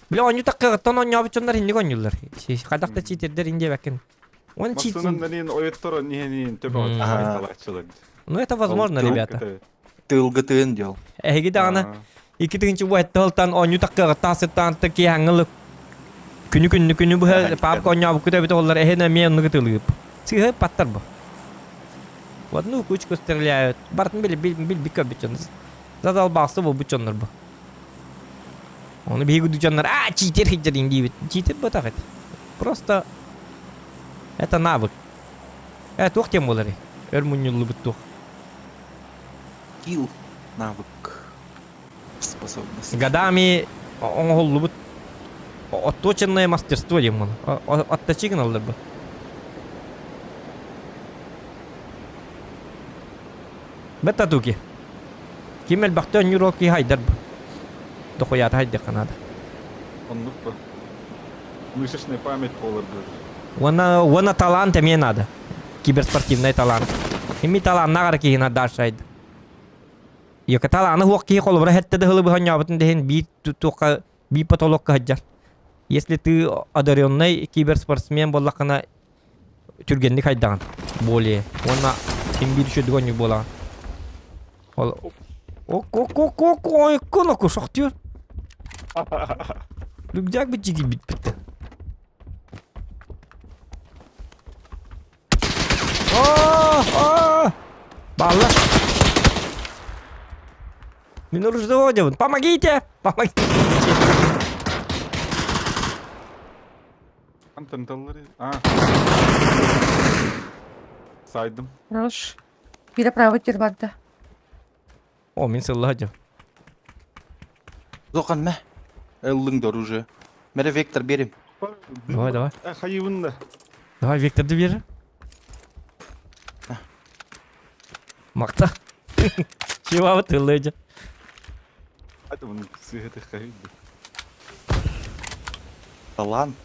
Бля, онню таккыгыттан онньообуччоннор инник онньуллар. Хайдах да читердер инде бэккин. Он чит. Массынан ойоттор нихенин төбө талачылар. Ну это возможно, ребята. Тылга тыын дел. Эһиги даҕаны икки тыһыынча уһаттыһылтан оонньуу таккыаҕыттан сыттаан киэһэҥҥи күнү күннү күнү быһа паапка оонньообуккут эбит оллар эһин эмиэ оннук ытылыып. Сыыһа паттар бу. В одну кучку стреляют. Бартын били билбит көрбүт дьон. Задалбаасы буолбут дьоннор бу. Ону биһиги дьоннор а читер хиджерин диибит. Читер бытах это. Просто это навык. Э туох тем буолар Өр мунньуллубут туох. Килл навык способность. Годами оҥоһуллубут отточенное мастерство диэн буолар. Отточи гыналлар бу. Бэт татуки. Ким элбэхтэ онньуур ол киһи хайдар бу. Дохуйаата хайдыахха наада. Оннук ба. Мышечная память буолар Уонна, уонна талант эмиэ наада. Киберспортивный талант. Ими талааннаах эрэ киһи дальше айды. Йока талааны хуох киһи холобура хэтте да хылы быһанньаабытын диһин биир туохха биир потолокка сылдьар. Если ты одаренный киберспортсмен буоллаххына түргэнник хайдаҕын более. Уонна ким биир үчүгэй оонньуур буолаҕын. Ол ок шахтер. Рюкзак бит бит Балла. Мин оружие Помогите! Помогите! Антон А. Сайдым. Хорош. Бире право барда. О, мин сылла Зохан мэ. Ыллың да оружие. Мере вектор берем. Давай, давай. Хайыбын да. Давай, векторды бер. Макта. Чего ты леди? Это вон сыгыты хайыбы. Талант.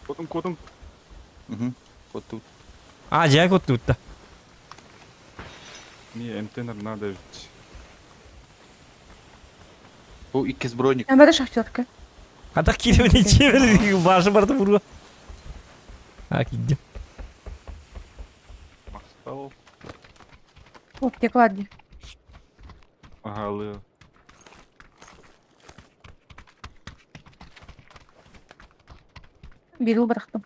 Котум, котум. Угу. Вот тут. А, жай кот тут. Не, МТ надо ведь. Бу иккис броник. Әмәре шахтерка. А так киремне чевер башы барды бурга. А киддим. Ал. Оптик ладни. Ага, ылы. Беру бырахтым.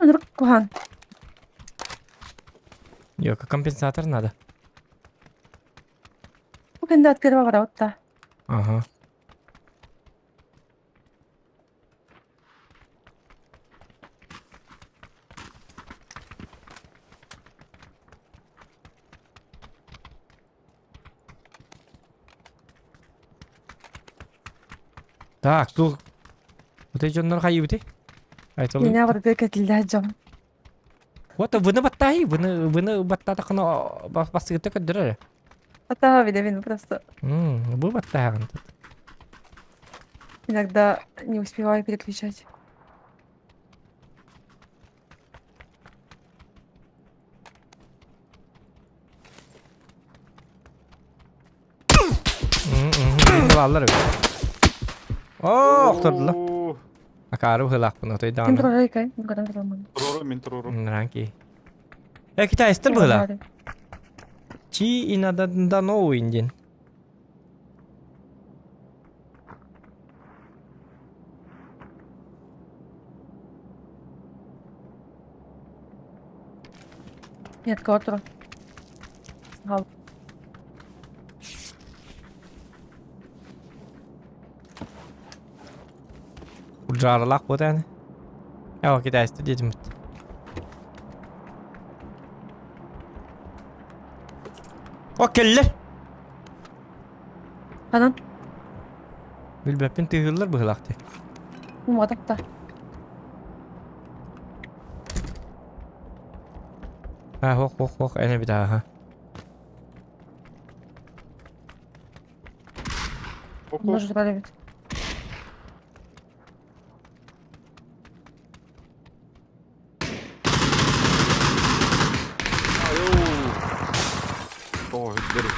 Анырык куһаан. Йока компенсатор надо. Бу кэннэ открыва барабыт да. Ага. Так, туох Вот эти дьоннор хайыбыты? Айталы. Меня барыта кэтиллээх дьон. Вот выны баттаһы, выны выны баттаатахына бастыгыта көрдөрөр. Ата билэбин просто Бу баттаһаҕын. иногда не успеваю переключать. Баллар эбит. Оо, охтордулар. Акаары быһыылаахпын, отой Ким даҕаны. турарай кай? Көрөн тураммын. Турору, мин турору. Ранки. Э, китайстар быһыылаах. Чи инаданданоу индин. Нет, кого тура. Гал. Ульжаралаах буотааны. Ээ, китайстар диэтиммит. О, кэллэр! Ханан? Билбэппин тыыһыыллар быһыылаах дии. Уматакта. А, ох, ох, ох, эн эбит ааха. Может, эбит. Оо, өттөрү.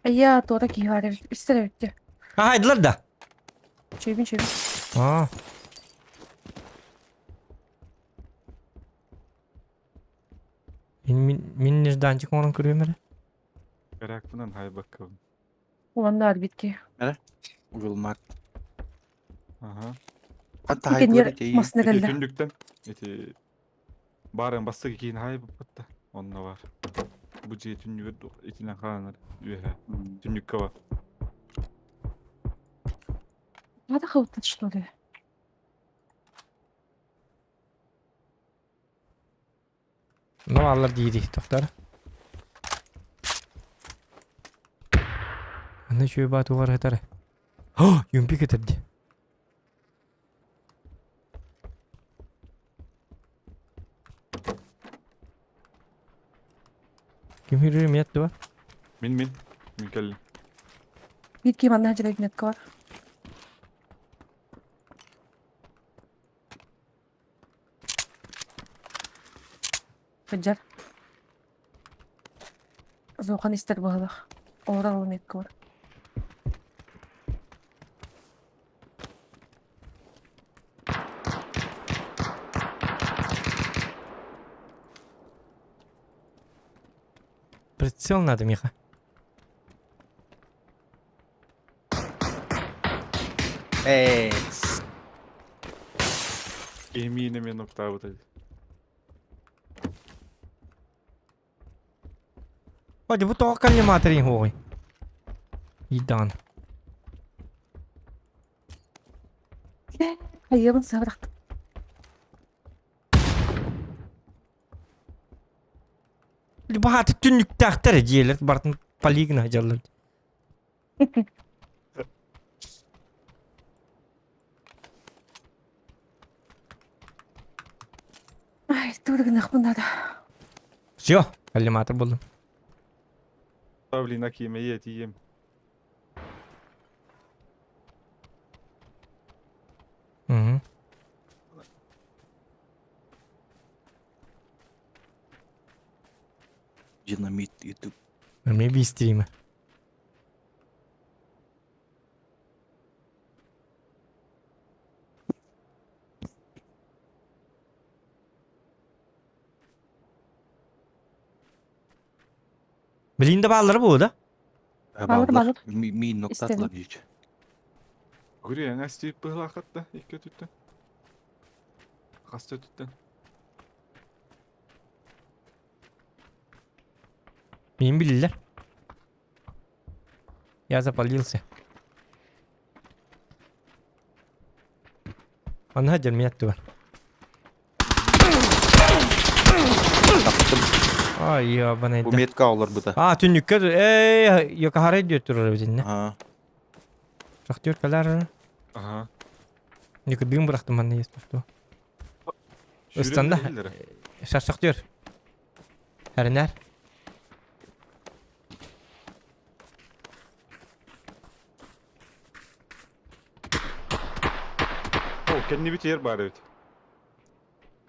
Я туора киһи баар эбит. Истэр эбит дии. А, айдылар да. Чөйбүн чөйбүн. А. Мин мин нежданчик оҥорон көрүөм эрэ. Каракпынан хайбаккабын. Уланна арбитки. Эрэ? Угулмарт. Ага. Хатта Икеннер хайдылар ити. масына Ити кэллэ. түннүктэн. Ити баарын бастакы киин хайбаппытта. Онно бар. Бу дьиэ түннүгэр итинэн хаанар үөһэ. Түннүккэ бар. Надо хавтать, что ли? Ну, аллар дии тохтар. Аны үчүгэй баатугар ытар. О, юмпи кетерди. Ким хүрүрү миэт дуо? Мин мин. Мин кэллим. Биир киһи манна сылдьар метка бар. Сылдьар. Зохан истэр быһыылаах. Олорор ол метка бар. Прицел надо, Миха. Эй, Эмине мен октавы эти. Ой, бу тоҕо коллиматорин хуой. Идан. Хайыабын сыһабырахтым. Баһааты түннүктээхтэр дьиэлэр бартын полигна дьаллар. Ай, тугу гыныахпын надо. Все, коллиматор булдум. Павлина киимэйэ тиийэм. Угу. Динамит YouTube. Maybe стрима. Билин да бааллара буолуо да? Балыр балыр. Миин Истэбин. ноктатлар дии. Гүри эҥэс тиип быһылаахатта икки өтүттэн. Хаста өтүттэн. Мин билиллэр. Я запалился. Манна сылдьар мин аттыбар. Таптым. Ай, ебаный Бу да. метка олорбута. А, түннүккэ эй, Йокохара диэт турар эбит иннэ. Ага. Шахтер кэлэр. Ага. Никы дым бырахтым манна есть что. Ыстанда. Шахтер. Хэринэр. О, кэннибит ер бар эбит.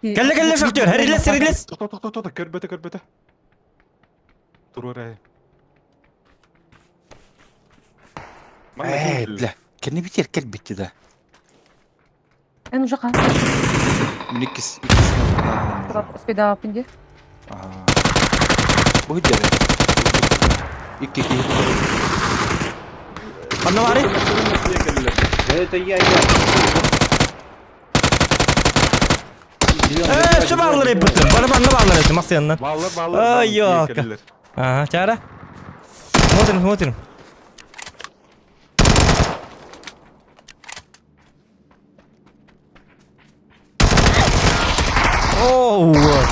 Кэллэ кэллэ шахтер, хэрилэс хэрилэс. Тоқта тоқта тоқта көрбөтө көрбөтө. Туруор Ээ, бля. Кэнни битер кэлбитти да. Эн уже хас. Мин иккис иккис ноктанаһын. Успейда пинди. Ага. Бу дьэрэ. Икки киһи турар. Ханна бары? Да это я, я. Э, şu bağları yaptım. Bana bana bağları yaptım. Nasıl yanından? Баллар баллар. Ай, ёлка. Ага, чара. Смотрим, смотрим. Оу, вот.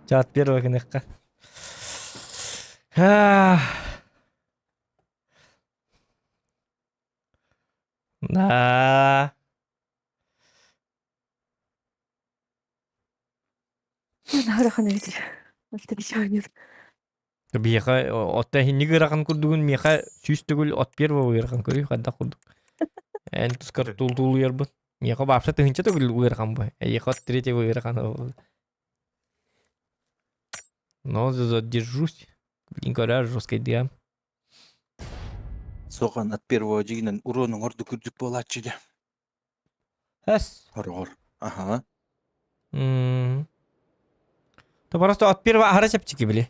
Чат первого кыныкка. Да. Надо Встреча нет. Биэхэ отта хинник ырахан курдугун миэхэ сүүс төгүл от первого ыарахан көрүй хайдах курдук. Эн тускар тул уйарбын. Миэхэ баапса тыһынча төгүл ыарахан бу. Эйиэхэ от третьего ыарахан. Но задержусь. Блин, говоря, жесткий дям. Соған от первого дьигинэн уруонуҥ ордук үрдүк буолааччы дьэ. Эс. Хорҕор. Аха. То просто от первого ахара чэпчэки били.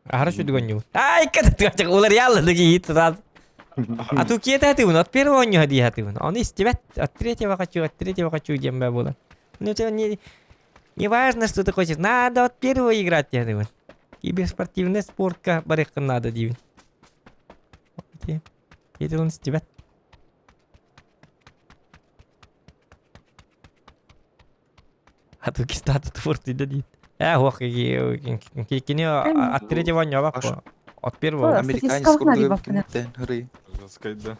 Ахара шүдүгөн Ай, ката улар дыги сразу. А ту киэт ты от первого не ходи ты. Он из тебя от третьего хочу, от третьего хочу, дем было. Ну это не не важно, что ты хочешь, надо от первого играть, я думаю. Киберспортивный спортка барыхка надо, дивин. Это он с тебя. А ту кистата творты дадит. Э, ох, кини от третьего не От первого. Американец Статистика курдук кимиттен хырый. Жесткий, да.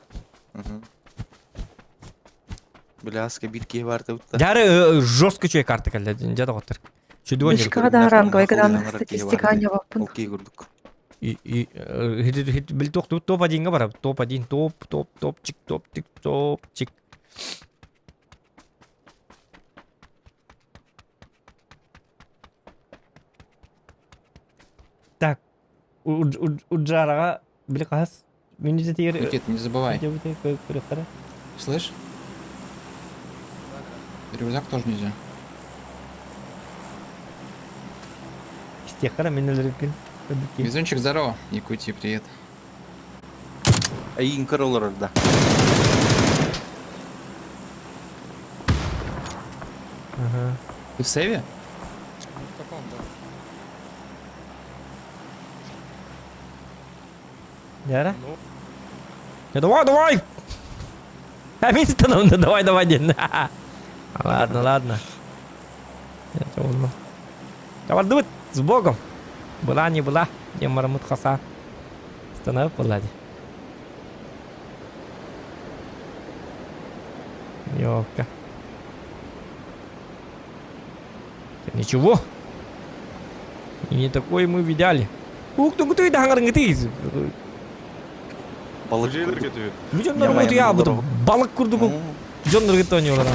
Бляска бир киһи бар да. Дяры жестко чуй карта кэллэ дьэ доҕоттор. Чүдүгөн Мишка да ранговый, когда статистика не баппын. Окей курдук. И бил топ топ один бар топ один топ топ топчик топтик топчик. Так, Уджараға били хас минута тигер. Никит, не забывай. Слышь? Рюкзак тоже нельзя. Истиэххара мен өлөрүккүн. Везунчик, здорово. Якутии, привет. Айын кырылыр да. Ага. Ты в сейве? В каком, да? Яра? Ну. Давай, давай! А мен становлю, давай, давай, ден. Ладно, ладно. Давай, давай, с Богом. Была, не была, не марамут хаса. Станови полади. Ёлка. Ничего. И не такое мы видали. Ух ты, ты да ты. Балык Жейлер кетип. Миллиондар я буду. Балык курдук. Жоннор кетти олар.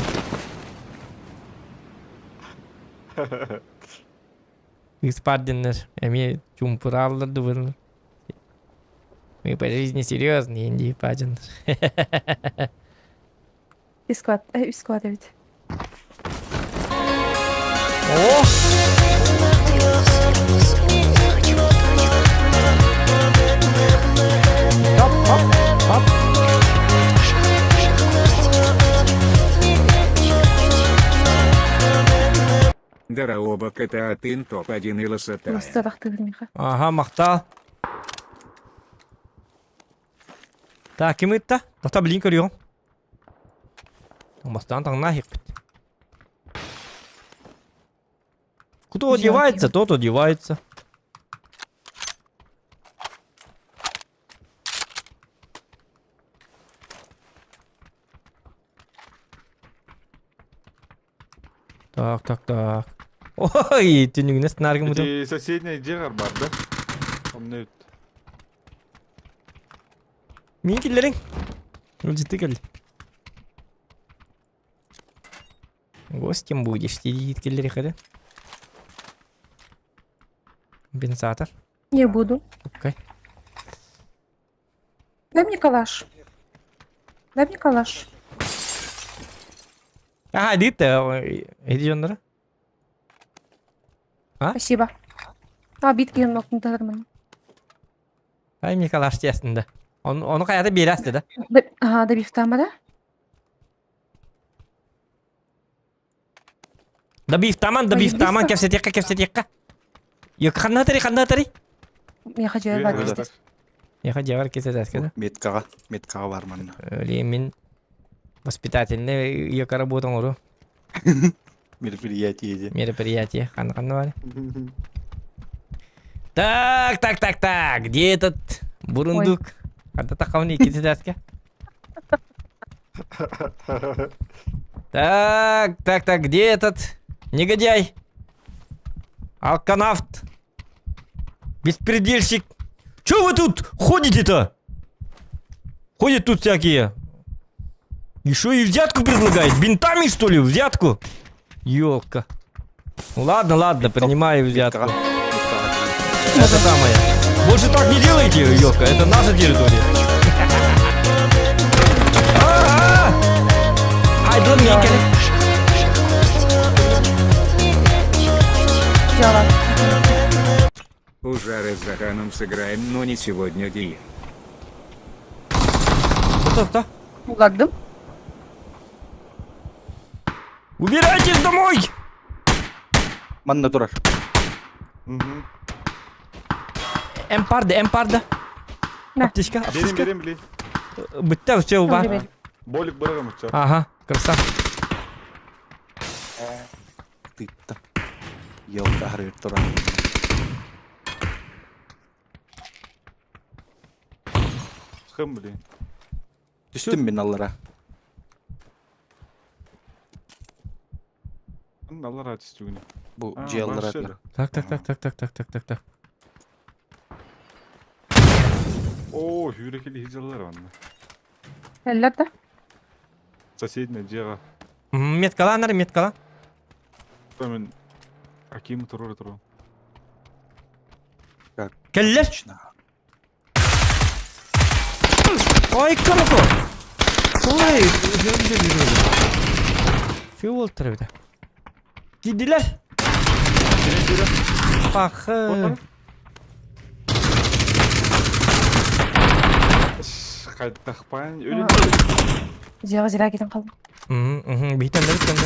Испарденнер. Эми чумпураллар дубын. Мы по жизни серьезные, инди паджан. Искват, искват эбит. О! Хоп, хоп, хоп. Дорообо КТА тын топ-1 и лосота. Ага, махтал. Так, ким ытта? Тоқта блин көрүөҕүм. Бастаан таҥнаа иһикпит. Кто одевается, тот одевается. Так, так, так. Ой, түнүгүнэ снаргым утум. Ити соседняя дьиэҕэр бар да? Онно үт. Мин киллэриҥ. Илдьитти кэлли. Гостем будешь, диит киллэриэхэ да. Компенсатор. Не буду. Окей. Дай мне калаш. Дай мне калаш. Ага, диит иди дьоннора. А? Спасибо. А, битки ноктун Ай, Николаш тиэстин да. Ону хайата биэрээсти да. Ага, да бифтама да? Да бифтаман, да бифтаман, кэпсэтиэххэ, кэпсэтиэххэ. Йок, ханна тари, ханна тари? Я хочу бар. Я хочу кесетәскә да. Меткаҕа, меткаҕа бар манна. Өле мин воспитательный йока работа оҥору. Мероприятие де. Мероприятие. Ханна ханна бар. Так, так, так, так. Где этот бурундук? Ханта тахауни кесетәскә. Так, так, так, где этот негодяй? Алканавт. Беспредельщик. Чё вы тут ходите-то? Ходят тут всякие. Еще и взятку предлагает. Бинтами, что ли, взятку? Ёлка. Ну ладно, ладно, принимаю взятку. Это самое. Больше так не делайте, ёлка, это наша территория. А-а-а! Ай, дон Микель. Ужары с Заганом сыграем, но не сегодня, Ди. Кто, кто? Уладым. Убирайтесь домой! Манна турар. Эмпарда, эмпарда. Аптечка, Берем, аптечка. берем, били. Бытта все уба. Болик барагам ча. Ага, красавчик. Тытта. Елка харыр турар. Хым, блин. Түстүм мин аллара. Аллара түстүгүнэ. Бу А, дьиэ аллара. вообще да. Так, так, так, так, так, так, так, так, так. О, хүрекели хижалар онно. Эллер да? Соседняя дьиэҕэ. Меткала, нар, меткала. Мен Аким турur турur. Кэллэр. Ой, короко. Ой, Фил тарабыта. Кидилер. Пахы. Хайдахпан өлүн. Дьиэҕэ зря кетен қалдым. Мгм, битен да битен да.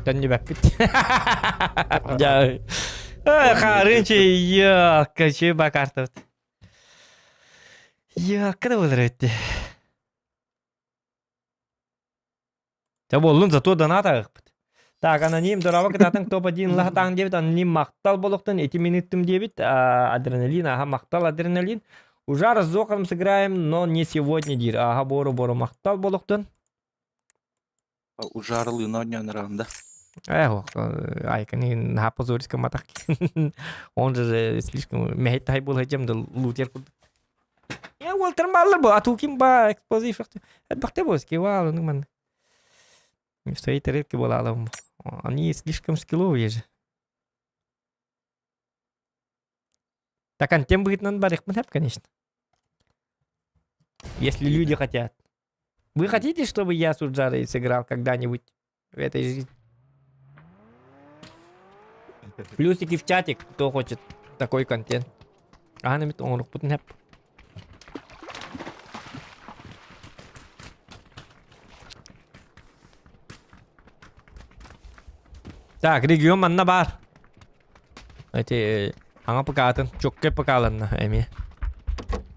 Төннү бэппит. Я. Харынчы, я, бакартыбыт. Я, када болар өтті. Та боллун зато донат ағықпыт. Так, аноним, дорава кытатын топ-1 лахатаң дебит, аноним мақтал болуқтан, эти минуттым дебит, адреналин, ага, мақтал адреналин. Уже разоком сыграем, но не сегодня, дир. Ага, бору-бору мақтал болуқтан. Ужарлы но ранда. Эх, айканы на позорьска матах. Он же слишком мехтай был хотим да лутер. Я Уолтер Маллер был, а туким ба эксплозив. Бахте был, скивал, ну ман. В своей тарелке была, они слишком скилловые же. Так контент быһыытынан барыахпын сөп, конечно. Если люди хотят. Вы хотите, чтобы я с Уджарой сыграл когда-нибудь в этой жизни? Плюсики в чатик, кто хочет такой контент. Ахан эмит оҥорукпутун сөп. Так, регион манна бар. Эти аңа ПК-атын чокке ПК-ланна эмиэ.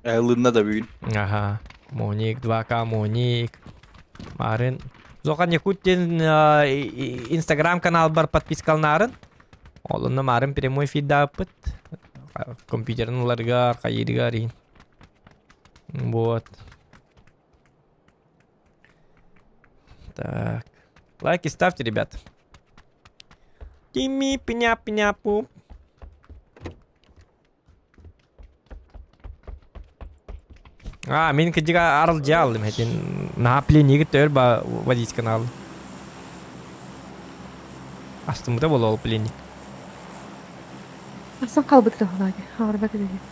Ылынна да бүгүн. Аха. Моник, 2К Моник. Марын. Зохан Якут диэн Инстаграм каналбар подпискалнаарын. Олунна Марын прямой фиддааппыт. Компьютерин ыларыгар, хайыырыгар иһин. Вот. Так. Лайки ставьте, ребят. Тими пня пня пу. А, мин кыдьыга арыл дьаалым этин. Наһаа пленниги төр ба водить канал. Астымыта буола ол пленник. Асан қалбыт туһалаады. Хаҕарбат эбит.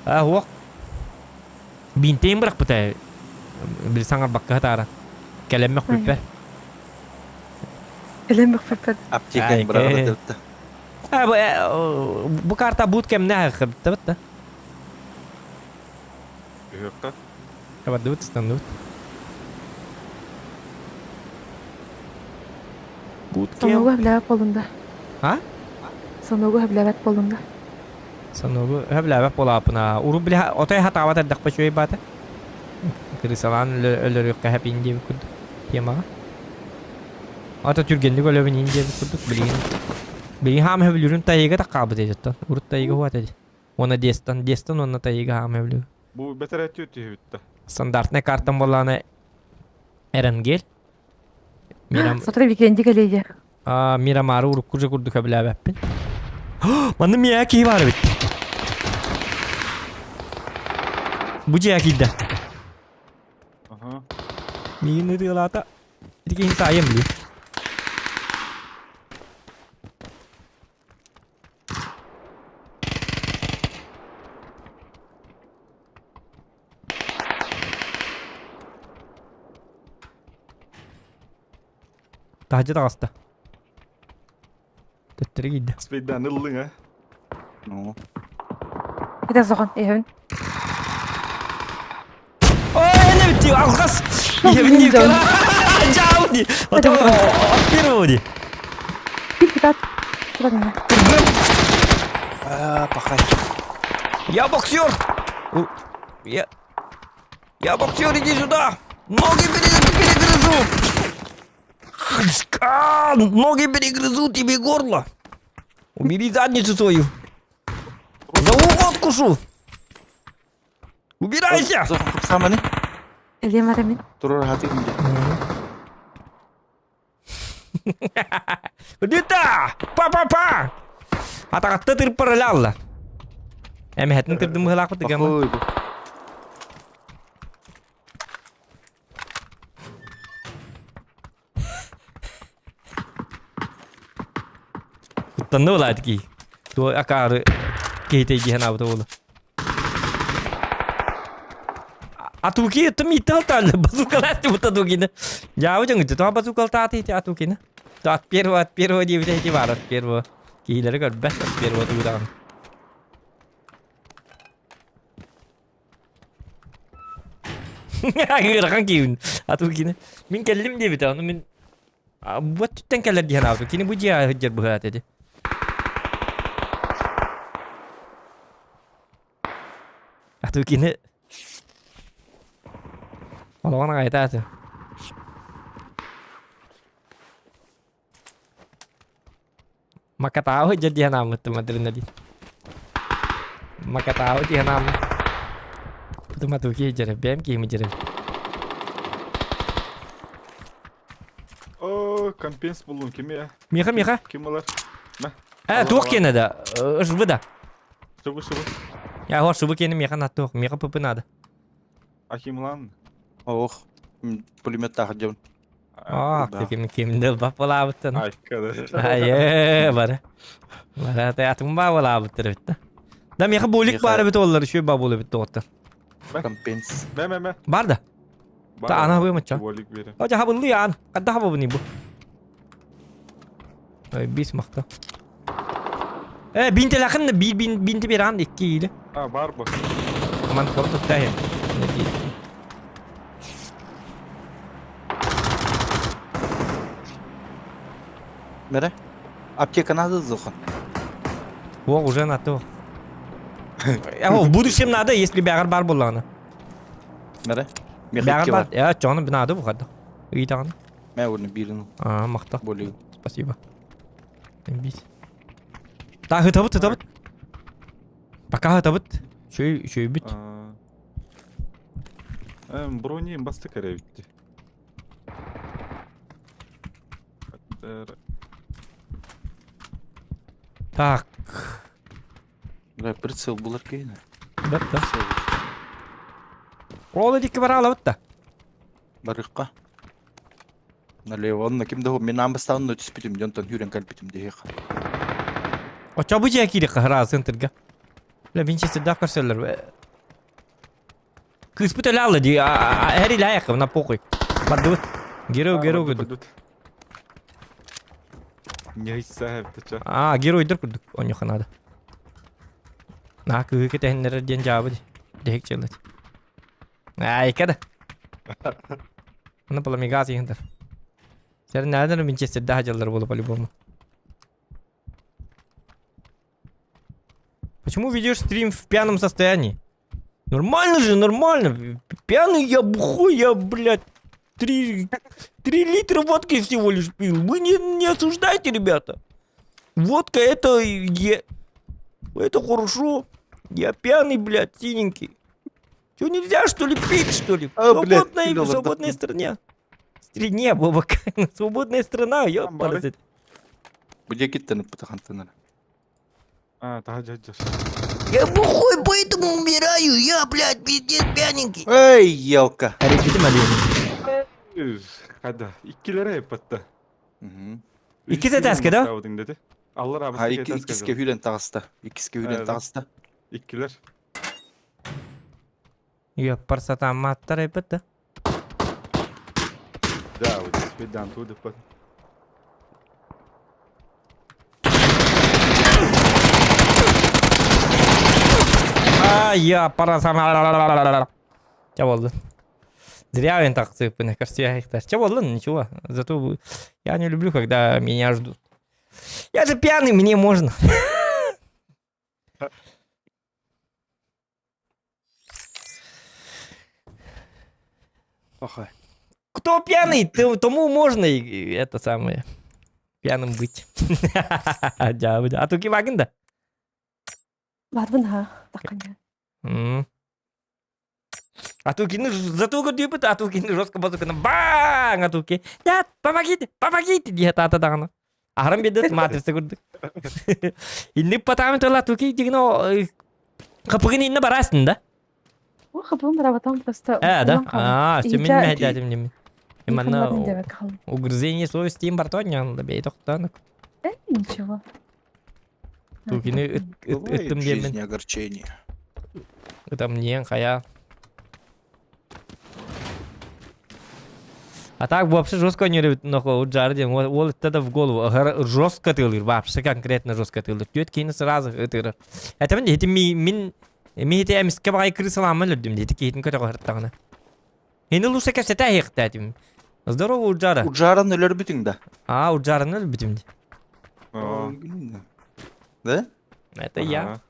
А, уох. Бинтейин бырахпыта. Били саҥарбакка сытаара. Кэлэн мөхпүппэр. Кэлэн мөхпүппэр. Аптеканы быраҕа А, бу, бу карта бут кэмнэ хабыттабыт да. Үһүөххэ. Кабардыбыт, ыстанныбыт. Бут кем? Сонугу хөблээбэт буоллун да. А? Сонугу хөблээбэт буоллун да. Сонугу хөблээбэт буолааппына. Урут били отой хатаабат эрдэхпэ үчүгэй баата. Крысалаан өлөрүөххэ хэпин диэбит курдук темаҕа. Ата түргэнник өлөбүн иин диэбит курдук билигин. Билигин хаам хөбүлүүрүн тайыга таккаабыт эдиттэн. Урут тайыга хуат эди. Уонна дестан, дестан уонна тайыга хаам хөбүлүүр. Бу бэтэрээттүү түһүбүттэ. Стандартная картам буоллаҕына Эренгел. Мирам... Сотору викенди кэлиэ. А, Мирамары урукку же курдук сөбүлээбэппин. Манна миэхэ киһи баар эбит. Бу дьиэ киирдэ. Аха. Миигин ытыалаата. Ити киһини таайым дии. Таһдьа таҕыста. Төттөрү киирдэ. Спейдан ыллыҥ а? Ну. Это сохон, иһэбин. Ой, не бити, алҕас! Иһэбин дии Дьаабы дии! От первого дии. Кит китат. А, пахай. Я боксер! Я... Я боксер, иди сюда! Ноги перегрызу! А, ноги перегрызу тебе горло! Убери задницу свою! За ухо откушу! Убирайся! Саманы? Элиэм арамин. Турар хаты Дита! Па-па-па! Атаҕатта тырпар эле алла. Эмэһэтин тырдым быһылаахпыт дыгама. Куттанна буолаат кии. Туо акаары киһитей диэн аабыта буолла. Атуки это митал тал базукалааты вот атукина. Дьаабы дьоҥ тоҕо базукалтааты ити атукина. То от первого диэбитэ ити баар от первого. Киһилэри көрбөт от первого тугудаҕын. Ыарахан киһибин. Атукина. Мин кэллим диэбитэ, ону мин бу өттүттэн кэлэр диэн аабытым. Кини бу дьиэҕэ сылдьар быһаат ити. Атукины олоҕун аҕайытааты. Макатаабы дьэ диэн ааммыттым адреналин. Макатаабы диэн ааммыт. Бутум атуки дьэрэ, бэйэм киһими дьэрэ. О, компенс буллум кими? Миха, Миха. Ким ылар? Мә. Э, туох киэнэ да? Ышбы да. Шыбы, шыбы. Я хор шыбы киэнэ миэхэ надо миэхэ пыпы надо. Ахимлан. Ох, пулемет тахыр дьон. Аах, ким кимдэл баппалаабыттан. Айкада. Айы, бары. Бары атын баабалаабыттар эбит. Да меха булик Меха- баар эбит оллар, үчүгэй баа буолар эбит доҕоттор. Компенс. Мэ мэ мэ. Бар да. Та ана хабы мачча. Болик бере. О, хабыллы яан. Кадда хабыбыны бу. Ой, бис махта. Э, бинте лахын би бин бинте беран икки или. А, бар бу. Ман кабы тутта я. Не дейді. Мере? Аптека надо зохан. О, уже на то. А, в будущем надо, если бягар бар булланы. Мере? Бягар бар. Я, чоны надо бу хадда. Ыйтаган. Мә оны бирин. А, махта. Более. Спасибо. Бис. Та хытабыт, хытабыт. Пока хытабыт. Шөй, шөй бит. Эм, брони басты кәрі бітті. Так. Бля, прицел булар кейне. Да, да. Ол дикки бара алабыт да. Барыкка. Налево, онна ким да мен амбастан но түспүтүм, дьонтон хүрен калбитим дехе. Оча бу жа кири кахара центрга. Бля, Винчестер да көрсөлөр. Кыспыт эле алды ди, әри лайық, мына похуй. Бардыбыт. Герой, герой күдүк. Не сәһәп А, геройдыр күрдүк, оньоха надо. На кыһы кетэһиннэрэр диэн дьаабы ди. Дэһик чыллат. Айка да. Аны пламигаз иһинтер. Сэр нәдер Винчестерде хадьаллар болу по-любому. Почему ведешь стрим в пьяном состоянии? Нормально же, нормально. Пьяный я бухой, я, блядь, 3 литра водки всего лишь пил. Вы не осуждайте, ребята. Водка это... Это хорошо. Я пьяный, блядь, синенький. Что, нельзя, что ли, пить, что ли? А, блядь, свободная, кинул свободная отдохнуть. стране. Стране, Бобака. Свободная страна, ёпарасет. Бу киттен путахантынар. А, та жа жа. Я бухой, поэтому умираю. Я, блядь, пиздец пьяненький. Эй, елка. Хада, иккилere хеппатта. Икки тәске да? Деди. Аллар Ha абысы iki иккиске хүрен тағыста. Иккиске хүрен тағыста. Иккилер. Ёпарсата маттар эпетте. Да, вот спедан туды пат. А, я пора сама. Че болды? Зря мен так цыпны, кажется, я их Че болды? Ничего. Зато я не люблю, когда меня ждут. Я же пьяный, мне можно. Охай. Кто пьяный, тому можно и это самое. Пьяным быть. А ту ким да? Барбын ха, таққanya. А ту кини зато көрдүйбүт, а ту кини жестко базуканы баң, а ту ки. Нет, помогите, помогите, дие тата даганы. Ахрам бедет матрица көрдүк. Инни потам тола ту ки дигно капыгын инне барасың да? О, хабым барабатам просто. Э, да? А, все мен мәдәдим неме. Именно Именно угрызение совести им бартон да бей токтанык. Э, ничего. Тукини Бывает ыттым в жизни демен. огорчение. Там не хая. А так вообще жестко не любит нахуй уджардин. Вот это в голову. Жестко тылыр, вообще конкретно жестко тылыр. Түйет кейini сразу ытырыр. Это мен это ми мин ми это эмиске багай крысаламын людим. Это кейтин көтө көрттагына. Эни лучше кәсете хектәтим. Здорово, Уджара. Уджаран өлөр бүтүң да. А, Уджараны өлбүтүм. Да? Это я.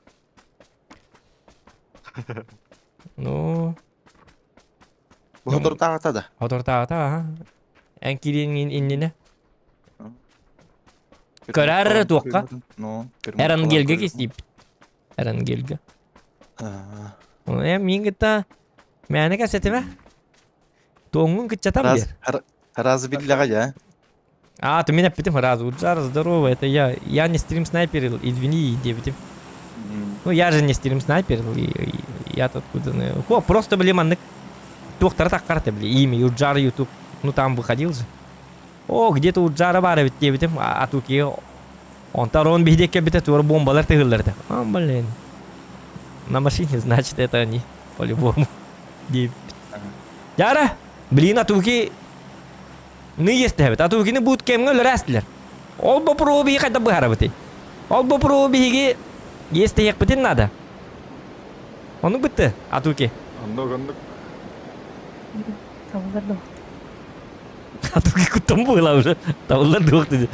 Ну. Хотор тагата да. Хотор тагата, ага. Эн кирин иннине. Көрөр туаққа. Ну, Эрангелге кесип. Эрангелге. Э, мин гыта. Мәне кәсетеме? Тоңун кытчатам бер. Разы билләгә я. А, ты меня питем разу. Уджар, здорово, это я. Я не стрим снайпер, извини, девять. Ну, я же не стрим снайпер, и я тут откуда... О, просто, блин, маннык. Туохтара так карта, блин, имя, Уджар, Ютуб. Ну, там выходил же. О, где-то Урджара баар эбит диэбитим, Атукига. Онтон Рон биһиги кэлбитэ туора бомбалар тыһыллар этэ. А, блин. На машине, значит, это они, по-любому. Диэбит. Яра, блин, Атуки ны естебит. Атукини буут кэмҥэ өлөрөөстүлэр. Ол боппуруоһу биһиги хайдах быһаарабытый? Ол боппуруоһу биһиги иэстэһиэхпитин наада. Оннук бытты, Атуки. Оннук, оннук. Табыллар дуо? Атуки куттан буолла уже. Табыллар дуох диди.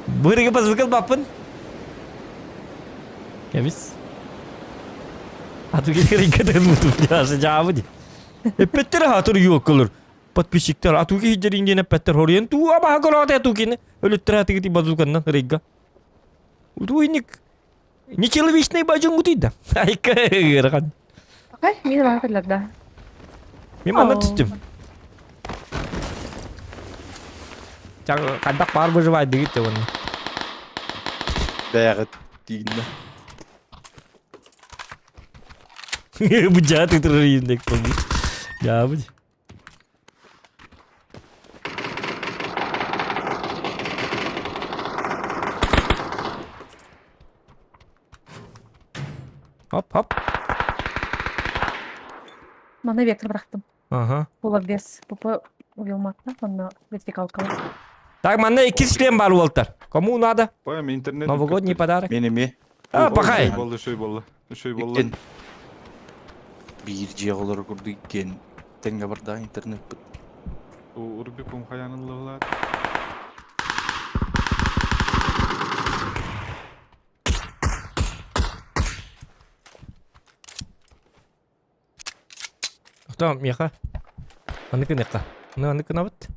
Бырыгы базылкал баппын. Кэбис. Атуки кырыйга тырмытым. Жаасы жаабы ди. Эппеттер хатыр юоккалыр. Подписчиктер Атуки хиджерин диэн эппеттер хоруйан туу абаха көрөөтэ Атукини. Өлүттэр атыгыти базуканнан рыйга. Утуйник Нечеловечный бажын гутуйда. Айка ыарахан. Окей, мин баар кэллэр Мен манна түстүм. Хайдах баар выживать дигит те оны. Бэҕит тииннэ. Бу жаат ытырыр индек болду. Жаабы. Хоп, хоп. Мана вектор бырахтым. Ага. Була без ПП уйулматта, онно вертикалкала. Так, манна иккис член бар уолтар. Кому надо? Поем интернет. Новогодний подарок. Мен эми. А, пахай. Болду, шуй болду. Шуй болду. Иккен. Биир дьиэ олорор курдук иккиэн тэҥҥэ барда интернеппит. Урбикум хаяныллыбылар. Кто, меха? Маннык гыныахха. Маны маннык гынабыт.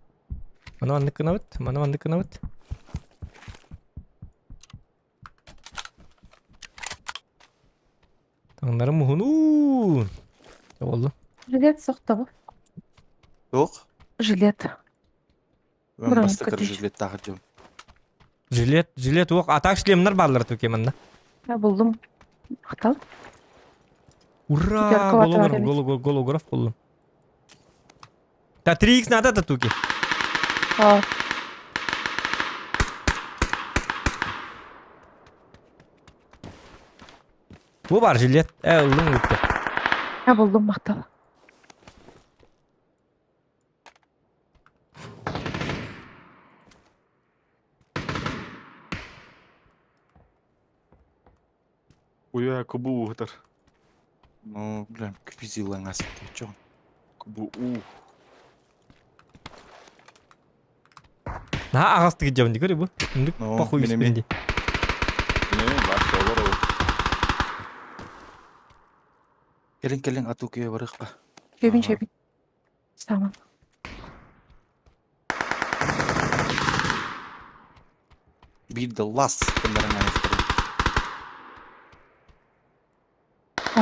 Маны маннык гынабыт. Маны маннык гынабыт. Таҥнарым муһунуун. Дьэ буолла. Жилет сохтобу. Туох? Жилет. Мен Бронь бастакы көтүч. жилеттаах дьон. Жилет, жилет уох. А так шлемнар бааллар туке манна. Я булдум. Махтал. Ура! Пятерка Голограф, ватар голограф, голограф буллум. Та 3х надо да туки. А, Бу бар жилет. Э, ыллың үтте. я булдум махтал. Уя кубу уһутар. Ну, бля, кпизилаң асыт чоң. Кубу у. Наһаа аҕастык дьабын көрө бу. Үндүк Ну, похуй мин эмиэ. испинди. Не, бар солар ол. Кэлин кэлин атуу күйэ барыахха. Чөбүн Ага. чөбүн. Саман. Биир да лас кыннаран айахтара.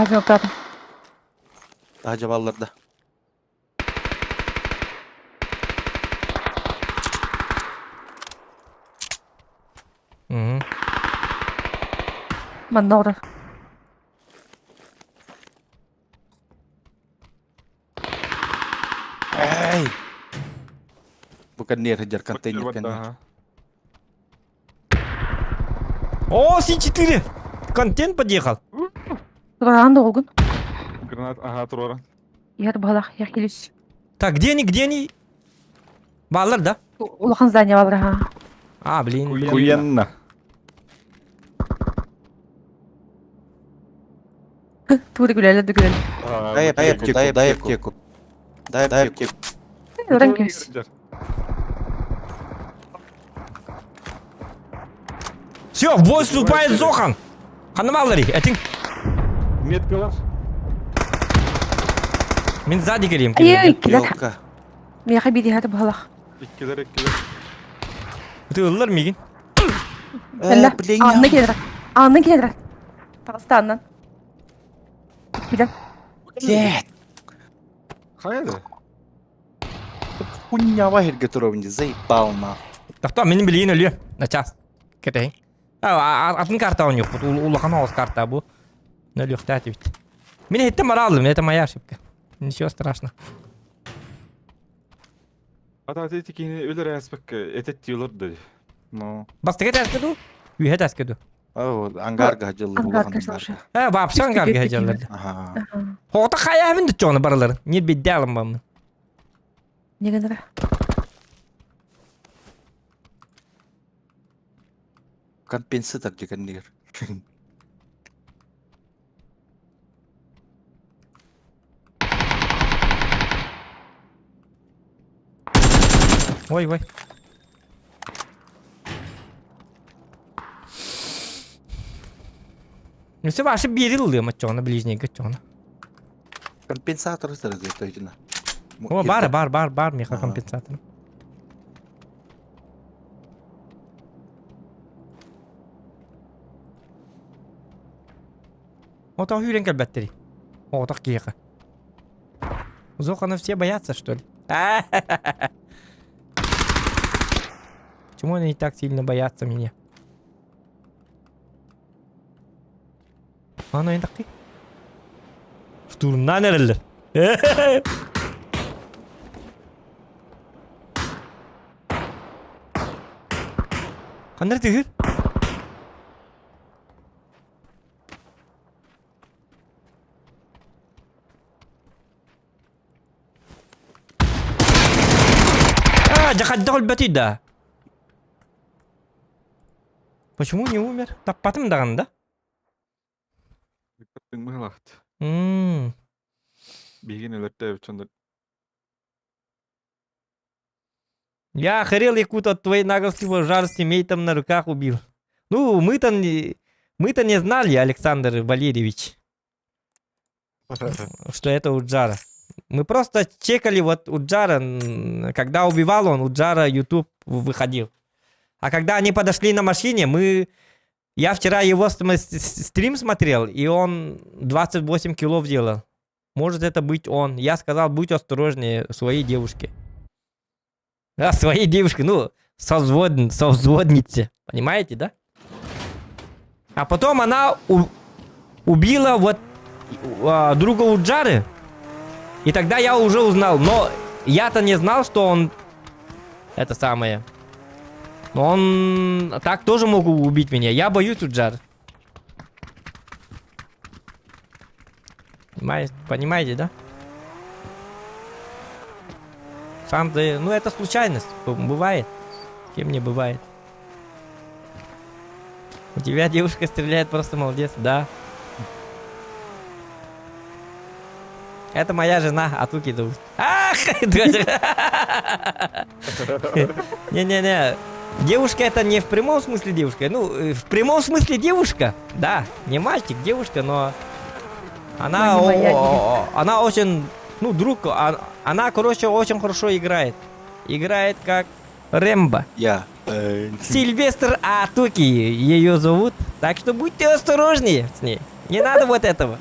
Авиоптатым. Таһа жабаллар да. Мгм. Манна олорор. Эй! Бу кэнниэр сылдьар контейнер кэннэ. Ага. О, С4! Контент подъехал. Тураан да олгун. Гранат, ага, турара. Иһэр баһалах, я хилюсь. Так, где они, где они? Бааллар, да? Улахан здание баалар ха. А, блин. блин. Куенна. Тугу да күлэллэр да күлэллэр. Дай аптеку, дай дай аптеку. Дай дай аптеку. Ыран кэбис. Все, в бой вступает Зохан. Ханна баалларый, этиҥ. Меткалар. Мин сзади кэлиим. Ай, килэр. Елка. Миэхэ биир иһэр баһалах. Иккилер, иккилер. Ытыыллар миигин. Кэллэ. Э, блин. Анна кэлэр. Анна кэлэр. Таҕыста аннан. Билэн. Блядь. Хайда? Хуйня херге туровни, заебал нахуй. Тохтоо, мин билигин өлүө. Начаас. Кэтэһиҥ. Атын карта оонньуохпут. Улахан оҕус карта бу. Өлүөхтээх эбит. Мин иһиттэн бара алдым, это моя ошибка. Ничего страшного. Ата ити кини өлөр ааспакка этет олорду. Ну. Бастакы этээскэ дуу? Үһэ этээскэ дуу? О, ангарга дьыллы Ангарга слушай. Э, вообще ангарга дьыллы. Ага. Хоҕото хайаабын да чоҕуна барыларын. Не бидде алынбаммын. Не гынара? Компенсатор дегеннигер. Ой, ой. Өссө башы биэри ылыам оччоҕуна ближнейгэ оччоҕуна. Компенсатор сырыгы О, бар, бар, бар, бар, меха компенсатор. Отох үүрэн кэлбэттэрий. Оҕотох киһиэхэ. Зохана все боятся, что ли? Почему они так сильно боятся меня? Аны енді қи. Штурмнан эрэллэр. Ханна түһүр? А, дьэ хайдах өлбөтүй да? Почему не умер? Таппатым даҕаны да? Мыһылахт. М. Биһигин өлөртөөбүт дьоннор Я охрел, Якут, от твоей наглости жар с тиммейтом на руках убил. Ну, мы-то не, мы-то не знали, Александр Валерьевич, что это Уджара. Мы просто чекали вот Уджара, когда убивал он, Уджара YouTube выходил. А когда они подошли на машине, мы... Я вчера его стрим смотрел, и он 28 килов делал. Может это быть он. Я сказал, будь осторожнее своей девушке. А, своей девушке, ну, совзводнице. Понимаете, да? А потом она убила вот друга Уджары. И тогда я уже узнал. Но я-то не знал, что он это самое. Но он так тоже мог убить меня. Я боюсь Уджар. Понимаете, да? Сам ты, ну это случайность, бывает. С кем не бывает. У тебя девушка стреляет, просто молодец, да. Это моя жена, Атуки зовут. Ах! Не-не-не. Девушка это не в прямом смысле девушка. Ну, в прямом смысле девушка. Да, не мальчик, девушка, но она, Но не моя она очень, ну, друг, она, короче, очень хорошо играет. Играет как Рэмбо. Я. Сильвестр Атуки ее зовут. Так что будьте осторожнее с ней. Не надо вот этого.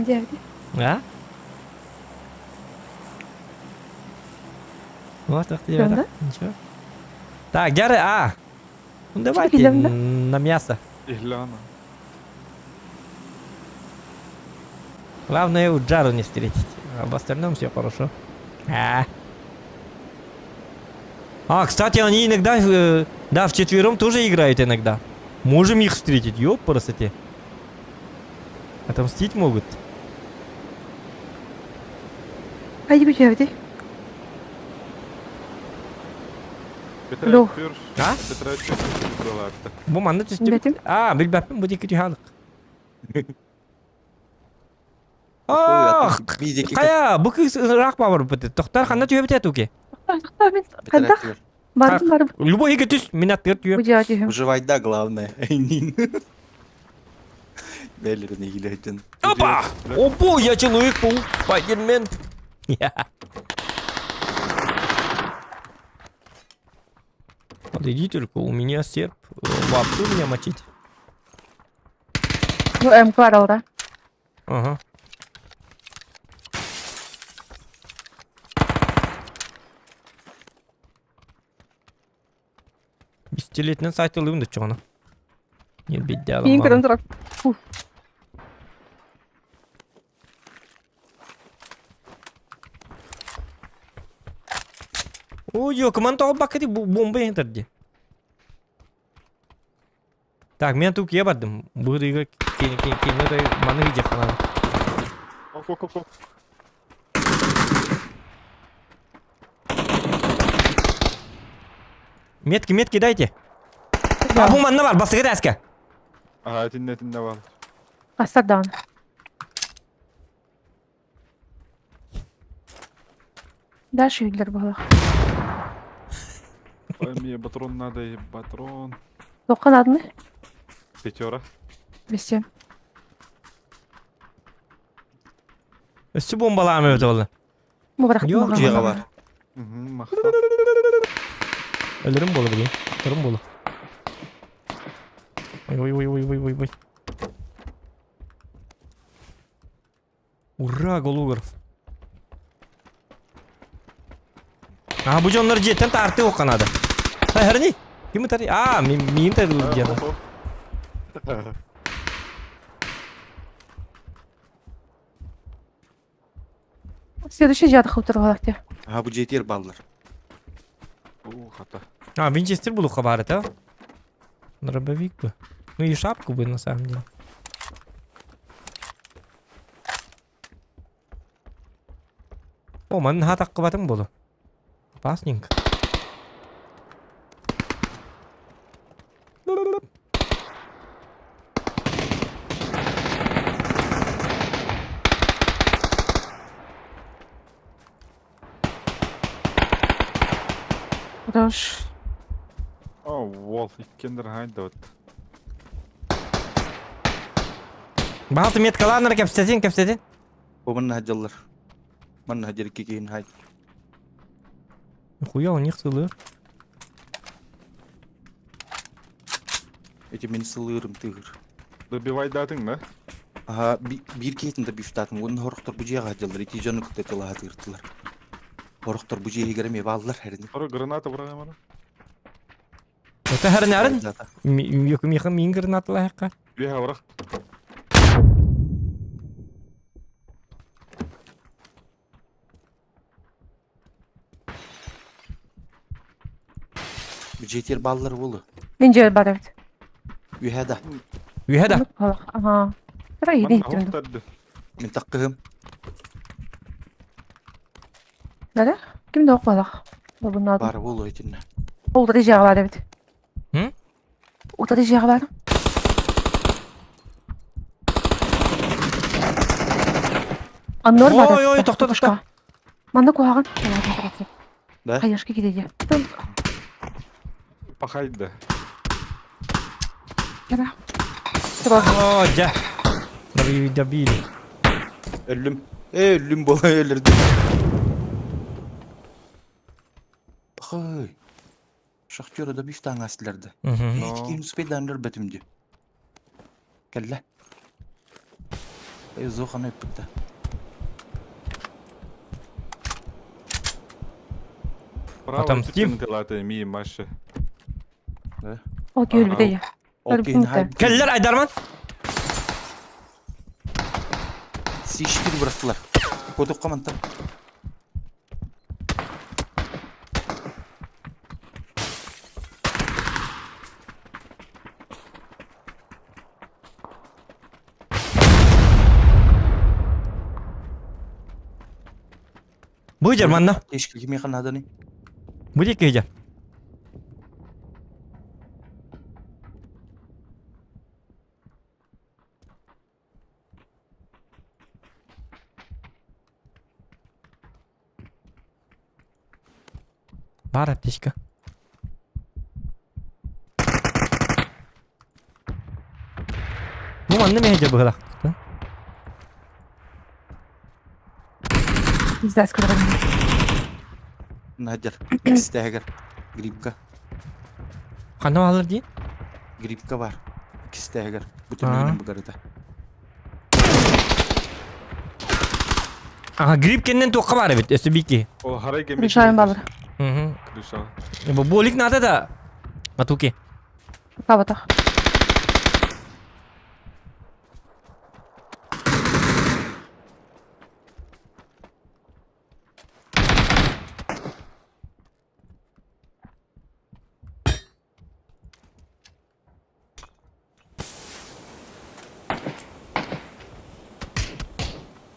Где, где? А? Вот, ах ты, Да? Ничего. Так, Дяры, а! Ну давайте Идем, да? на мясо. Гляну. Главное, Уджару не встретить. Об остальном все хорошо. А. А, кстати, они иногда, да, вчетвером тоже играют иногда. Можем их встретить, ёпарасоте. Отомстить могут. Пойди, где? Лёх. А? Бу манна түстүбүт. Билбэтим. А, билбэппин бу диэки түһэ Ах, хайа, бу кыыс ыраах бабар быты. Тохтар ханна түһэбит туки. Тоқтар, мен қайдақ? Бардым, барып. Любой иге түс, мин аттыгар түһүөм. Бу жаға түһүм. Выживать, да, главное. Бәлеріне келетін. Опа! Опа, я человек-паук, Спайдермен. Вот иди только, у меня серп. Вообще меня мочить. Ну, МК аралда. Ага. Пистолетинен сайтылыым да чоҕуна. Мин көрөн турар. Фу. Ой, кыман тоҕо баккати бомба иһин дии. Так, мен тук я бардым. Бырыга кини кини кини маны видя ханан. Оп, оп, оп, оп. Метки, метки дайте. А, бу манна бар, бастыгы тәске. Ага, этинне этинне бар. Астардан. Дальше үйдлер балах. Ой, мне патрон надо, и патрон. Тоққан адыны? Пятера. Бесе. Өссө бомбалаам өтө олы. Бу бірақ Yok, Дьиэҕэ бар. Угу, махтал. Өлөрүм болу бүгүн. Өлөрүм болу. Ой, ой, ой, ой, ой, ой, ой. Ура, Голугоров. А, бу дьоннор дьиэттэн таарты окканады. Ай, хәрни? Ким тари? А, мин тарылыр дьиэна. Следующий жадық отырғалақ те. Ага, бу дьиэтигэр бааллар. У, хата. А, винчестер булу хабар это? Дробовик бы. Ну и шапку бы на самом деле. О, манын хатак кыбатым болу. Опасненько. Хорош. О, вол, иккендер хайда вот. Балты меткаланыр кепсетин, кепсетин. Бу манна дьаллар. Манна дьэрки киин хай. Хуя у них сылыр. Эти мин сылырым тыгыр. Добивай датың, да? Ага, биир киһитин да бифтатым. Уонна хорохтор бу дьиэҕэ дьаллар. Ити дьону кытта тылаһа тыыртылар. Хорохтор бу дьиэһигэр эмиэ бааллар хэрини. Ора граната бырагамара. Это хәрнәрин? Миха мин гранатала хакка. Беха бырак. Бу дьиэтигэр бааллар буолу. Мен жер бар evet. Үһэ да. Үһэ да. Ага. Тара иди иттим. Мин таккыһым. Нere? Ким де балах. Bunun adı. Бар буолу итиннэ. Утары жағы бар evet. Hı? Утары жағы бар. Аннор бар. Ой, ой, тохто, тохто. Манна куһаҕан. Да? Хайашка кидеде. Пахайда. Кара. О, дьэ. Добили, добили. Өллүм. Э, өллүм буола өлөрдүм. Пахай. Шахтера да бифтаң астыларды. Мгм. Ким успейдан өлбөтүм ди. Кэллэ. Эй, зоханы өппүттэ. Право Отомстим. Тылаты ми Маша. Да? Ол күйөлбүтэ. Ол киһин хай. Кэллэр Айдарман. Сиштир бырахтылар. Кодукка мантан. Бу жер манна. Тешкил кими ханаданы. Бу диэки жер. Бар аптечка. Бу манна меһэ быһылах. Пиздец, который. Надер. Кистәгер. Грибка. Ханна алыр дии? Грибка бар. Кистәгер. Аа. Бүтүнүгүнэн бугарыта. Ага, грипп кеннен туохха бар эбит, өссө бики. Ол харай кеме. Решаем балыр. Мгм. Крыша. Бу болик надо да. Матуки. Кабатах.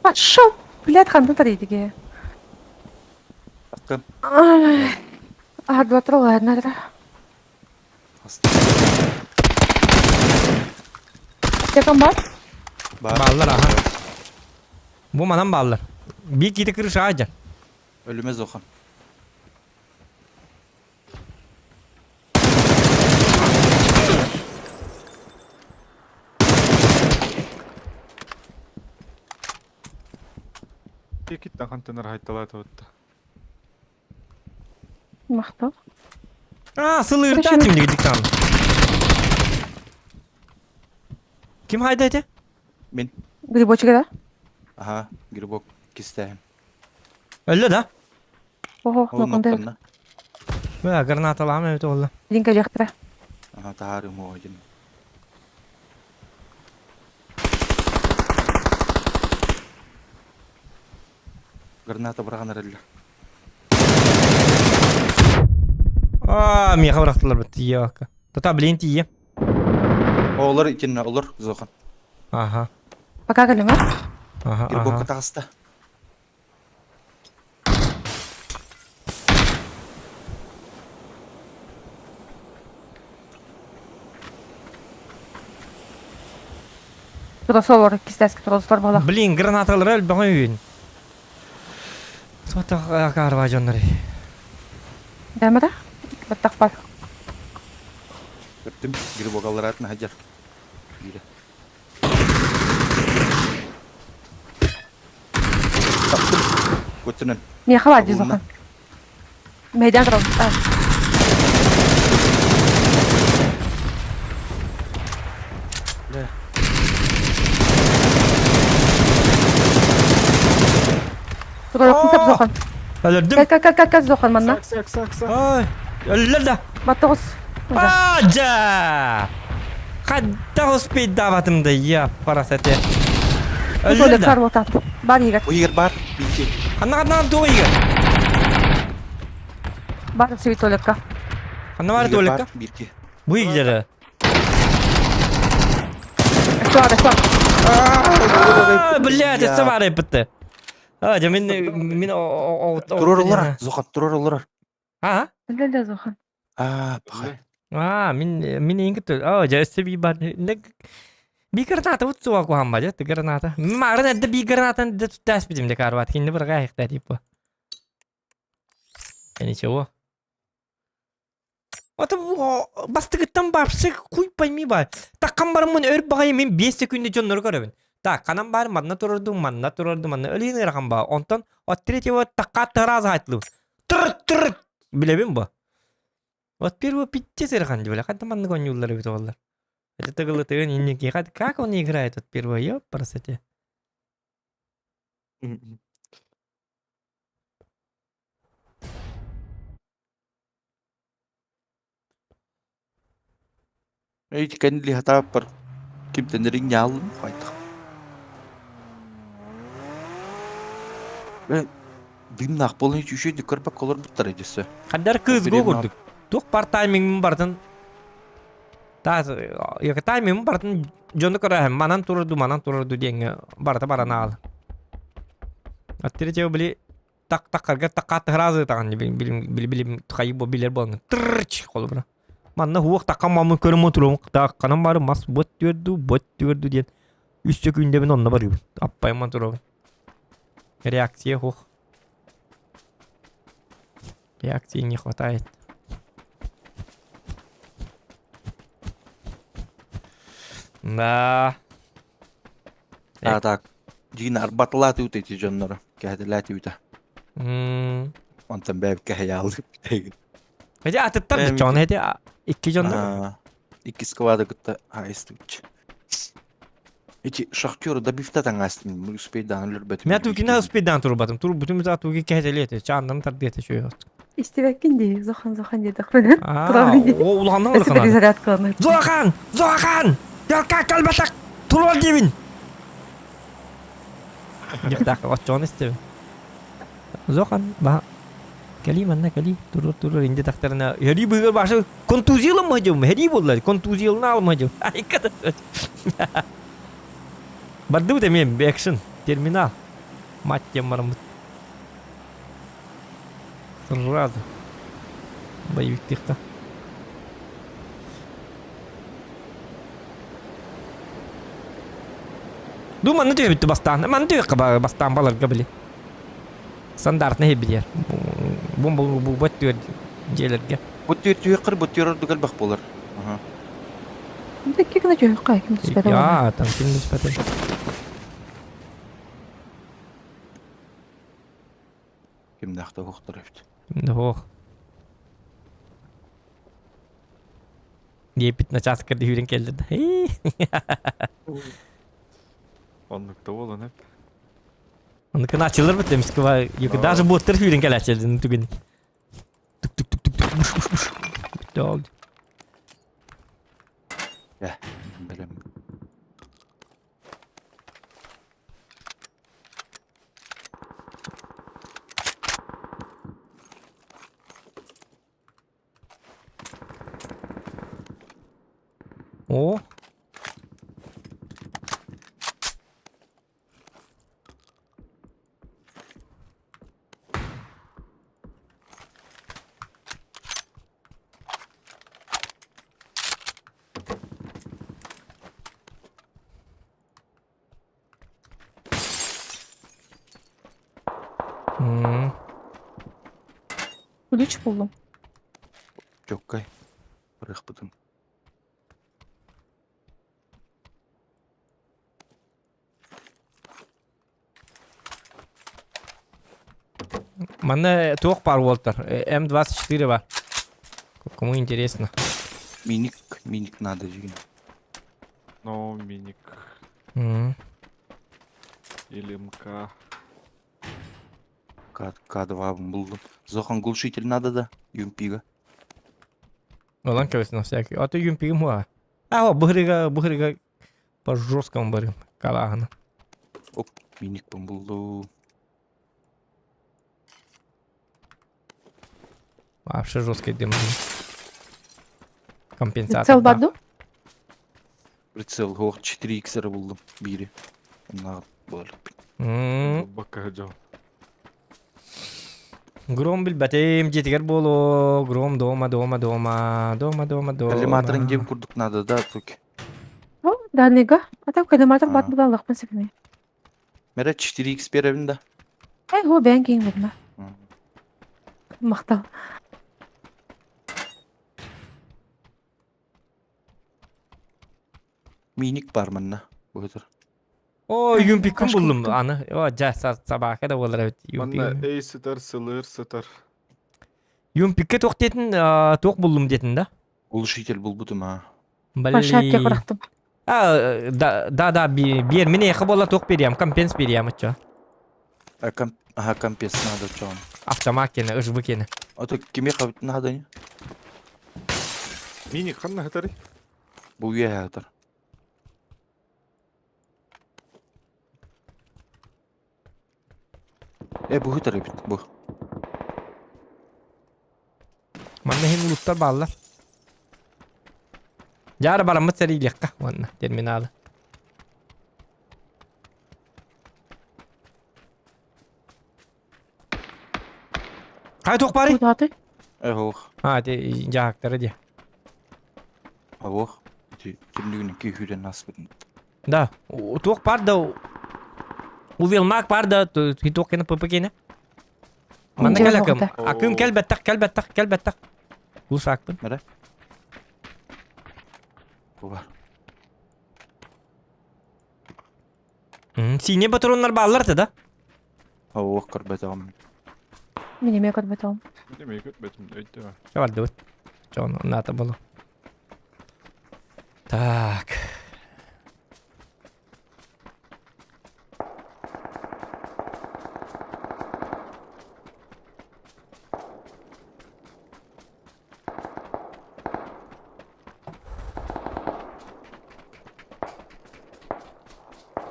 Пошел, блядь, ханна тарыйдыги. Таккын. Аһардыбаттар олоһуннар. Якон бар? Бааллар аха. Бу манан бааллар. Биир киһи крыша аадьар. Өлүмэ зохан. Текиттен хантан арахайталаата Махтал. А, сылыырда тим диктан. Ким хайда эти? Мин. Грибочек да? Ага, грибок кистээһин. Өллө да? Ого, Ол нокунда. ноктанна. Бля, гранаталаам эбит олла. Динка жактыра. Ага, таһаарым оодин. Граната быраҕан эрэллэр. Аа, миэхэ бырахтылар бит тиийэ Тата, блин, тиийэ. Олор итиннэ олор зохан. Ага. Пока кэлим, а? Ага, Грибокка ага. таҕыста. Тросолор, кистээски тросолор буолах. Блин, гранаталары өлбөҕө үүн. Суотах акаарба дьоннору. Дэмэра? Баттах бар. Көрдүм, грибок аллараатын хаджар. Биирэ. Таптым. Көттүнэн. Миэхэ баар дии Табылынна. Зохан. Мэйдээн турабын. Бля. Турарыкпын сап Зохан. Өлөрдүм. Кэл кэл кэл кэл кэл Зохан манна. Сак сак сак. Ой, өллөр да. Баттаҕыс. Аджа! Хадда успейдаабатым да я парасате. Өллөр Өллөр да. да. Бар Бар игер. Уйгер бар, бийти. Ханна ханна туох игер? Бар сибит туалекка. Ханна бар Уйгер туалекка? бар, бирки. Бу игеры. Суар, суар. Блядь, это бар эппитте. А, дьэ мин мин о Турор олорор, Зохан, турор олорор. А? Өллө Зохан. Аа, пахай. А, мин мин эҥин кытта а, дьэ өссө бии бар. Би граната вот суа куһаан ба дьэ граната. Марын эрдэ би гранатаны дэ туттааспитим дэ карбат. Кинини бырҕаа иһихтээ типа. Ничего. Это бастыгыттан вообще хуй пойми ба. Таккан барыммын өр баҕайы мин 5 секунда дьоннору көрөбүн. Так, ханан баар манна турарду, манна турарду, манна өлүн ыарахан ба. Онтон от третьего такка тараза айтлы. Тыр тыр билебин бу. Вот первого пиздец ыарахан дии, бля. Ханта маннык оонньууллар эбит оҕолор. Это тыгылытыгын инники. Как он играет от первого, ёпарасоте. Эйти кэннили хатааппар кимтэн ньаалым хайтах. Э, дымнаах буолан үчүгэй көрбөк олорбуттар эдесе. Хаддар кыз го курдук. Туох бар таймингмин бартын. Та яка таймингмин бартын дьону көрөһөн манан турарду манан турарду диэҥҥэ барыта баран аал. Аттири били так таккарга таккаат сразу таҕан били били хайы бо билер буолан тырч холобура. Манна хуох таккан мамы көрөмө турум такканан бары мас бот түөрду бот түөрду диэн үс секүндэбин онно барыбын. Аппайман турабын. Реакция хуох. Реакции не хватает. Да. А так. Дьиин арбатылааты үтэ ити дьонноро. Кэһэтилээти үтэ. Онтон бэйэбит кэһэйаалыы. Эти атыттар да чон эти икки дьоннор. Икки склада кытта аистыбыт. Эти шахтеры добивта таҥаастым, успейдаан өлөрбөтүм. Мен тукина успейдаан турбатым. Тур бүтүн бүтүн туги кэһэтэлиэти. Чааннарын тардыэти чуйот. Истибэккин дии, Зохан Зохан диэтэхпинэ. Аа, о улаханнан Өссө улахан. перезарядкаланар. Зохан! Зохан! Ялка калбатак! Турол диибин! Дьахтаах оччоон истэбин. Зохан, ба кэлии манна кэлии турур турур инде тахтарына хэрии быһыгар башы контузиялан мадьым хэрии буоллар контузиялан алмадьым айка Бардыбыт эмиэ экшн терминал. Мать диэн бараммыт. Сразу. Боевиктыахта. Ду манны түһэбитти бастаан. Манны түһүөххэ бастаан баларга били. Стандартный билер. Бомба бу түөр дьиэлэргэ. Бу түөр түһүөххэр бу түөр ордук элбэх буолар. Аха. Икки гына түһүөххэ ким түспэтэ Я, там ким түспэтэ. Кимнээх да уһуктар эбит. Да ох. Диэппит начаас кырды үүрэн кэллэ да. Оннук да буолан эп. Оннукун ачылар бит эмискэ даже буоттар үүрэн кэлээччилэр түгэн. Тук тук тук тук тук муш муш муш. Бүттэ ол. Э, бэлэм. О. М. Ключ буллум. Чоккай. Барыахпытын. Манна туох баар уолтар? М24 бар. Кому интересно. Миник, миник надо дьигин. Но миник М. или МК. К, К2 булдум. Зохан глушитель надо да? Юмпига. Олан кэбис на всякий. А то юмпигим хуа. А, быһырыга, быһырыга по жесткому барым. Калаһына. Оп, миник булду. Вообще жесткий дым. Компенсатор. Прицел да. бар ду? Прицел хоох 4x булдум. Бири. Онна болар. М. Бакка жол. Гром билбэтим, дьиэтигэр буолуо, Гром дома, дома, дома, дома, дома, дома. Коллиматорын диэн курдук надо да тук. О, Данига. А там коллиматор А. бат булаллахпын сепими. Мере 4x беребин да. Эй, хо бэйэн киин берме. М. Махтал. Миник бар манна. Бу О, юмпиккин Кашка буллум куттум. аны. О, жа, собака да буолар эбит. Манна Юмпик. эй сытар, сылыр сытар. Юмпикке туох диэтин, туох буллум диэтин да? Глушитель булбутум а. Большая Блин. бырахтым. А, да, да, да, биэр мин эйиэхэ буолла туох биэриэм, компенс биэриэм оччо. А комп... Ага, компенс надо чон. Автомат киэнэ, ЫЖБ киэнэ. А то кимиэхэ надо не? Миник ханна хатары? Бу үөһэ Э, бу хытар эбит, бу. Манна иһин улуттар бааллар. Дьаара бараммыт сэриилиэххэ уонна терминалы. Хай туох баарый? Куда Э, ох. А, те дьаһактары дии. Ох. Ити түннүгүнэн күүһүрэн аспытын. Да, туох баар да Увелмак баар да туох кэнэ ПП кэнэ. Манна Дьэ, кэл акым. оҕото. Акым кэлбэттэх, кэлбэттэх, кэлбэттэх. Кусаакпын. Мэрэ. Бу бар. Синий патроннар бааллар да да? Ох, көрбөтөм. Мин эмиэ көрбөтөм. Неме көрбөтүм өйдөмө. Бардыбыт. Чон, ната болу. Так.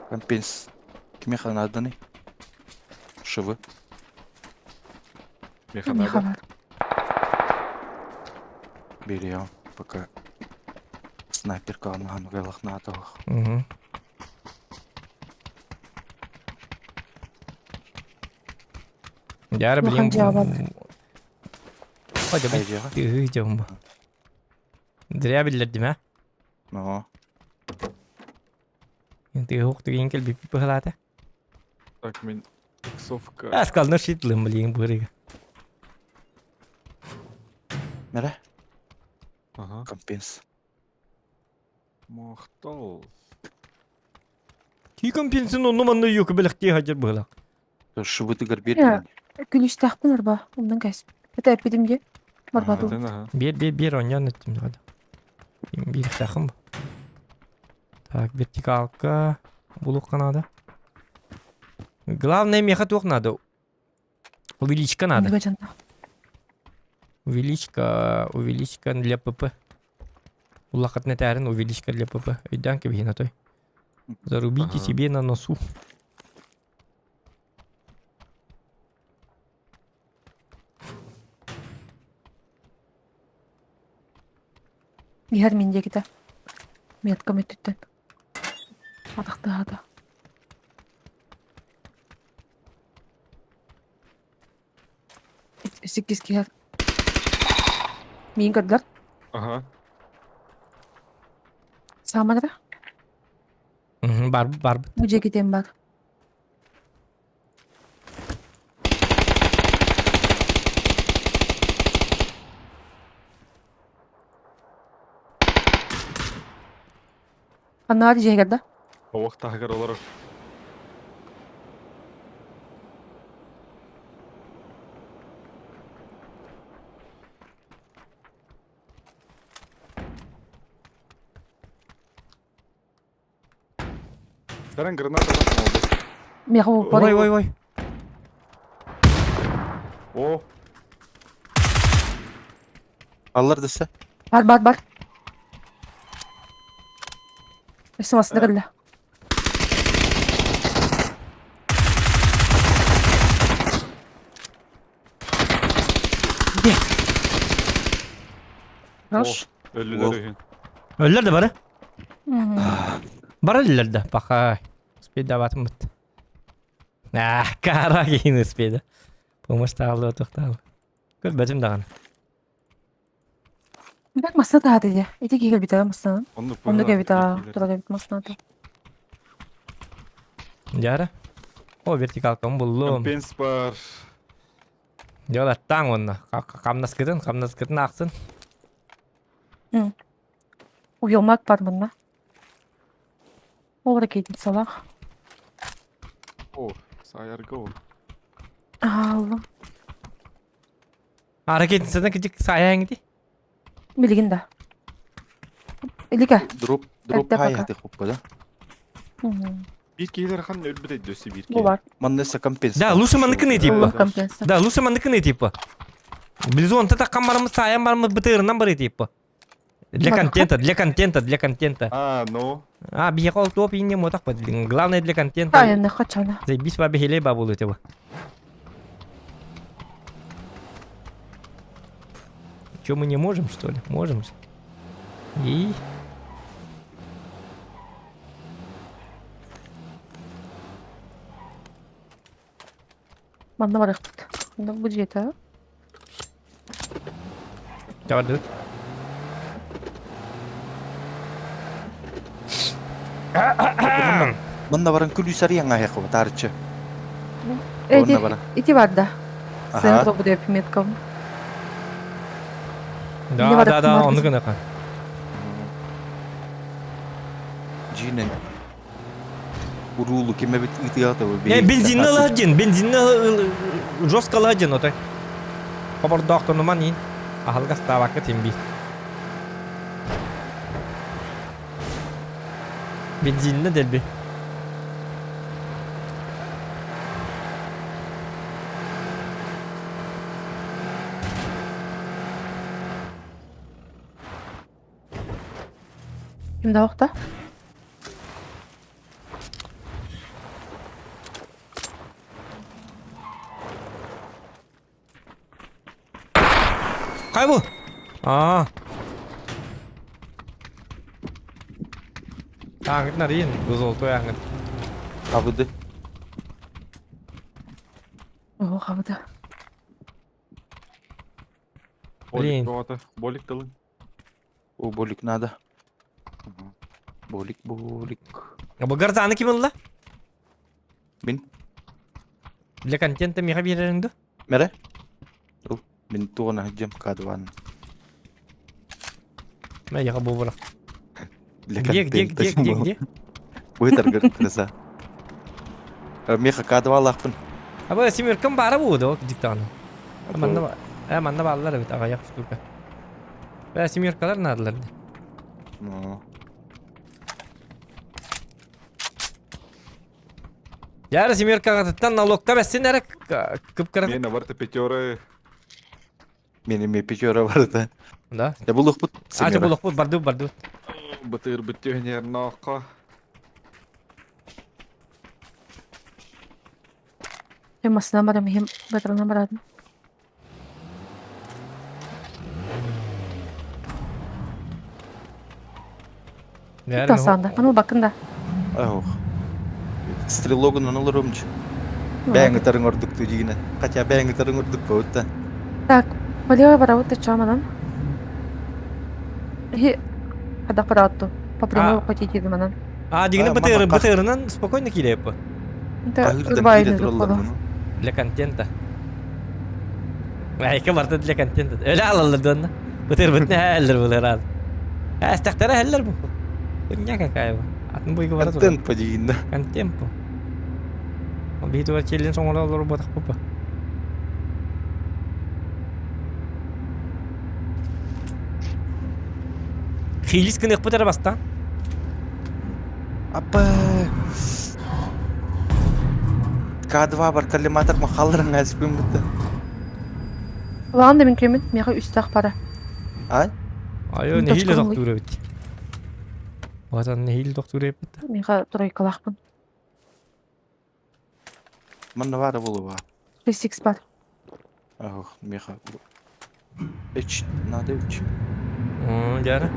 Компенс. Кимиэхэ нааданы? Швы. Меха Миэхэ надо. бар. Берем. Пока снайперка анахан угайлах надо. Мгм. Дьара Улахан билигин дьиэҕэ бар. Ходя Хайа дьиэҕэ? Тыһыы дьон бу. Зря биллэрдим а. Ого. Тыһы тыгын кэлбиппит быһалаата. Так, мин иксовка. А, сказал, ну шитлым, блин, бырыга. Нара? Ага. Компенс. Махтал. Ки компенсин онну манны юк белехти хажыр быһалаах. Шыбытыгар биэр Э, Күлүстээхпин арба, оннун кэс. Это эппитим дии. Барбатым. Ага. Биэр биэр биэр онньоон өттүм дьаҕада. Биир тахым. Так, вертикалка булуққа надо. Главное меха туох надо. Увеличка надо. Оннуга дьонно. Увеличка, увеличка для ПП. Улахатна таарин увеличка для ПП. Өйдөөн кэбиһин отой. Зарубите Ага. себе на носу. Иһэр мин диэкитэ. Меткам өттүттэн. Атахтаата. Сиккис киһэр. Миин көрдөр. Ага. Сааманара. Бар бар. Бу дьиэкитин бар. Ханнаҕа дьиэһигэр да? Оҕох таһыгар олорор. Даран граната молодец. Миэхэ Ой ой ой. О, Аллар десе. Бар бар бар. Өссө массына кэллэ. Хорош. өлүлэр үһүн. Өллөр да бары. Бары өллөр да. Паха. Успейдабатым бут. А, кара кейин успейді. Помощь таалы отуқталы. Көрбөтүм даҕаны. Бак массына таһааты дии. Ити киһи кэлбитэ массынан. Оннук Оннук быһыылаах эбит аа. киирэр. Турар эбит массыната. Дьара. О, вертикалкам буллум. Компенс бар. Дьолаттаң онно. Хамнаскытын, хамнаскытын аахсын. Уйулмак бар манна. Ол ракетница салах. О, саярга ол. Аллам. А, ракетницадан кичик саяң ди. Билигин да. Илика. Дроп, дроп Эрдэ хай пока. хаты хоппа да. Биир киһилэр хан өлбүт өйдөсү биир Бу киһи. бар. Маннеса компенс. Да, лучше маныкыны типа. Компенса. Да, лучше маныкыны типа. Близон та камарымыз саян барымыз бытырынан бары типа. Для контента, для контента, для контента. А, ну. А, бихол топ и не мотах под. Главное для контента. Тайны хачана. Заебись бабе хилей бабулы типа. Че, мы не можем, что ли? Можем же. И... Манна барыхпыт. Манна бу дьиэтэ. Давай, давай. Манна баран күлүсэр яңа хекова тарчы. Эти, Онна бара. ити бар да. Ага. Центр будет метком. Да, Не да, барып да, маркет. оны гына. Жинен. Урулу кеме бит ытыята бу. Не, бензинни ладин, бензинни жестко ладин, отой. Хобордоохтонуман ин. Ахалгас табакка тимби. Бензинни делби. Ким да охта? Кай бу? А. Аңыт нарин, золотой аңыт. Абыды. О, хабыда. Болик Блин. тоҕото. Болик тылын. О, болик надо. Болик, болик. А бу гарзаны ким ылла? Мин. Для контента миэхэ биэрэриҥ дуо? Мере? Ыл, мин тугун аһдьым кадван. Мэ яха бу Для Где, где, контента где, где, где? Бытаргыр крыса. Меха К2 лахпын. А бу семеркам баара буолуо диктаны. Манна манна бааллар эбит аҕыйах штука. Бә семеркалар наадалар. Ну. Яра семеркаҕытыттан налогка бэссин эрэ кып-кыра. Мен барта пятеры. Мен эме пятера барда. Да. Я булухпут. А, чэ булухпут барды барды. Бытыр бүттүөнер ноққа. Мен масына барам, хем батырына барадым. Тасанда. Аны бакын да. Ох. Стрелогун олорумч. Бәңі тарың ордук тудигине. Хотя бәңі тарың ордук болта. Так, полево барабыт чаманан. Хи хада паратту. По прямой хотите манан. А, дигини бытыр бытырынан спокойно килеп. Для контента. Айка барда для контента. Өлө алалар донна. Бытыр бытны хәллер булар аз. Әстәхтәре хәллер бу. Хуйня какая бу. Атын буйга бара Контент по дигинде. Контент бу. Ол бии туар челлен соңора олор ботах бу. Хилис кынық бытыр баста. Апа. К2 бар коллиматор махалларын әзіппен бітті. Лаан да мен кемит, меха үстах пара. А? Айо, нехиле доктура бит. Ватан нехиле доктура бит. Меха тройкалахпын. Манна бары болу ба. 6 бар. Ах, меха. Эч, надо үч. Жара.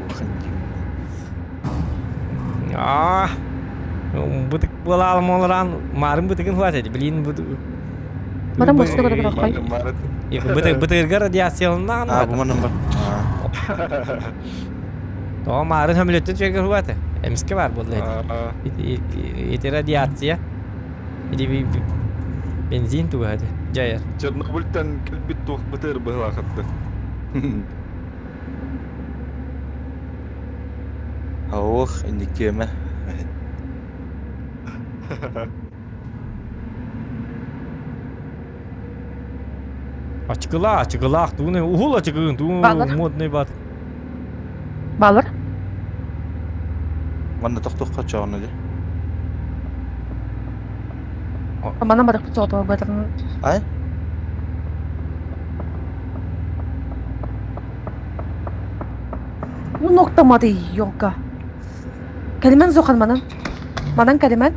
А, бытык буолаалым олоран марын бытыгын хуат блин бу Марын босты көрө бирок кой. Бытык бытырга радиацияланнаган. А, бу манын бар. То марын хөмлөттүн чөйгөр хуат. Эмиске бар болду. Ити радиация. Ити бензин тугады. Жайыр. Чернобыльтан кэлбит туох бытыр быһылаахатты. Ох, инникеме. Ачыгыла, ачыгылаах, тууну ухул ачыгын, туу модный бат. Балыр. Манна тохтохха чоҕуна дии. Манан барыппыт соҕотоҕо бытырын. Ай? Ну ноктамады ёлка. Кэлимэн зохан манан. Манан кэлимэн.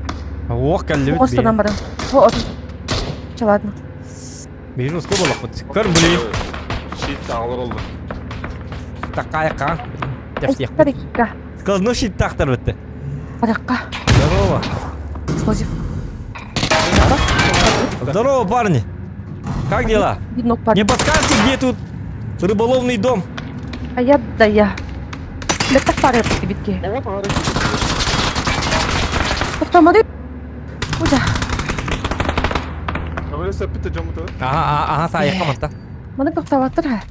Ох, кэллибит. Останан баран. О, Чэ, ладно. Биир уску болохпут. Көр блин. Щит тағылыр олды. Такая Тепсиях. Тарикка. Складной щит тахтар бітті. Баракка. Здорово. Эксплозив. Здорово, парни. Как дела? Не подскажете, где тут рыболовный дом? А я да я. Беттах пары битки. Токтомады. Уда. Ага, ага, саайыққа матта. Маны токтабаттыр ха.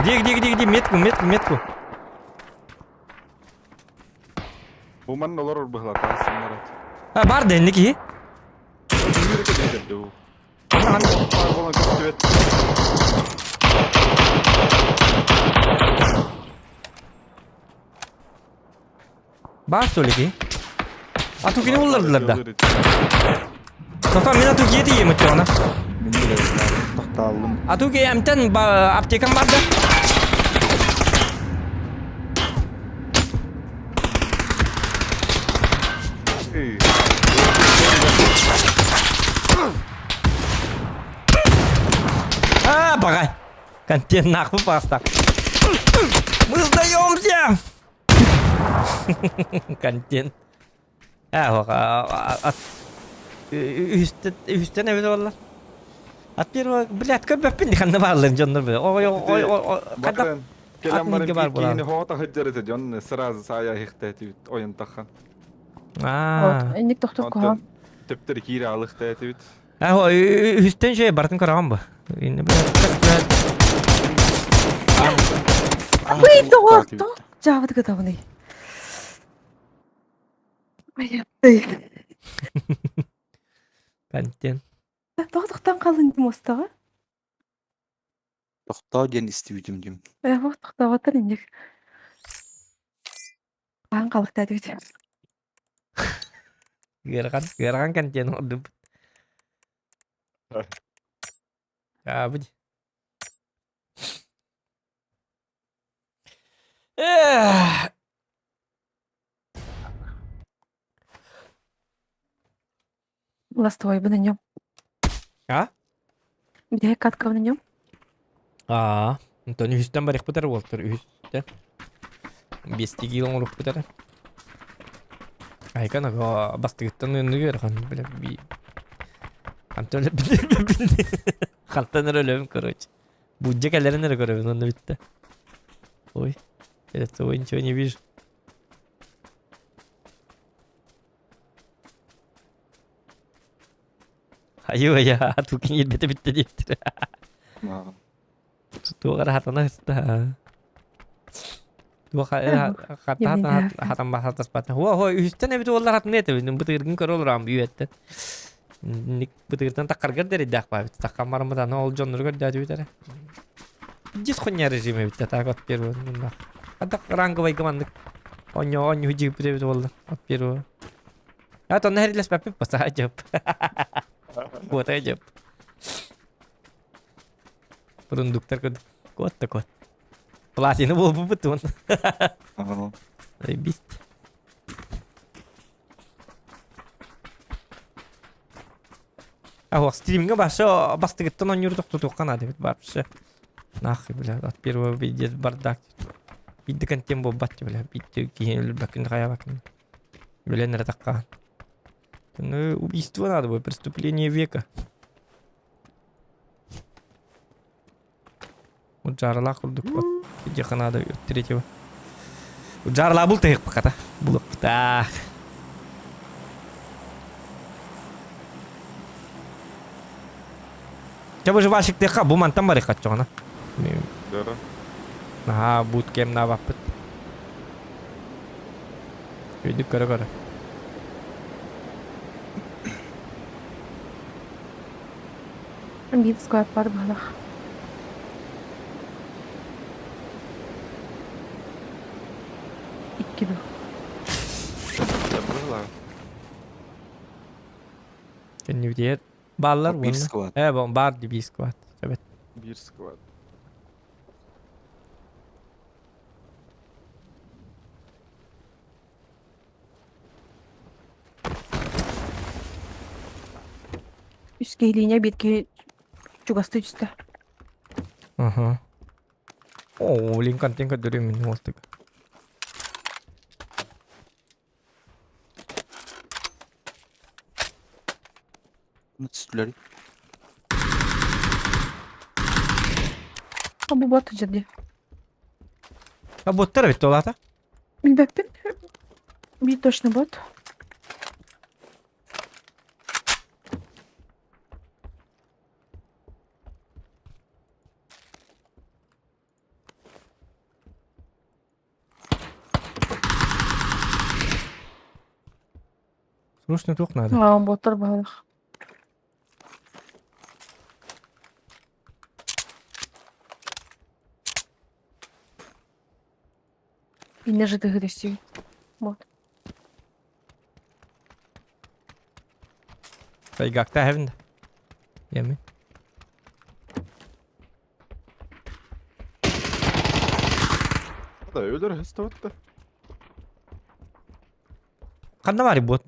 Где, где, где, где? Метку, метку, метку. Бу манна олорор быһылаата сымнарат. А, бар дэнни киһи. Бар болан көстүбэт. Бар что ли ки? А тукини уллардылар да. Тофа мен атуки тием өттөҕүнэ. Тохтааллым. Атуки эмтен аптекам бар да. А, багай. Контент нахуй паста. Мы сдаемся! Контент. А, үстен эбит олар. От первого, блядь, көрбөппүн ханна баалларын дьоннор бile. Ой, ой, ой, ой, Бакырын, кэлэн атын баран илгэ баар биир киһини буолаҕын. хоҕо таһыддьар этэ дьон сразу саайа иһихтэ ойон тахан. Аа. Вот, инник тохтор куһаҕан. Онтон төптөр киирэ алыхта этибит. Аа, үһүстэн шөй бартын көрөҕөн бу. Инни блядь. Ый, тоҕо, тоҕо дьаабыт гытабыный. Айапты. Контент. Тоҕо тохтоон хааллын дии муостаҕа? Тохтоо диэн истибитим дим. Э, тохтооботтор инник. Аан халыктаатыбыт. Ыарахан, ыарахан контент оҥордубут. Аабыт. Эх. Ластовайбын на нем. А? Где катка на нем? Аа, онтон үһүстэн барыахпыт эрэ уолтар үһүстэн. Биэстии киило оҥоруохпут эрэ. Айкан ага бастыгыттан ыанныгы ыарахан бile би Хантан өлөппүн Хантан эрэ өлөбүн короче. Буддьа кэлэрин эрэ көрөбүн онно бүттэ. Ой, перед собой ничего не вижу. Айыы-айа, тукин ирбэтэ бүттэ диэбиттэрэ. Туох эрэ хатана ыста. Туох хата хатан баһатаспат. Хуа хуа үһүстэн эбит уоллар хатыны этэ. Бытыгыргын көрө олорам үйэттэн. Ник бытыгыртан таккаргар дэриддээх баабит. Таккан бараммыт аны ол дьоннору көрдөөтүбүт эрэ. Дис хуйня режим эбит так от первого. Хадах ранговайга маннык онньо онньу дьииппит эбит уоллар от первого. А то нэрилэспэппит басаа дьып. Куота дьып. Бурундуктар курдук. Куот да куот. Платины буолбуппут уон. Заебись. А стримҥа башы бастыгыттан оонньуур тохтотуохха наада эбит вообще. Нахуй, бля, от первого видео бардак. Биирдэ контент буолбат бля, биирдэ киһи өлбөккүн хайабаккын. Билэн эрэ тахха. Ну, убийство надо было, преступление века. Удьааралаах курдук вот диэххэ наада третьего. Удьааралаа бул тыһыкпаката. Булукпутаах. Чэ выживальщиктыахха бу мантан барыахха оччоҕуна. Дөрө. Наһаа буут кэм наабаппыт. Өйдүк көрө-көрө. Биир склад бар быһалах. Икки бу. Быһылаах. Кэннибитигэр бааллар Биир уонна. склад. Э, баар ди биир склад. Эбэт. Биир склад. Үс киһилиинэ биир киһи чугастыы түстэ. Аха. О, блин, контент көрдөрүм мин уолтук. Түстүлэр. Бу бот дьэ. А боттар эбит олата. Билбэппин. Биир точно бот. Срочно туох надо. Аа, боттар баһылах. Инне жытыгы дэстиги. Вот. Сайгакта хэвин да. Ями. Да, өлөр хыстыбытта. Ханна баар бот?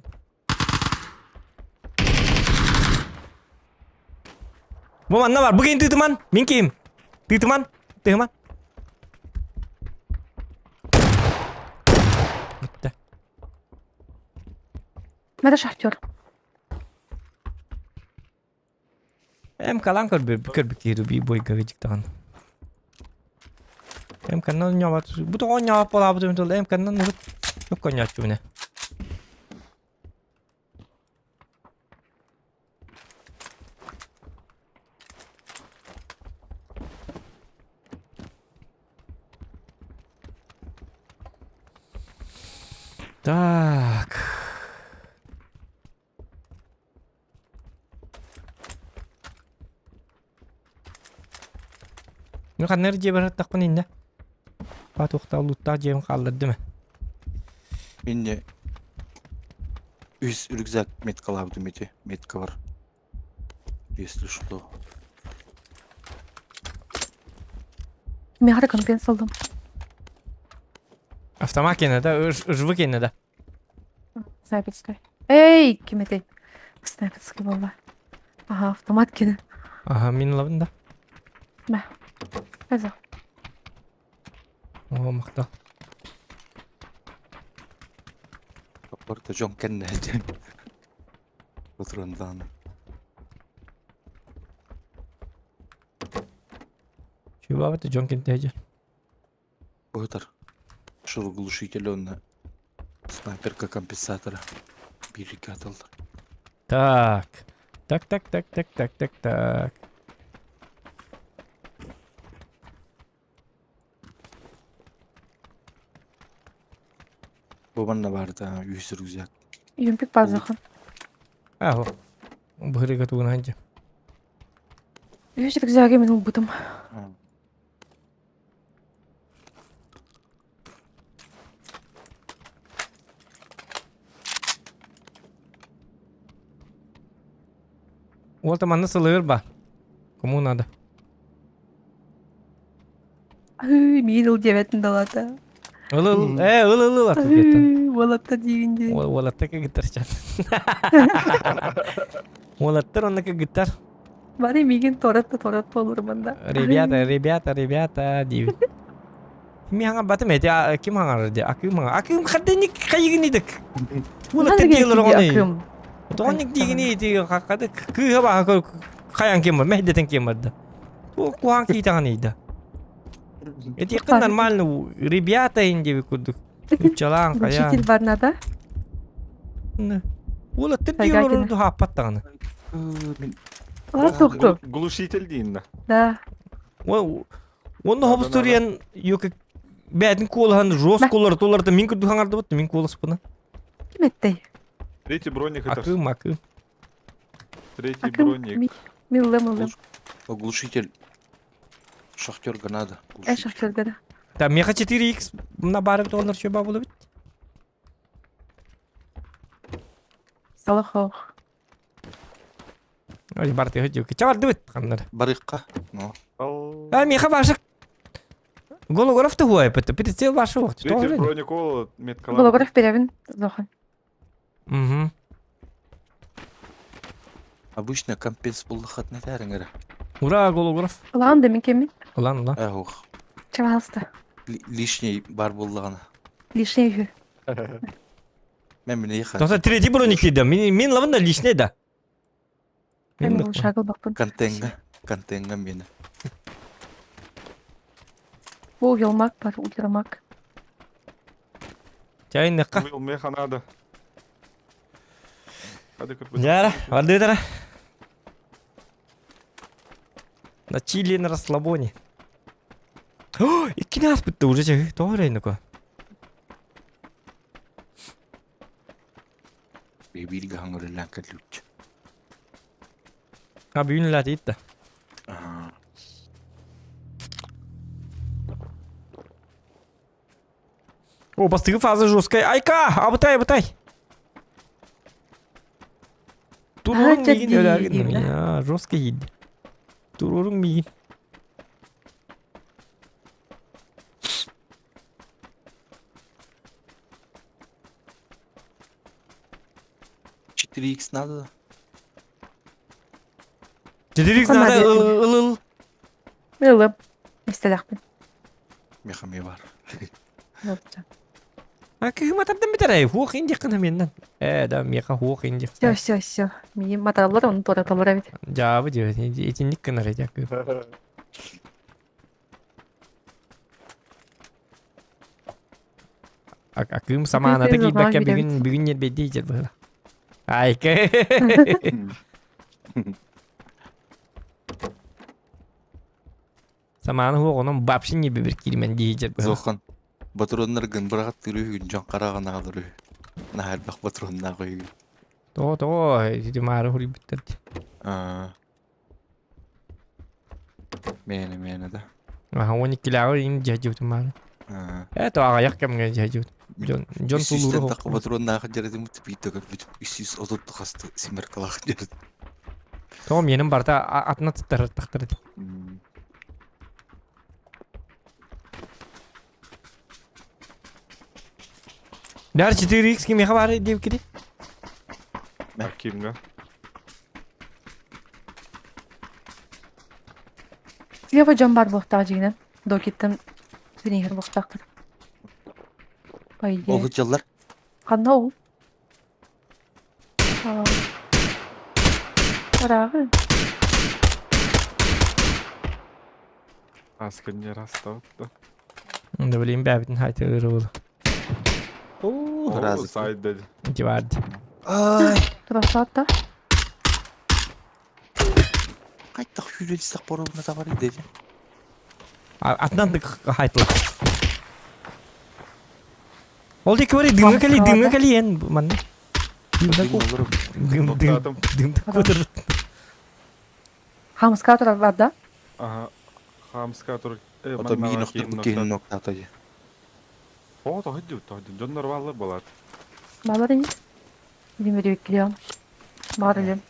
Бу манна бар. Бу ким тыытыман? Мин ким? Тыытыман? Тыһыман? Бүттэ. Надо шахтер. МК-лаан көрбүт киһи би бойга дьиктаҕын. МК-нан ньобат. Бу тоҕо ньобат буолаабытым тыл МК-нан урут тук коньяччубуна. Так. Ну ханна эрэ дьиэбэр аттахпын иннэ. Патуохтаах лууттаах дьиэм хааллардым ээ. Инне үс рюкзак меткалаабытым ити метка бар. Если что. Миэхэ компенс ыллым. Автомат киэнэ да, ыржвы киэнэ да. Снайперскай. Эй, ким этэй? Снайперскай буолла. Ага, автомат кини. Ага, мин ылабын да. Мэ. Эзо. О, махтал. Барыта дьон кэннэ диэн. Отуран Чубабыт дьон кэннэ Быһытар. Шуруглушитель онно снайперка компенсатора. Бииргэ аталлар. Так. Так, так, так, так, так, так, так. Бу манна баарда үһүс рюкзак. Юмпик пазуха. Аһо. Быһырыга тугун ханча. Үһүс рюкзагы мин ылбытым. Уол манна сылыыр ба. Кому надо? Ыы, миин ыл диэбэтин далата. Ыл ыл, э, ыл ыл ыл атып кеттин. Ыы, уолатта диигин дии. Уолатта кыгыттар чан. Уолаттар онно кыгыттар. Бары миигин торатта торат болур манда. Ребята, ребята, ребята диибит. Ми хаҥа батым эти ким хаҥарар ди акым хаҥа акым хаддыник хайыгынидык. Уолаттар диэлэр оҕону. Тоҕонник диигини ити хаккады кыыһа баха хайан ким бар мэһдетен ким барда. Куһаан киитэҕин ыйда. Этиэххин нормально ребята ин диэбит курдук. Уччалаан хайаан. Учитель бар надо. Уолаттар диэн олорорду хааппат даҕаны. А, тухту. Глушитель диинна. Да. Онно хобустуриан юка бээтин куолаһан жестко туларда мин курдук хаҥардыбыт мин куоласпына. Ким эттэй? Третий броник это. Акым, акым. Третий броник. Миллым, миллым. Оглушитель. Шахтерга надо. Э, шахтерга да. Да, меха 4X на бары доллар что бабула бит. Салахох. Ой, барты хөдү. Чавар дыбыт ханнар. Барыкка. Ну. А меха ваших Голограф ты хуай, это прицел вашего. Третий броник ол меткалар. Голограф перевин. Зохан. Угу. Обычно компенс буллахатна тәреңер. Ура, голограф. Улан да мин кеммин. Улан, улан. Эх, Пожалуйста. Лишний бар буллагана. Лишний үһү. Мен мине еха. Тоса третий броник да. Мин мин лавында лишний да. Мен шагыл бакпын. Контенга, контенга мени. Бу елмак бар, ультрамак. Чайныкка. Был меха надо. Яра, бардыдара. На чили на расслабоне. Иккини аспытты уже че, тоҕо эрэ Бибилга хаңырылан кәлүч. А бүгүн лат итта. О, бастыгы фаза жесткая. Айка, абытай, абытай. Турурун миигин өләргин. Жестко иди. Турурун миигин. Четыре икс надо? 4x надо, ыл ыл ыл. Ылып. Истеләхпин. Мехами бар. А кыһыма тардан битәрәй. Хуох инди кына меннен. Э, да, миэхэ хуох инди. Все, все, все. Миин маталлар, оны туораталлар эбит. Дьаабы диэбит, итинник гынар этэ кыып. Акыым самааната киирбэккэ бүгүн бүгүн ньэрбэйдии дьэр быһыла. Айка. Самааны хуох онон вообще не бибир киирмэн дии дьэр быһыла. Зохан, батроннаргын быраҕаттыыр үһүгүн дьон хараҕын аҕалар үһү. Наһаа элбэх батроннаах үһүгүн. Тоҕо тоҕо ити маары хуруйбуттар дии. Аа. Мээнэ мээнэ да. Аха он иккилээҕи иин дьэһдьибитим маары. Аа. Э то аҕыйах кэмҥэ дьэһдьибит. Дьон дьон Үс сүүстэн тулуура тахха батроннаах дьарытым биирдэ көрбүтүм. 330 хаста семеркалаах дьарыт. Тоҕо миэним барыта атына тахтар этим. Дар 4x кимиэхэ баар диэбиккитий? Кимҥэ? Слева дьон бар буохтаах дьиҥинэн. Докиттан синиһэр буохтаахтар. По идее. Ол дьыллар Ханна ол? Араагы. Ас кэнньэр астабыт да. Да билим бэбитин хайта ырыбыл. Оо, разы. Сайда. Ити баарди. Ай, Турасаатта. қайттақ сүйрелсек боруна табар еді. Атынан хайтыл. Ол диэки бары дыҥҥа кэлии, дыҥҥа кэлии эн манна. Дым дым дым кутур. Хамыска турар бар да? Ага. Хамска тур. Ото миин охтор киһин ноктата же. О, тоһдю, тоһдю. Дьон нормаллар болат. Балар ини. Димирик килиам. Бар элем.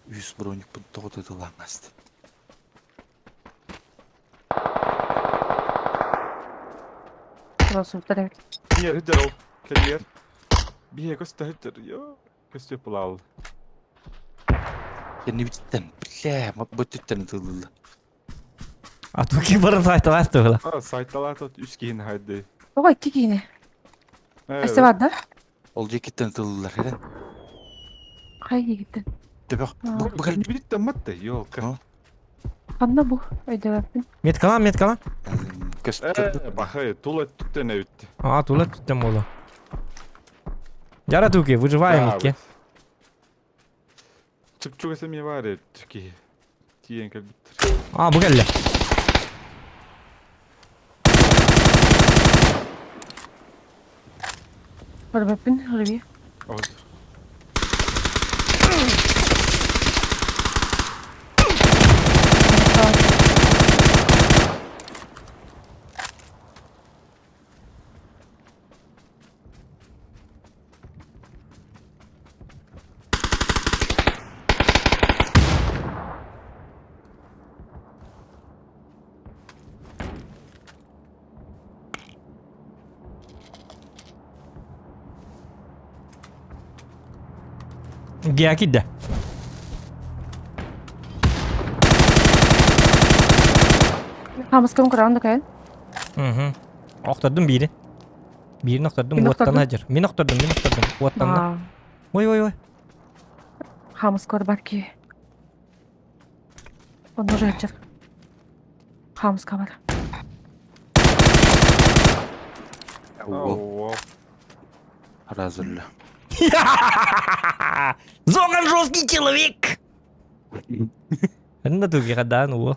Үс броник бун тоҕотутулаҥаст. Турасуттар эбит. Киэр хыджар ол. Кэлиэр. Биһиэ көстө хыджар. Йо, көстө пулал. Кэннибититтэн, бля, бөттүттэн ытыллыла. А туки баран сайталаас туһула. А, сайталаат үс киһини хайды. Тоҕо икки киһини. Өссө бар да? Ол жекиттен ытыллылар, херен. Хай дигиттен. Төбөх, бу бу Кэннибититтэн матта, ёлка. Ханна бу? Өйдөбөппүн. Меткалан, меткалан. Э, бахай, тула түттен эбит. А, тула түттен болу. Жара туки, выживаем Да, икки. Чыпчуга семья бар ки. Тиен кэлбиттер. А, бу кэллэ. Көрбөппүн, Рыби. Вот. Геа киирдэ. Хамыскын кураан да кайын. Угу. Охтордум биири. Биирин охтордум, Мин уоттан охтордум. хадьыр. Мин охтордум, мин охтордум. Уоттанна. Ой, ой, ой. Хамыскор бар ки. Он уже хачар. Хамыска бар. Ол разылла. Зоган жесткий человек! Анда туги хадаан уол.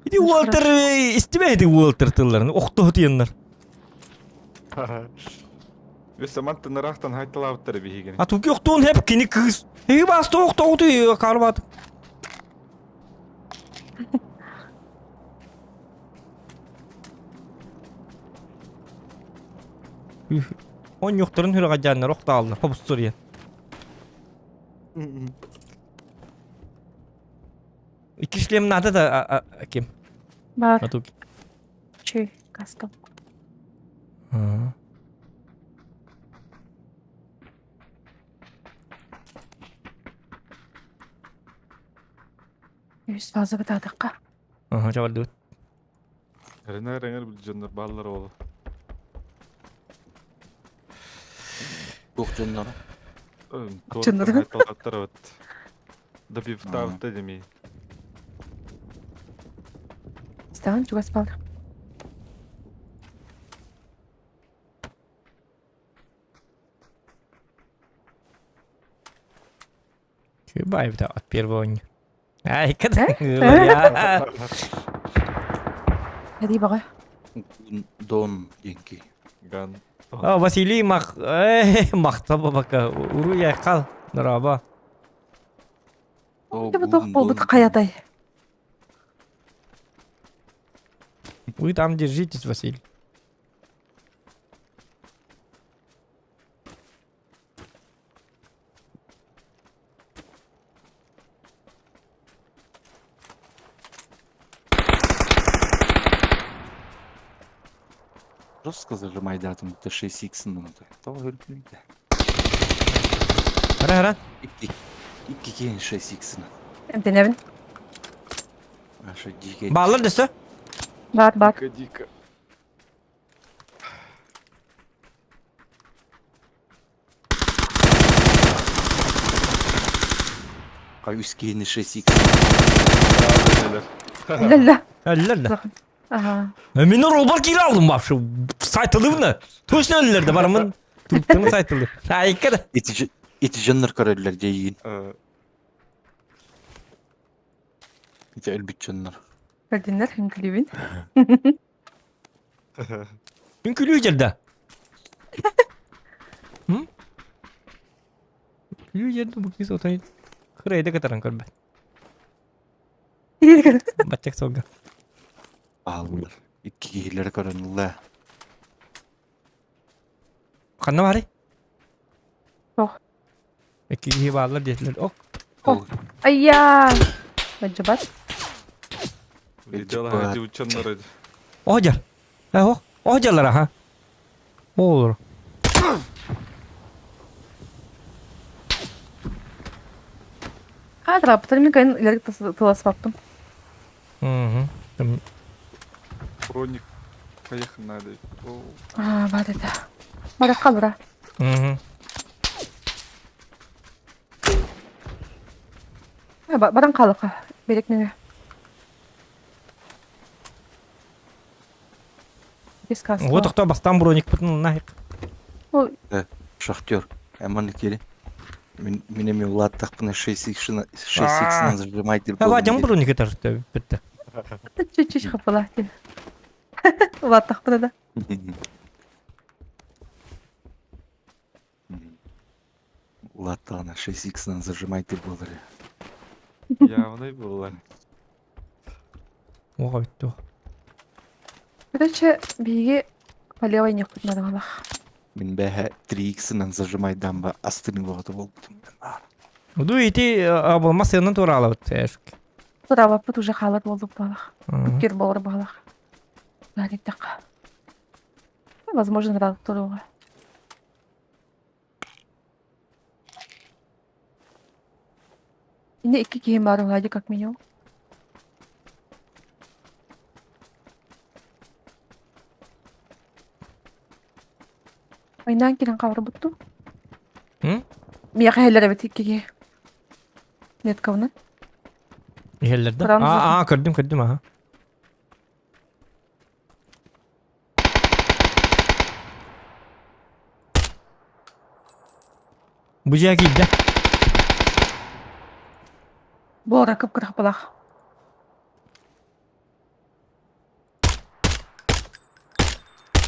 Ити Уолтер истибэ ити Уолтер тылларын охтоһутуйаннар. Өссө мантан ыраахтан хайталаабыттар биһигини. А туги охтуун хэп кини кыыс. Эги басты охтоҕутуй карбат. Онньуктарын хүрөҕэдьааннар охтааллар хобустуруйан. Икки шлем надо да ким? Бар. Атуки. Чүй, каска. Үс фаза бытаатахха. Аха, чабардыбыт. Ренер ренер бил дьоннор бааллар ол. Туох дьонноро? Чыннары. Талаттар вот. Добивтавта деми. Стан чугас бал. Чуй от первого не. Ай, когда Эдии баҕа. Дон деньги. Ган. А, Василий мах... махта бабака. Уру яйкал. Дораба. Бу туох буолбут хайатай. Вы там держитесь, Василий. Жестко зажимайдатым это 6х ну то. То өлбүтэ. Хара хара. Икки икки киһи 6х. Эмтенебин. Аша дикий. Баалар дөссө? Бар бар. Дико дико. Кай үс киһини 6х. Лэллэ. Өллөр да. Ага. Мен ролбар кире алдым вообще. Сайтылыбына. Точно өллөр да барамын. Туптымы сайтылы. Айка да. Ити ити дьоннор көрөллөр дейин. Ити өлбүт дьоннор. Көрдүннэр хүҥкүлүүбүн. Үҥкүлүү жерде. Үҥкүлүү жерде бу киһи отой кырайда кытаран көрбөт. Баччак солга. Ааллар. Икки киһилэри көрөнүллэ. Ханна баарый? Суох. Икки киһи бааллар диэтилэр. Ок. Айя! Бадьыбат. Видела эти ученные. Оһдьар. Э, оһдьаллар аха. Олор. А, траптар мен кайын илерги тыласпаппын. Угу. Броник. Поехали надо. А, бар это. Баракка бура. Угу. Баран қалыққа. Берек мені. Без каска. Вот кто бастан броник пытын нахик. Шахтер. Эман кири. Мине ми улааттахпына 6х 6х зажимайтер А, жам броник это же бітті. Чуть-чуть хапала. Улаттахпына да. Улаттаҕына 6х зажимайтер буолар. Явно было. Оға бітті. Короче, биги по левой не надо Мин бэһэ 3х зажимайдан ба астыны боҕото буолбутум. Уду ити абылма сыйынан туралы бит. Тура пут уже халат болдук балах. Кир болор балах. Гарик така. Возможно, надо туруга. Инде икки киһи бар улади как минимум. Айнан кирен кавыр бутту. М? Мияка хеллер бит икки киһи. Неткавны. Ихеллерде. Француз. А, а, көрдүм, көрдүм, аха. Бу жаа киирдэ. Бора кып кырах балах.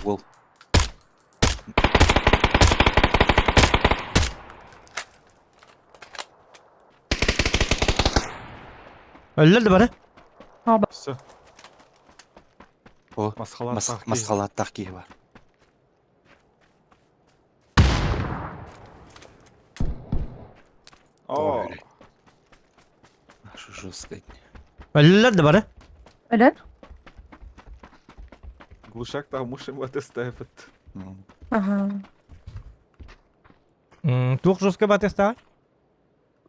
Уол. Өллөр да бары. Все. О, Масхалат. Масхалаттаах киһи бар. О, Аша жестко. Өллөр да бары. Өлөр? глушак там муж ему это. Ага. Туох жестко батыста.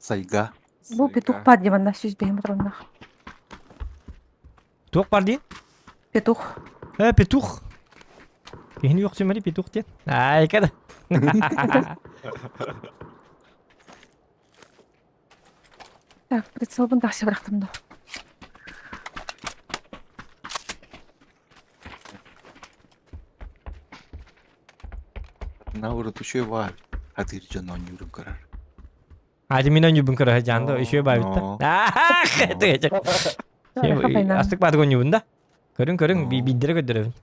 Сайга. Бу петух бар диванда сүз бейм броннах. Туох бар дии? Петух. Э, петух. Кихини yok сөмәри петух ден. Ай, када. Так, прицелбын тахса бырахтым да. Наоборот, үчүгэй баар. Хатыыр дьон оонньуурун көрөр. Adi мин онньуубун көрө жаанда үчүгэй баабытта. Астык баатык онньуубун да. Көрүҥ көрүҥ биирдэрэ көрдөрөбүн.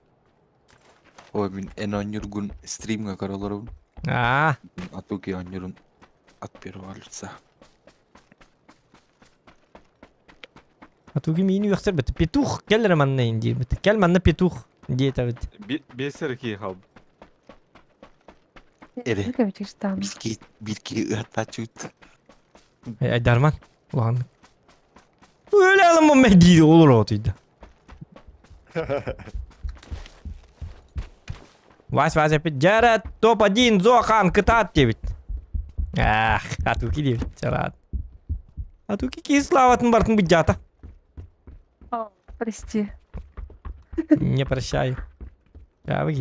Ой, мин эн оонньуургун стримҥа көрө олоробун. Аа. Атуки оонньуурун от первого лица. Атуки миини үөхсэр бит. Петух кэл эрэ манна ин диир бит. Кэл манна петух диэтэбит. Биэсэр кии хал. Эре. Бирки бирки ыаттааччыбыт. Айдарман. Улахан. Өлө алыммын мен диир олор отуйда. Вась Вась эппит дьэрэ топ-1 Зохан кытаат диэбит. Ах, Атуки диэбит чараат. Атуки киһи славатын бартын быдьаата. Прости. Не прощаю. Чао,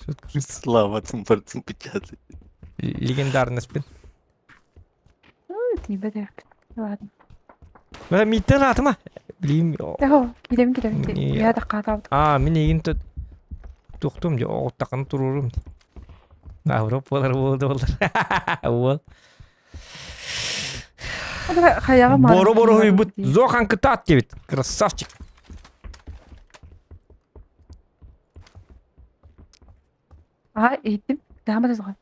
Шутка. Славатын бартын быдьаата. Легендарный спин. Ну, это не беда. Ладно. Бля, миттен атыма. Блин. О, килем килем. Я да катабыт. А, мин игин тут тухтум же оттакын турурум. Авроп болар болду болар. Уол. Хаяга Боро боро хуйбут. Зохан кытаат дебит. Красавчик. А, иһиттим. Даама да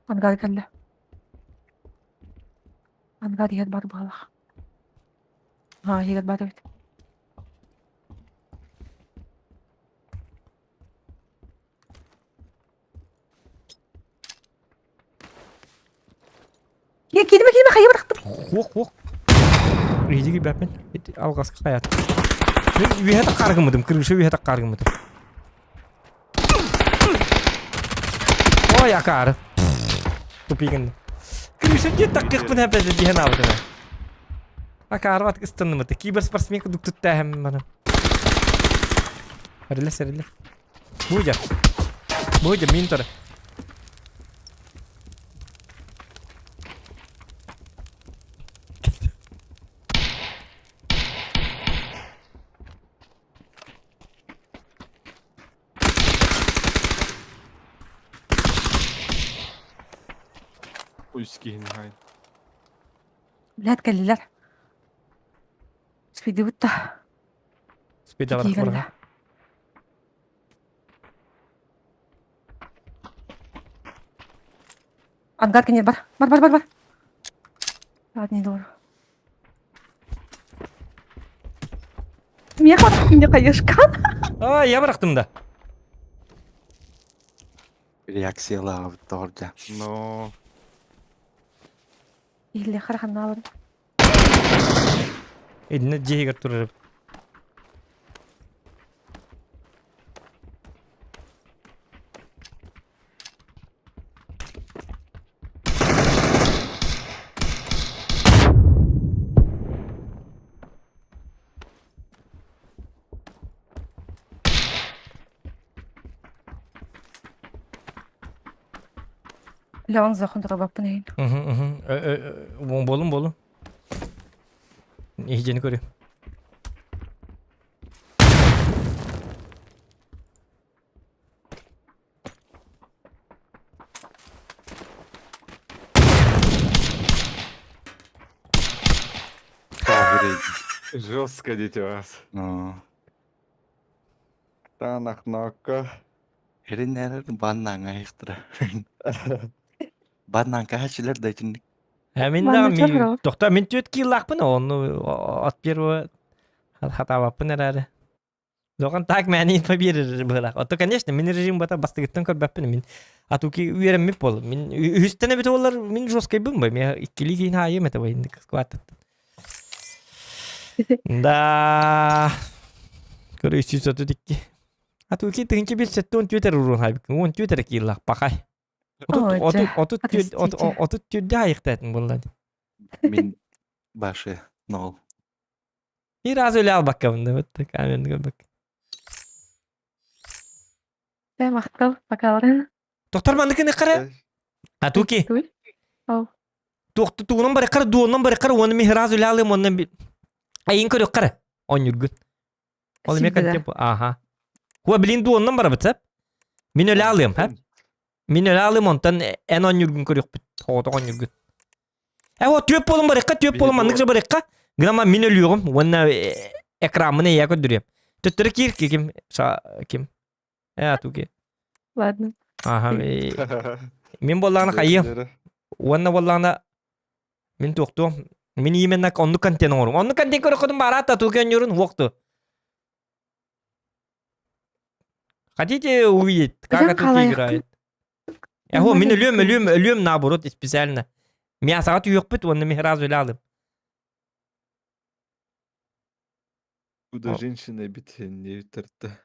Ангар кэллэ. Ангар иһэр бар быһалаах. Аа, иһигэр бар эбит. Киирэ киирмэ киирмэ хайа бырахтым. Хуох хуох. Иһиги бэппин. Алҕаска хайат. Үөһэ таххааргыммытым, крыша үөһэ таххааргыммытым. Ой, акаары. Тупигын. Крыша диэн таккыахпын эпэдэ диэн аабытым. Акаары бат ыстаннымыты. Киберспортсмен кудук туттааһым маны. Эрилэ сэрилэ. Буйдя. Буйдя, мин тары. Үс киһини хайн. Блядь, кэллилэр. Спидибит да. Спид барах барах. Ангар кини бар. Бар бар бар бар. Ладно, не должен. Миэхэ барахтым диye хайышка. А, я барахтым да. Реакциялаабыт тоҕордьа. Но. Или хараханнаабын. Итиннэ дьиэһигэр турар эбит. Леон захон турабаппын иһин. Болун болун. Иһдьини көрү. Жестко дети вас. Танах нока. Эрин баннаҥа айыктыра. Баннаҥ каһачилер да итинник. Ә мин да мин тохта мин түөт кииллаахпын онну от первого хатаабаппын эрээри. Доҕон так мээнэ инфо биэрэр быһыылаах. Ото конечно мин режим бата бастыгыттан көрбөппүн мин атуки үөрэммит буоллум. Мин үһүстэн эбит буоллар мин жесткайбын бу. Мен иккилии киин хаайым этэ бу скваттаттан. Да. Көрө 332. Атуки тыһынча бир сетте он түөтэр уруун хайбыккын. Он түөтэр кииллах пахай. Отут түрдэ айыктаатын буолла. Мин башы нол. Ни разу өлө албаккабын да бытты камераны көрбөк. Махтал, пока. Доктор маннык кара. А туки. Ау. Туохту тугунан барыккар дуонан барыккар уонна ми сразу лялым уонна айын көрөккар онньургун. Ол эме контент аха. Хуа блин дуоннан барабыт сап. Мин өлө алыам, ха? Мин өлө алыам онтон эн онньургун көрүөхпүт. Тоҕото онньургун. Э вот түөп болун барыкка, түөп болун маннык же барыкка. Гынама мин өлүөҕүм уонна экраммын эйэ көрдүрүөм. Төттөрү киир ким ким. Э атуки. Ладно. Аха. Мин боллаҕына хайыам. Уонна боллаҕына мин туохтуом. Мин именно оннук контент оҥорум. Оннук контент көрөххүтүн баараат тату көнньүрүн уохту. Хотите увидеть, как это играет? Эхо, мин өлүөм, өлүөм, өлүөм наоборот специально. Мясаға түйөкпүт, онны мен сразу өлө алым. Куда женщина бит не тарта.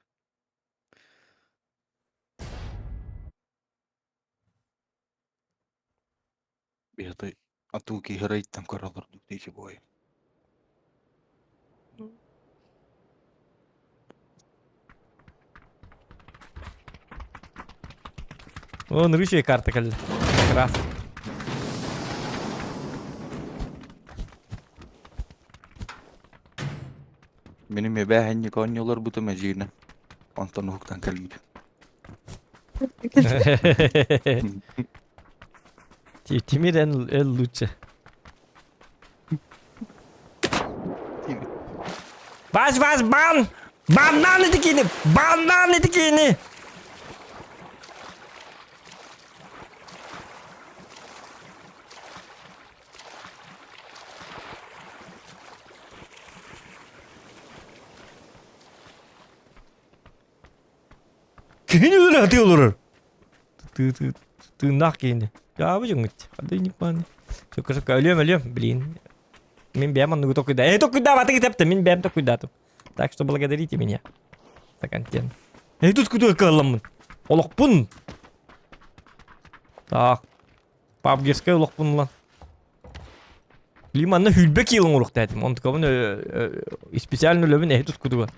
Бэйэтэ атуу киһи көрөлөр дии бой. О, нырыщая карта кэллэ. Раз. Миним эбээһинньик оонньуулар бутум эдьиинэ. Онтон уһуктан кэлбитим. Тимир эн эл лучше. Вас, вас, бан! Банан этикини! Банан этикини! Кини өлө аты олорор. Тыыннаах киһини. Дьаабы дьоҥҥут. Ханна ньыппааны. Сөккө сөккө өлүөм өлүөм. Блин. Мин бэйэм оннугу токуйда. Э токуйдаабатык итепте. Мин бэйэм токуйдаатым. Так что благодарите меня за контент. Э тут кутуга кыалламмын. Олохпун. Так. Пабгерскай олохпун улан. Блин, манна хүлбэ киилин оруктаатым. Онтукабын специально өлөбүн эһи тускутуга.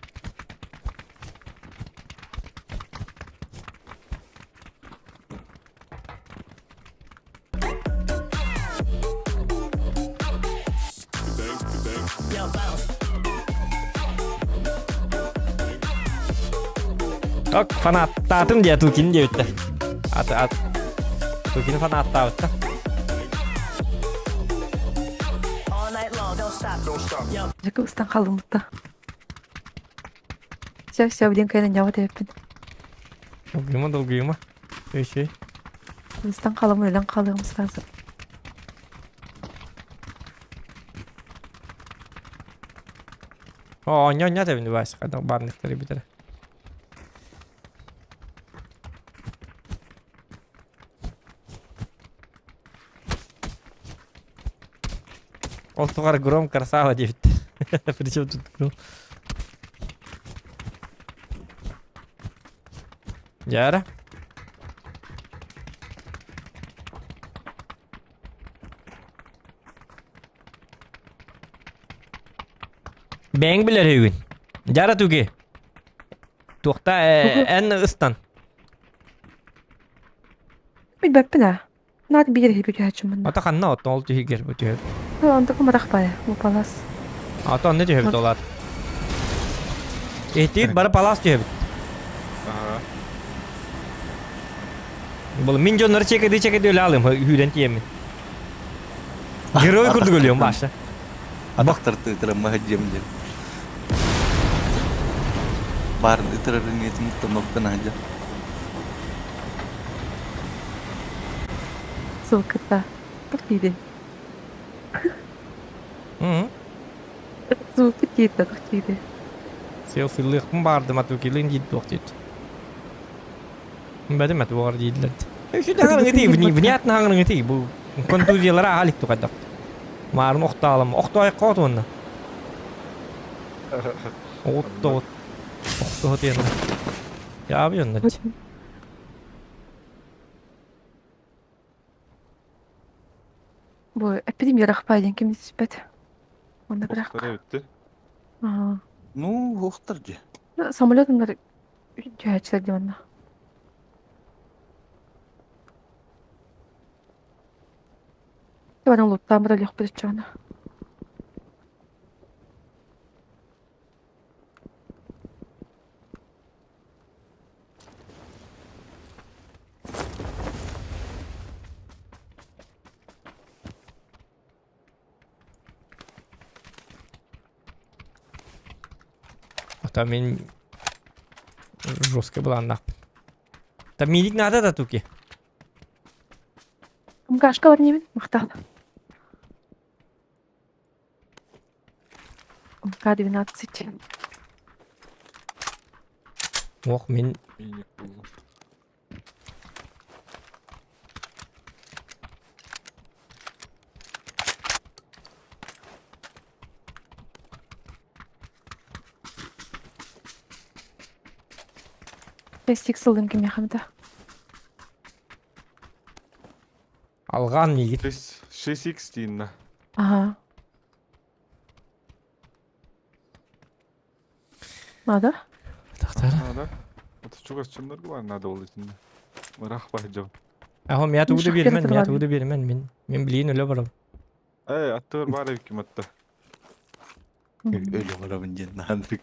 Так, фанаттаатым диэ Тукин диэбиттэр. Ат, ат. Тукин фанаттаабыттар. Жакыбыстан қалдым бұтта. Все, все, блин, кайдан жауап эппин. Долгуйма, долгуйма. Өй, Кыбыстан қалым, өлөн қалыгым сразу. О, оня, оня тебин Вася, когда барныктары битер. Ол тугар гром красава диэбиттэр. Причем тут гром? Дьара. Бэйэҥ билэр үһүгүн. Дьара туги. Туохта эн ыстан. Билбэппин аа. Наат биир иһи бүтүһэччим Ата ханна оттон ол түһүгэр бу түһү. Онтуку матах бая, бу палас. Ата онно түһэбит олар. Эһтиит бары палас түһэбит. Ага. Бұл мин дьоннору чекеди чекеди өлө алым үүрэн тиэмин. Герой курдук өлүөм баша. Атахтар тыытырамма сылдьыам диэн. Баарын ытырарын этин оттон сылдьар. Сылкыта. Тохтиди. Звук тиитэ тохтиди. Селфилыахпын баардым атукилын диит туох диит. Бәдим атуар дииллэр. Үчү даҕаны внятно хаҥырыҥытый бу контузиялара аалик тухайдах. Маарын охтаалам охтоайкка отуонна. Отто охто тиэнна. Яабы Бу эпидемия рахпай ким түспэт. Онда бірақ. Охтара бүттү. Ага. Ну, охтар же. Самолет ондар түһәчилер диэн онно. Баран луттаан баралыахпыт иччэҕинэ. А там мин жесткий былааннаахпын. Там миник надо да туки? Мкашка бар небин, махтал. МК-12. Ох, мин Миник булдум. Пестик сылдым ким яхамда. Алган мигит. 6x дейін Ага. Надо? Тахтар. Надо. Вот чугас чымнар бар надо ол итинде. Мырах бар жол. Ахо мя тугу да Шахтер бермен, мя турган. тугу да бермен, мен мен билейин өлө барам. Эй, аттыр бар эбиким атта. Өлө барабын диэн наандык.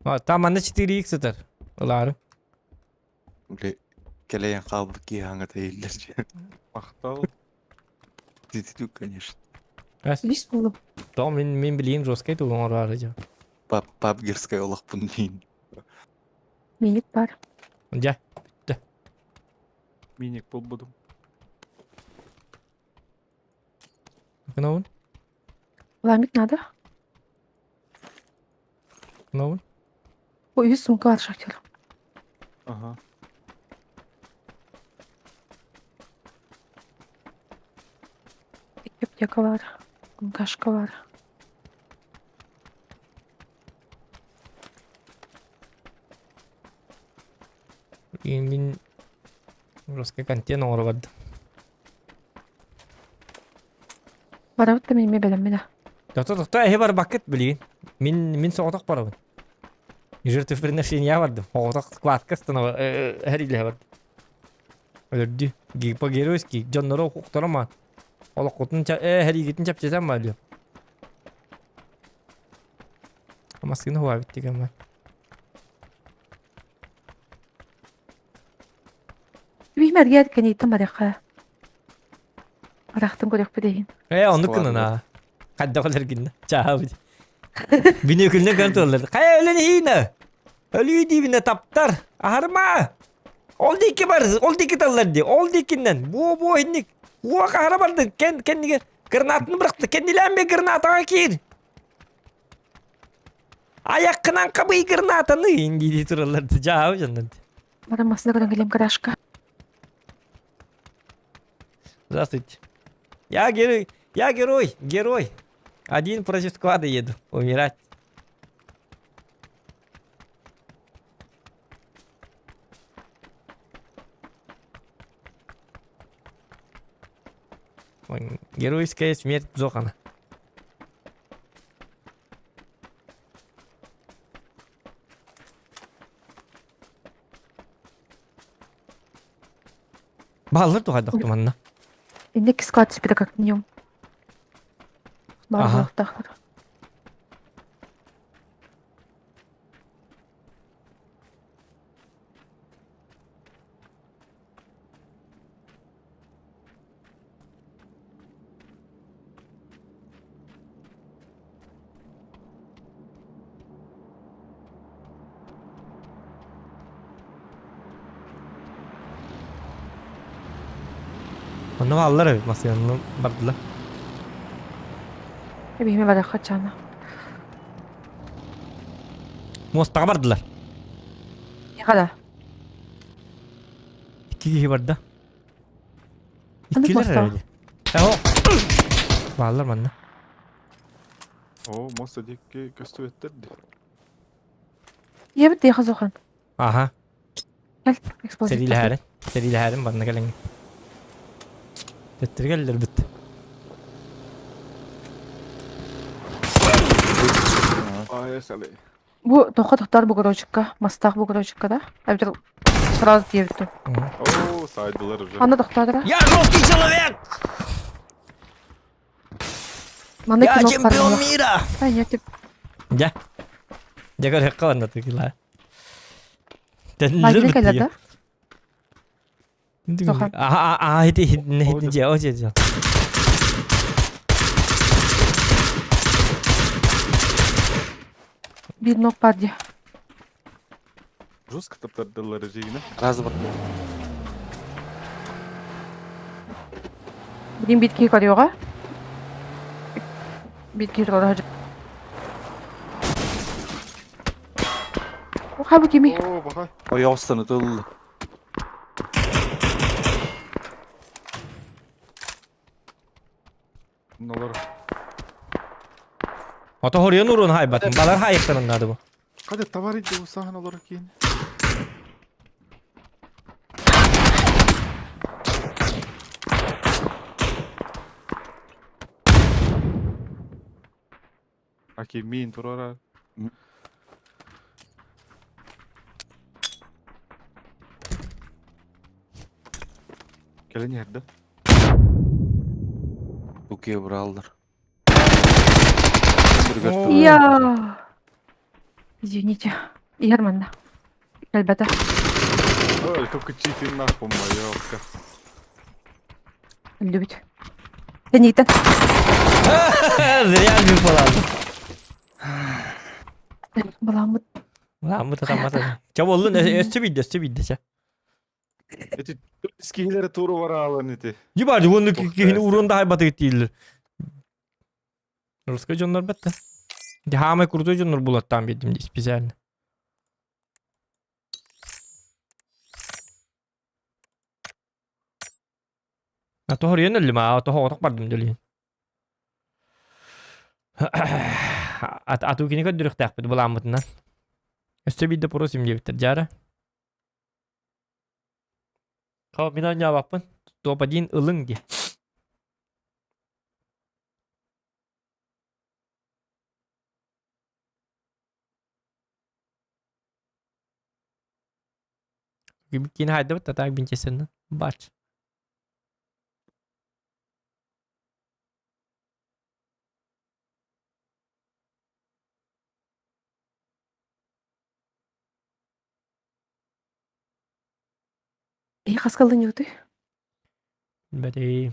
А, там анда 4x сытар. Ылары. Бile кэлэйэн хаалбыт киһи хаҥата иһиллэр. Мактал. Титүк, конечно. Лис булдум. Том мен мен билейин жесткий тугу оҥорор жа. Пап папгерская олохпун диин. Миник бар. Жа. Миник болбудум. Кынаун? Ламик надо? Кынаун? Ой, үс сумка бар шахтер. Ага. Икки аптека бар. Мкашка бар. Мин жесткий контент оҥоро бардым. Барабыт да мен белем мен. Тохто тохто эһи бар бакыт билигин. Мин мин соҕотох барабын. Жертвоприношение бардым. Оҕотох складка станова һэрилэһэ бардым. Өлөрдү. По геройски дьонноро укуктара ма. Олоххутун һэригитин чэпчэтэн ма өлүө. Маскины хуа бит деген ма. Бихмер гер кенейтен баряха. Арахтын көрөк бидейин. Э, оннук гынан Хадда олар гинна. Чаа бит. Бине күлнө көн толлар. Кая өлөн хина. Өлүү дибине таптар. Ахарма. Ол дики бар, ол дики таллар ди. Ол дикиннен. Бу бу хинник. Уа кахара барды. Кен кенниге гранатны быракты. Кеннилән гранатага кир. Аяққынан кабый гранатаны инди туралар. Жаа жаннан. Барам масына көрөн келем гаражка. Здравствуйте. Я герой, я герой, герой. Один против склада еду. Умирать. Ой, Геройская смерть Зохана. Баллар туғайдақ туманна. Иннек склад себе как минимум. Бар Ага. буолуохтаахтар. Онно баллар эбит масыянны бардылар. Эбиһиме барыахха чаана. Мостаға бардылар. Хада. Икки киһи барда. Ханнык Иккилер мостаҕа? эрэ. Э, Баллар манна. О, моста дикки көстүбэттерди. Ебит диэхэ зохан. Аха. Кэл экспозит. Сэрилэһэрин. Сэрилэһэрин манна кэлэҥ. Төттөргөллөр бит. Поехали. Бу тохо тохтор бугорочукка, мастаах бугорочукка да? Эбэтэр сразу диэбит ту. О, сайдылар уже. Аны тохтоотура. Я жесткий человек! Маны Я кино чемпион мира! А, нет, тип. Дьэ. Дьэ көрүөххэ уонна тыкыла. Лагерь кэлэр да? Соха. Аа аа хити хити дьэ о дьэ дьэ. Биир ног бар дии. Жестко таптардылар жигine. Раз бар. Билин биир киһи көрүөҕэ. Биир киһи тура Хабы кими? О, баха. Ойоҕостон ытылла. Нолор. Ото хоруйан уруун хайбатын. Балар хайыктарын наада бу. Hadi товар иди усахан олор кийин. Аки мин турара. Кэлэн иһэрдэ. Туке быраллар. Я. Извините. Иһэр манна. Кэлбэтэ. Ой, только читин нахуй моёвка. Өллүбүт. Тэниитэн. Зря bir falan. Баламмыт. Ламмыт атаммат. Ча боллун өстү бидде өстү бидде ча. Эти скиһилери тууру бараалан ити. Дибар уонну киһини уруун да хайбаты дииллер. Русский дьоннор бетте. Хаамай крутой дьоннор булаттаан биэрдим дии специально. А то хоруйан өллүм аа, то хоҕотох бардым дөлүн. Ат атуу кини көрдөрүөхтээхпит былааммытынан. Өссө биирдэ просим диэбиттэр дьаара. Хоо мин оонньообоппун. Топ-1 ылыҥ диэ. Кини хайдыбыт татаак бинчесинна. Бач. И хаскалын юты. Бэтей.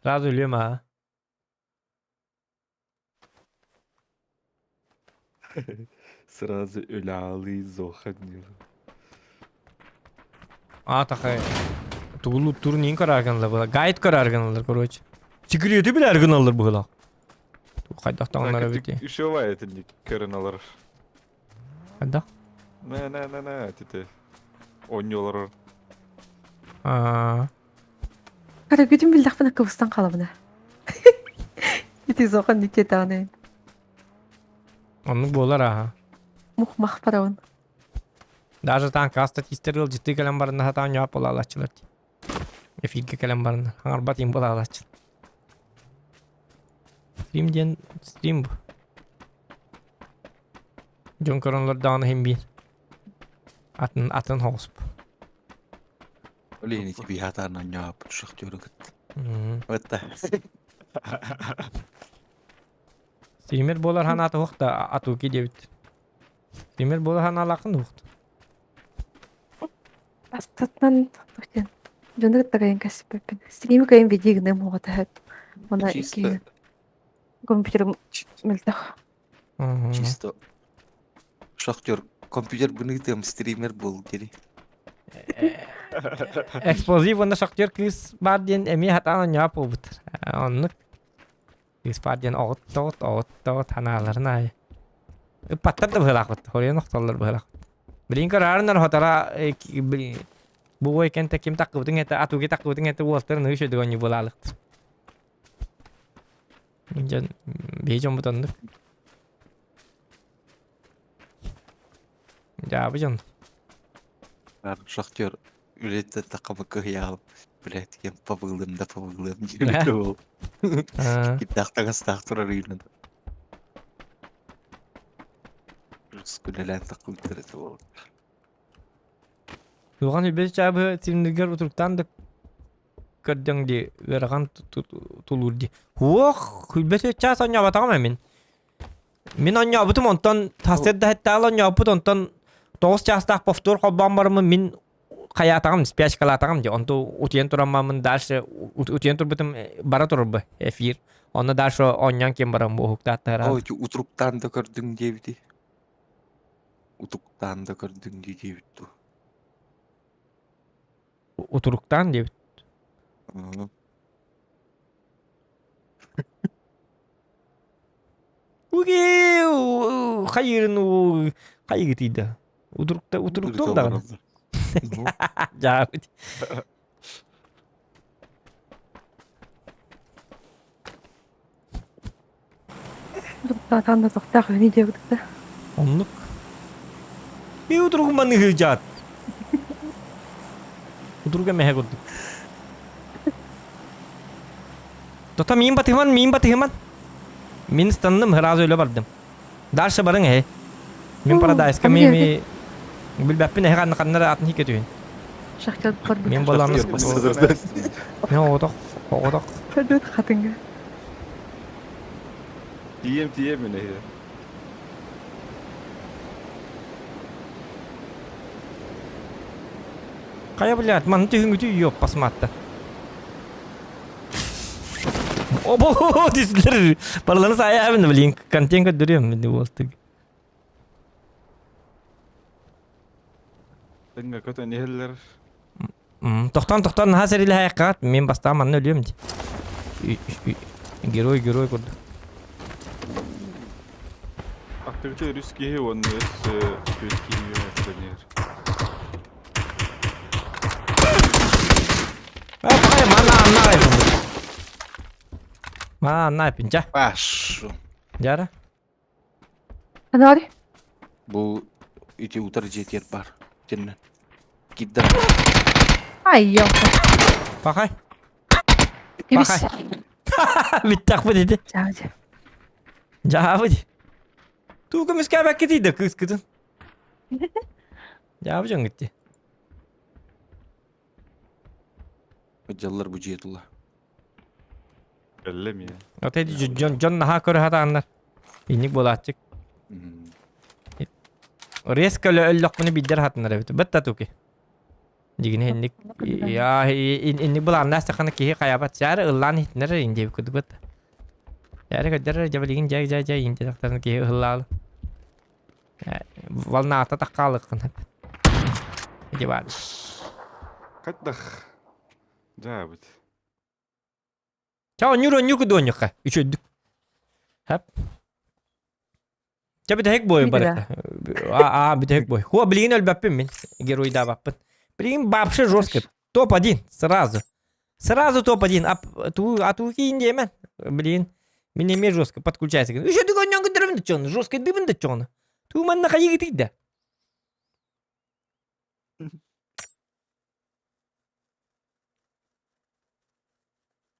Сразу өлүөм аа. Сразу өлаалыы зоханил. Аа такай. Тугулу турнин көрөр была. Гайд көрөр гыналар, короче. Секрети билэр гыналар быһылаах. Хайдах таҥнара бити. Үшөва этинник көрөн алар. Хайдах? На на на на тите. Онньолорор. Аа. Көрөгүтүн биллэхпин кыбыстан халабына. Ити зохан никетаны. Оннук буолар аха. Мух-мах парабын. Даже танка статистер ыалдьыттыы кэлэн баранна сатаан ньоп буолаалааччылар дии. Эфиргэ кэлэн баранна. Хаҥарбат им буолаалааччылар. Стрим диэн стрим бу. Дьон көрөнлөр даҕаны иһин биир. Атын атын соҕус бу. Блин, ити биһатаан анньааппыт шахтеру кытта. Отта. Стример буолар ханаата уох да атуки диэбит. Стример буолар ханаалааххын да уохта. Астатынан тохтен. Дьону кытта кайын кэспэппин. Стрими кайын видео гыныам уоҕа Она Чисто, икки компьютерым мөлтөх. чисто шахтер компьютер быныытыам стример буол дири. Эксплозив уонна шахтер кыыс баар диэн эмиэ хатаан оонньоох буолбуттар. Оннук. Кыыс баар диэн оҕут тоҕут оҕут тоҕут ханааларын аайы. Ыппаттар да быһыылаахпыт. Хоруйан охтоллор быһыылаахпыт. Билигин көрөөрүннэр хотора бу уой кэнтэ ким таккыбытын этэ атууги таккыбытын этэ уолтарын үс өйдөгөн ньубулаалыктыр. Дьон биһи дьоммут оннук. Дьаабы дьон. Шахтер үлэтэ такамы кыһыйаалым. Блядь, кем побылым да побылым диэбит ол. Кирдээх таҥастаах турар ыйынан. Үлэлээн таххыбыттар этэ буолар. Улахан үбэс чаабы сирнигэр утуруктаан да көрдөҥ дии, ыарахан тулуур дии. Уох, күлбэс чаас онньообатаҕым мин. Мин онньообутум онтон тастыр да хэттаал онньообут онтон тоҕус чаастаах повтор холбоон барыммын мин хайаатаҕым спячкалаатаҕым дии онту утуйан тураммаммын дальше утуйан турбутум бара турбу эфир онно дальше оонньоон ким баран буоһуктааттара Оо, ити утуруктаан да көрдүҥ диэбити. Утуктаан да көрдүҥ дии диэбит дуу. Утуруктаан диэбит. Уги хайырын хайыгытыйда. Утурукта утуруктуом даҕаны. Дьаабыт. Утуруктаатаан да тохтоох үһүнүй диэбит да. Оннук. Би утуругум маныһы дьаат. Утуруга мэһэ курдук. Тота миин батыһыман, миин батыһыман. Мин станным, сразу өлө бардым. Дальше барыҥ эһи. Мин Парадайска ми билбэппин эһи ханна ханна атын хикке түһүн. Шахтер барбыт. Мин баламыс. Мен оҕотох, оҕотох. Көрбөт хатыҥга. Тиийэм тиийэм мин эһи. Хайа блядь, манна түһүҥүтү ёп басматта. Обо дизлер барыларын саайаабын блин контент көрдөрүөм мин буолтуг. Тыңга көтөн иһэллэр. Тохтон тохтон наһаа сэрилэһээххат мен бастаан манна өлүөм ди. Герой герой курдук. Активити үс киһи уонна үс түөрт киһи көтөн иһэр. Пахай манна анна Манна пинча. Паш. Жара. Анари. Бу ити утар дьиэтигэр бар. Тиннен. Кидда. Ай, ёлка. Пахай. Кибис. Пахай. Бүттэх ити. Жаабы. Жаабы. Туу көмүскээбэккэ тиийдэ кыыскытын. Дьаабы дьон гитти. Дьаллар бу дьиэ тула. Кэллэ миэ. Вот эти дьон дьон наһаа көрө сатааннар. Инник буолааччык. Резко өллөхпүнэ биддер хатынар эбит. Бытта туки. Дигине инник я инник булааннаас тахана киһи хайабат саары ыллаан иһитинэр инди кудук бытта. Яары көддөр жабалигин жай жай жай инди тахтарын киһи ыллаалы. Волната таххаалыккын. Иди бар. Хайдах? Дьаабыт. Ча онньур онньу кудуонньукка. Үчөйдүк. Хап. Ча бүтэһик бой барыта. А, а, бүтэһик бой. Хуа, билигин өлбөппүн мин. Геройдаабаппын. Билигин вообще жестко. Топ-1 сразу. Сразу топ-1. А ту, а ту кийин диэмэн. Блин. Мин эмиэ жестко подключайся. Еще ты гоннён көтөрөмүн да чону. Жестко дыбын да чону. Туу манна хайыгы да.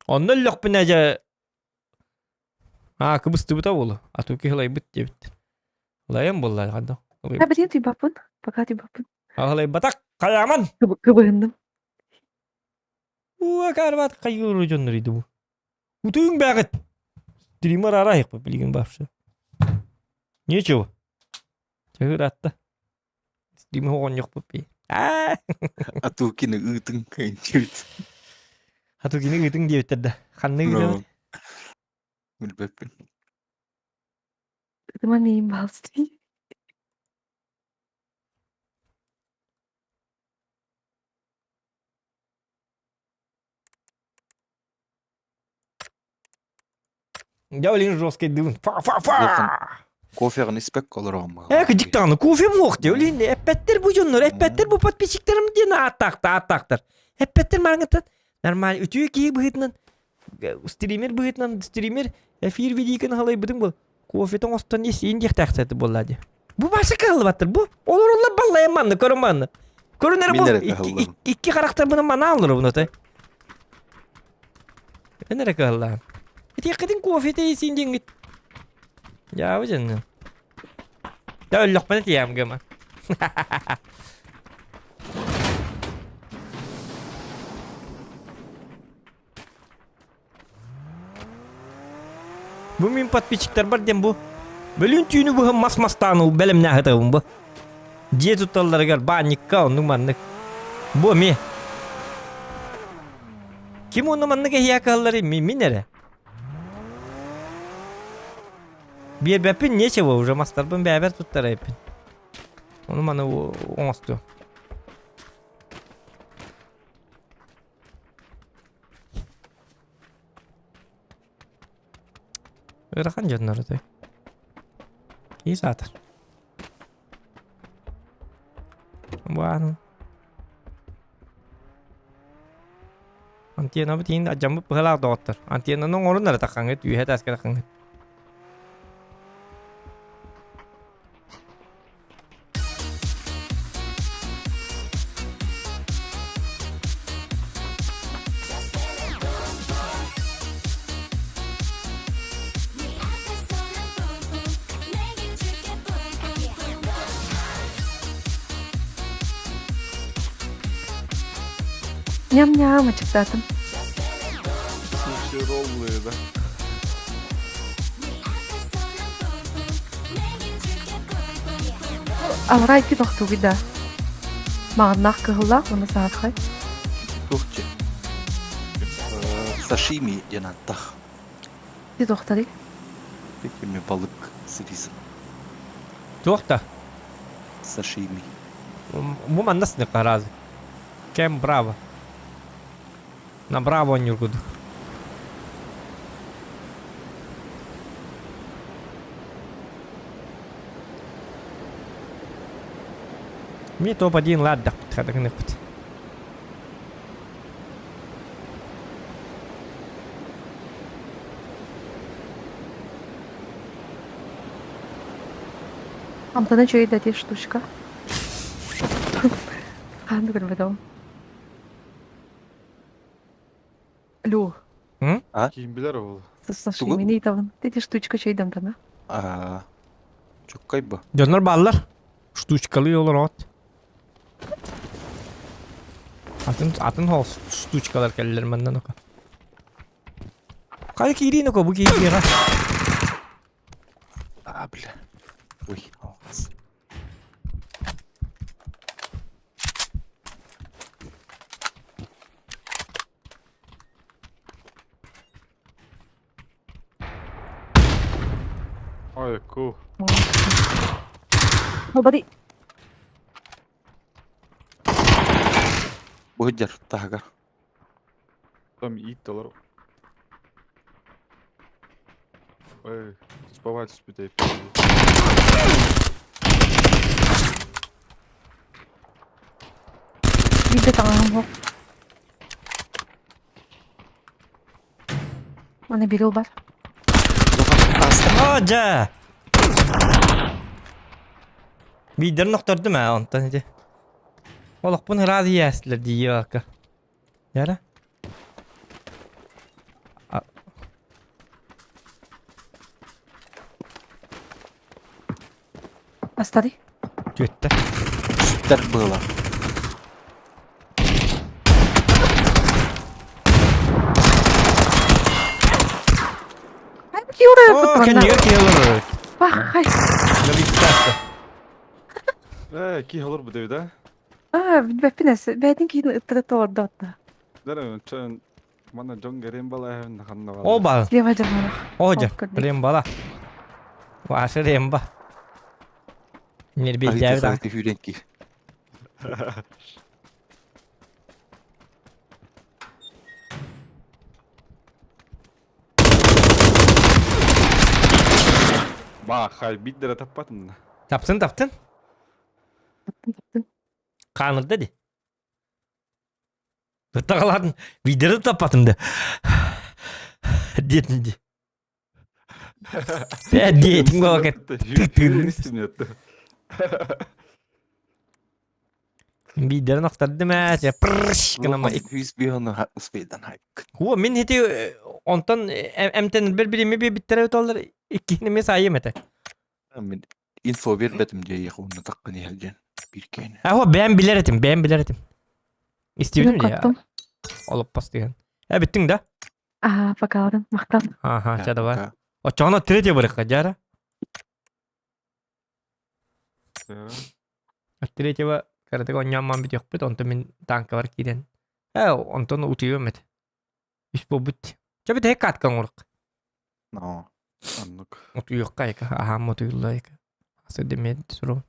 Онно өллөхпүнэ дьэ Аа кыбыстыбыта буолу. А ту киһи ылайбыт диэбит. Ылайан буолла хадда. А билигин тыйбаппын. Пока тыйбаппын. Ылайбатах хайаман. Кыбыһынным. Уа карбат хайыыр дьоннор иди бу. Утуйуҥ бэҕит. Стример арайык билигин вообще. Нечего. Чыгыратта. Стример оҕонньохпут би. Аа. А ту кини ыытыҥ кэнчибит. А ту кини ыытыҥ диэбиттэр да. Ханна ыытабыт? Билбэппин. Ытыма миин баалсты. Я блин жесткий дым. Фа-фа-фа! Кофеҕын испэккэ олороҕун Э, кыдьык даҕаны кофе муох дии. Блин, эппэттэр бу дьоннор, эппэттэр бу подписчиктарым диэн ааттаахтар, ааттаахтар. Эппэттэр мааҥыттан нормально үтүө киһи быһыытынан стример быһыытынан стример эфир видеокын халайбытыҥ был. Кофетын оҥостон ис иин диэхтээхтэр буолла дии. Бу башы кыһаллыбаттар бу. Олороллор баллайан манны көрөн манны. Көрүнэр бу икки харахтарбынан манааллар буну те. Эн эрэ кыһаллаан. Итиэххитин кофе исин диэҥҥит. Дьаабы дьэннэ. Да өллөхпүнэ тиийэм гыма. Бу мин подписчиктарбар диэн бу. Бөлүүн түүнү быһа мас мастаан ыл бэлэмнээх ытабын бу. Дьиэ тутталларыгар баанньыкка оннук маннык. Бу эмиэ. Ким онно маннык эһиэхэ кыһалларый мин эрэ. Биэрбэппин нечего уже мастарбын бэйэбэр туттарайпын. Ону маны оҥостуом. Ыарахан дьоннор этэй. Кии саатар. Бааны. Антеннабыт иин адьаммыт быһалаах доҕоттор. Антеннаны оҥорун эрэ таххаҥҥыт, үөһэ тааска таххаҥҥыт. Ням-ням, ачыктаатым. Суши роллы, да. Алрай ити тохтуугуй да. Маҕаннаах кыһыллаах уонна саһархай. Туохчу. Сашими диэн ааттаах. Ити тохтарый? Ити балык сырыыс. Туох да? Сашими. Бу манна сынык аразы. Кэм браво. На браво оонньуургут. Ми топ-1 ладдахпыт хатыгыныппыт. Амтана үчүгэй да ити штучка. Хаһан да көрбөтөҕүм. Лю. А? Ким билэр ол? Сашимини ыйтабын. Ити штучка үчүгэй да амтана. Аа. Чуккай бу. Дьоннор бааллар. Штучкалыы олороот. Атын атын хол штучкалар кэллэр манна ока. Хайа киириин око бу киириэҕэ. А, бля. Ой, алҕас. Ой, ку. Nobody. Бу сылдьар таһыгар. Там иит олор. Ой, туспабай түспүт Биирдэ таҥаһым суох. Маны бирил бар. Оо, дьэ! Биирдэрин охтордум ээ, онтон ити. Олохпун ыраас ийээстилэр дии акка. Яра? Астари. Түөттэ. Сүттэр быыла. Оо, кэннигэр киһи олорор. Пахай. Э, киһи олорбут эбит, а? Аа, билбэппин эс. Бэйэтин киһин ыттара толордоотто. Дара, чон манна дьон рембала ханна бар. Оба. Слева дьармалах. О, дьэ, рембала. Ваша ремба. Нербейдээбит аа. Хаһыты ки. Ба, хай биддere таппатым. Таптын, таптын. Таптын, таптын. Хаанырда ди. Тутагалаатын биддere таппатым да. Диэтин ди. Э, диэтин голокет. Биддерин охтардым ээ, чэ пррш гынама. Хүс биону успейдан хайк. Хуо мин хити онтон эмтен бер бириме биттер өтөлөр иккини mes айым этэ. Мин. Инфо биэрбэтим диэйэх уонна таккын иһэр диэн биир киһини. Аһо бэйэм билэр этим, бэйэм билэр этим. Истибитим дии. Коттум. Олоппос деген. Э бүттүҥ да? Ага, пока Махтал. Ага, ча давай. Оччоҕуна третье барыахха дьара. Третьего кыратык оонньоон бүтүөхпүт, онтон мин танкабар киирэн. Э, онтон утуйуом этэ. Үс буолбут. Чэ бүтэһик катка оҥорук. Но. Оннук. Утуйуохха айка, аһаам утуйулла айка. Сырдемет суру.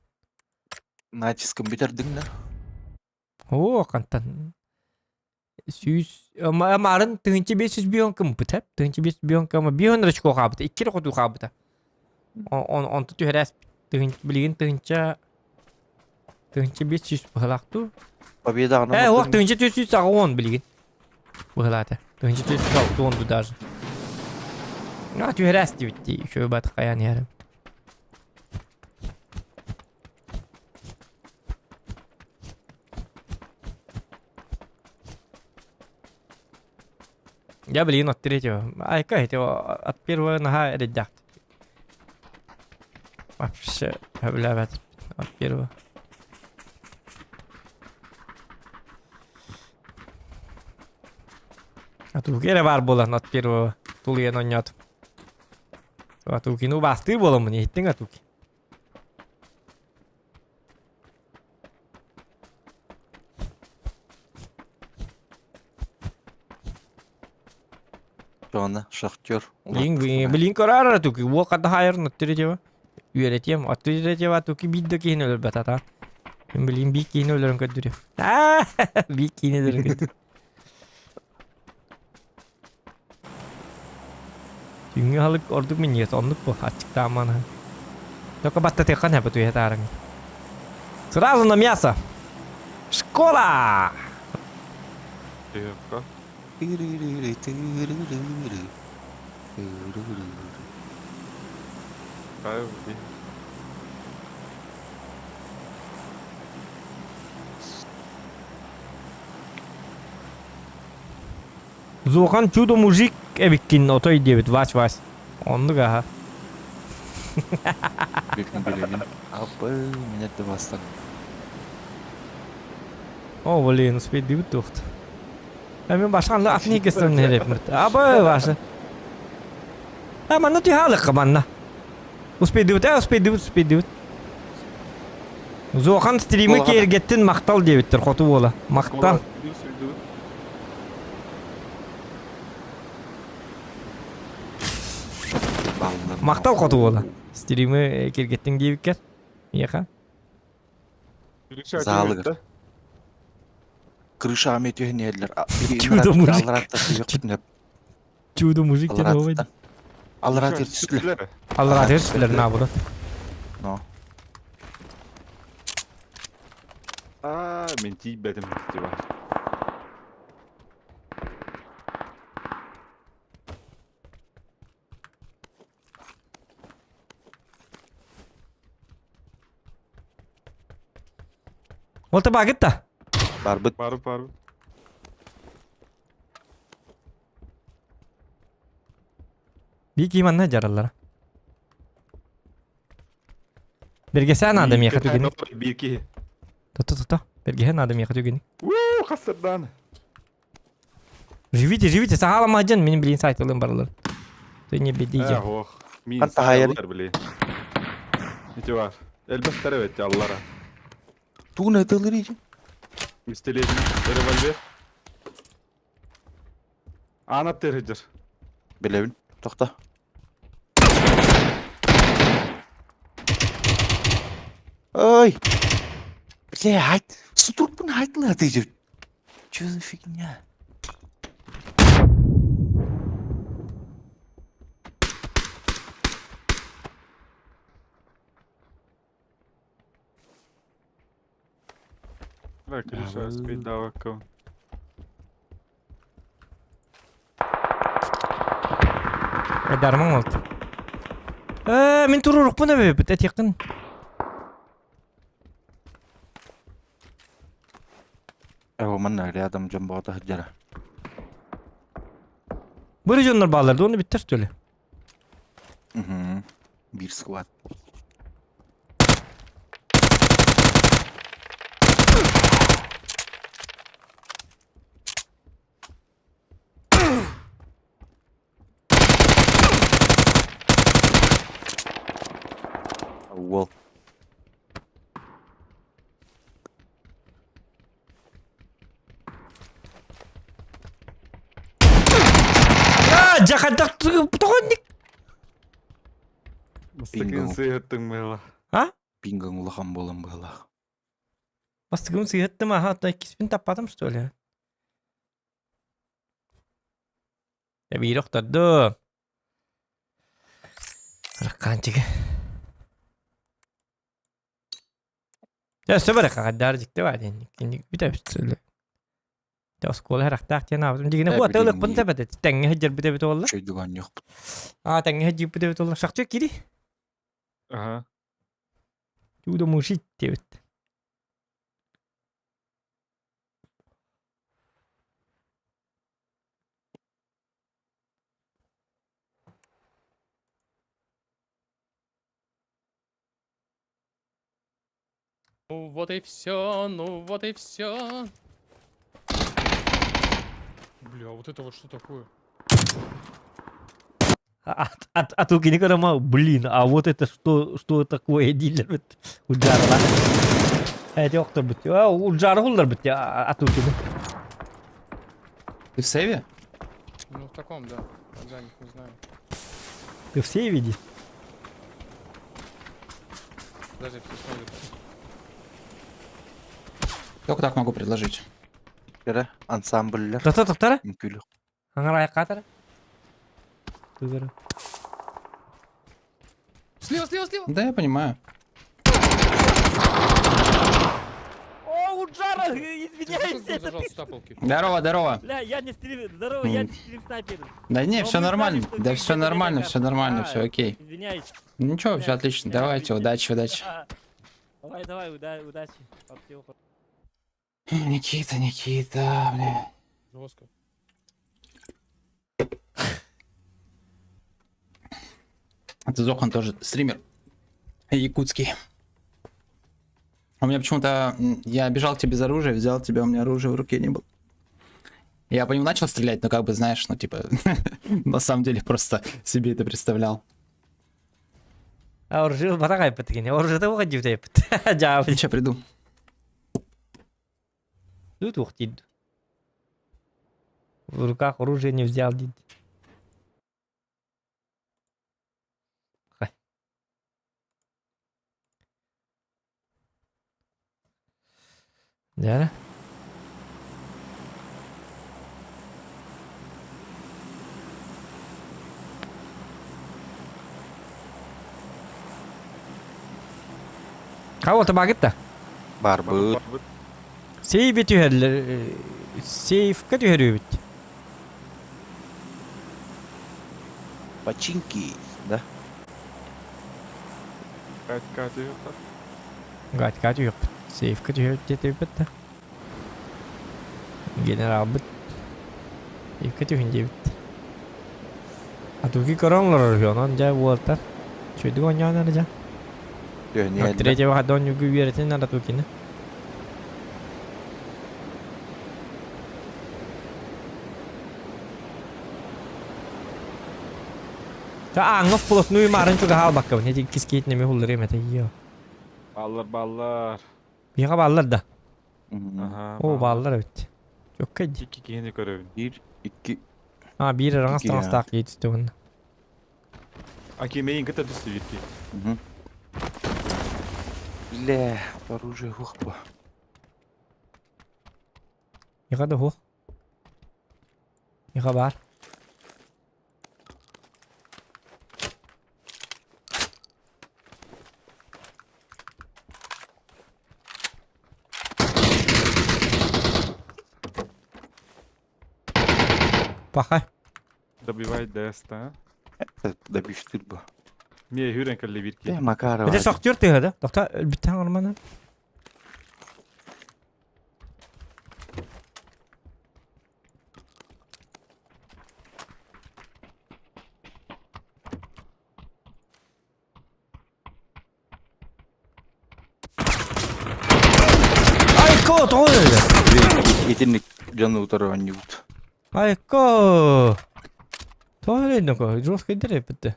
Натискын бүтэрдиҥ да? Оо, хантан. 100 марын 1500 бион кымпыт, 1500 бион кыма бион очко хаабыта, икки хоту хаабыта. Онту түһэрээс билигин тыһынча 1500 быһалаахтуу. Победаҕына Э, ох, 1480 билигин. Быһалаата. 1460 даже. А, түһэрээс диэбит дии, үчүгэй бат хайаан иһэрим. Я, блин, от третьего. Айка, эти от первого нога редакт. Вообще, бля, от первого. А тут эрэ баар буолан от первого тулуйан оонньоотум. Атукину убаастыыр буоламмын иһиттиҥ Атуки. Жона, шахтер. Блин, блин, көрөр Атуки. Уол хата хайыр третьего. Үөрэтиэм. От третьего Атуки биир да киһини өлөрбөт ата. Мин билин биир киһини өлөрөн көрдүрүм. Биир киһини өлөрөн көрдүрүм. Түүҥҥү аһылык ордук минньигэс, оннук бу, аччыктааман аһын. Только баттатыахха наһаа бутуйа таарыҥ. Сразу на мясо! Школа! Тыһыахха. Хайа бу Зохан чудо мужик эбиккин отой диэбит Вась Вась. Оннук аха. Билигин Аппы, меня ты бастан. О, блин, успейдибит туохт. Мен башканды атын икестен нерепмит. Абы башы. А манна түһалыкка манна. Успейдибит, э, успейдибит, успейдибит. Зохан стримы киэргэттин махтал диэбиттэр хоту буола. Махтал. Махтал хоту буола. Стримы киэргэттин диэбиккэр. Миэхэ. Заалыгар. Крыша ами түһүнүөллэр. Чудо мужик. Чудо мужик диэн оҕой. Аллара түстүлэр. Аллара түстүлэр наоборот. Но. Аа, мен тиийбэтим типа. Ол табагыт да? Барбыт. Барып барып. Бии кии манна дьараллара. Бергесе наада миэхэ түгэни. Биир киһи. Тото тото. Бергесе наада миэхэ түгэни. Уу, хасырдаан. Живите, живите, сахалама дьон мин билин сайтылым барылар. Ты не бедите. Э, ох. Мин Ханта хайар. блин. Ити бар. Элбэхтэр эбит аллара. Тугун ытылыр ичи? Пистолет, револьвер. Аана терһидер. Билэбин. Тохта. Ой! Блядь! Сутурпун хайтлы атыжып. Чё за фигня? Да, крыша спидавака. Дармаң олт. Э, мин турурукпун эбит, этиэххин. Эво манна рядом дьон боҕото сылдьара. Бу дьоннор бааллар да, оны биттер что ли? Угу. Биир склад. Уол. А, дьахадах тоҕонник. Бастакын сыыһыттыҥ мыла. А? Пингаң улахан буолан быһалаах. Бастакын сыыһыттым, аха, то иккиспин таппатым, что ли? Биир охтордум. Раккаанчыгы. Өссө бары хаҕардар дьикти баар диэн киник бүтэ Те оскуола харахтаах диэн аабытым. Дигине Э, хуа тылыкпын билиҥҥи тэбэт тэҥҥэ сылдьарбыт эбит буолла. чөйдүк оонньуохпут. Аа тэҥҥэ сылдьыппыт эбит буолла. Шахтер кири. Ага. Чудо мушить диэбит. Ну вот и все, ну вот и все. Бля, вот это вот что такое? А то кини көрөмө, блин, а вот это что, что такое дииллэр Удьаарла. Эти охторбут. Удьаары хулларбыт атуу кини. Ты в сейве? Ну в таком, да. За них не знаю. Ты в сейве иди? Даже все смотрят. Только так могу предложить. Кэрэ, ансамбльлэр. Тоқта тоқтара? Үҥкүүлү. Аңар аяққа Тугары. Слева, слева, слева! Да, я понимаю. О, Уджара, извиняюсь, это ты. Здорово, здорово. Бля, я не стрим, здорово, я не стрим снайпер. Да не, Но все мы знали, нормально. что Да ты все где-то нормально, меня все нормально, А, все окей. Извиняюсь. Ничего, все отлично. Давайте, удачи, удачи. Давай, давай, удачи. Никита, Никита, бля. Жестко. Это Зохан тоже стример. Якутский. У меня почему-то... Я бежал к тебе без оружия, взял тебя, у меня оружия в руке не было. Я по нему начал стрелять, но как бы, знаешь, ну типа... На самом деле просто себе это представлял. А оружие батак айпыт кини. Оружие да уға жибит айпыт. Жаабы. Сейчас приду. Тут ухтид. В руках оружие не взял, дид. Хай. Да? Кого-то багытта. Барбыт. Сейви түһэллэр. Сейфка түһэрүбүт. Починки, да? Катька түһүөхтэр. Гатька түһүөхпүт. Сейфка түһэр диэтибит да. Генералбыт. Сейфка түһүн диэбит. А туги көрөҥлөр онон дьэ уолтар. Чөйдүк оонньоон дьэ. Түһүнү Третьего ходон югу үөрэтин ара тукини. Та аңгов плотную марын чуга хаалбакка. Не кискейт неме хуллар эмете йо. Баллар, баллар. Бига баллар да. Ага. О баллар эбит. Жокка ди. Икки киһини көрөбүн. Бир, икки. А бир ыраңас Икки, таңастаах кийит түгүн. Аки мейин кыта түстү бирки. Бля, оружие хух бу. Ига да хух. Ига бар. Паха. Добивай ДС, да? Это добивтыр бу. Мие хүрен кэлле бирки. Э, Макарова. Это шахтер ты, да? Тохта, бүтән арманы. Айко, тоҕо Итинник дьону утары оонньуубут. Айко! Тоҕо жесткий дерепетте.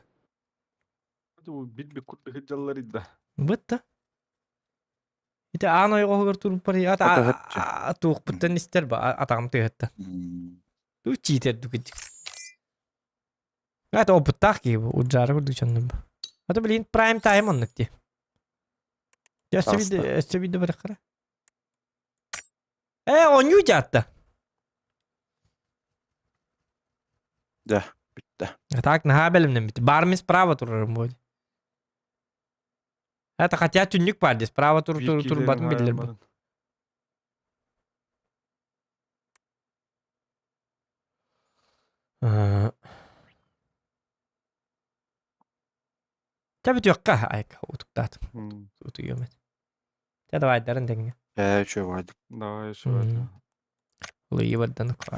Бу бит бит курдук дьаллар идда. Бытта. Ити аан ойоҕоһугар турбуппар ата туохпуттан истэр ба атаҕым тыаһыттан. Ту чиитер дукит. Это опыттаах киһи бу уджары курдук чоннум. Ата блин прайм тайм оннук ти. Өссө виде өссө виде барахара. Э, оонньуу дьаатта. Да, бүттэ. Так, наһаа бэлэмнэммит. Барми справа турарым будет. Это хотя түннүк бар здесь. Справа тур тур турбатын билер бу. Чэ бүтүөххэ айка утуктаатым. Утуйуом этэ. Чэ давай дарын тэҥҥэ. Ээ, үчүгэй Давай, үчүгэй. Улуйу бардан.